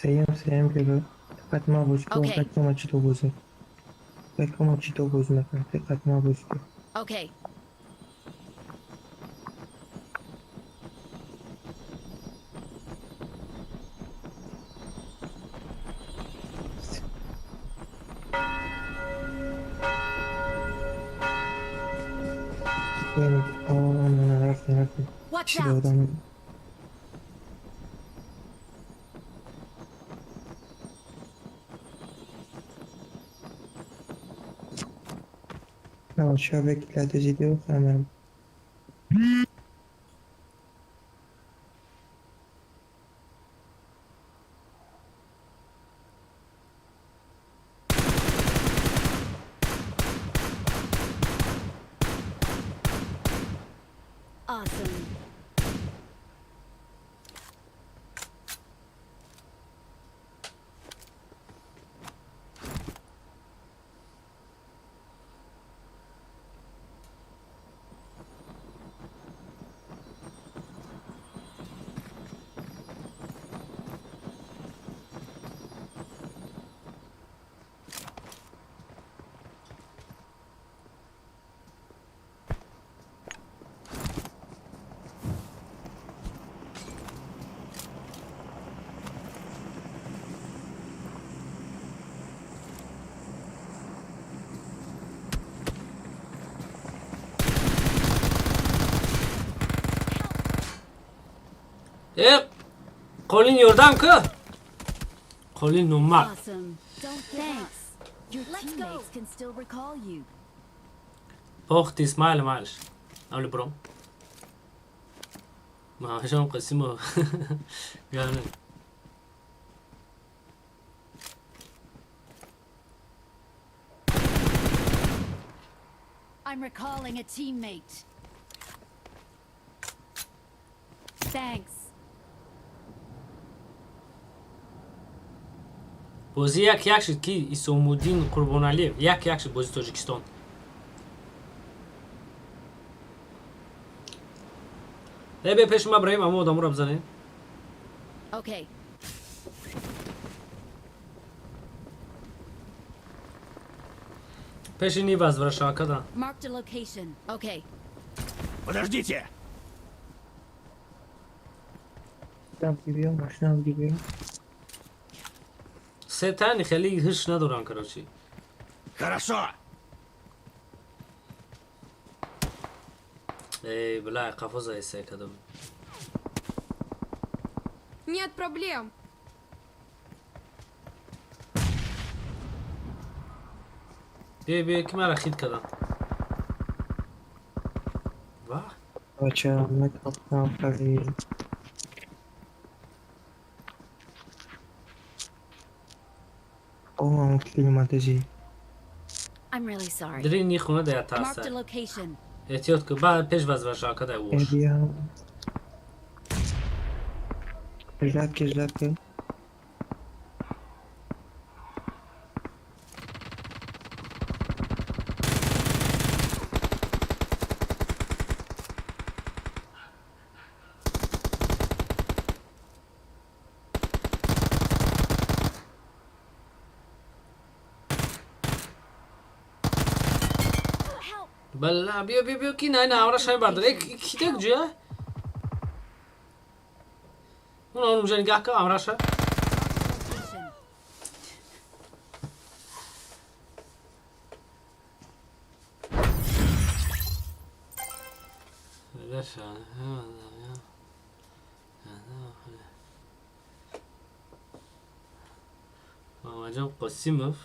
Сеем, сеем гело. Фақат ма бозӣ кун, Okay. фақат ма чито бозӣ. Фақат ма чито бозӣ мекунам, фақат ма бозӣ кун. Okay. Рафтем, рафтем. Watch Чӣ out. одам. Бачаҳо бекила дузиду хамам. Awesome. Э, қолин ёрдам ку, қолин номард. Awesome. Don't give Thanks. Your teammates can still recall you. Бохти, Исмаил, майлиш, авли бром маҳашон Қосимов гане. I'm recalling a teammate. Thanks. Бозӣ 1-1 шуд, ки Исомуддин Қурбоналиев, 1-1 шуд бозии Тоҷикистон. Э, бе пеши ма бираем, амо одаморо бизанем. Okay. Пеши ни возвраща када. Marked a location. Okay. Подождите! Дам гибиё, машинам гибиё. Сетани хеле ҳиш надорам, короче. Хорошо! Эй, бля, қафо заиса кадам. Нет проблем. Бе, бе, ки мара хит кадам. Ва? Бачаҳо мекардам қави. О, ам климатези. I'm really sorry. Дри ни хона да Marked a таса. location. Эҳтиёт ку, ба пеш возвраща када вош. Биё. Ждать ки, ждать ки. Бала, биё, биё, биё, ки на на амра шай бардор. Э, ки так ҷа? Он он уже нигаҳ ка амраша. Location. Раша. Мамаҷон Қосимов.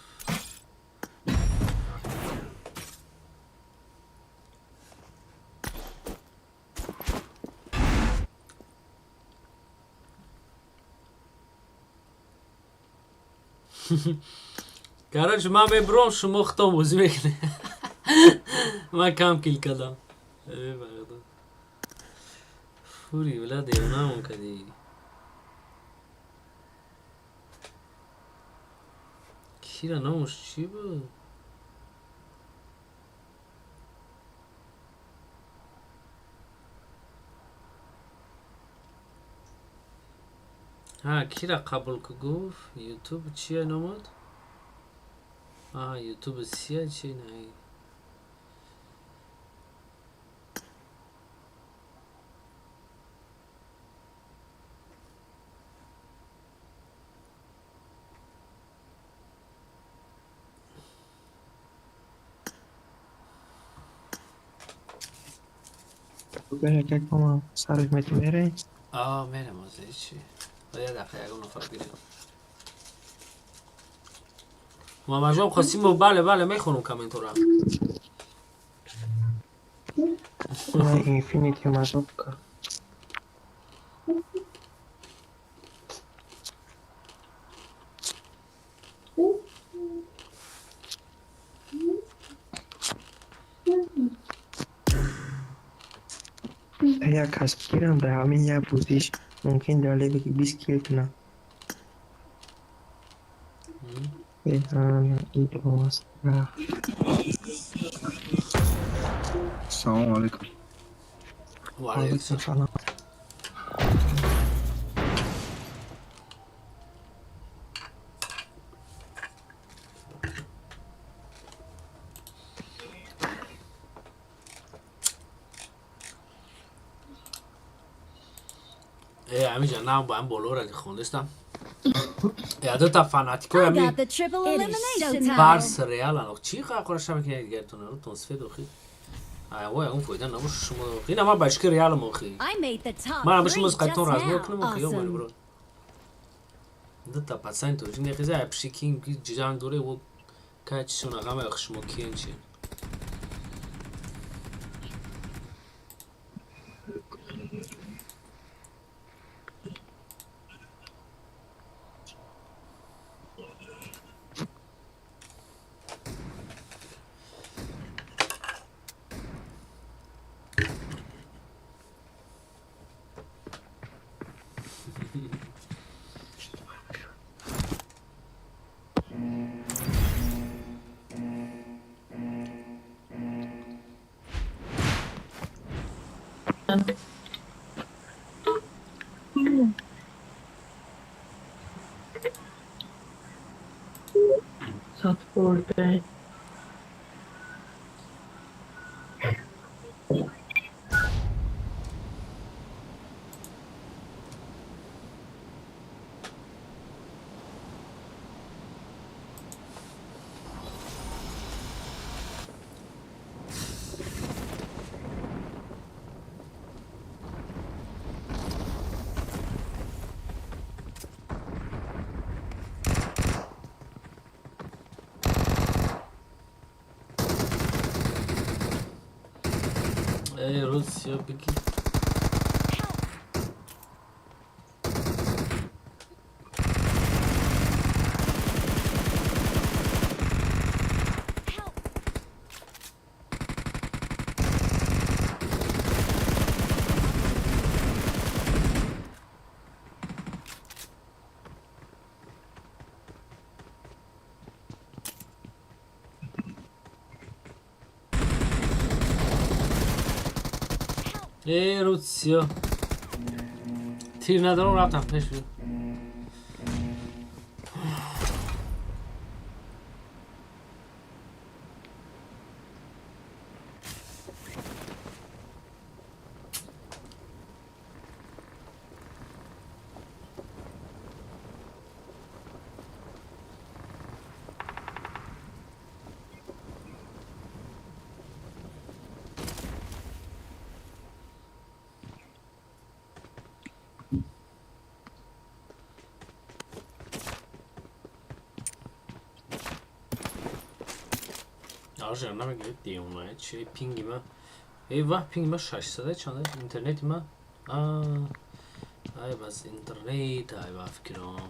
Короче, ман мебурам, шумо худтон бозӣ мекунед. Ман кам кил кардам. Э, бардо. Фури, бля, девонамон кадӣ. Кира номаш чӣ буд? Ҳа, кира қабул ку гуфт? Ютуб чия номад? А, Ютуб сия чи не? Кома сарш мети мерей? А, мерем озе чи. Я дақиқа ягон нафар гирем. Муҳаммадҷон Қосимов, бале, бале, мехонам комментора. Инфинити мазобка. Як кас гирам, дар ҳамин як бозиш мумкин дар левели 20 кил кунам. Салому алейкум. Ва алейкум салом. Ҳамиҷа нав ба ҳам болоро хондестам. Ядота фанатикои ҳами Барс Реал ано чӣ қақора мекунед дигартон рутон сфед охи. Ай вой, ягон фоида набош шумо. Ина ман бачки Реалам охи. Ман ҳама шумо қайтон размор кунам охи, ё мали бро. Дута пацан тоҷик нехиза, ай пиши кин ҷанг доре во кай чишона ғама охи шумо киен чи. Сад. Эй, Русия, беги. Эй, Русия. Тир надорам, рафтам пеш. Ажа намегиред девона чи пинги ма. Эй вах, пинги ма 600 чанд интернети ма. А ай бас интернет, ай ба фикрам.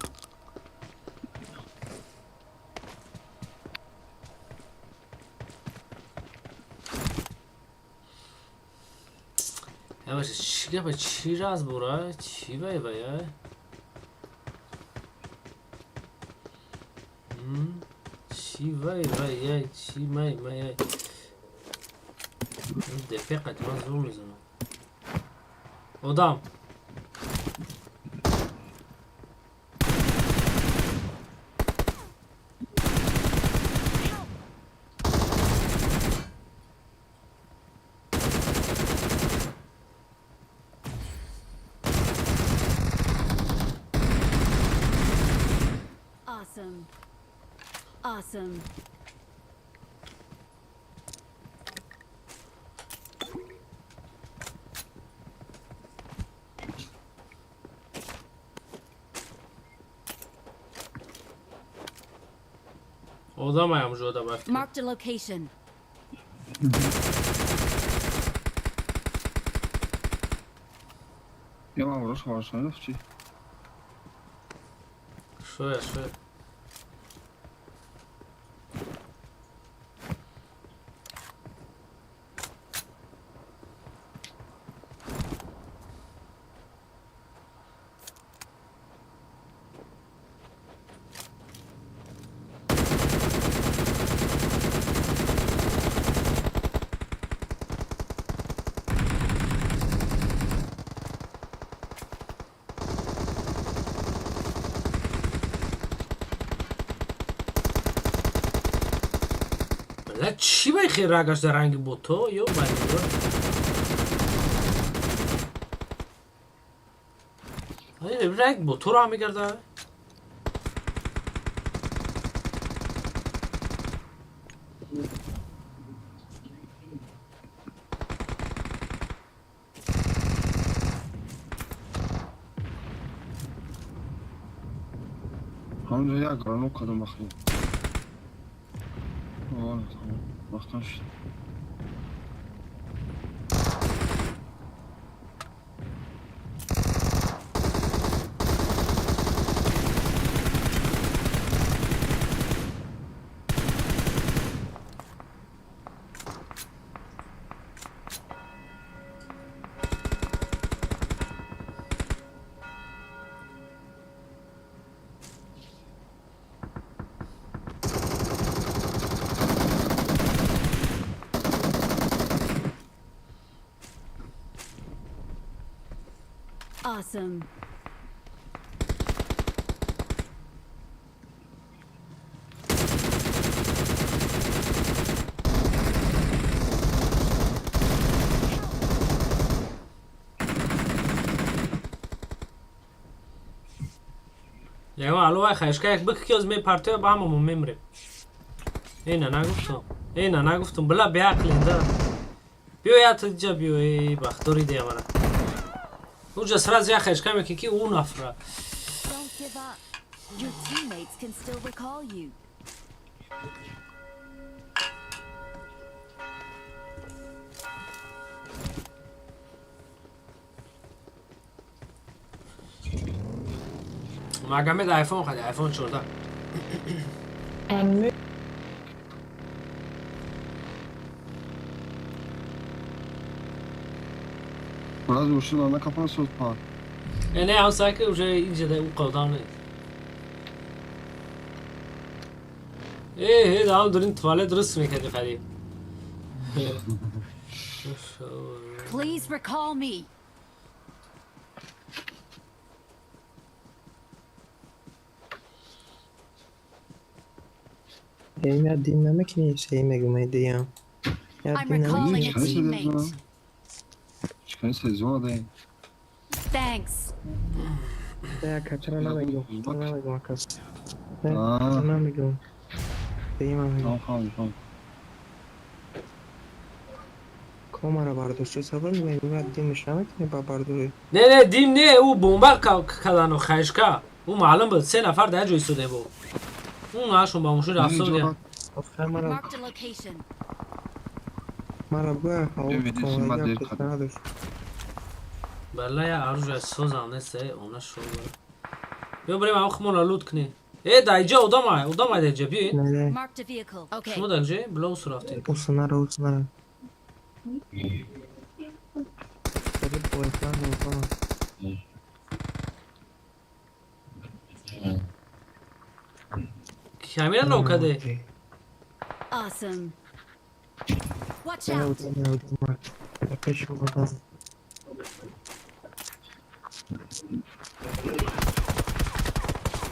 Я баша чӣ гапа, чӣ раз бура, чӣ вай вай ай. Чӣ вай вай ай, чӣ май май ай. Депе қати ман зур мезанам. Одам. Awesome. Awesome. Одам аям жода бафт. Marked a location. Я вам рош чи? Шоя, шоя. Чӣ бай хел рагаш дар ранги бото ё бай? Ранг боторо ҳам мегарда. Ҳамҷо як гранок кардам бахли. Маҳкам шуд. Awesome. Ягон алло хашка як бик ки оз мепартоя ба ҳамамо мемрем. Эй, на нагуфтам. Эй, на нагуфтам. Била беақлен да. Биё я тиҷа биё, эй бахтори дея мана. Уҷа сразу як хашка мекунӣ ки ӯ нафра. Don't give up. Your teammates can still recall you. Магомед айфон хади, айфон 14. Biraz uşun kapan söz par. Не, ҳам ки уже инҷа да ӯ қавдам не. Э, э, даам дурин туалет дуруст мекарди қариб. Please recall me. Я дим намекунӣ, сей мегум диям. Я I'm дим recalling a намекунӣ. teammate. Чикани сезона да. Thanks. Я качара намегум. Намегум акас. Намегум. Диям мегум. Тамом, тамом. Комара бардошти сабр мегум, димш намекунӣ ба бардорӣ. Не, не, дим не, ӯ бомба кадану хашка. Ӯ маълум буд, се нафар дар ҷой истода буд. Ӯ нашон ба мошин рафтод. Мара Marked a location. мара бга надошт. Бала я оружие созам нест, она шо. Биё барем ам хмона лут кунӣ. Э, да иҷа одам ай, одам ай даҷа биё. Marked a vehicle. Okay. Шумо дар ҷой била усу рафтед. Усунара, усунара. Бойтан одам. Камера нокаде. Awesome. Watch out. Одам, одам. Пеш одам.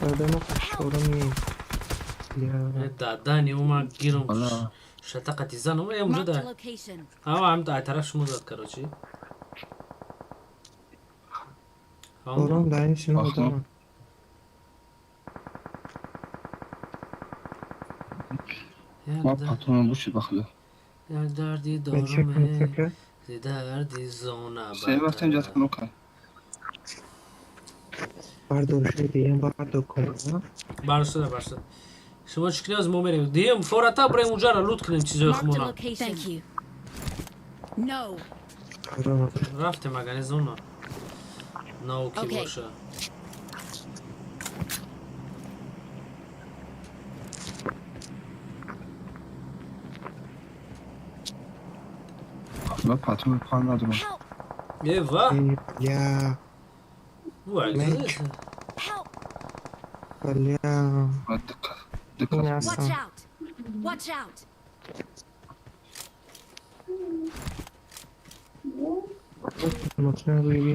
Одамо шорам нест. Дадани ума гирум. Шатақати зан ума я Marked a мужа. location. Ава ам ай тараф шумо зад, короче. Ором дар ин сино одам. Ма патронам бушид бахле. Як дарди дорум, дарди зона. Се вақтем ҷат кунок. Бардор шуди, ям бардор кун. Баршуда, баршуда. Шумо чӣ кунед, мо мерем. Дием фората бирем уҷара лут кунем чизои Marked a хумона. location. Thank you. No. Рафтем агар зона. Науки Окей. боша. Худо патрон пан надорам. Е ва. Я. Вай. Меч. Бля. Watch out. Watch out. Мошина рӯи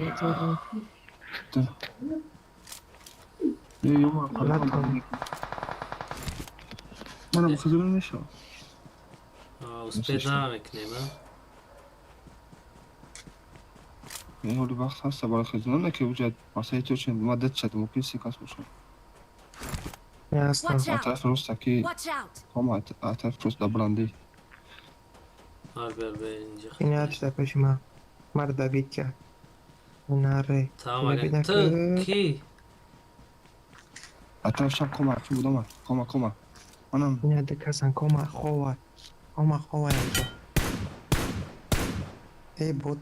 Манам хизур мешавам. Успеть намекунем, а? Не, ҳоли вақт ҳаста барои хизур не ки уҷа масъалаи то чин ма дед чад мумкин си кас бошам. Ясно. Watch out. Атраф роста ки Watch out. кома атраф рост да баландӣ. Ар бер бер инҷа. Ин ҳар пеши ман. Мара давид кард. Наре. Тамом агар ту ки? Атраф шаб кома ки будам кома кома. Манам Ина ду касан кома хова. Кома хова инҷо. Э бот.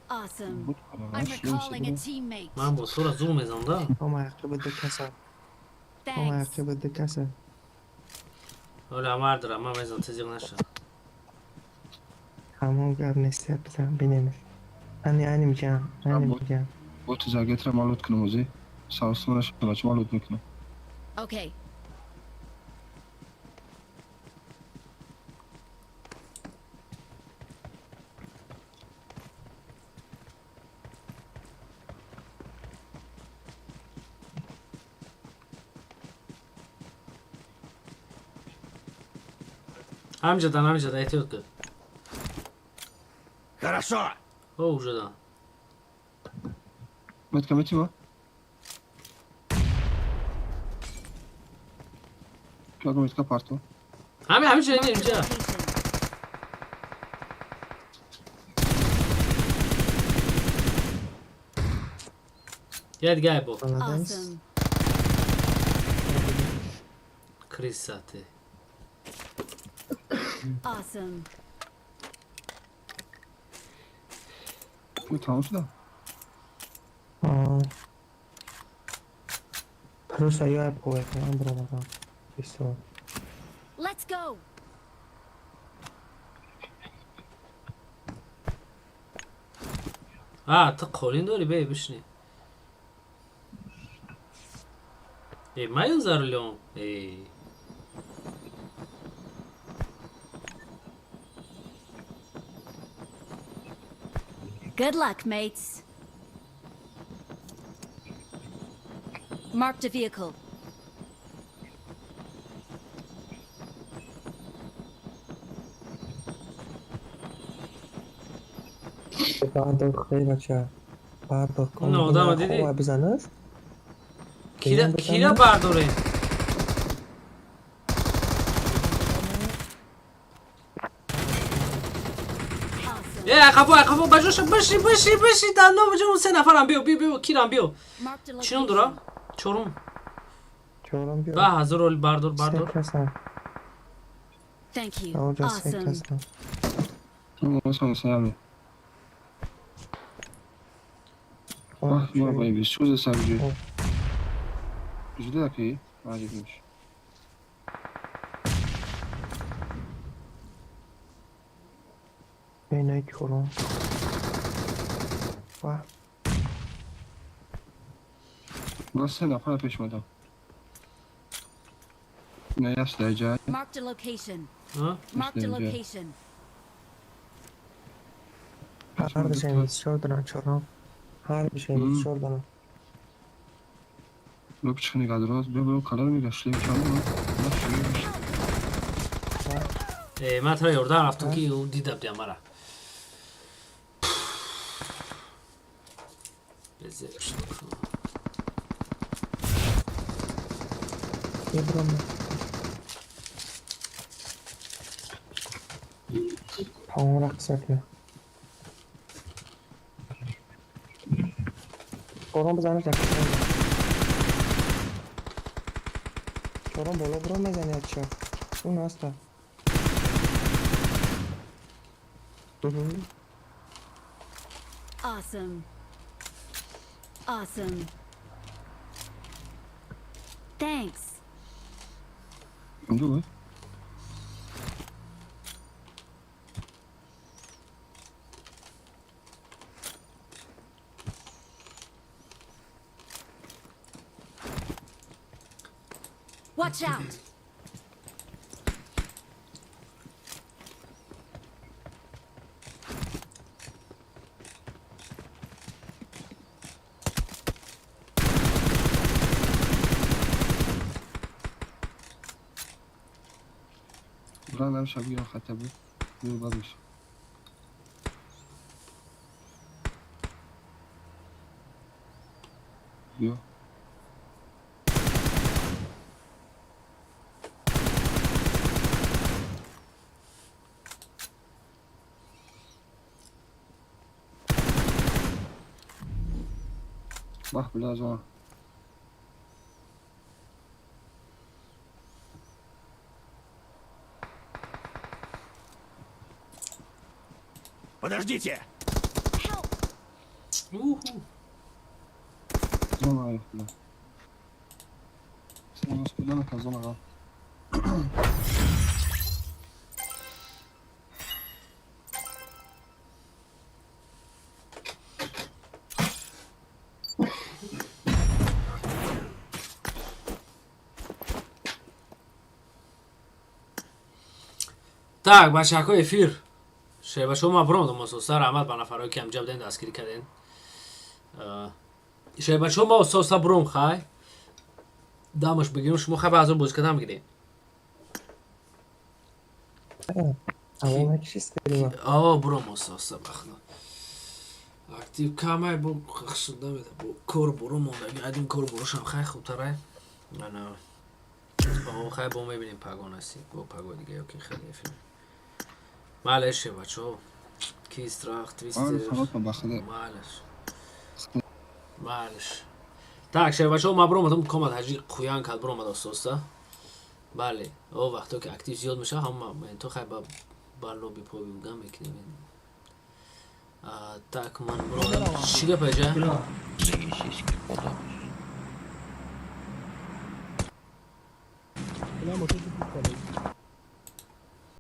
Awesome. I'm recalling a teammate. Ман бо сура зур мезанам да. Кома ақиба ду касан. Кома Thanks. ақиба ду касан. Оля мардра, ман мезанам тезиқ наша. Ҳамон гап нест, бизан бинемеш. Ани ани миҷам, ани миҷам. бо тизагетра малут кунам ози. Саросима нашавам чӣ малут мекунам. Okay. Ҳамҷадан, ҳамҷадан эҳтиёт кун. Хорошо. О, уҷадан. Метка метима? Кага метка парто. Ҳами ҳамиҷа ин инҷа. Я дига бо. Awesome. Крисате. Awesome. Ку тамом шуда? Просто я поехал, бромадам. Бисёр. Let's go. А, ту қолин дорӣ, бе бишни. Э, маю за рулём. Э. Good luck, mates. Marked a vehicle. Бардор хеле бача. Бардор кун. Не, одама дидӣ? Хова бизанаш. Кира кира бардорем? Е, қафо, қафо, баҷоша, биши, биши, биши, дандо баҷо се нафарам биё, биё, биё, кирам биё. Marked a Чӣ ном location. дора? Чорум. Чорум биё. Ба ҳазор оли бардор, бардор. Се касан. Thank you. Оҷа се Awesome. касан. Масалан саями. Вах, ма ба бисӯза сарҷи. Жуда ки? Аҷиб. Бинай чорум. Ва. Ма се нафар пеш омадам. Не, яс даҷа. Marked a location. А? Marked a Мислим, location. Ҳар душем бисёр дорам чорум. Ҳар душем бисёр дорам. Лоп чихни гадроз, бё бё калар мега шлем чам. Э, ман тара ёрдам рафтам ки ӯ дида будям мара. Безеб шуд. Ебром. Тамом рақс мекунам. Ором бизанаш як. Чором боло биро мезани ача. Он аста. Awesome. Awesome. Thanks. Давай. Watch out. Брат, шабгирам хотя бы. Не бабиш. Биё. Бах, бля, зона. Подождите! Зона, бля. Зона, зона. Так, бачаҳо, эфир. Шева шумо баромадам ососа, раҳмат ба нафарое ки ҳамҷа буден, дастгирӣ карден. Шева шумо ососа буром, хай. Дамаш бигирем, шумо хай баъзо бозӣ кардам бигирем. О, буром ососа бахно. Актив камай бу хшуда меда бу кор буром мондаги, адим кор бурушам хай хубтарай. Ана. О, хай бо мебинем пагон аси, бо паго дига ёки хеле эфир. Малеш, бачо. Кистрах, твистер. Малеш. Малеш. Так, шербачо, ма бромадам комад ҳаҷи қуян кард бромад ососта. Бале, о вақто ки актив зиёд мешава, ҳама то хай ба лоби поби гам мекунем. Так, ман бромадам. Чӣ гап аҷа?